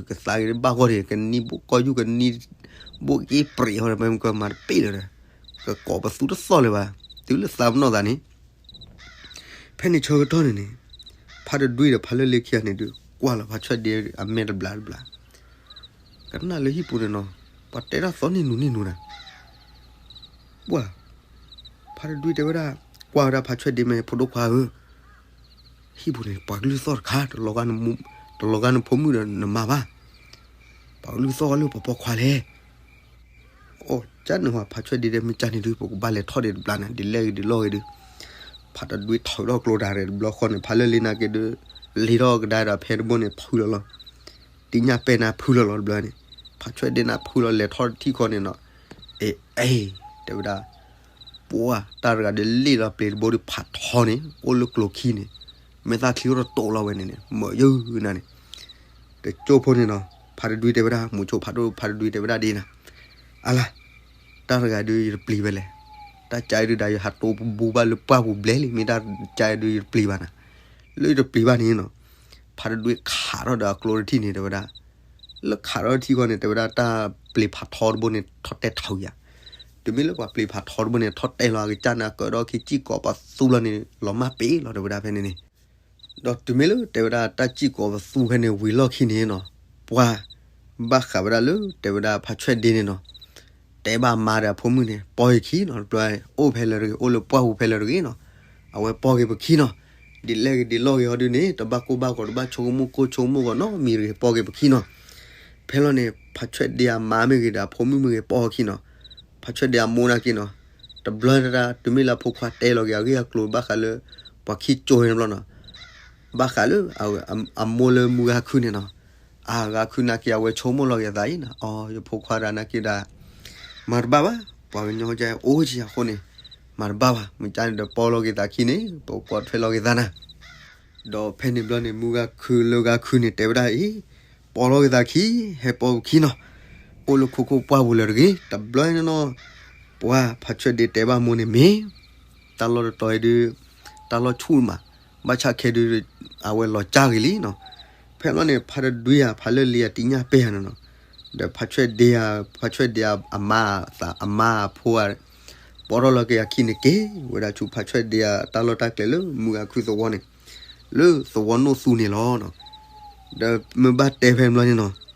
ကသးဂ့ၤတဘၣ်ဂီၢ်ဒံး ကနံၣ်ဘိကီၢ်ယူၢ်ကနံၣ်ဘိက့ၤပြံးဟီဒီး မ့ၢ်ကမၤတပ့ၢ်လၢၤဒီး, ကကိးပသူတသီၣ်လၢၤဘၣ်, တုၤလၢသးပနီၣ်သးန့ၣ် ဖဲန့ၣ်ဆၢကတီၢ်န့ၣ်န့ၣ်, ဖးတဒွံဒီးဖးလၢလ့ခံဂၤန့ၣ်ဒုး ကွၢ်လီၤဖးဆွဲၣ်ဒ့အမဲာ်တဘျီတဘျီ, ကနၣ်လၢဟံၣ်ပူၤန့ၣ်နီၤ, ပှၤတဲတၢ်သီန့ၣ်နူၤန့ၣ်နူၤနၤ, ပှၤ, ဖးတဒွံတဲဝဲဒၣ်, ကွၢ်ဝဲဒၣ်ဖးဆွဲၣ်ဒ့မဲာ် ဖိဒိၣ်ခွါဧၢ, ဟံၣ်ပူၤန့ၣ် ပှၤကလုၢ်သီၣ်တခါ, တလီၤဂာ်နဖိမုၣ်ဒီးနမါဘၣ်, ပှၤကလုၢ်သီၣ်ဂီၢ်လၢပှၤပိာ်ခွါလဲၣ် အိၣ်ကၢ်န့ၣ်ဝဲ ဖးဆွဲၣ်ဒ့ဒီး မ့ၢ်ကၢ်န့ၣ်ဒုး ပကဘၣ်လဲၤထီၣ်ဒံးတဘျီန့ၣ် ဒ်လဲၣ်ဂ့ၤဒ်လဲၣ်ဂ့ၤဒုး, ဖးတဒွံထုးထီၣ်ကျိတၢ်ရဲၣ်တဘျီဃီန့ၣ် ဖးလၢလ့နာ်က့ဒုး, လ့ထီၣ်ကဒါဒီးဖဲတဘိန့ၣ် ဖုလီၤလီၤ, တံၤညၣ်ပဲာ်န့ၣ်ဖုလီၤလီၤတဘျီန့ၣ်, ဖးဆွဲၣ်ဒ့န့ၣ်ဖုလီၤလဲၤထီၣ်တထံၣ်ဃီန့ၣ်နီၤ, အ့ အ့ တဲဝဲဒၣ် ပှၢ်တၢ်တဂၤဒီးလ့ၣ်လီၤပျ့ၤတဘိဒီးဖးထီန့ၣ် အိၣ်လၢကျိၤခံန့ၣ်, မဲာ်သၣ်ချံအိၣ်တတိာ်လီၤဝဲန့ၣ်န့ၣ် မၢယုၢ်နၤန့ၣ်, တကၠိဖိန့ၣ်နီၤ, ဖးတဒွံတဲဝဲဒၣ် မူဆိဖးဒိၣ်ဖးတဒွံတဲဝဲဒၣ်ဒ်နၤ, အလါ, တၢ်တဂၤဒီးယတပျံၤဝဲလဲၣ်, တၢ်ကါဒုးဒၣ်ယဟးတိပဘူဘၣ်လၢပှၢ်ပူၤဘျဲၣ်လံ မ့ၢ်တၢ်ကါဒုးယတပျံၤဘၣ်နၤ, လၢယတပျံၤဘၣ်န့ၣ်နီၤ, ဖးတဒွံခးထီၣ်ဒီးအကျိတထံၣ်န့ၣ်တဲဝဲဒၣ် လၢခးထီၣ်ထံဃီန့ၣ် တဲဝဲဒၣ်တၢ်ပျ့ၤဖးထီတဘိန့ၣ် ထီၣ်တဲာ်ထီယၤ, တုၤမ့ၢ်လၢပှၤပျ့ၤဖးထီတဘိန့ၣ် ထီၣ်တဲာ်လီၤအကစၢ်န့ၣ် အကၢးဒီးခံစံၣ်ကိးပသူလီၤန့ၣ် လီၤမၢ်ပ့ၤလီၤတဲဝဲဒၣ်ဖဲန့ၣ်န့ၣ်, ဒီးတုၤမ့ၢ်လၢတဲဝဲဒၣ်တၢ်စံၣ်ကိးပသူဖဲန့ၣ်ဝံၤလီၢ်ခံန့ၣ်နီၤ, ပှၤဘၣ်ဃးဝဲဒၣ်လၢတဲဝဲဒၣ်ဖးဆွဲၣ်ဒ့န့ၣ်နီၤ, တဲဘၣ်မါဒီးအဖိမုၣ်န့ၣ် ပီၢ်ဂ့ၤခံနီၤ, တဘျီအိၣ်ဖဲလၢတဂ့ၤ အိၣ်လၢပှၢ်ပူၤဖဲလၢတဂ့ၤနီၤ, အဝဲပီၢ်ဂ့ၤပခံနီၤ, ဒ်လဲၣ်ဂ့ၤဒ်လဲၣ်ဂ့ၤဟီဒုန့ၣ် တဘၣ်ကိၢ်ဘၣ်ဂီၤ တဘၣ်ဆိကမိၣ်ကိၢ်ဆိကမိၣ်ဂီၤနီတမံၤတဂ့ၤ ပီၢ်ဂ့ၤပခံနီၤ, ဖဲလီၤန့ၣ် ဖးဆွဲၣ်ဒ့အမါမ့ၢ်ဂ့ၤဒီးအဖိမုၣ်မ့ၢ်ဂ့ၤ ပီၢ်ဂ့ၤခံနီၤ, ဖးဆွဲၣ်ဒ့အမိၢ်နာ်က့နီၤ, တဘျီတၢ်တုၤမ့ၢ်လၢအဖိခွါတဲလီၤက့ၤအဂ့ၢ်အကျိၤဘၣ်ဃးလၢ ပှၤခံကၠိန့ၣ်တဘျီနီၤ, ဘၣ်ဃးလၢ အမိၢ်လၢမုၢ်ဂၤခုၣ်န့ၣ်နီၤ, အဂၤခုၣ်နာ်က့အဝဲဆိကမိၣ်လီၤက့ၤအသးအံၤနီၤ, အီ ယဖိခွါဒၣ်နာ်က့ဒၣ် မၤတဘၣ်ဘၣ်, ပှၤကညီကအအိၣ်က့ၤအဃိန့ၣ်, မၤတဘၣ်ဘၣ်, မ့ၢ်ကန့ၣ်ဒီးပီၢ်လီၤက့ၤသးခံန့ၣ် ပကကွၢ်ထွဲလီၤက့ၤသးနၤ, ဒီးဖဲန့ၣ်ဘျီန့ၣ် မုၢ်ဂၤခုၣ်လၢဂၤခုၣ်န့ၣ် တဲဝဲဒၣ်အံၤ, ပီၢ်လီၤက့ၤသးခံ, ဟဲပီၢ်ပခံနီၤ, အိၣ်လၢခိခိၣ်ပှၢ်ပူၤလၢတဂ့ၤ, တဘျီန့ၣ်နီၤ, ပှၤဖးဆွဲၣ်ဒ့တဲဘၣ်မိၢ်န့ၣ်မ့ၢ် တၢ်လီၢ်တတီၤအံၤဒုး, တၢ်လီၢ်ဆူၣ်မး, ဘၣ်ဆၣ်ခဲဒုး, အဝဲလီၤကၢ်ဂ့ၤလံနီၤ, ဖဲလီၤန့ၣ် ဖးတဒွံယၤ ဖးလၢလ့ယၤ တံၤညၣ်ပဲာ်ယၤန့ၣ်နီၤ, ဒီးဖးဆွဲၣ်ဒ့ယၤ, ဖးဆွဲၣ်ဒ့ယၤအမါအသး အမါအဖိဧါ, ပီၢ်ထီၣ်လီၤက့ၤအခံန့ၣ်က့ၤ, ဝဲဒၣ်ဆူဖးဆွဲၣ်ဒ့ယၤတၢ်လီၢ်တၢ်ကျဲလၢမုၢ်ဂၤခုၣ်သဝီန့ၣ်, လၢသဝီနိၣ်သူန့ၣ်လီၤနီၤ, ဒီးမ့ၢ်ဘၣ်တဲဖဲဘျီန့ၣ်နီၤ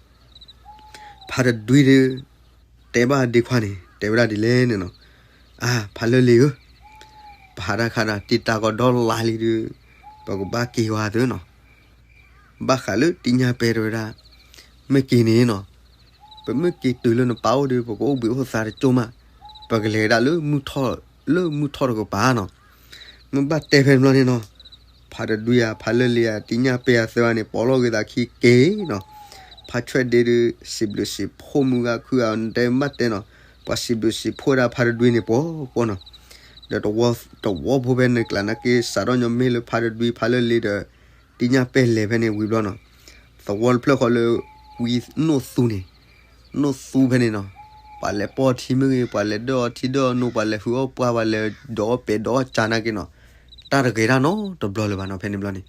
ဖးတဒွံဒီး, တဲဘၣ်ဒ့ခွါန့ၣ် တဲဝဲဒၣ်ဒ်လဲၣ်န့ၣ်နီၤ, အါ ဖးလၢလ့ဧၢ, ပဟးတၢ်ခါဒီး တံၤတၢ်ကီဒီလါလံဒီး, ပကဘၣ်က့ၤဝဲသုနီၤ, ဘၣ်ဃးလၢတံၤညၣ်ပဲာ်တဲဝဲဒၣ်, မ့ၢ်က့ၤန့ၣ်နီၤ, ပမ့ၢ်က့ၤတုၤလၢနပၢ်အိၣ်ဒီး ပကအိၣ်ဘှံးအိၣ်သါတကၠိမး, ပကလဲၤဒၣ်လၢမုၢ်ထီၣ်, လၢမုၢ်ထီၣ်တကပၤနီၤ, မ့ၢ်ဘၣ်တဲဖဲဘျီန့ၣ်နီၤ, ဖးတဒွံယၤ ဖးလၢလ့ယၤ တံၤညၣ်ပဲာ်ယၤသၢဂၤန့ၣ် ပီၢ်လီၤက့ၤသးခံက့ၤနီၤ, ဖးဆွဲၣ်ဒ့ဒီး စံးဘျုးစံးဖှိၣ်မုၢ်ဂၤခုၣ်ဧါ တဲဘၣ်တဲနီၤ, ပှၤစံးဘျုးစံးဖှိၣ်ဝဲဒၣ်ဖးတဒွံန့ၣ်ပှီၤပှီၤနီၤ, ဒီးတဝီဖိဖဲန့ၣ်ကျါနာ်က့ စးထီၣ်ညီမ့ၢ်လၢဖးတဒွံ ဖးလၢလ့ဒီး တံၢ်ညၣ်ပဲၢ်လဲၤဖဲန့ၣ်ဝံၤဘျီနီၤ, သဝီတဖျၢၣ်ဃီလၢ ဝံနိၣ်သူန့ၣ်, နိၣ်သူဖဲန့ၣ်နီၤ, ပှၤလဲၤပိာ်အီၤထံမ့ၢ်ဂ့ၤ, ပှၤလဲၤဒၢအီၤထံဒၢအီၤနိ, ပှၤလဲၤဟုအီၣ်ပှၢ်, ပှၤလဲၤဒိးအီၣ်ပဲာ်ဒိးအီၣ်ကၢ်နာ်က့နီၤ, တၢ်တဂ့ၤတၢ်နီတဘျီလၢၤဘၣ်နီၤ ဖဲန့ၣ်ဘျီန့ၣ်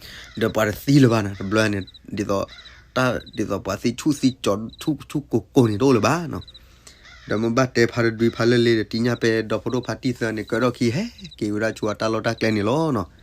ဒီးပှၤတသံလၢၤဘၣ်နီၤ တဘျီန့ၣ်, ဒ်သိး, တၢ်ဒ်သိး ပှၤသံဆူၣ်သံကၠီၤဆူၣ်ဆူၣ်ကိၢ်ကိၢ်န့ၣ်တအိၣ်လၢၤဘၣ်နီၤ. ဒီးမ့ၢ်ဘၣ်တဲဖါတဒုဖါလၢာ်လံဒီး တံၢ်ညၣ်ပဲၢ်ဒီဖိဒိၣ်ဖါတံၢ်သၢန့ၣ် ကၢထီၣ်ခံဟဲက့ၤဝဲဒၣ်ဆူအတၢ်လီၢ်တၢ်ကျဲန့ၣ်လီၤနီၤ.